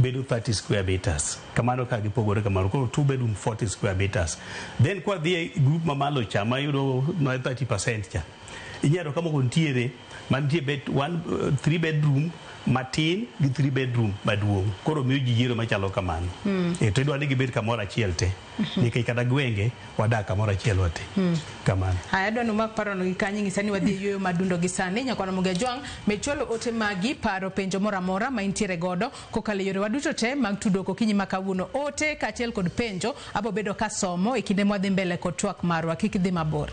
bedo 30 square meters. Kamano ka gipogore kamano. Koro two bedroom 40 square meters. Then kwa dhi e group mamalo cha mayudo ma 30% cha. Inyalo ka moko nitiere mantie bed one three bedroom matin gi three bedroom maduong'. Koro miyo ji yiero machalo kamano. E, to idwa ni gibed kamoro achiel te. Nikech kata gwenge wadak kamoro achiel wate. Kamano. Haya, adwa ni umak parono gi kanyo ng'isa ni wadhi e yueyo madundo gi sani. Nyakwar Ramogi Ajwang' med chwalo ote magi, paro, penjo moro amora ma intiere godo kokalo e yorewa duto te mag tudruok okinyi ma kawuono. Ote kaachiel kod penjo abo bedo kasomo e kinde mwadhi mbele kod twak marwa. Kik idhi mabor.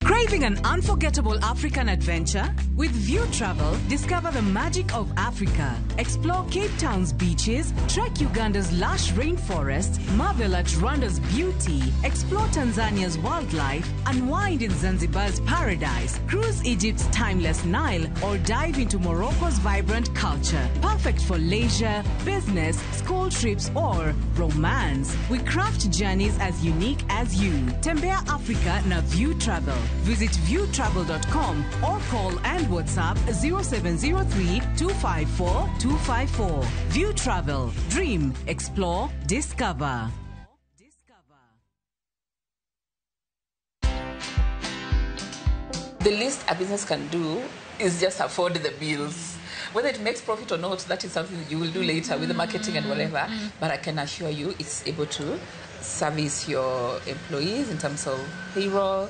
Craving an unforgettable African adventure? With View Travel, discover the magic of Africa. Explore Cape Town's beaches, trek Uganda's lush rainforests, marvel at Rwanda's beauty, explore Tanzania's wildlife, unwind in Zanzibar's paradise, cruise Egypt's timeless Nile, or dive into Morocco's vibrant culture. Perfect for leisure, business, school trips, or romance. We craft journeys as unique as you. Tembea Africa na View Travel. Visit viewtravel.com or call and WhatsApp 0703 254 254. View Travel. Dream, explore, discover. The least a business can do is just afford the bills. Whether it makes profit or not, that is something that you will do later with the marketing and whatever. But I can assure you it's able to service your employees in terms of payroll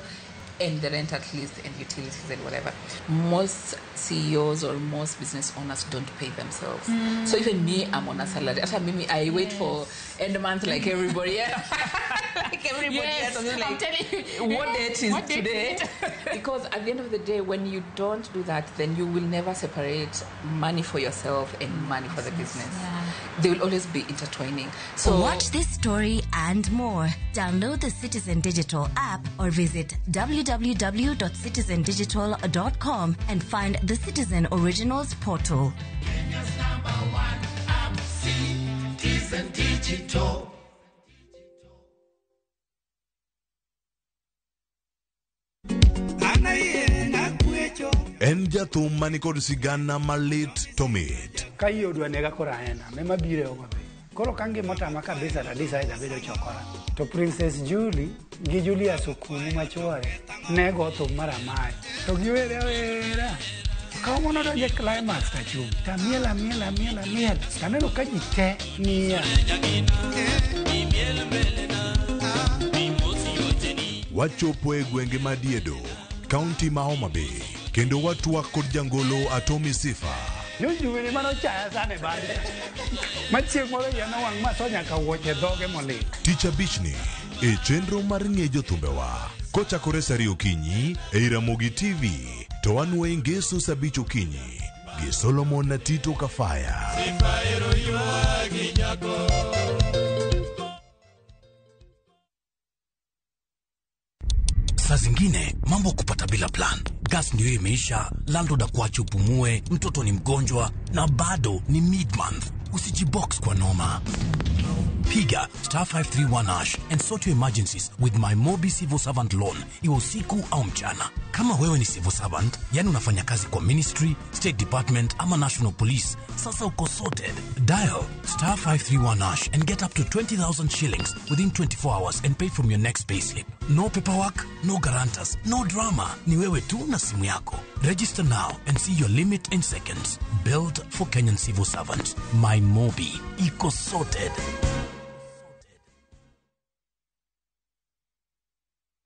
and the rent at least and utilities and whatever. Most CEOs or most business owners don't pay themselves. So even me, I'm on a salary. After me, I wait for end month like everybody else. Like everybody else. I'm just I'm like, telling you. what date is What date today? is it? Because at the end of the day, when you don't do that, then you will never separate money for yourself and money for the business. They will always be intertwining. So watch this story and more. Download the Citizen Digital app or visit www.citizendigital.com and find the Citizen Originals portal. Kenya's number one app, Citizen Digital. En jathum manikod sigana malit to mit. Ka yie odwa nega koro aena, ema biro e Homa Bay. Koro ka ngima otama kabisa to decide abedo chokora. To Princess Julie gi Julius Okumu machuore ne go thum mar amae. To giwere awera. Kawuono donjo e climax tachung'. Tamiel amiel amiel amiel. Taneno ka ji te ng'iya. Wachopo e gwenge ma Diedo, kaunti ma Homa Bay, kendo watwak kod jangolo Atomi Sifa. Juju manochaya sana e bade. Ma chieng' moro iya nowang' maso nyaka wuoche dhoge molil. Tich abichni e chenro mar ng'e jothumbewa kochakore saa ariyo okinyi ei Ramogi TV to wanwoye ngeso saa abich okinyi gi Solomon na Tito Kafaya. Saa zingine mambo kupata bila plan. Gas ndio imeisha, landlord akuache upumue, mtoto ni mgonjwa na bado ni mid month. Usijibox kwa noma. Piga star 531 hash and sort your emergencies with my Mobi Civil Servant Loan, iwe usiku au mchana. Kama wewe ni civil servant, yani unafanya kazi kwa ministry, state department ama national police, sasa uko sorted. Dial star 531 hash and get up to 20,000 shillings within 24 hours and pay from your next payslip. No paperwork, no guarantors, no drama. Ni wewe tu na simu yako. Register now and see your limit in seconds. Built for Kenyan civil servants. My Mobi. Iko sorted.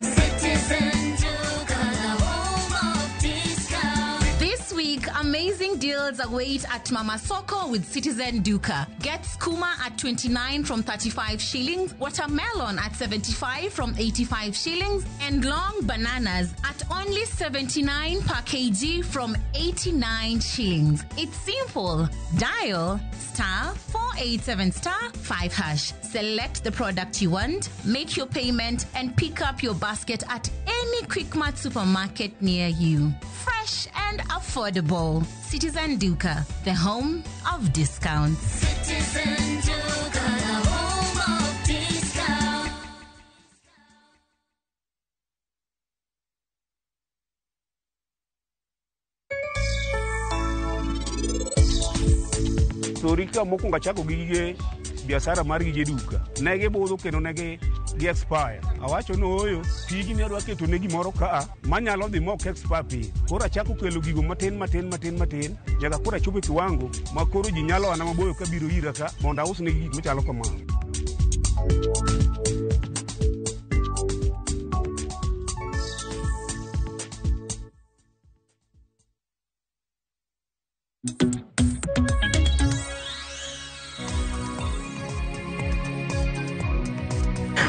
Citizen Duka, the home of discount. This week, amazing Amazing deals await at Mama Soko with Citizen Duka. Get skuma at 29 from 35 shillings, watermelon at 75 from 85 shillings, and long bananas at only 79 per kg from 89 shillings. It's simple. Dial star 487 star 5 hash. Select the product you want, make your payment, and pick up your basket at any Quickmart supermarket near you. Fresh and affordable. Citizen Duka, the home of discounts. Citizen Duka, the home of discount. Sori ka mokwongo achako gi gige biashara mar gige duka ne gibudho kendo ne gi expire awacho ni ooyo pigni adwa keto ne gimoro kaa manyalo dhi mok expire piyo koro achako kelo gigo matin matin matin matin nyaka koro achopo e kiwango ma koro ji nyalo ana maboyo kabiro ira ka mondo ausnegi gik machalo kamano.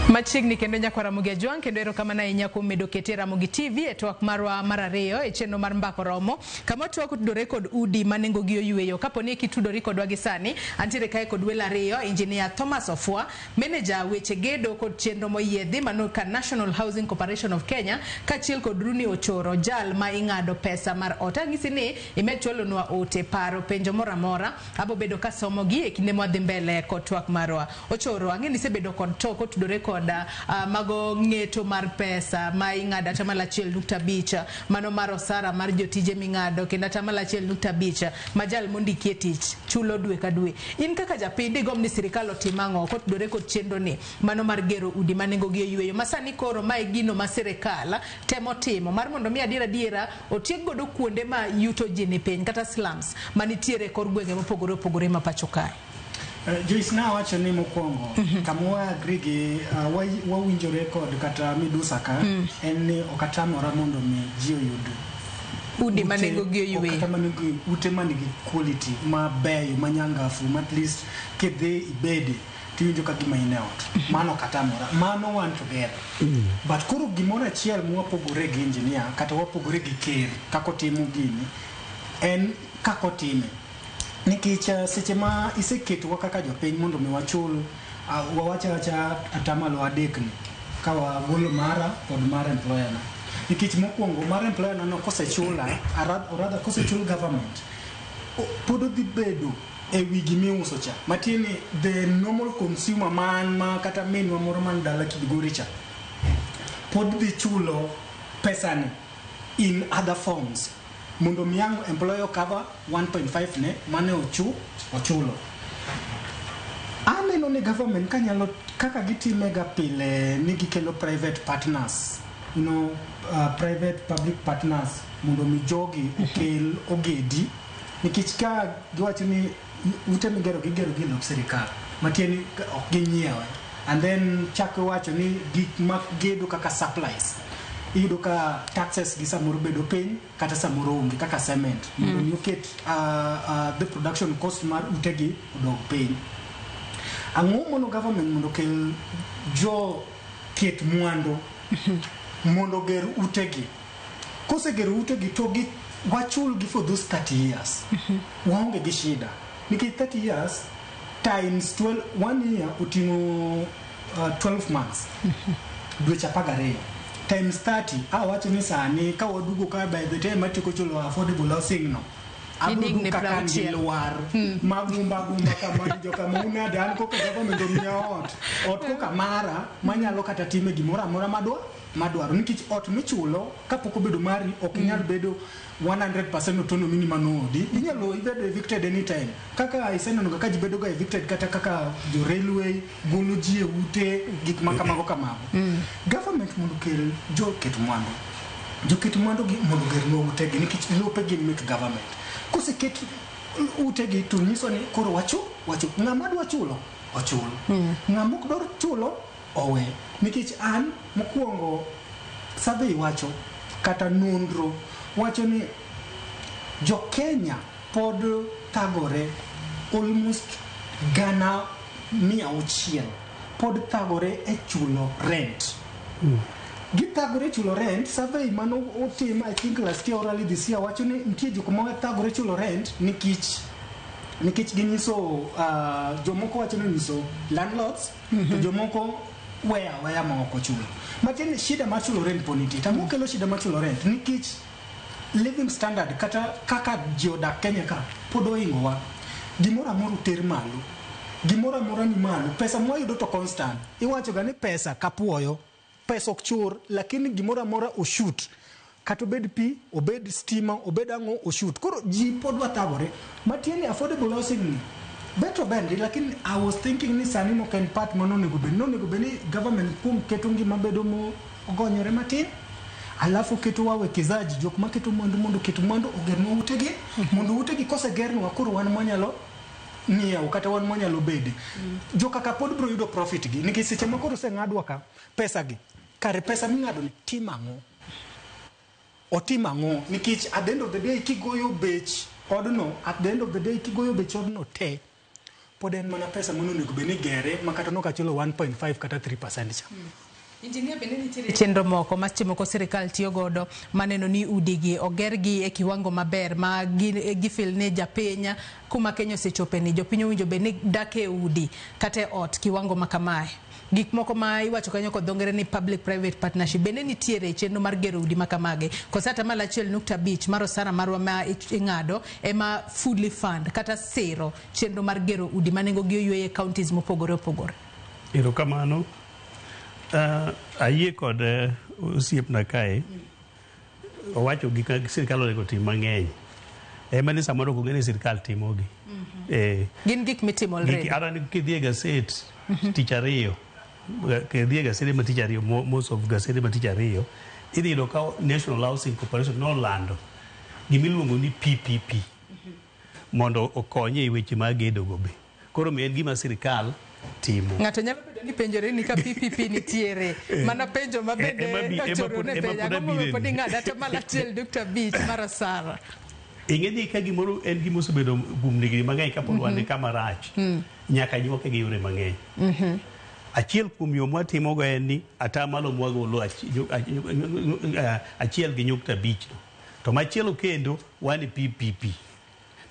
Machiegni kendo nyakwa Ramogi Ajwang' kendo erokamano ahinya kuom medo kete Ramogi TV e twak marwa mar ariyo e chenro mar Mbaka Oromo kama twak otudore kod udi ma nengogi oyweyo. Kapo ni kitudori kodwa gi sani, antiere kae kod welo ariyo, Engineer Thomas Ofwa, manager weche gedo kod chenro moyiedhi mano ka National Housing Corporation of Kenya, kaachiel kod Rooney Ochoro, jal ma ing'ado pesa mar ot. Ang'isi ni imed chwalonwa ote, paro, penjo moro amora, abo bedo kasomogi e kinde mwadhi mbele kod twak marwa. Ochoro, ang'e ni isebedo kod to kotudore kod mago ng'eto mar pesa ma ing'ado atamalo 1.5 mano mar osara mar jotije ming'ado kendo atamalo 1.5 ma jal mondikie tich chulo dwe ka dwe. In kaka japiny digomb ni sirikal otim ang'o kotudore kod chenro ni mano mar gero udi ma nengogi oyweyo ma sani koro mae gino ma sirikal temo timo mar mondo mi adiera adiera otiek godo kuonde ma yuto ji ni piny kata slums manitiere e kor gwenge mopogore opogore ma pacho kae. Joyce nawacho ni mokwongo kama wa agree gi wawinjore kod kata midusa ka en ni ok atamora mondo mi ji oyud udi ma nengogi oyweyo. Kata manengo ute manigi quality mabeyo manyangafu ma at least kidhi ibede tiwinjo ka gima in e ot. Mano ok atamora. Mano wan together. But koro gimoro achiel mwapogore gi engineer kata wapogore gi ker kaka otimo gini en kaka otime. Nikech seche ma iseketowa kaka jopiny mondo mi wachul wawacha wacha atamalo 3 ni ka wagolo mara kod mar employer na. Nikech mokwongo mar employer na no kosechula or rather kosechul government pod odhi bedo e wi gimiuso cha. Matiende ni the normal consumer man ma kata minwa moro man dala Kibigori cha pod dhi chulo pesani in other forms. Mondo mi ang' employer cover 1.5 ne mane ochulo. Aneno ni government kanyalo kaka gitime ga pile ni gikelo private partners, you know, private public partners mondo mi jogi okel ogedi nikech ka giwacho ni ute migero gigero gi lop sirikal matiende ni ok ginyiewe and then chako wacho ni gik mag gedo kaka supplies iyudo ka taxes gi samoro bedo piny kata samoro onge kaka cement mondo mi oket the production cost mar utegi odog piny. Ang'o mono government mondo okel jo ket mwandu mondo oger utegi. Kosegero utegi to gi wachul gi for those 30 years. Waonge gi shida. Nikech 30 years times 12, 1 year oting'o 12 months. Dweche 12. Times 30, awacho ni sani ka wadugo ka by the time atieko chulo affordable housing no Idigni aduogo kaka an gi 60. lwar magumba gumba kama joka maunade an koka government omiya ot ot koka mara manyalo kata time gimoro amora madwaro nikech ot michulo kapok obedo mari ok inyal bedo 100% autonomy ni mano odi inyalo ibedo evicted anytime kaka iseneno ga ka ji bedo ga evicted kata kaka jo railway golo ji e ute gik ma kamago kamago. Government mondo okel jo ket mwandu joket mwandu gi mondo ogernwa utegi nikech lope gin mek government. Koseket utegi to nyiso ni koro wachu ng'ama dwa chulo ochul ng'ama ok dwar chulo owe nikech an mokwongo survey wacho kata nonro wacho ni jo Kenya pod thagore almost 600,000 pod thagore e chulo rent. Githagore chulo rent. Survey mano otim, I think last year or early this year, wacho ni nitie jok ma thagore chulo rent nikech ginyiso jomoko wacho ni nyiso landlords to jomoko weya aweya ma ok ochulo. Matiende shida mar chulo rent pod nitie. To ang'o kelo shida mar chulo rent? Nikech living standard kata kaka ji odak Kenya ka pod ohingowa. Gimoro amora oter malo, gimoro amora ni malo. Pesa mwayudo to constant. Iwacho ga ni pesa kapuoyo, pesa ok chur, lakini gimoro amora oshut, kata obed pi, obed stima, obed ang'o, oshut. Koro ji pod wathagore. Matiende affordable housing ni beto bendi, lakini I was thinking ni sani nok en part mano onego bed nonego bed ni government kuom keto ngima bedo mo ogonyore matin, alafu keto wawekezaji, jok maketo mwandu mondo oket mwandu, ogernwa utegi, mondo utegi kosegernwa, koro wan mwanyalo ng'iewo kata wan mwanyalo bede. Jokaka pod biro yudo profit gi, nikech seche ma koro oseng'adwa ka pesa gi, kare pesa ming'ado ni timo ang'o, otim ang'o? Nikech at the end of the day kigoyo bech odno, at the end of the day kigoyo bech odno te, pod en mana pesa mano onego bed ni gere ma kata nok achulo 1.5 kata 3% cha. Injinia, bende nitiere chenro moko ma seche moko sirikal tiyo godo maneno ni udigi ogergi e kiwango maber ma gifil ni japiny kuma Kenya osechope ni jopiny owinjo bed ni dak e udi kata e ot kiwango ma kamae? Gik moko ma iwacho kanyo kod dho ngere ni public private partnership, bende nitiere chenro mar gero udi ma kamagi, koso 1.5% mar osara marwa ma ing'ado ema fully fund kata siro chenro mar gero udi ma nengo gi oyweyo e counties mopogore opogore? Erokamano. Ayie kod osiepna kae. Owacho gik ma sirikal onego tim mang'eny. Ema ni samoro ok ong'e ni sirikal timogi. Gin gik mitimo already. Ara ni kidhi e gaset tich ariyo, kidhi e gasede ma tich ariyo, most of gasede ma tich ariyo, idhi yudo ka National Housing Corporation nolando gimiluongo ni PPP mondo okony e weche mag gedo go be. Koro en gima sirikal timo. Ng'ato nyalo bedo ni penjore ni ka PPP nitiere. Mana penjo ma bende ochoro ne penjo. Ang'o momiyo pod ing'ado 1.5% mar osara? Ing'e ni ka gimoro en gima osebedo kuom higni mang'eny kapod wan e kama rach, nyaka nyuoke gi yore mang'eny. Achiel kuom yo mwatimogo en ni atamalo mwagolo 1.5 no. To machielo kendo wan e PPP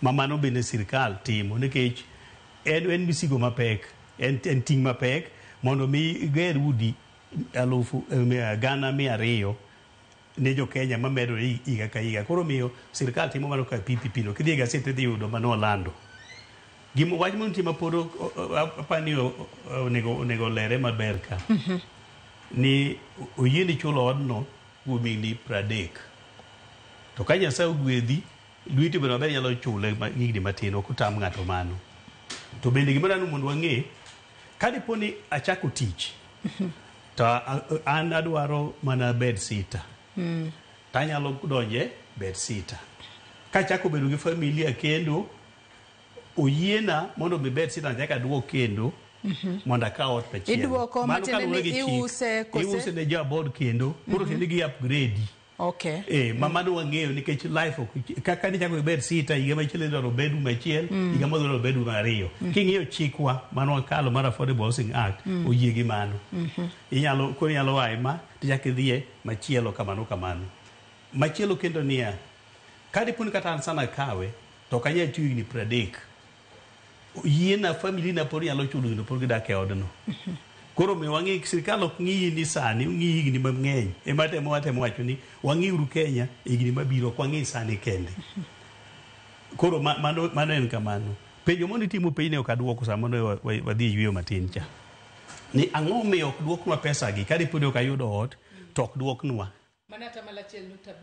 ma mano bende sirikal timo, nikech en misigo mapek, en ting' mapek mondo mi ger udi 200,000 ne jo Kenya mamedore higa ka higa. Koro miyo sirikal timo mano ka PPP no. Kidhi e gaset idhi yudo mano olando. Gima wach moro nitie ma pod apani onego olere maber ka. Ni oyieni chulo odno kuom higni 30. To ka Nyasaye ogwedhi, lweti obedo maber, inyalo chule higni matin, ok otam ng'ato mano. To bende gima dwaro ni mondo wang'e, ka dipo ni achako tich, to an adwaro mana bed sitter, to anyalo donje bed sitter. Kachako bedo gi familia kendo, oyiena mondo mi bed sitter nyaka aduok kendo mondo akaw ot machielo. Iduoko Mano matiende kaluwore ni gi chik. iuse kose? Iuse ne jaboard kendo, koro tiende gi upgrade. Ma mano wang'eyo nikech life ok kaka nichako gi bed sitter, higa machielo idwaro bedroom achiel, higa modhi idwaro bedroom ariyo. King'iyo chikwa mano wakalo mar Affordable Housing Act, oyie gi mano. Inyalo koro inyalo ae ma tichako idhiye machielo kamano kamano. Machielo kendo niya, ka dipo ni kata an sana kawe to ok anyal tiyo higni 30, yiena family na pod nyalo chulo kendo pod gidak e odno. Koro mi wang'i sirikal ok ng'iyi ni sani, ong'iyi higni mang'eny. Ema temo watemo wacho ni wang'iuru Kenya higni mabiro, ok wang'i sani kende. Koro mano en kamano. Penjo mondo itimo penj ne ok aduoko sama ne wadhi e yweyo matin cha. Ni ang'o miyo ok duoknwa pesa gi ka dipo ni ok ayudo ot to ok duoknwa. Mana 1.5% ma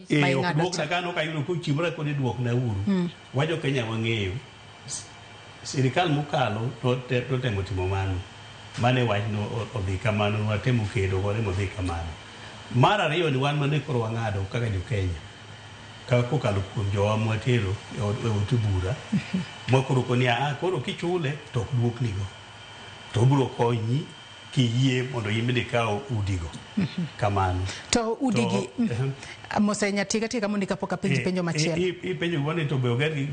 Eh, ok ing'ado duokna cha. ka nok ayudo kochimora kod duokna uru. Wa jo Kenya wang'eyo. Sirikal mokalo notemo timo mano. Mane wach no odhi kamano, watemo kedo kode modhi kamano. Mar ariyo ni wan mane koro wang'ado kaka jo Kenya. Ka kokalo kuom jowa mwatero e ot bura. Ma koro koni a koro kichule to ok duoknigo. To obiro konyi Kiyie mondo in bende ikaw udigo. Kamano. To udigi mosenya tiga tiga mondo kapok apenji penjo machielo. Ipenjo gimoro ni to be oger gi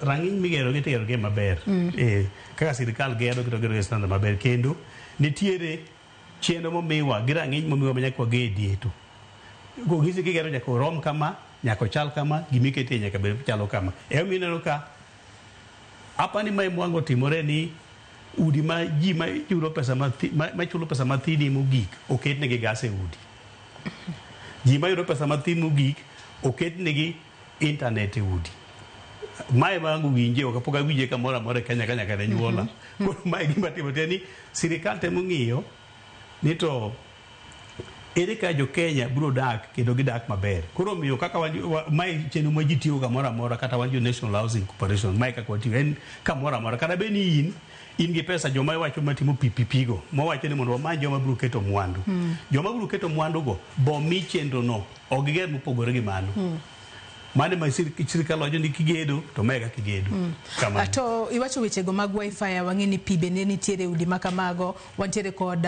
rang'iny migero gi tigero gi maber. Kaka sirikal gero kendo gero gi standard maber kendo nitiere chenro momiwa gi rang'iny momiwa ma nyaka wagedie to. Kong'isi kigero nyaka orom kama, nyaka ochal kama, gimiketie nyaka bed chalo kama. Emomiyo ineno ka apani mae mwango otimore ni udi ma ji ma yudo pesa machulo pesa mathini mogik oketnegi gas e udi. Ji mayudo pesa mathin mogik oketnegi internet e udi. Mae ma ang' winje ok pok awinje kamoro amora e Kenya ka nyaka ne nyuola. Koro mae gima timore ni sirikal temo ng'iyo ni to ere ka jo Kenya biro dak kendo gidak maber. Koro omiyo kaka wan mae chenro ma ji tiyo kamoro amora kata wan jo National Housing Corporation mae kaka watiyo en kamoro amora kata bed ni in gi pesa joma iwacho matimo PPP go mowacho ni mondo wamany joma biro keto mwandu. Joma biro keto mwandu go bo mi chenro no ok giger mopogore gi mano. Mano ema sirikal wacho ni kigedo to mae kaka igedo. Kamano. To iwacho wechego mag wifi, wang'e ni pi bende nitiere udi ma kamago, wantiere kod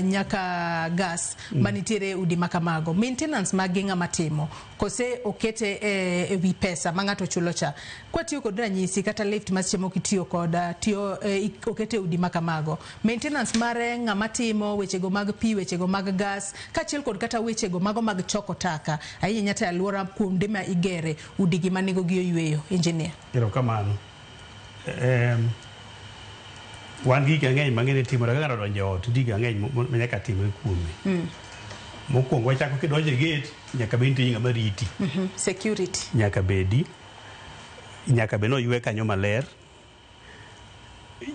nyaka gas manitiere udi ma kamago. Maintenance mag gi ng'ama timo kose okete e wi pesa ma ng'ato chulo cha. Kwatiyo kod ranyisi kata lift ma seche moko itiyo kod tiyo okete e udi ma kamago. Maintenance mare ng'ama timo wechego mag pi, wechego mag gas, kaachiel kod kata wechego mago mag choko taka. Ahinya nyata e alwora kuonde ma igere udigi ma nengo gi oyweyo. Engineer. Erokamano. Wan gi gik mang'eny mang'eny timore kaka ng'ato odonjo e ot, nitie gik mang'eny ma nyaka timre kuome. Mokwongo wachako kidonjo e gate, nyaka bed nitie ng'ama riti. Security. Nyaka bedi. Nyaka bed ni oywe kanyo maler.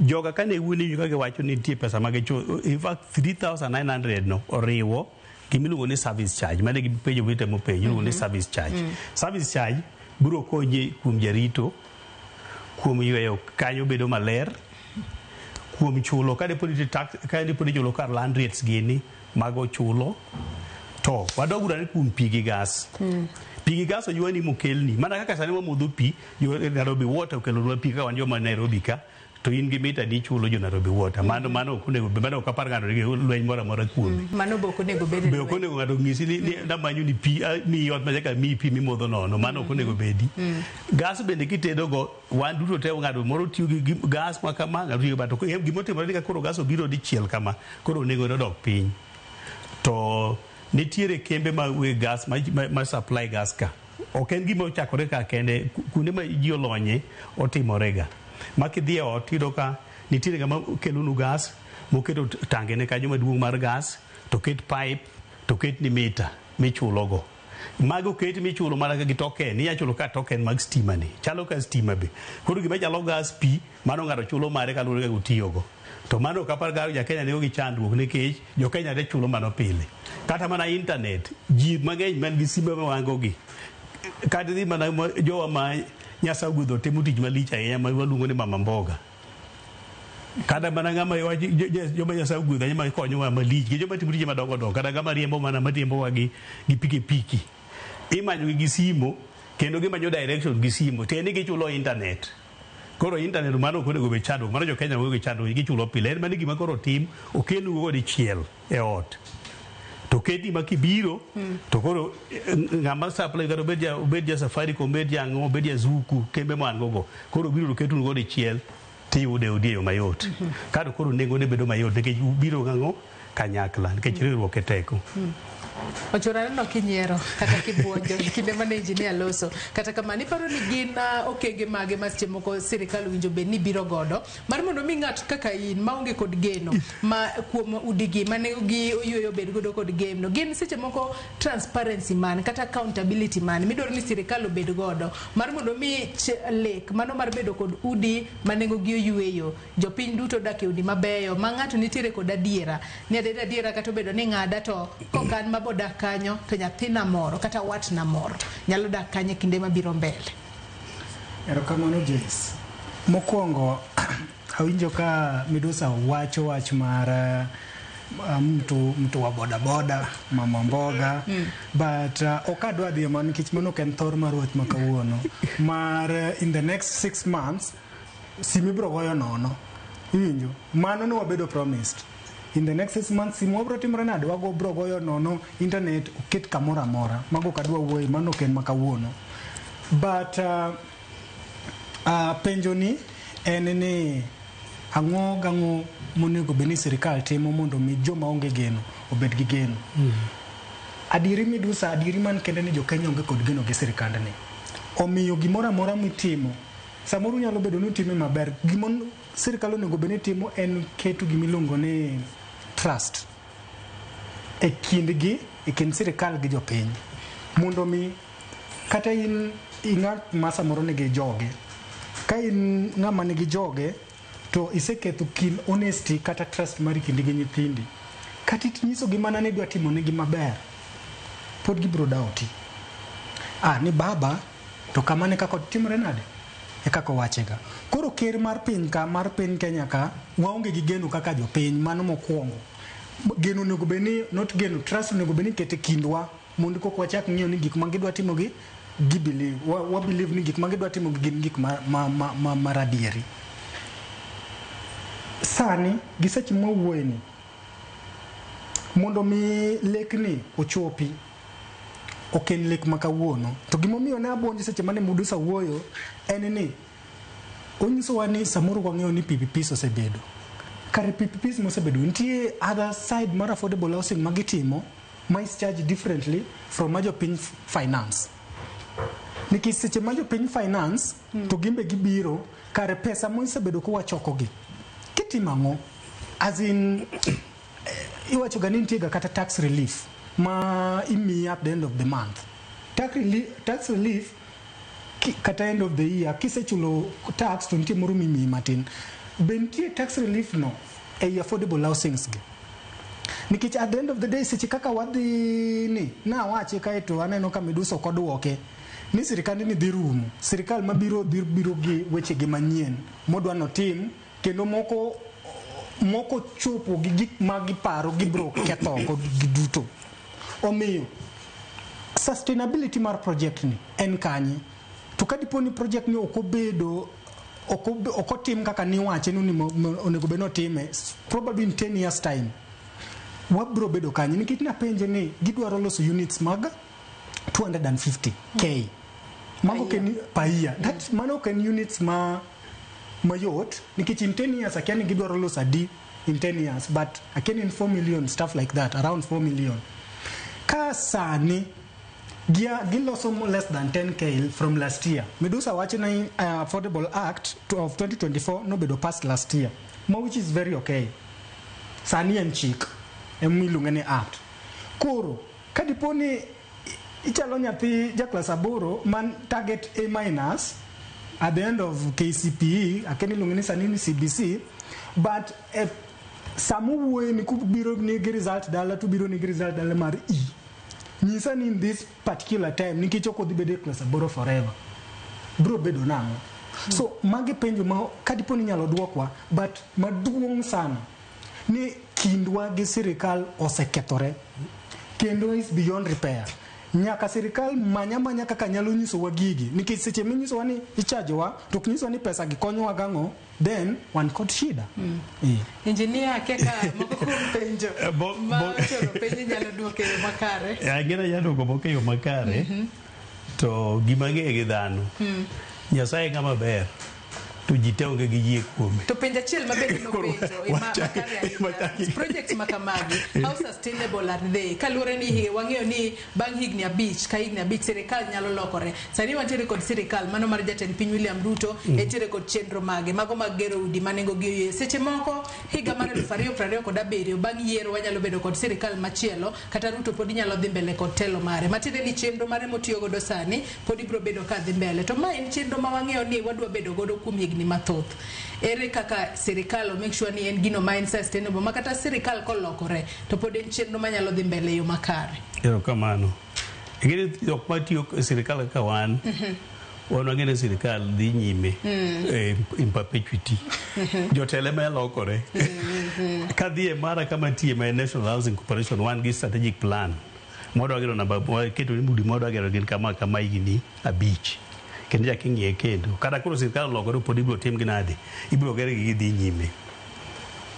Joga kane wuone ka giwacho ni nitie pesa ma gichulo, in fact 3900 no oriwo gimiluongo ni service charge. Mano e gima penjo mitemo penjo, iluongo ni service charge. Service charge biro konyi kuom jarito, kuom yweyo kanyo bedo maler, kuom chulo ka dipo ni tax, ka dipo ni ichulo kar land rates gini mago chulo. To wadog uru ane kuom pi gi gas. Pi gi gas oywani mokelni. Mana kaka sani wamodho pi, jo Nairobi Water okelonwa pi kaka wan joma Nairobi ka, to in gi mita ni ichulo jo Nairobi Water. Mano ok onego mano ok apar ng'ato nigi lweny moro amora kuome. Mano be ok onego bed e Be ok lweny. onego ng'ato ng'isi ni namanyo ni pi miyi ot ma nyaka miyi pi mimodho nono. Mano ok onego bedi. Gas bende kitedo go wan duto te ng'ato moro tiyo gi gas ma kama, ng'ato tiyo gi to gimotimore ni ka koro gas obiro dichiel kama, koro nengo ne odok piny. To nitiere kembe ma weg gas ma supply gas ka. Ok en gima ochakore ka kende, kuonde ma ji olonye otimorega. Ma kidhi e ot iyudo ka nitiere ng'ama kelonu gas, moketo tangene kanyo maduong' mar gas, to ket pipe, to ket ni mita michulogo. Mago ket michulo mana gi token, inya chulo ka token mag stima ni. Chalo ka stima be. Koro gima chalo gas pi, mano ng'ato chulo mare kaluwore kaka otiyogo. To mano ok apar ka ja Kenya nigo gi chandruok nikech jo Kenya te chulo mano pile. Kata mana internet, ji mang'eny man gi simbe ma wan go gi. Kata idhi mana jowa ma Nyasaye ogwedho timo tich malich ahinya ma waluongo ni mama mboga. Kata mana ng'ama joma Nyasaye ogwedho ahinya ma konyowa malich gi joma timo tije madongo dongo kata ng'ama riembo mana mariembowa gi pikipiki. Imanyo gi simo kendo gimanyo direction gi simo tiende ni gichulo internet. Koro internet mano ok onego bed chandruok, mano jo Kenya onge gi chandruok, gichulo pile. En mana gima koro otim, okelnu go dichiel e ot. To keti ma kibiro, to koro ng'ama supply kata obed ja Safaricom, obed ja ang'o, obed ja Zuku, kembe ma wan go go. Koro obiro to oketnu go dichiel, tiyude e odi e yo mayot. Kato koro nengo ne bedo mayot nikech ubiro gang'o kanyakla, nikech riwruok e teko. Ochora aneno kinyiero kata kibuonjo e kinde mane engineer loso. Kata kamano iparo ni gin okenge mage ma seche moko sirikal owinjo bed ni biro godo mar mondo mi ng'at kaka in maonge kod geno ma kuom udigi mane gi oyweyo bed godo kod geno. Gin seche moko transparency man kata accountability man midwaro ni sirikal obed godo mar mondo mi lek mano mar bedo kod udi ma nengo gi oyweyo. Jopiny duto dak e udi mabeyo ma ng'ato nitiere kod adiera ni adiera adiera kata obedo ni ng'ada to kokan mabodak kanyo to nyathina moro kata watna moro nyalo dak kanyo e kinde mabiro mbele. Erokamano Joyce. Mokwongo awinjo ka Midusa wacho wach mar mtu wa boda boda, mama mboga, but ok adwa dhi e mano nikech mano ok en thor mar wach ma kawuono. Mar in the next 6 months simu ibiro goyo nono. Iwinjo? Mano ne wabedo promised. In the next 6 months simu wabro timore nade, wago bro goyo nono internet oket kamoro amora. Mago ok adwa wuoye, mano ok en ma kawuono. But penjo ni en ni ang'o gang'o monego bed ni sirikal timo mondo mi joma onge geno obed gi geno. Adieri midusa, adieri man kende ni jokenya onge kod geno gi sirikandni. Omiyo gimoro amora mitimo samoro nyalo bedo ni utime maber. Gima sirikal onego bed ni timo en keto gimiluongo ni trust e kindgi, e kind sirikal gi jopiny, mondo mi kata in ing'at ma samoro nigi joge, ka in ng'ama nigi joge to iseketho kind honesty kata trust mari kindi gi nyithindi, kata inyisogi mana ni idwa timonegi maber, pod gibiro doubt ah ni baba to kamano e kaka timore nade, e kaka owachega. Koro ker mar piny ka, mar piny Kenya ka, waonge gi geno kaka jopiny. Mano mokwongo. Geno onego bed ni, not geno, trust onego bed ni ikete kindwa mondo kok wachak ng'iyo ni gik ma gidwa timo gi gi believe wa believe ni gik ma gidwa timo gi gin gik ma maradieri. Sani gi seche mwawuoye ni, mondo mi lekni ochopi ok en lek ma kawuono. To gimomiyo ne abuonjo seche mane Mudusa wuoyo en ni onyisowa ni samoro wang'eyo ni PPPs osebedo kare. PPPs mosebedo nitie other side mar affordable housing ma gitimo ma is charged differently from ma jopiny finance, nikech seche ma jopiny finance to gimbe gibiro kare pesa mosebedo kowachokogi kitimo ang'o, as in iwacho ga ni nitie ga kata tax relief ma imiyi at the end of the month. Tax relief kata end of the year kisechulo tax to nitie moro mimiyi matin. Be nitie tax relief no ei affordable housings gi? Nikech at the end of the day, seche kaka wadhi ni nawache kaeto aneno ka Midusa ok oduoke ni sirikand ni dhi rumo, sirikal mabiro dhi biro gi wechegi manyien modwa notim kendo moko moko chopo gi gik ma giparo gibiro ketho oko giduto. Omiyo sustainability mar project ni en kanye? To ka dipo ni project ni ok obedo, ok otim kaka niwache ni onego bed ni otime, probably in 10 years time wabiro bedo kanye? Nikech napenje ni gidwaro loso units mag 250K, mago ok en per year. That mano ok en units ma mayot, nikech in 10 years akia ni gidwaro loso adi in 10 years, but akia ni in 4 million, stuff like that, around 4 million. Ka sani giloso less than 10K from last year. Medusa wacho ni Affordable Act of 2024 nobedo passed last year, ma which is very okay. Sani en chik emiluonge ni act. Koro ka dipo ni ichalo nyathi ja klas 8 man target A minus at the end of KCPE, akia ni iluonge ni sani ni CBC, but sama owuoye ni kubiro ni gi result dala to biro ni gi result dala mar E, nyisa ni in this particular time, nikech ok odhi bedo e klas 8 forever, biro bedo nang'o? So magi penjo ma kadipo ni inyalo duokwa, but maduong' sana ni kindwa gi sirikal osekethore kendo is beyond repair. Nyaka sirikal manya manya kaka nyalo nyisowa gigi, nikech seche minyisowa ni ichajowa to ok nyisowa ni pesa gi konyowa gang'o, then wan kod shida. Engineer, kaka moko kuom penjo ma ochoro penj inyalo duoko e yo makare. Ang'e nyalo duoko moko e yo makare. To gima ang'eyo gi dhano, Nyasaye ng'ama ber to ji te onge gi yie kuome. To penjo achiel ma bende nopenjo makare ahinya, projects ma kamagi, how sustainable are they? Kaluwore ni wang'eyo ni bang' higni 5 ka higni 5 sirikal nyalo lokore. Sani wantiere kod sirikal mano mar jatend piny William Ruto. Entiere kod chenro mage mago mag gero udi ma nengo gi oyie. Seche moko higa mar 2027 bang' yiero wanyalo bedo kod sirikal machielo, kata Ruto pod nyalo dhi mbele kod telo mare, matiende ni chenro mare motiyo godo sani pod ibiro bedo ka dhi mbele. To ma en chenro ma wang'eyo ni wadwa bedo godo kuom higni mathoth. Ere kaka sirikal o make sure ni en gino ma en sustainable, ma kata sirikal kolokore to pod en chenro manyalo dhi mbele e yo makare? Erokamano. Ing'eni jok matiyo e sirikal kaka wan, wan wang'e ni sirikal dhi nyime in perpetuity. Jotelo ema lokore. Kadhi e mara kama nitie ma en National Housing Corporation, wan gi strategic plan mwadwa gero namba waketo ni udi mwadwa gero gin kama kama higni 5 kendo chak ing'iye kendo. Kata koro sirikal olokore pod ibiro tim gi nade, ibiro ger gi gidhi nyime.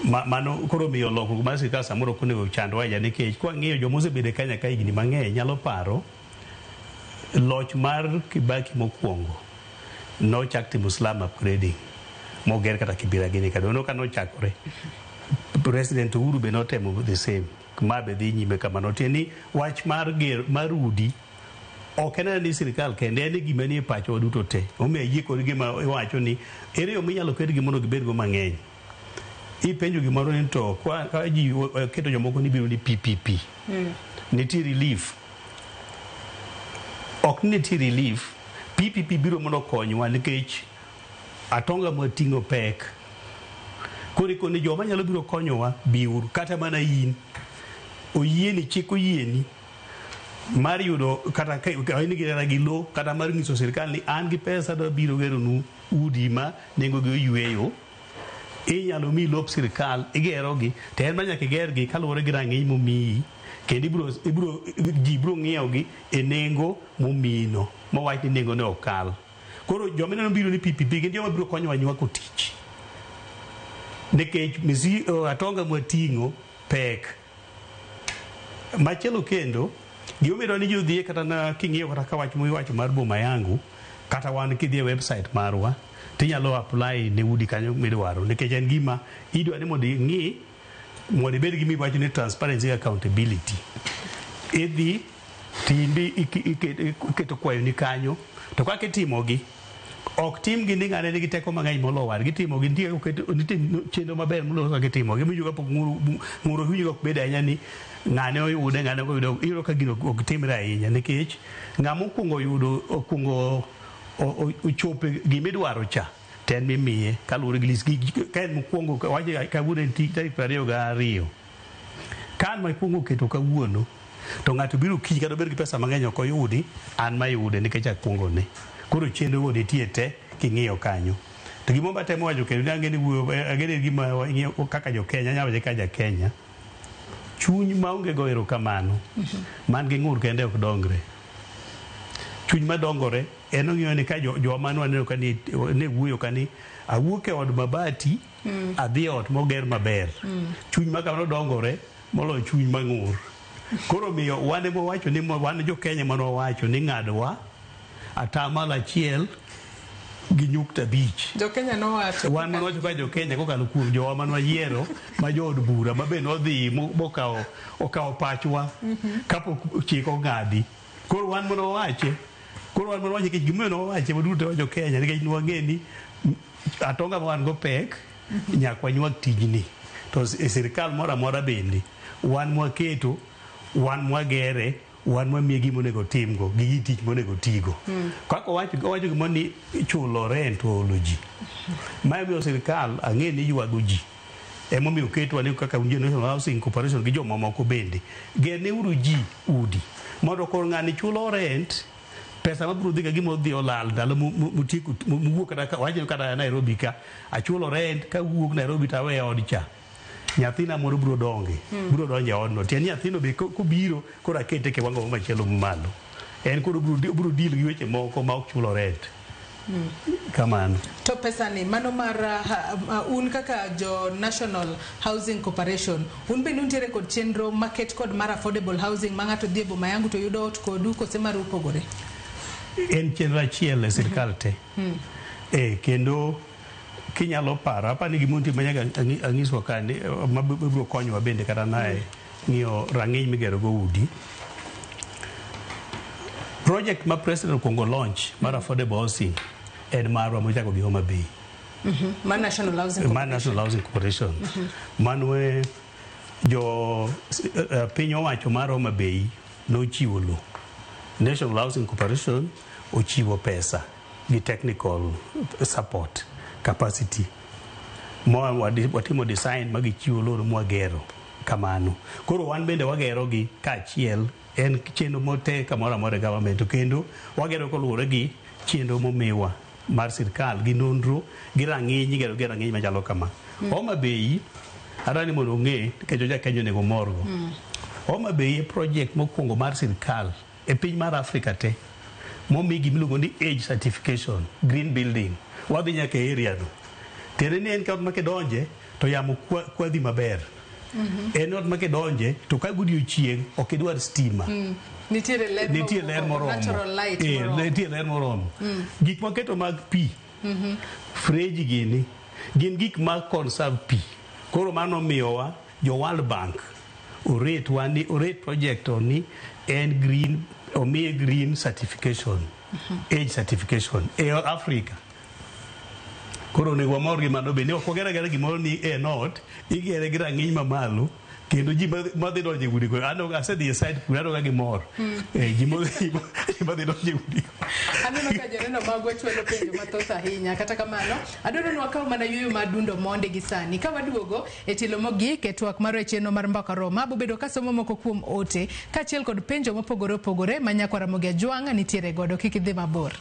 Mano koro miyo lokruok mar sirikal samoro ok onego chandwa ahinya nikech kwang'iyo joma osebedo e Kenya ka higni mang'eny nyalo paro loch mar Kibaki mokwongo nochak timo slum upgrading moger kata Kibera gini kata ka nochakore President Uhuru be notemo the same ma be dhi nyime kamano. Tiende ni wach mar ger mar udi ok en ni sirikal kende, en gima nie pachwa duto te. Omiyo ayie kod gima iwacho ni ere yo minyalo ketgi mondo gibed go mang'eny. Ipenjo gimoro ni to kwa, ka ji keto jomoko ni biro ni PPP, nitie relief. Ok ni nitie relief, PPP biro mondo okonywa nikech atonga mwating'o pek. Koro ikoni joma nyalo biro konyowa biuru, kata mana in oyieni, chik oyieni mar yudo kata ka in gi gi lo kata mar nyiso sirikal ni an gi pesa adwa biro geronu udi ma nengo gi oyweyo. Inyalo miyi lop sirikal igerogi, to en ma nyaka igergi kaluwore gi rang'iny momiyi, kendo ibiro ji biro ng'iewogi e nengo momiyino mowach ni nengo ne ok kal. Koro joma ineno biro ni PPP gin joma biro konyowa nywako tich nikech atonga mwating'o pek. Machielo kendo, gimomiyo ni ji odhiye kata na king'iyo kata ka wach miwacho mar boma yangu, kata wan kidhi e website marwa tinyalo apply ne udi kanyo midwaro, nikech en gima idwa ni mondo ing'i mondo ibed gi miwacho ni transparency, accountability. Idhi timbi iketo kwayoni kanyo, to kaka itimogi ok timgi ni ng'ane nigi teko mang'eny molo wadgi. Itimogi nitie nitie chenro maber moloso kaka itimogi miwinjo kapok ng'uro winjo ok bed ahinya ni ng'ane oyude, ng'ane ok oyude. Iyudo ka gino ok timre ahinya nikech ng'ama okuongo yudo okuongo ochopo gimidwaro cha to en mimiye kaluwore gi list ka en mokwongo. Wacho kawuono en tarik 22, ka an makwongo keto kawuono to ng'ato biro kiny kata obed gi pesa mang'eny ok oyudi, an mayude nikech akwongo ne. Koro chenro go nitie te king'iyo kanyo. To gimoro matemo wacho kendo ni ang'e ni wuoyo ang'e ni gima ing'iyo kaka jo Kenya anyalo wache kaka ja Kenya, chuny maonge go erokamano man gi ng'ur kende ok dongre. Chuny madongore en ong'iyo ni ka jowa mane waneno ka ni ne wuoyo ka ni awuok e od mabati adhi e ot moger maber. Chuny ma kamano dongore moloyo chuny mang'ur. Koro miyo wan ema wawacho ni wan jo Kenya mane wawacho ni ng'adwa 1.5%. Jo-Kenya nowacho. Wan mane wacho ka jo Kenya kokalo kuom jowa mane wayiero ma jood bura ma be nodhi mokawo okawo pachwa kapok chik ong'adi. Koro wan mane wawache, koro wan mane wawache nikech gimomiyo ne wawache waduto te jo Kenya nikech ne wang'e ni atonga ma wan go pek, nyaka wanywak tijni. To e sirikal moro amora bende wan mwaketo, wan mwagere, wan mwamiye gima onego timgo gi gi tich monego tigo. Kaka owacho gimoro ni chulo rent oolo ji. Ma emomiyo sirikal ang'e ni ywago ji. Emomiyo oketwa ni kaka National Housing Corporation gi jomamoko bende. Gerneuru ji udi mondo koro ng'ani chulo rent, pesa mabiro dhi ka gima odhi olal ndalo motieko mowuok kata wacho kata Nairobi ka achulo rent, kawuok Nairobi to aweyo od cha, nyathina moro biro donge biro donjo e odno. Tiende ni nyathino be kobiro koro akete e kiwango machielo malo, en koro obiro deal gi weche moko ma ok chulo rent kamano. To pesa ni mano mar un kaka jo National Housing Corporation, un bende untiere kod chenro maket kod mar affordable housing ma ng'ato dhi e boma yangu to yudo ot kodu, kose maru opogore? En chenro achiel e sirikal te. E kendo kinyalo paro apa ni gimoro nitie ma nyaka ang'iswa ka ni ma biro konyowa bende kata nae ng'iyo rang'iny migero go udi. Project ma president okwongo launch mar affordable housing en marwa mochako gi Homa Bay. Mar National Housing Mar National Housing Corporation. Mano e jo piny owacho mar Homa Bay nochiwo lo. National Housing Corporation ochiwo pesa gi technical support capacity. Mo watimo design ma gichiwo lo mwagero kamano. Koro wan bende wagero gi kaachiel, en chenro mote kamoro amora e government, to kendo wagero koluwore gi chenro momiwa mar sirkal gi nonro gi rang'iny igero gi rang'iny machalo kama. Homa Bay adwa ni mondo ong'e nikech jo Kenya onego morgo. Homa Bay e project mokwongo mar sirkal e piny mar Africa te momi gimiluongo ni age certification green building. Wadhi nyaka e area no. Tiende ni en ka ma kidonje to yamo kwadhi maber. En ot ma kidonje to ka godiochieng' ok idwar stima. Nitiere ler Nitie ler moromo. Natural light moromo. Nitie ler moromo. Gik maketo mag pi, fridge gini, gin gik ma conserve pi. Koro mano miyowa jo World Bank orate wa ni orate project to ni en green, omiye green certification, age certification e Africa. Koro onego wamor gi mano bende ok wager agera gimoro ni en ot igere gi rang'iny mamalo kendo ji madhi donjo e udi go an asedhi e site kuro aneno ka gimor. Ji madhi donjo e udi go. Aneno ka joneno magwa chwalo penjo mathoth ahinya. Kata kamano, adwaro ni wakaw mana yueyo mar dundo mondi gi sani. Ka waduogo e tielo mogik e twak mar chenro mar Mbaka Roma, abobedo kasomo moko kuom ote kaachiel kod penjo mopogore opogore ma nyakwar Ramogi Ajwang' nitiere godo. Kik idhi mabor.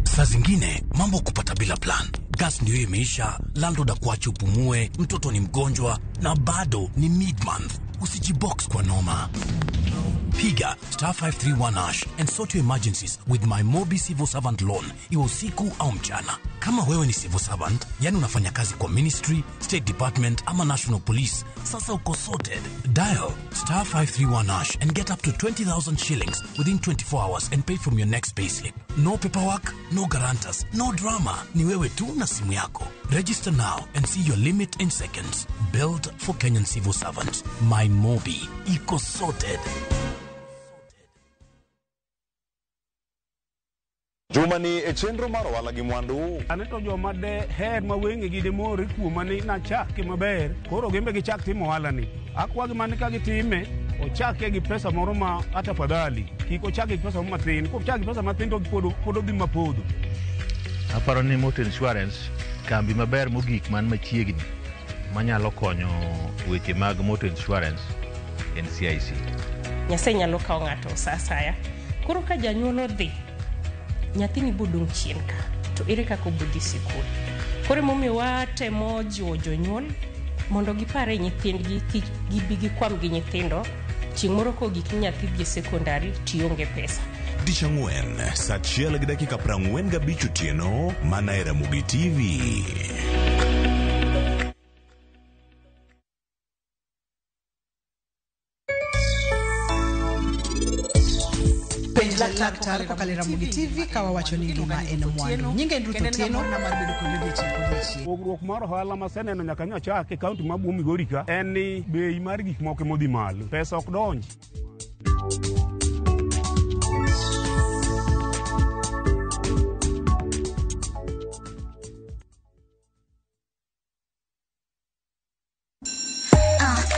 Saa zingine mambo kupata bila plan. Gas ndio imeisha, landlord akuache upumue, mtoto ni mgonjwa na bado ni mid-month. Usijibox kwa noma. Piga star 531 hash and sort your emergencies with my Mobi Civil Servant Loan, iwe usiku au mchana. Kama wewe ni civil servant, yani unafanya kazi kwa ministry, state department ama national police, sasa uko sorted. Dial star 531 hash and get up to 20,000 shillings within 24 hours and pay from your next payslip. No paperwork, no guarantors, no drama. Ni wewe tu na simu yako. Register now and see your limit in seconds. Built for Kenyan civil servants. My Mobi. Iko sorted. Juma ni e chenro mar ohala gi mwandu. Ane to joma de her ma wengegi de mor kuoma ni nachake maber, koro gin be gichak timo ohala ni. Akwagi mana ka gitime, ochake gi pesa moro ma atafadhali. Kik ochake gi pesa moro matin, kochake gi pesa matin to pod odhi mapodho. Aparo ni motor insurance kambi maber mogik man machiegni manyalo konyo weche mag motor insurance en CIC. Nyasaye nyalo kawo ng'ato sa asaya. Koro ka janyuol odhi, nyathini bodong' chien ka, to ere kaka obodhi sikul? Koro emomiyo watemo jiwo jonyuol mondo gipare nyithindgi kik gibi gikwam gi nyithindo chieng' moro kogik ni nyathi dhi e sekondari tionge pesa. Tich ang'wen saa 1:45 otieno mana e Ramogi TV. Penj laktar kokalo e Ramogi TV ka wawacho ni ngima en mwandu. Nyinga en Ruth Otieno. Pogruok mar ohala maseneno nyaka nyo chak e kaunti ma Migori ka en ni bei mar gik moko modhi malo, pesa ok donji.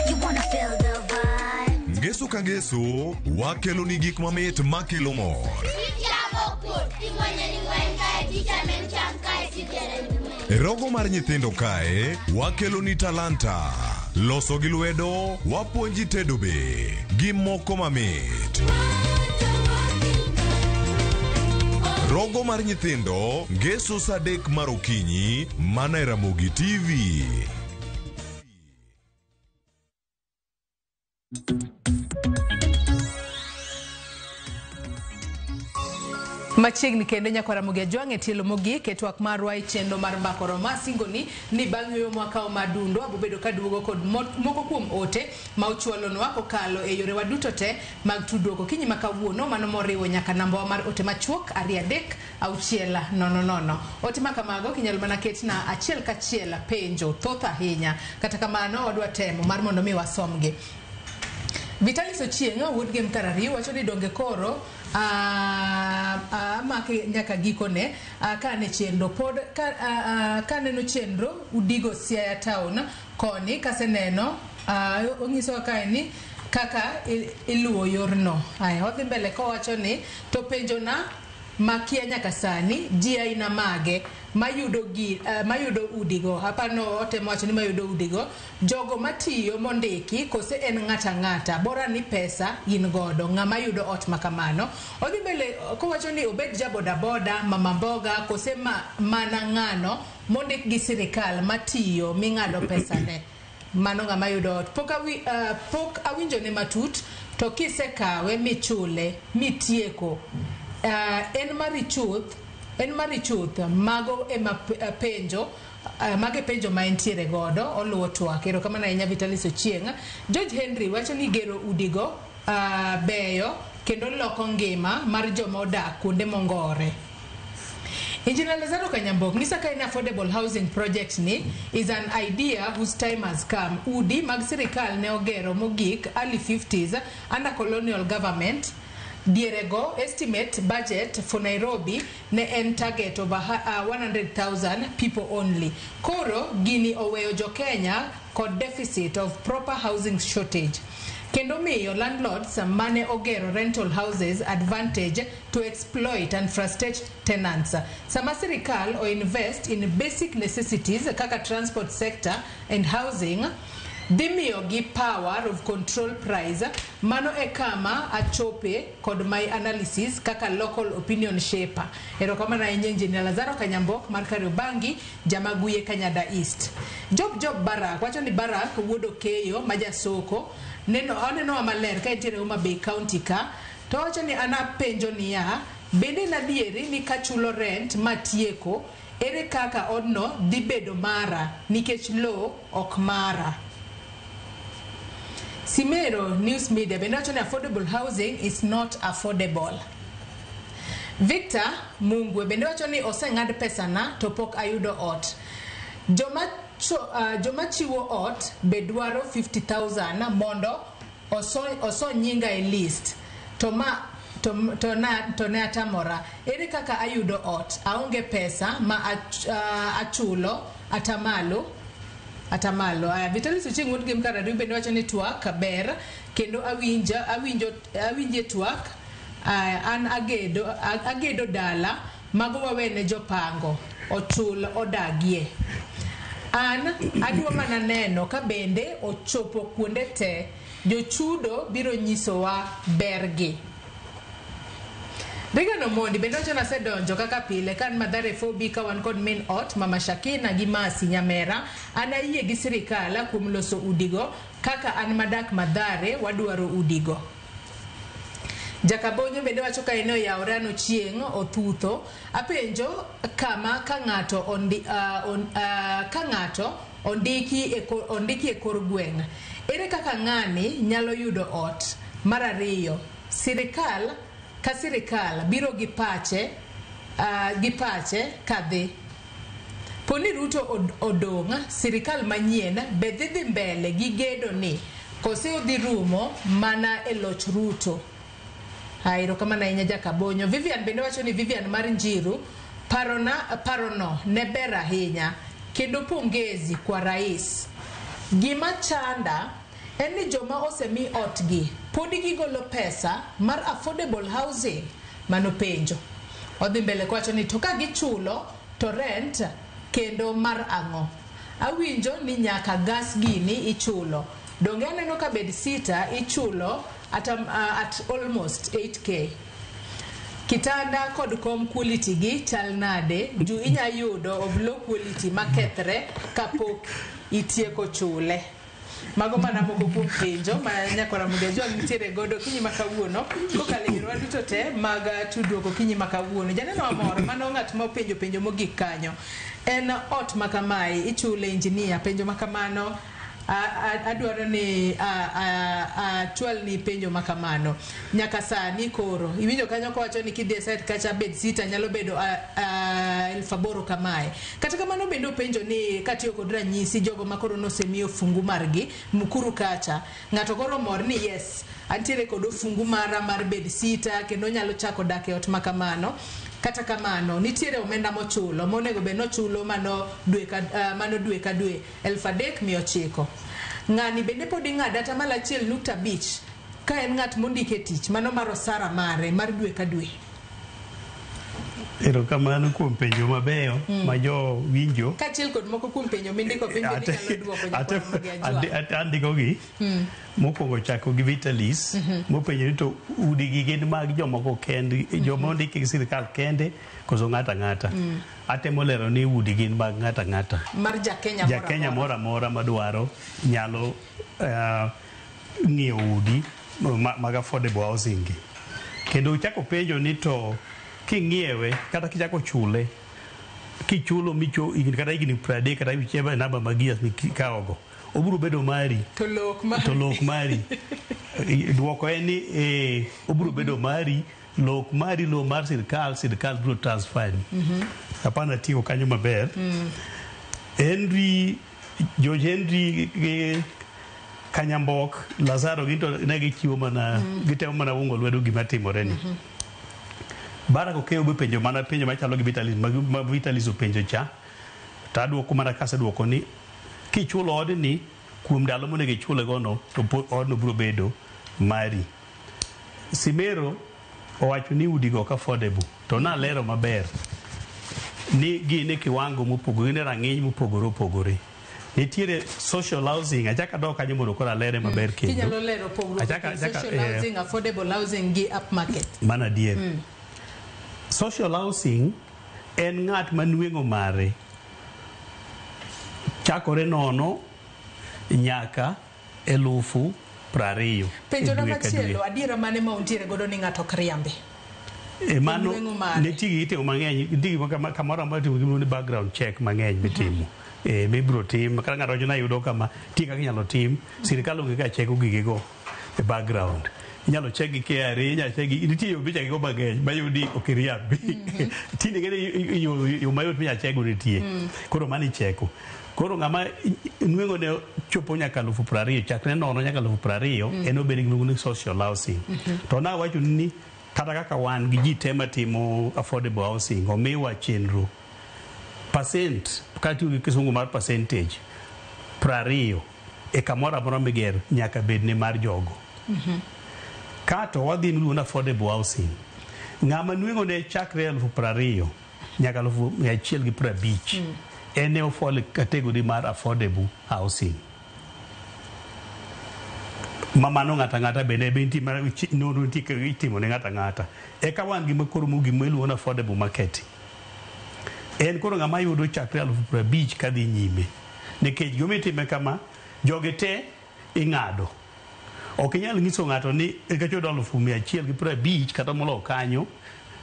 You wanna feel the vibe. Ngeso ka ngeso wakelo ni gik mamit makelo mor. E rogo mar nyithindo kae wakelo ni talanta, loso gi lwedo, wapuonji tedo be gi moko mamit. Rogo mar nyithindo ngeso saa 3 mar okinyi mana e Ramogi TV. Machiegni kendo nyakwar Ramogi Ajwang' e tielo mogik e twak marwa e chenro mar Mbaka Roma asingoni ni bang' yueyo mwakawo madundo abobedo kaduogo kod moko kuom ote ma uchwalonwa kokalo e yorewa duto te mag tudruok okinyi ma kawuono, mano moriwo nyaka nambawa mar ote machuok 2 3 6 0 0. Ote ma kamago kinyalo mana ketna achiel kachiel penjo thoth ahinya, kata kamano wadwa temo mar mondo mi wasomgi. Vitalis Ochieng' wuod Gem Karariu wacho ni donge koro amake nyaka gikone kane chenro pod kaneno chenro udigo Siaya town koni kaseneno onyisowa kae ni kaka iluwo yorno. Aya, odhi mbele kowacho ni to penjona makia nyaka sani ji aina mage mayudo gi mayudo udigo. Hapano otemo wacho ni mayudo udigo jogo matiyo mondiki kose en ng'ata ng'ata bora ni pesa in godo ng'ama yudo ot makamano. Odhi mbele kowacho ni obed ja boda boda, mama mboga kose mana ng'ano mondik gi sirikal matiyo ming'ado pesa ne. Mano ng'ama yudo ot. Pok, pok awinjo ne matut to kisekawe michule mitieko en mari chuth, en mari chuth. Mago ema penjo mago e penjo ma entiere godo oluwo twak. Erokamano ahinya Vitalis Ochieng. George Henry wacho ni gero udigo beyo kendo loko ngima mar joma odak kuonde mongore. Engineer Lazaro Kanyambok nyisa ka en affordable housing project ni is an idea whose time has come. Udi mag sirikal ne ogero mogik early 50s under colonial government. Dierego estimate budget for Nairobi ne en target of 100,000 people only. Koro gini oweyo jo Kenya kod deficit of proper housing shortage. Kendo miyo landlords mane ogero rental houses advantage to exploit and frustrate tenants. Sama sirikal o invest in basic necessities kaka transport sector and housing, dhi miyogi power of control price. Mano e kama achope kod my analysis kaka local opinion shaper. Erokamano ahinya Engineer Lazaro Kanyambok mar Kariobangi, Jamaguye Kanyada East. Job Job Barak wacho ni Barak wuod Okeyo ma jasoko neno onenowa maler ka entiere Homa Bay County ka to wacho ni an apenjo niya bende en adieri ni kachulo rent matieko ere kaka odno dhi bedo mara nikech lowo ok mara. Simero News Media bende wacho ni affordable housing is not affordable. Victor Mungwe bende wacho ni oseng'ad pesana to pok ayudo ot. Joma chiwo ot be dwaro 50,000 mondo oso nyinga e list. To ma to, na, to ne atamora. Ere kaka ayudo ot? Aonge pesa ma achulo atamalo atamalo. Aya, Vitalis Ochieng' wuod Gem Karadiw bende wacho ni twak ber kendo awinje twak. An agedo dala mago wawene jopango ochul odagie. An adwa mana neno ka bende ochopo kuonde te jochudo biro nyisowa bergi. Regan Omondi bende wacho ni asedonjo kaka pile ka an Mathare 4B ka wan kod min ot Mama Shakina gi Masi Nyamera. An ayie gi sirikal kuom loso udigo kaka an madak Mathare wadwaro udigo. Jakabonyo bende wacho ka en oyawore an Ochieng' othutho. Apenjo kama ka ng'ato ka ng'ato ondiki e kor gweng'. Ere kaka ng'ani nyalo yudo ot? Mar ariyo, sirikal ka sirikal biro gi pache kadhi. Poni Ruto odong', sirikal manyien be dhi mbele gi gedo ni kose odhi rumo mana e loch Ruto. Erokamano ahinya Jakabonyo. Vivian bende wacho ni Vivian mar Njiru parono ne ber ahinya kendo pongezi kwa rais. Gima chanda en ni joma osemi otgi podi gigolo pesa mar affordable housing. Mano penjo. Odhi mbele kowacho ni to ka gichulo to rent kendo mar ang'o? Awinjo ni nyaka gas gini ichulo. Donge aneno ka bed sita ichulo at almost 8k. Kitanda kod kom quality gi chal nade? Ju inya yudo of low quality makethre kapok itieko chule. Mago mana moko kuom penjo ma nyakora Mugejo nitiere godo okinyi ma kawuono kokalo e yorewa duto te mag tudruok okinyi ma kawuono. Janeno amor mano ng'at ma openjo penjo mogik kanyo. En ot ma kamae ichule engineer penjo ma kamano adwaro ni achwal ni penjo ma kamano. Nyaka sani koro iwinjo kanyo kowacho ni kidhi e site kacha bed sita nyalo bedo 8,000 kamae. Kata kamano bende openjo ni katiyo kod ranyisi jogo ma koro nosemiyo ofungu margi Mukuru kacha ng'ato koro mor ni yes antiere kod ofungu mara mar bed sita kendo nyalo chako dak e ot ma kamano. Kata kamano nitiere omenda mochulo monego bed nochulo mano dwe ka dwe 3,900. Ng'ani bende pod ing'ado 1.5% ka en ng'at mondike tich mano mar osara mare mar dwe ka dwe. Erokamano kuom penjo mabeyo ma jo winjo. Kaachiel kod moko kuom penjo mindiko piny bende inyalo duoko nyakwar Ramogi Ajwang'. Andikogi. Mokwongo chako gi Vitalis mopenjo ni to udi gi gin mag jomoko kende, joma ondiki gi sirikal kende koso ng'ato ang'ata. Atemo lero ni udi gin mag ng'ato ang'ata. Mar ja Kenya moro Ja-Kenya amora. moro amora madwaro nyalo ng'iewo udi mag affordable housing gi. Kendo chako penjo ni to king'iewe kata kichako chule kichulo micho higni kata higni 30 kata whichever namba mag years mikawogo obiro bedo mari To lok mari. To lok mari. Duoko en ni obiro bedo mari lok mari lo mar sirikal sirikal biro transfer ni. Hapana tieko kanyo maber. Henry George Henry gi Kanyambok Lazaro gin to ne gichiwo mana gitemo mana ungo lwedo gima timore ni. Barack Okeyo be penjo mana penjo machalo gi Vitalis ma Vitalis openjo cha to aduoko mana kaseduoko ni kichulo odni kuom ndalo monego ichule gono to odno biro bedo mari. Simero owacho ni udigo ok affordable to nalero maber ni gin e kiwango mopogore gin e rang'iny mopogore opogore. Nitiere social housing achako adok kanyo mondo koro alere maber kendo. Kinyalo lero pogruok e social housing, affordable housing gi upmarket. Mano adier. Social housing en ng'at ma nweng'o mare chakore 0 nyaka 20,000 Penjo na e dwe ka dwe. machielo, adiera mane ma untiere godo ni ng'ato ok riambi? E mano nweng'o mare. nitie gik itimo mang'eny nitie gik kamoro amora itimo gimiluongo ni background check mang'eny mitimo mibiro tim kata ng'ato wacho ni ayudo kama nitie kaka inyalo tim sirikal onge ka cheko gigego e background inyalo check gi KRA inyalo check gi nitie yo micheke go mang'eny mayudi ok iriambi tinde ng'eni yo mayot minyalo check go nitie koro mano icheko koro ng'ama nweng'o ne chopo nyaka 20,000 chakre 0 nyaka 20,000 en obed gi gimiluongo ni social housing to nawacho ni kata kaka wan gi ji te matimo affordable housing omiwa chenro percent katiyo gi kisungu mar percentage 20 e kamoro amora migero nyaka bed ne mar jogo. Kato wadhi miluongo ni affordable housing ng'ama nweng'o ne chakre 20,000 nyaka 150,000 en e ofall e category mar affordable housing ma mano ng'ato ang'ata bende be nitie mana nonro nitie kaka itimo ne ng'ato ang'ata eka wan gi makoro mogik miluongo ni affordable market en koro ng'ama yudo chakre 50,000 kadhi nyime nikech gimomiyo itime kama jogi te ing'ado ok inyal nyiso ng'ato ni nikech oyudo 150,000 kata moloyo kanyo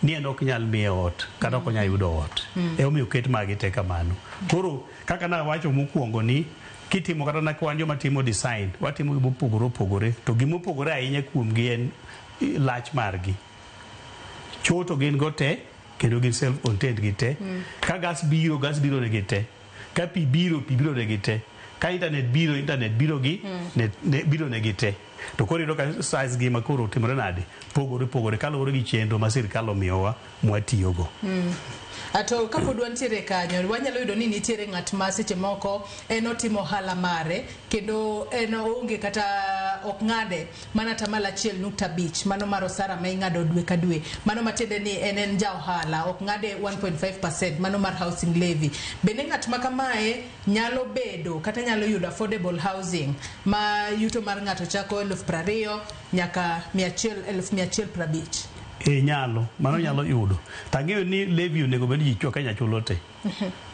ni en ok nyal miye ot kata ok onyal yudo ot emomiyo oket magi te kamano koro kaka nawacho mokwongo ni kitimo kata na wan joma timo design watimo gima opogore opogore to gima opogore ahinya kuomgi en lach margi choo to gin go te kendo gin self contained gi te ka gas biro gas biro negi te ka pi biro pi biro negi te ka internet biro internet biro gi ne, biro negi te to koro iyudo ka size gi ma koro otimore nade pogore pogore kaluwore gi chenro ma sirikal omiyowa mwatiyogo. To kapod wantiere kanyo wanyalo yudo ni nitiere ng'at ma seche moko en otimo ohala mare kendo en oonge kata ok ng'ade mana 1.5% mano mar osara ma ing'ado dwe ka dwe mano matiende ni en ja ohala ok ng'ade 1.5% mano mar housing levy bende ng'at ma kamae nyalo bedo kata nyalo yudo affordable housing ma yuto mar ng'ato chako 20,000 nyaka 150,000. E nyalo mano nyalo yudo tang'eyo ni levy onego bed ni ji Kenya chulo te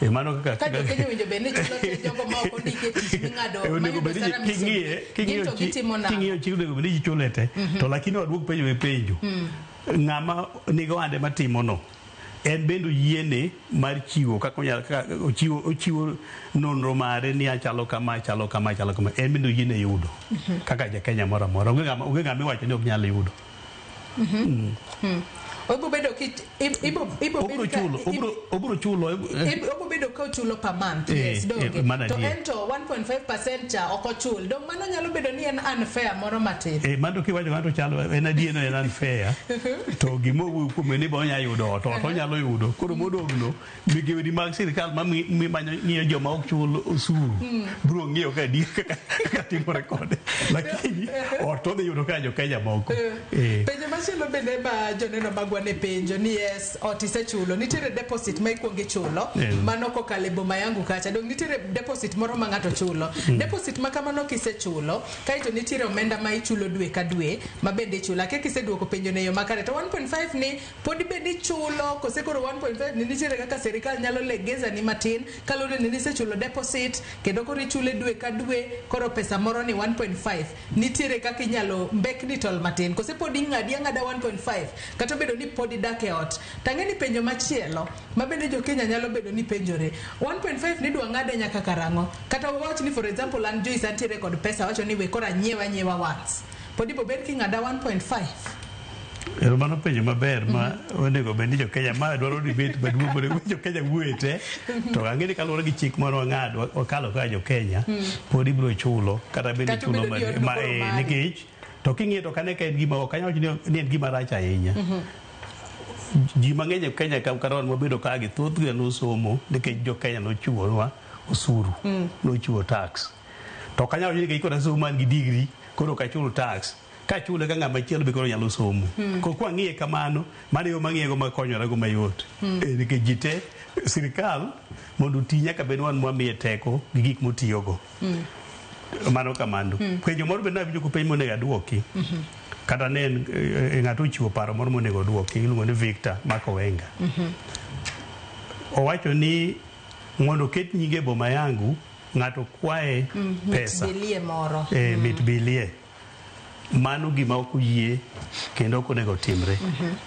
e mano kaka Ka jo Kenya owinjo bed ni chulo te jogo ma ok ondiki e tich ming'ado onego mayudo bed ni osara king'iye gin to gitimo nang'o? king'iyo chik onego bed ni ji chule te to lakini waduok penjo e penjo ng'ama nigo ohande matimo no en bende oyiene mar chiwo kaka onyalo kaka ochiwo nonro mare ni achalo kama achalo kama achalo kama en bende oyiene yudo kaka ja Kenya moro amora onge ng'ama iwacho ni ok nyal yudo. Obo bedo ki ibo Obiro chulo obiro chulo obo bedo ka ochulo per month yes donge mano to adier. en to 1.5% cha ok ochul dong mano nyalo bedo ni en unfair moro matin. Mano kiwacho ng'ato chalo en adier no en unfair to gima owuoyo kuome ni be onya yudo ot ot onyalo yudo koro modong' no migewni mag sirikal ma manyo ng'iyo joma ok chul osuru biro ng'iyo ka adier kaka timore kode lakini ot odhi yudo ka jo Kenya moko. Penjo machielo bende ma joneno magwa Iduoko ne penjo ni yes, ot isechulo. Nitiere deposit ma ikuongo ichulo. Mano kokalo e boma yangu kacha. Dong nitiere deposit moro ma ng'ato chulo. Deposit ma kamano kisechulo, kaeto nitiere omenda ma ichulo dwe ka dwe, ma bende ichulo. Akia kiseduoko penjo ne yo makare. To 1.5 ni pod bende ichulo kose koro 1.5 ni nitiere kaka sirikal nyalo legeza ni matin kaluwore ni nisechulo deposit kendo koro ichule dwe ka dwe koro pesa moro ni 1.5 nitiere kaka inyalo mbekni tol matin kose pod ing'adi ang'ada 1.5 kata obedo ni pod idak e ot tang'e ni penjo machielo ma bende jo Kenya nyalo bedo ni penjore 1.5 ni dwa ng'ade nyaka karang'o kata wawach ni for example an Joyce antiere kod pesa wacho ni we koro anyiew anyiewa once pod ibo bed king'ada 1.5. Ero mano penjo maber ma onego bed ni jo Kenya ma dwaro debate maduong' monego jo Kenya wuoye te. To ang'e ni kaluwore gi chik mane wang'ado wakalo kaka jo Kenya pod ibiro chulo kata bed ni Kata chulo obedo ni odno koro mari. Nikech to king'iyo to kane ka en gima ok anyal wacho ni en gima rach ahinya. Ji mang'eny e Kenya ka kata wan wabedo ka gi thothgi nosomo nikech jo Kenya nochiwonwa osuru, nochiwo tax. To ok anyal wacho ni nikech koro asomo an gi degree koro ok achul tax. Kachule ka ng'ama chielo be koro nyalo somo. Koro kwang'iye kamano, mano e yo mang'iye go makonyorego mayot. Nikech ji te, sirikal mondo oti nyaka bed wan mwamiye teko gi gik motiyogo. Mano kamano. Penjo moro be nawinjo kopenj monego aduoki. Kata ne en ng'ato ochiwo paro moro monego oduoki iluongo ni Victor Makowenga. Owacho ni mondo oket nyinge e boma yangu, ng'ato kwaye pesa. Mit bilie moro. Mit bilie. Mano gima ok oyie kendo ok onego timre.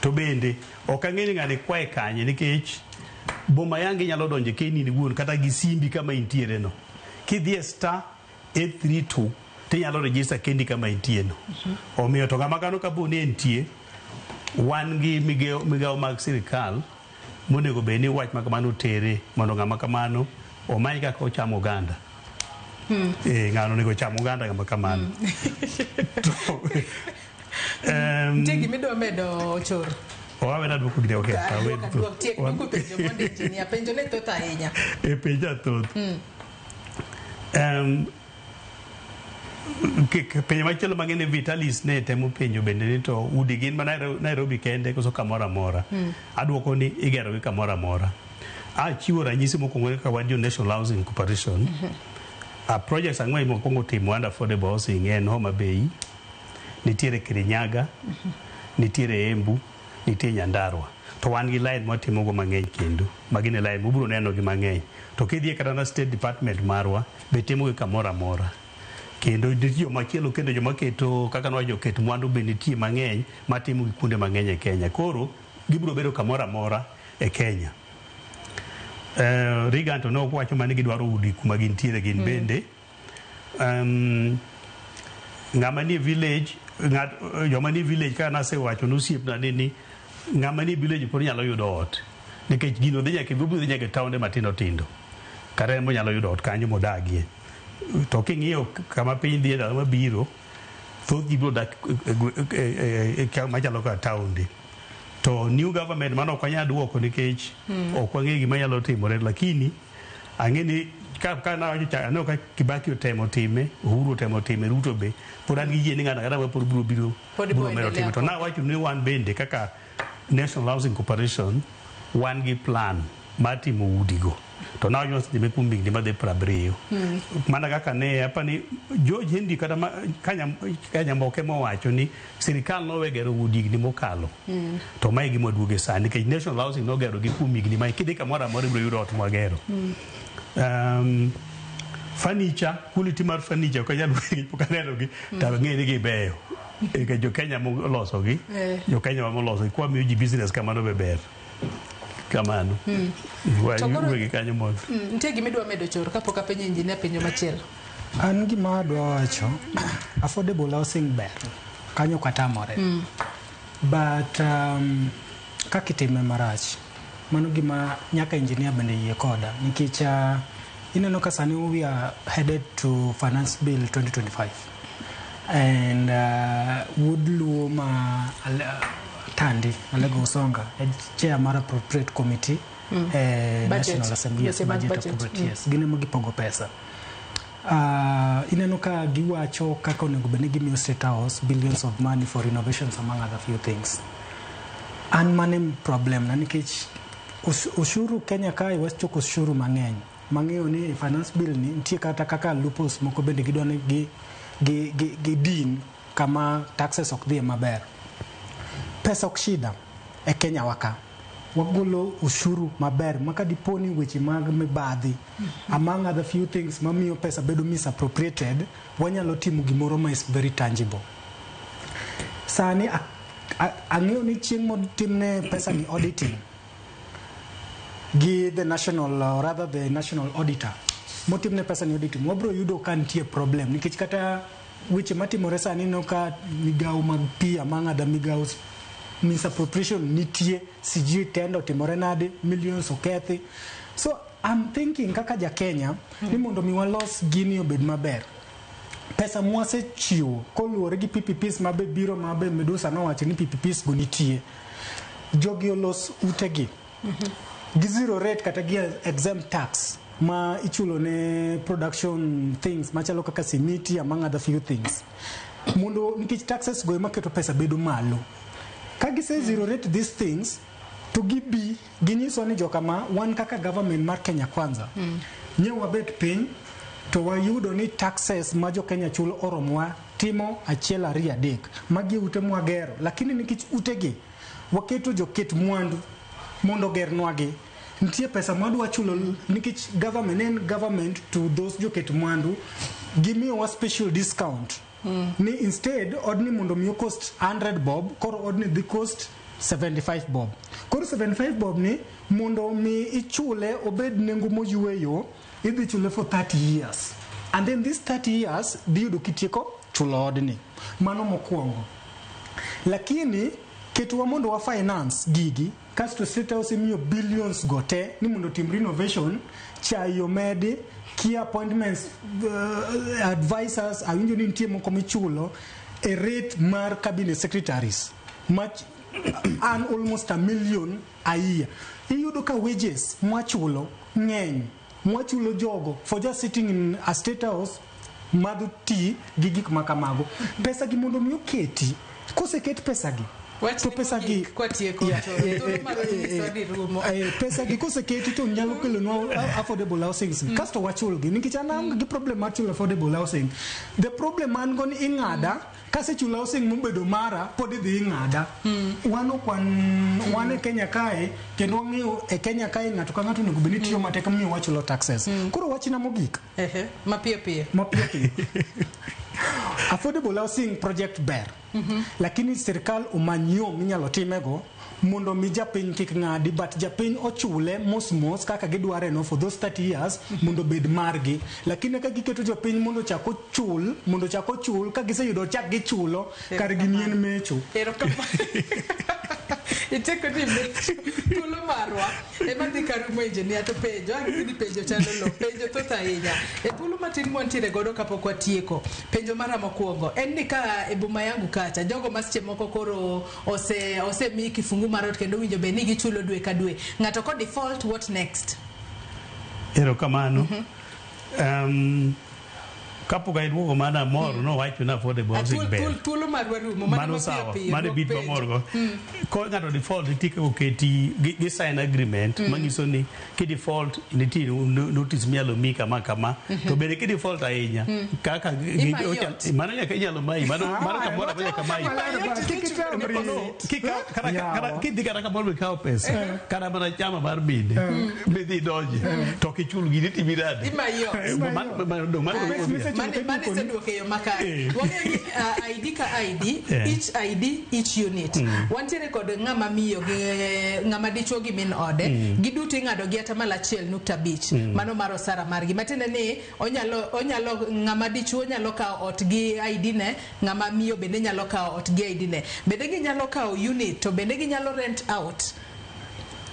To bende ok ang'e ni ng'ani kwaye kanye nikech boma yangu inyalo donje ka in iwuon kata gi simbi kama intiere no. Kidhi e star 832 tinyalo register kendi kama intie no. Omiyo to ng'ama kano kapo ni entie, wan gi migawo mag sirikal monego bed ni wach ma kamano otere mondo ng'ama kamano omany kaka ochamo oganda. Ng'ano onego ocham oganda ng'ama kamano. To, Nitie gima idwa medo Ochoro? Owawe naduoko gine, okay. Aduok, aduok, tiek duoko penjo mondo engineer. Penjo ne thoth ahinya. E penja thoth. Penjo machielo mang'e ni Vitalis ne temo penjo bende ni to udi gin ma Nairobi kende koso kamoro amora. Aduoko ni igero gi kamoro amora. Achiwo ranyisi mokwongo kaka wan jo National Housing Corporation. Projects ang'wen mokwongo timo under affordable housing en Homa Bay, nitiere Kirinyaga, nitiere Embu, nitie Nyandarua. To wan gi line mwatimogo mang'eny kendo. Magi ne line mubiro neno gi mang'eny. To kidhi kata na State Department marwa, be timo gi kamoro amora. Kendo nitie joma chielo kendo joma keto kaka nwawacho joket mwandu be nitie mang'eny matimo gi kuonde mang'eny e Kenya. Koro gibiro bedo kamoro amora e Kenya. Reagan to ne owacho mana ni gidwaro udi kuma gintiere gin bende. Ng'ama nie village, joma nie village kaka nasewacho ne osiepna ni ng'ama nie village pod nyalo yudo ot. Nikech gino dhi nyaka dhi nyaka e taonde matindo tindo. Kata en bonyalo yudo ot kanyo modagie. To king'iyo kama piny dhi e ndalo mabiro, thoth ji biro dak machalo kaka taonde. To new government mano ok wanyal duoko nikech ok wang'eyo gima nyalo timore, lakini ang'e ni ka nawacho cha aneno ka Kibaki otemo time, Uhuru otemo time, Ruto be pod an gi yie ni ng'ato ang'ata ma pod biro biro Pod biro biro medo endelea time. To nawacho ni wan bende kaka National Housing Corporation wan gi plan mar timo udigo. To nawacho ni wasetime kuom higni madhi 70. Mana kaka ne apani George Henry kata Kanyamboke mowacho ni sirikal nowe gero udi higni mokalo. To mae gima waduoge sani nikech National Housing nogero gi kuom higni ma kidhi kamoro amora ibiro yudo ot mwagero. Furniture, quality mar furniture ok anyal wuoyo pok aneno gi to ang'e ni gibeyo. Nikech jo Kenya moloso gi, jo Kenya moloso gi kwa miyo ji business kamano be ber. Kamano. To koro- Wegi kanyo mondo. Nitie gima idwa medo Choro kapok apenjo engineer penjo machielo. An gima adwa wacho, affordable housing ber, kanyo ok atamore. But kaka itime marach, mano gima nyaka engineer bende yie koda nikech ineno ka sani we are headed to finance bill 2025 and wuod Luo ma Tandi Alego Usonga e chair mar appropriate committee Budget. National Assembly, yes, Yes, budget budget. appropriate, yes. Gin ema gipogo pesa. Ineno ka giwacho kaka onego bed ni gimiyo State House billions of money for renovations among other few things. An mane problem na nikech ushuru Kenya kae wachoko ushuru mang'eny. Mang'eyo ni e finance bill ni nitie kata kaka loopholes moko bende gidwa ni gi din kama taxes ok dhie maber. Pesa ok shida e Kenya waka. Wagolo ushuru maber maka dipo ni weche mag mibadhi among other few things mamiyo pesa bedo misappropriated, wanyalo timo gimoro ma is very tangible. Sani ang'eyo ni chieng' motimne pesa ni auditing gi the national or rather the national auditor motimne pesa ni auditing, wabro yudo ka nitie problem nikech kata weche matimore sani no ka migawo mag pi among other migawo misappropriation nitie, sijui tender otimore nade, millions okethi. So I'm thinking kaka ja Kenya ni mondo mi walos gini obed maber, pesa mwasechiwo koluwore gi PPPs mabe biro mabe Medusa nowacho ni PPPs go nitie, jogi olos utegi gi zero rate kata gi exempt tax ma ichulo ne production things machalo kaka simiti among other few things, mondo nikech taxes go ema keto pesa bedo malo. Ka gise zero rate these things to gibi ginyiso ni jokama wan kaka government mar Kenya Kwanza nye wabet piny to wayudo ni taxes ma jo Kenya chulo oromowa timo 1 2 3 magi ute mwagero, lakini nikech utegi waketo joket mwandu mondo gernwagi, nitie pesa mwadwa chulo nikech government en government to those joket mwandu gimiyowa special discount ni instead odni mondo mi cost 100 bob, koro odni dhi cost 75 bob. Koro 75 bob ni mondo mi ichule obed nengo moyweyo, idhi chule for 30 years and then this 30 years dhi yudo kitieko chulo odni. Mano mokwongo. Lakini ketwa mondo wa finance gigi kasto State House imiyo billions go te ni mondo tim renovation, chai omedi, key appointments, advisors awinjo ni nitie moko michulo e rate mar cabinet secretaries mach an almost $1 million a year. Iyudo ka wages mwachulo ng'eny, mwachulo jogo for just sitting in a State House madho tea gi gik makamago. Pesa gi mondo mi oketi, koseket pesa gi to pesa gi pesa gi koseketi to nyalo kelonwa affordable housing. Kasto wachulgi nikech an aonge gi problem mar chulo affordable housing. The problem an go ni ing'ada kasechulo housing mobedo mara pod idhi ing'ada. Wan ok wan e Kenya kae kendo wang'eyo e Kenya kae ng'ato ka ng'ato onego bed ni tiyo matek miyo wachulo taxes. Koro wachna mogik mapiyo piyo mapiyo piyo affordable housing project ber, lakini sirikal omany yo minyalo timego mondo mi japiny kik ng'adi, but japiny ochule mos mos kaka gidware no for those 30 years mondo bed margi. Lakini ka giketo jopiny mondo chak ochul, mondo chak ochul ka giseyudo chak gichulo kar gini en mecho. Iteko ni mecho thuolo marwa ema dhi karumo. Engineer to penjo ang' ni penjo chalo lo penjo thoth ahinya e thuolo matin mwantiere godo kapok watieko. Penjo mara mokwongo en ni ka e boma yangu kacha jogo ma seche moko koro osemi kifungu mar ot kendo winjo bed ni gichulo dwe ka dwe, ng'ato ko default, what next? Erokamano. Kapok aduogo mana mor nowacho na affordable housing ber. Thuolo marwa rumo mano sawa, mano bit mamor go. Ko ng'ato default nitie kaka oketi gi sign agreement manyiso ni ki default nitie notice minyalo mi kama kama, to bende ki default ahinya kaka mano nyaka inyalo mayi mano kamoro amora nyaka mayi. Kidhi kata kamoro mikawo pesa kata mana chama mar mine midhi idonje to ok ichul gini itimi nade? Mane iseduoko e yo makare. Wang'eyo ni ID ka ID, each ID, each unit. Wantiere kod ng'ama miyo gi ng'ama dichuo gi min ode, giduto ing'ado gi 1.5%. Mano mar osara margi. Matiende ni onyalo ng'ama dichuo nyalo kawo ot gi ID ne, ng'ama miyo bende nyalo kawo ot gi ID ne. Bende ginyalo kawo unit to bende ginyalo rent out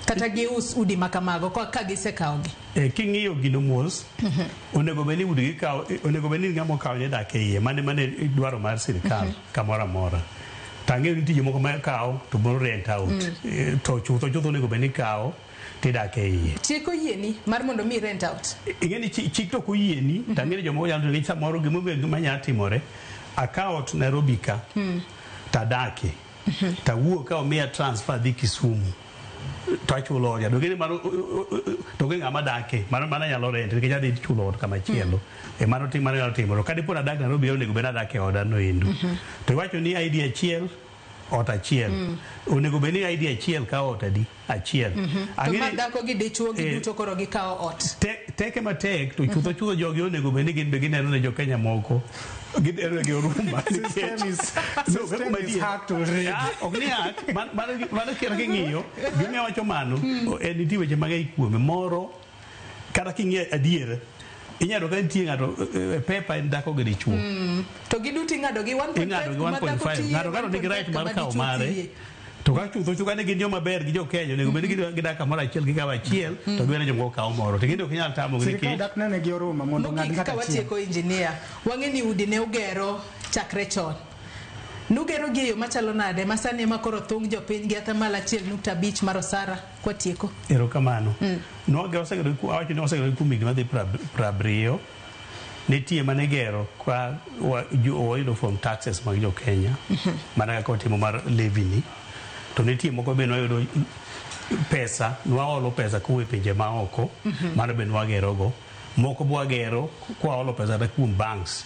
kata gius udi makamago ka gisekawogi. King'iyo gino mos, onego bed ni udi gikawo, onego bed ni ng'ama okawo ne dak e iye, mane dwaro mar sirikal kamoro amora. To ang'eyo ni nitie jomoko ma kawo to moro rent out. To chutho chutho onego bed ni kawo tidak e iye. Chik oyieni mar mondo mi rent out? Ing'e ni chik to ok oyieni, to ang'e ni jomoko nyalo timo samoro gimomiyo gima nyalo timore, akawo ot Nairobi ka, tadakie. Tawuok ka omiya transfer dhi Kisumu to achulo oda. Donge ni mano to onge ng'ama dake mano mano anyalo rent nikech adhi chulo ot kama chielo. E mano tim mano nyalo timore. Ka dipo ni adak Nairobi onego bed ni adak e oda no endo. To iwacho ni ID achiel ot achiel. Onego bed ni ID achiel kawo ot adi? Achiel. To Ang'e ma ni- dhako gi dichuo gi duto koro gikawo ot. Teke matek to chutho chutho jogi onego bed ni gin be gineno ne jo Kenya moko gineno gi oruma. System is- No, system kaka is adier. hacked already. Ah, ok ni hack mano kata king'iyo gima wacho mano en nitie weche mang'eny kuome moro kata king'iyo adier inyalo ka nitie ng'ato e pepa en dhako gi dichuo. To giduto ing'ado gi 1.5 Ing'ado gi kuma dhako 1.5 tiye, ng'ato ng'ato nigi right 1.5 mar kama kawo dichuo mare tiye. To ka chutho chutho kane gin joma ber gi jo Kenya onego bed ni gidak kamoro achiel gikawo achiel to giwene jomoko kawo moro to gin ok inyal tamogi Sirikal nikech dak nene gi oruma mondo ong'ad Mogik ng'at ka achiel. watieko engineer, wang'e ni udi ne ugero chakre chon. Nugero gi e yo machalo nade ma sani ema koro thung' jopiny gi atamalo 1.5 mar osara kwatieko. Erokamano. Wasegero awacho ni wasegero kuom higni madhi 70. Nitie mane gero ka wayudo from taxes mag jo Kenya mana kaka watimo mar levy ni. To nitie moko be nwayudo pesa, nwaolo pesa kowuok e pinje maoko, mano be nwagerogo. Moko be wagero kwaolo pesa kata kuom banks.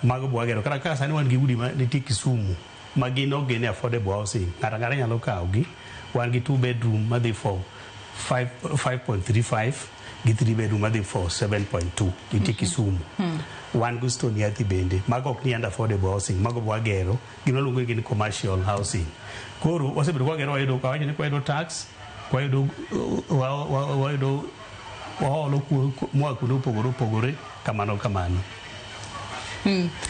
Mago be wagero. Kata kaka sani wan gi udi ma nitie Kisumu ma gin ok gin affordable housing. Ng'ato ang'ata nyalo kawogi. Wan gi 2 bedroom madhi for 5.35 gi 3 bedroom madhi for 7.2 nitie Kisumu. Wan gi Stone Yathi bende. Mago ok ni under affordable housing. Mago be wagero. Gima waluongo ni gin commercial housing. Koro wasebedo kwagero wayudo awacho ni kwayudo tax, kwayudo wayudo waolo moa kuonde mopogore opogore kamano kamano.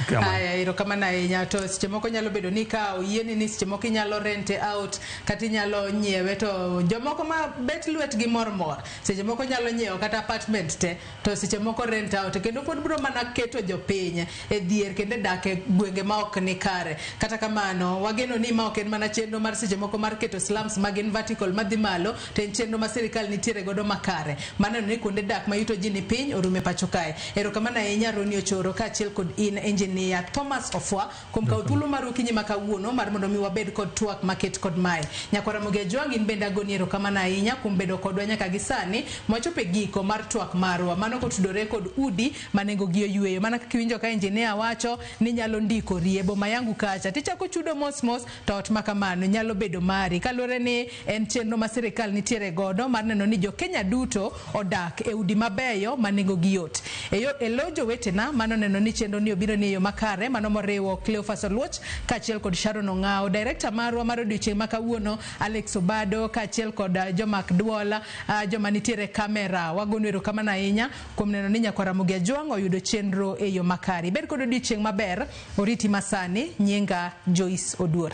Kamano. Aya, erokamano ahinya. To seche moko nyalo bedo ni ka oyieni ni seche moko inyalo rent out kata inyalo nyiewe to jomoko ma bet lwetgi mor mor seche moko nyalo nyiewo kata apartment te to seche moko rent out kendo pod biro mana keto jopiny e dhier kendo e dak e gwenge ma ok ni kare. Kata kamano wageno ni ma ok en mana chenro mar seche moko mar keto slums ma gin vertical madhi malo to en chenro ma sirikal nitiere godo makare maneno ni kuonde dak ma yuto ji ni piny orume pacho kae. Erokamano ahinya Roni Ochoro kaachiel kod in engineer Thomas Ofwa kuom kawo thuolo mar okinyi ma kawuono mar mondo mi wabed kod twak maket kod mae. Nyakwara Ramogi Ajwang' in bende agoni erokamano ahinya kuom bedo kodwa nyaka gi sani mwachopo e giko mar twak marwa mano kotudore kod udi ma nengogi oyweyo. Mana kaka iwinjo ka engineer wacho ni nyalo ndikori e boma yangu kacha tichako chudo mos mos to ot ma kamano nyalo bedo mari kaluwore ni en chenro ma sirikal nitiere godo mar neno ni jo Kenya duto odak e udi mabeyo ma nengogi yot. E lo jowetena mano neno ni chenro ni obiro ni e yo makare mano moriwo Cleophas Oluoch kaachiel kod Sharon Ong'ao, director marwa mar odiochieng' ma kawuono Alex Obado kaachiel kod jomak duol, joma nitiere kamera. Wagonu erokamano ahinya kuom neno ni nyakwar Ramogi Ajwang' oyudo chenro e yo makare. Ibed kod odiochieng' maber, oriti masani, nyinga Joyce Oduor.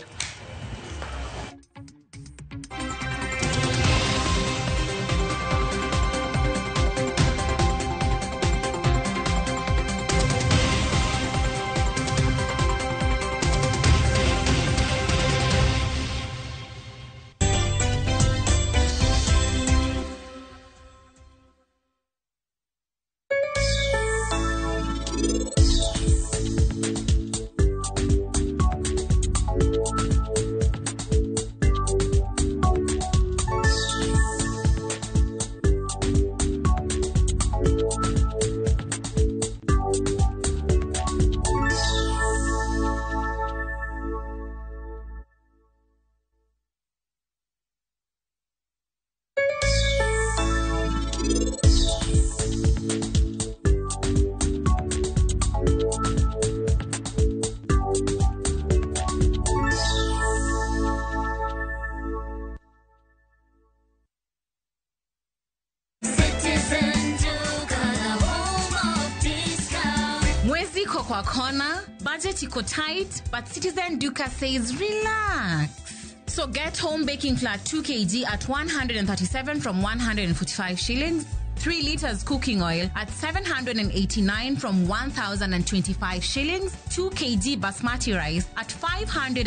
Mwezi iko kwa kona, budget iko tight, but Citizen Duka says relax. So get home baking flour 2 kg at 137 from 145 shillings, 3 liters cooking oil at 789 from 1,025 shillings, 2 kg basmati rice at 500.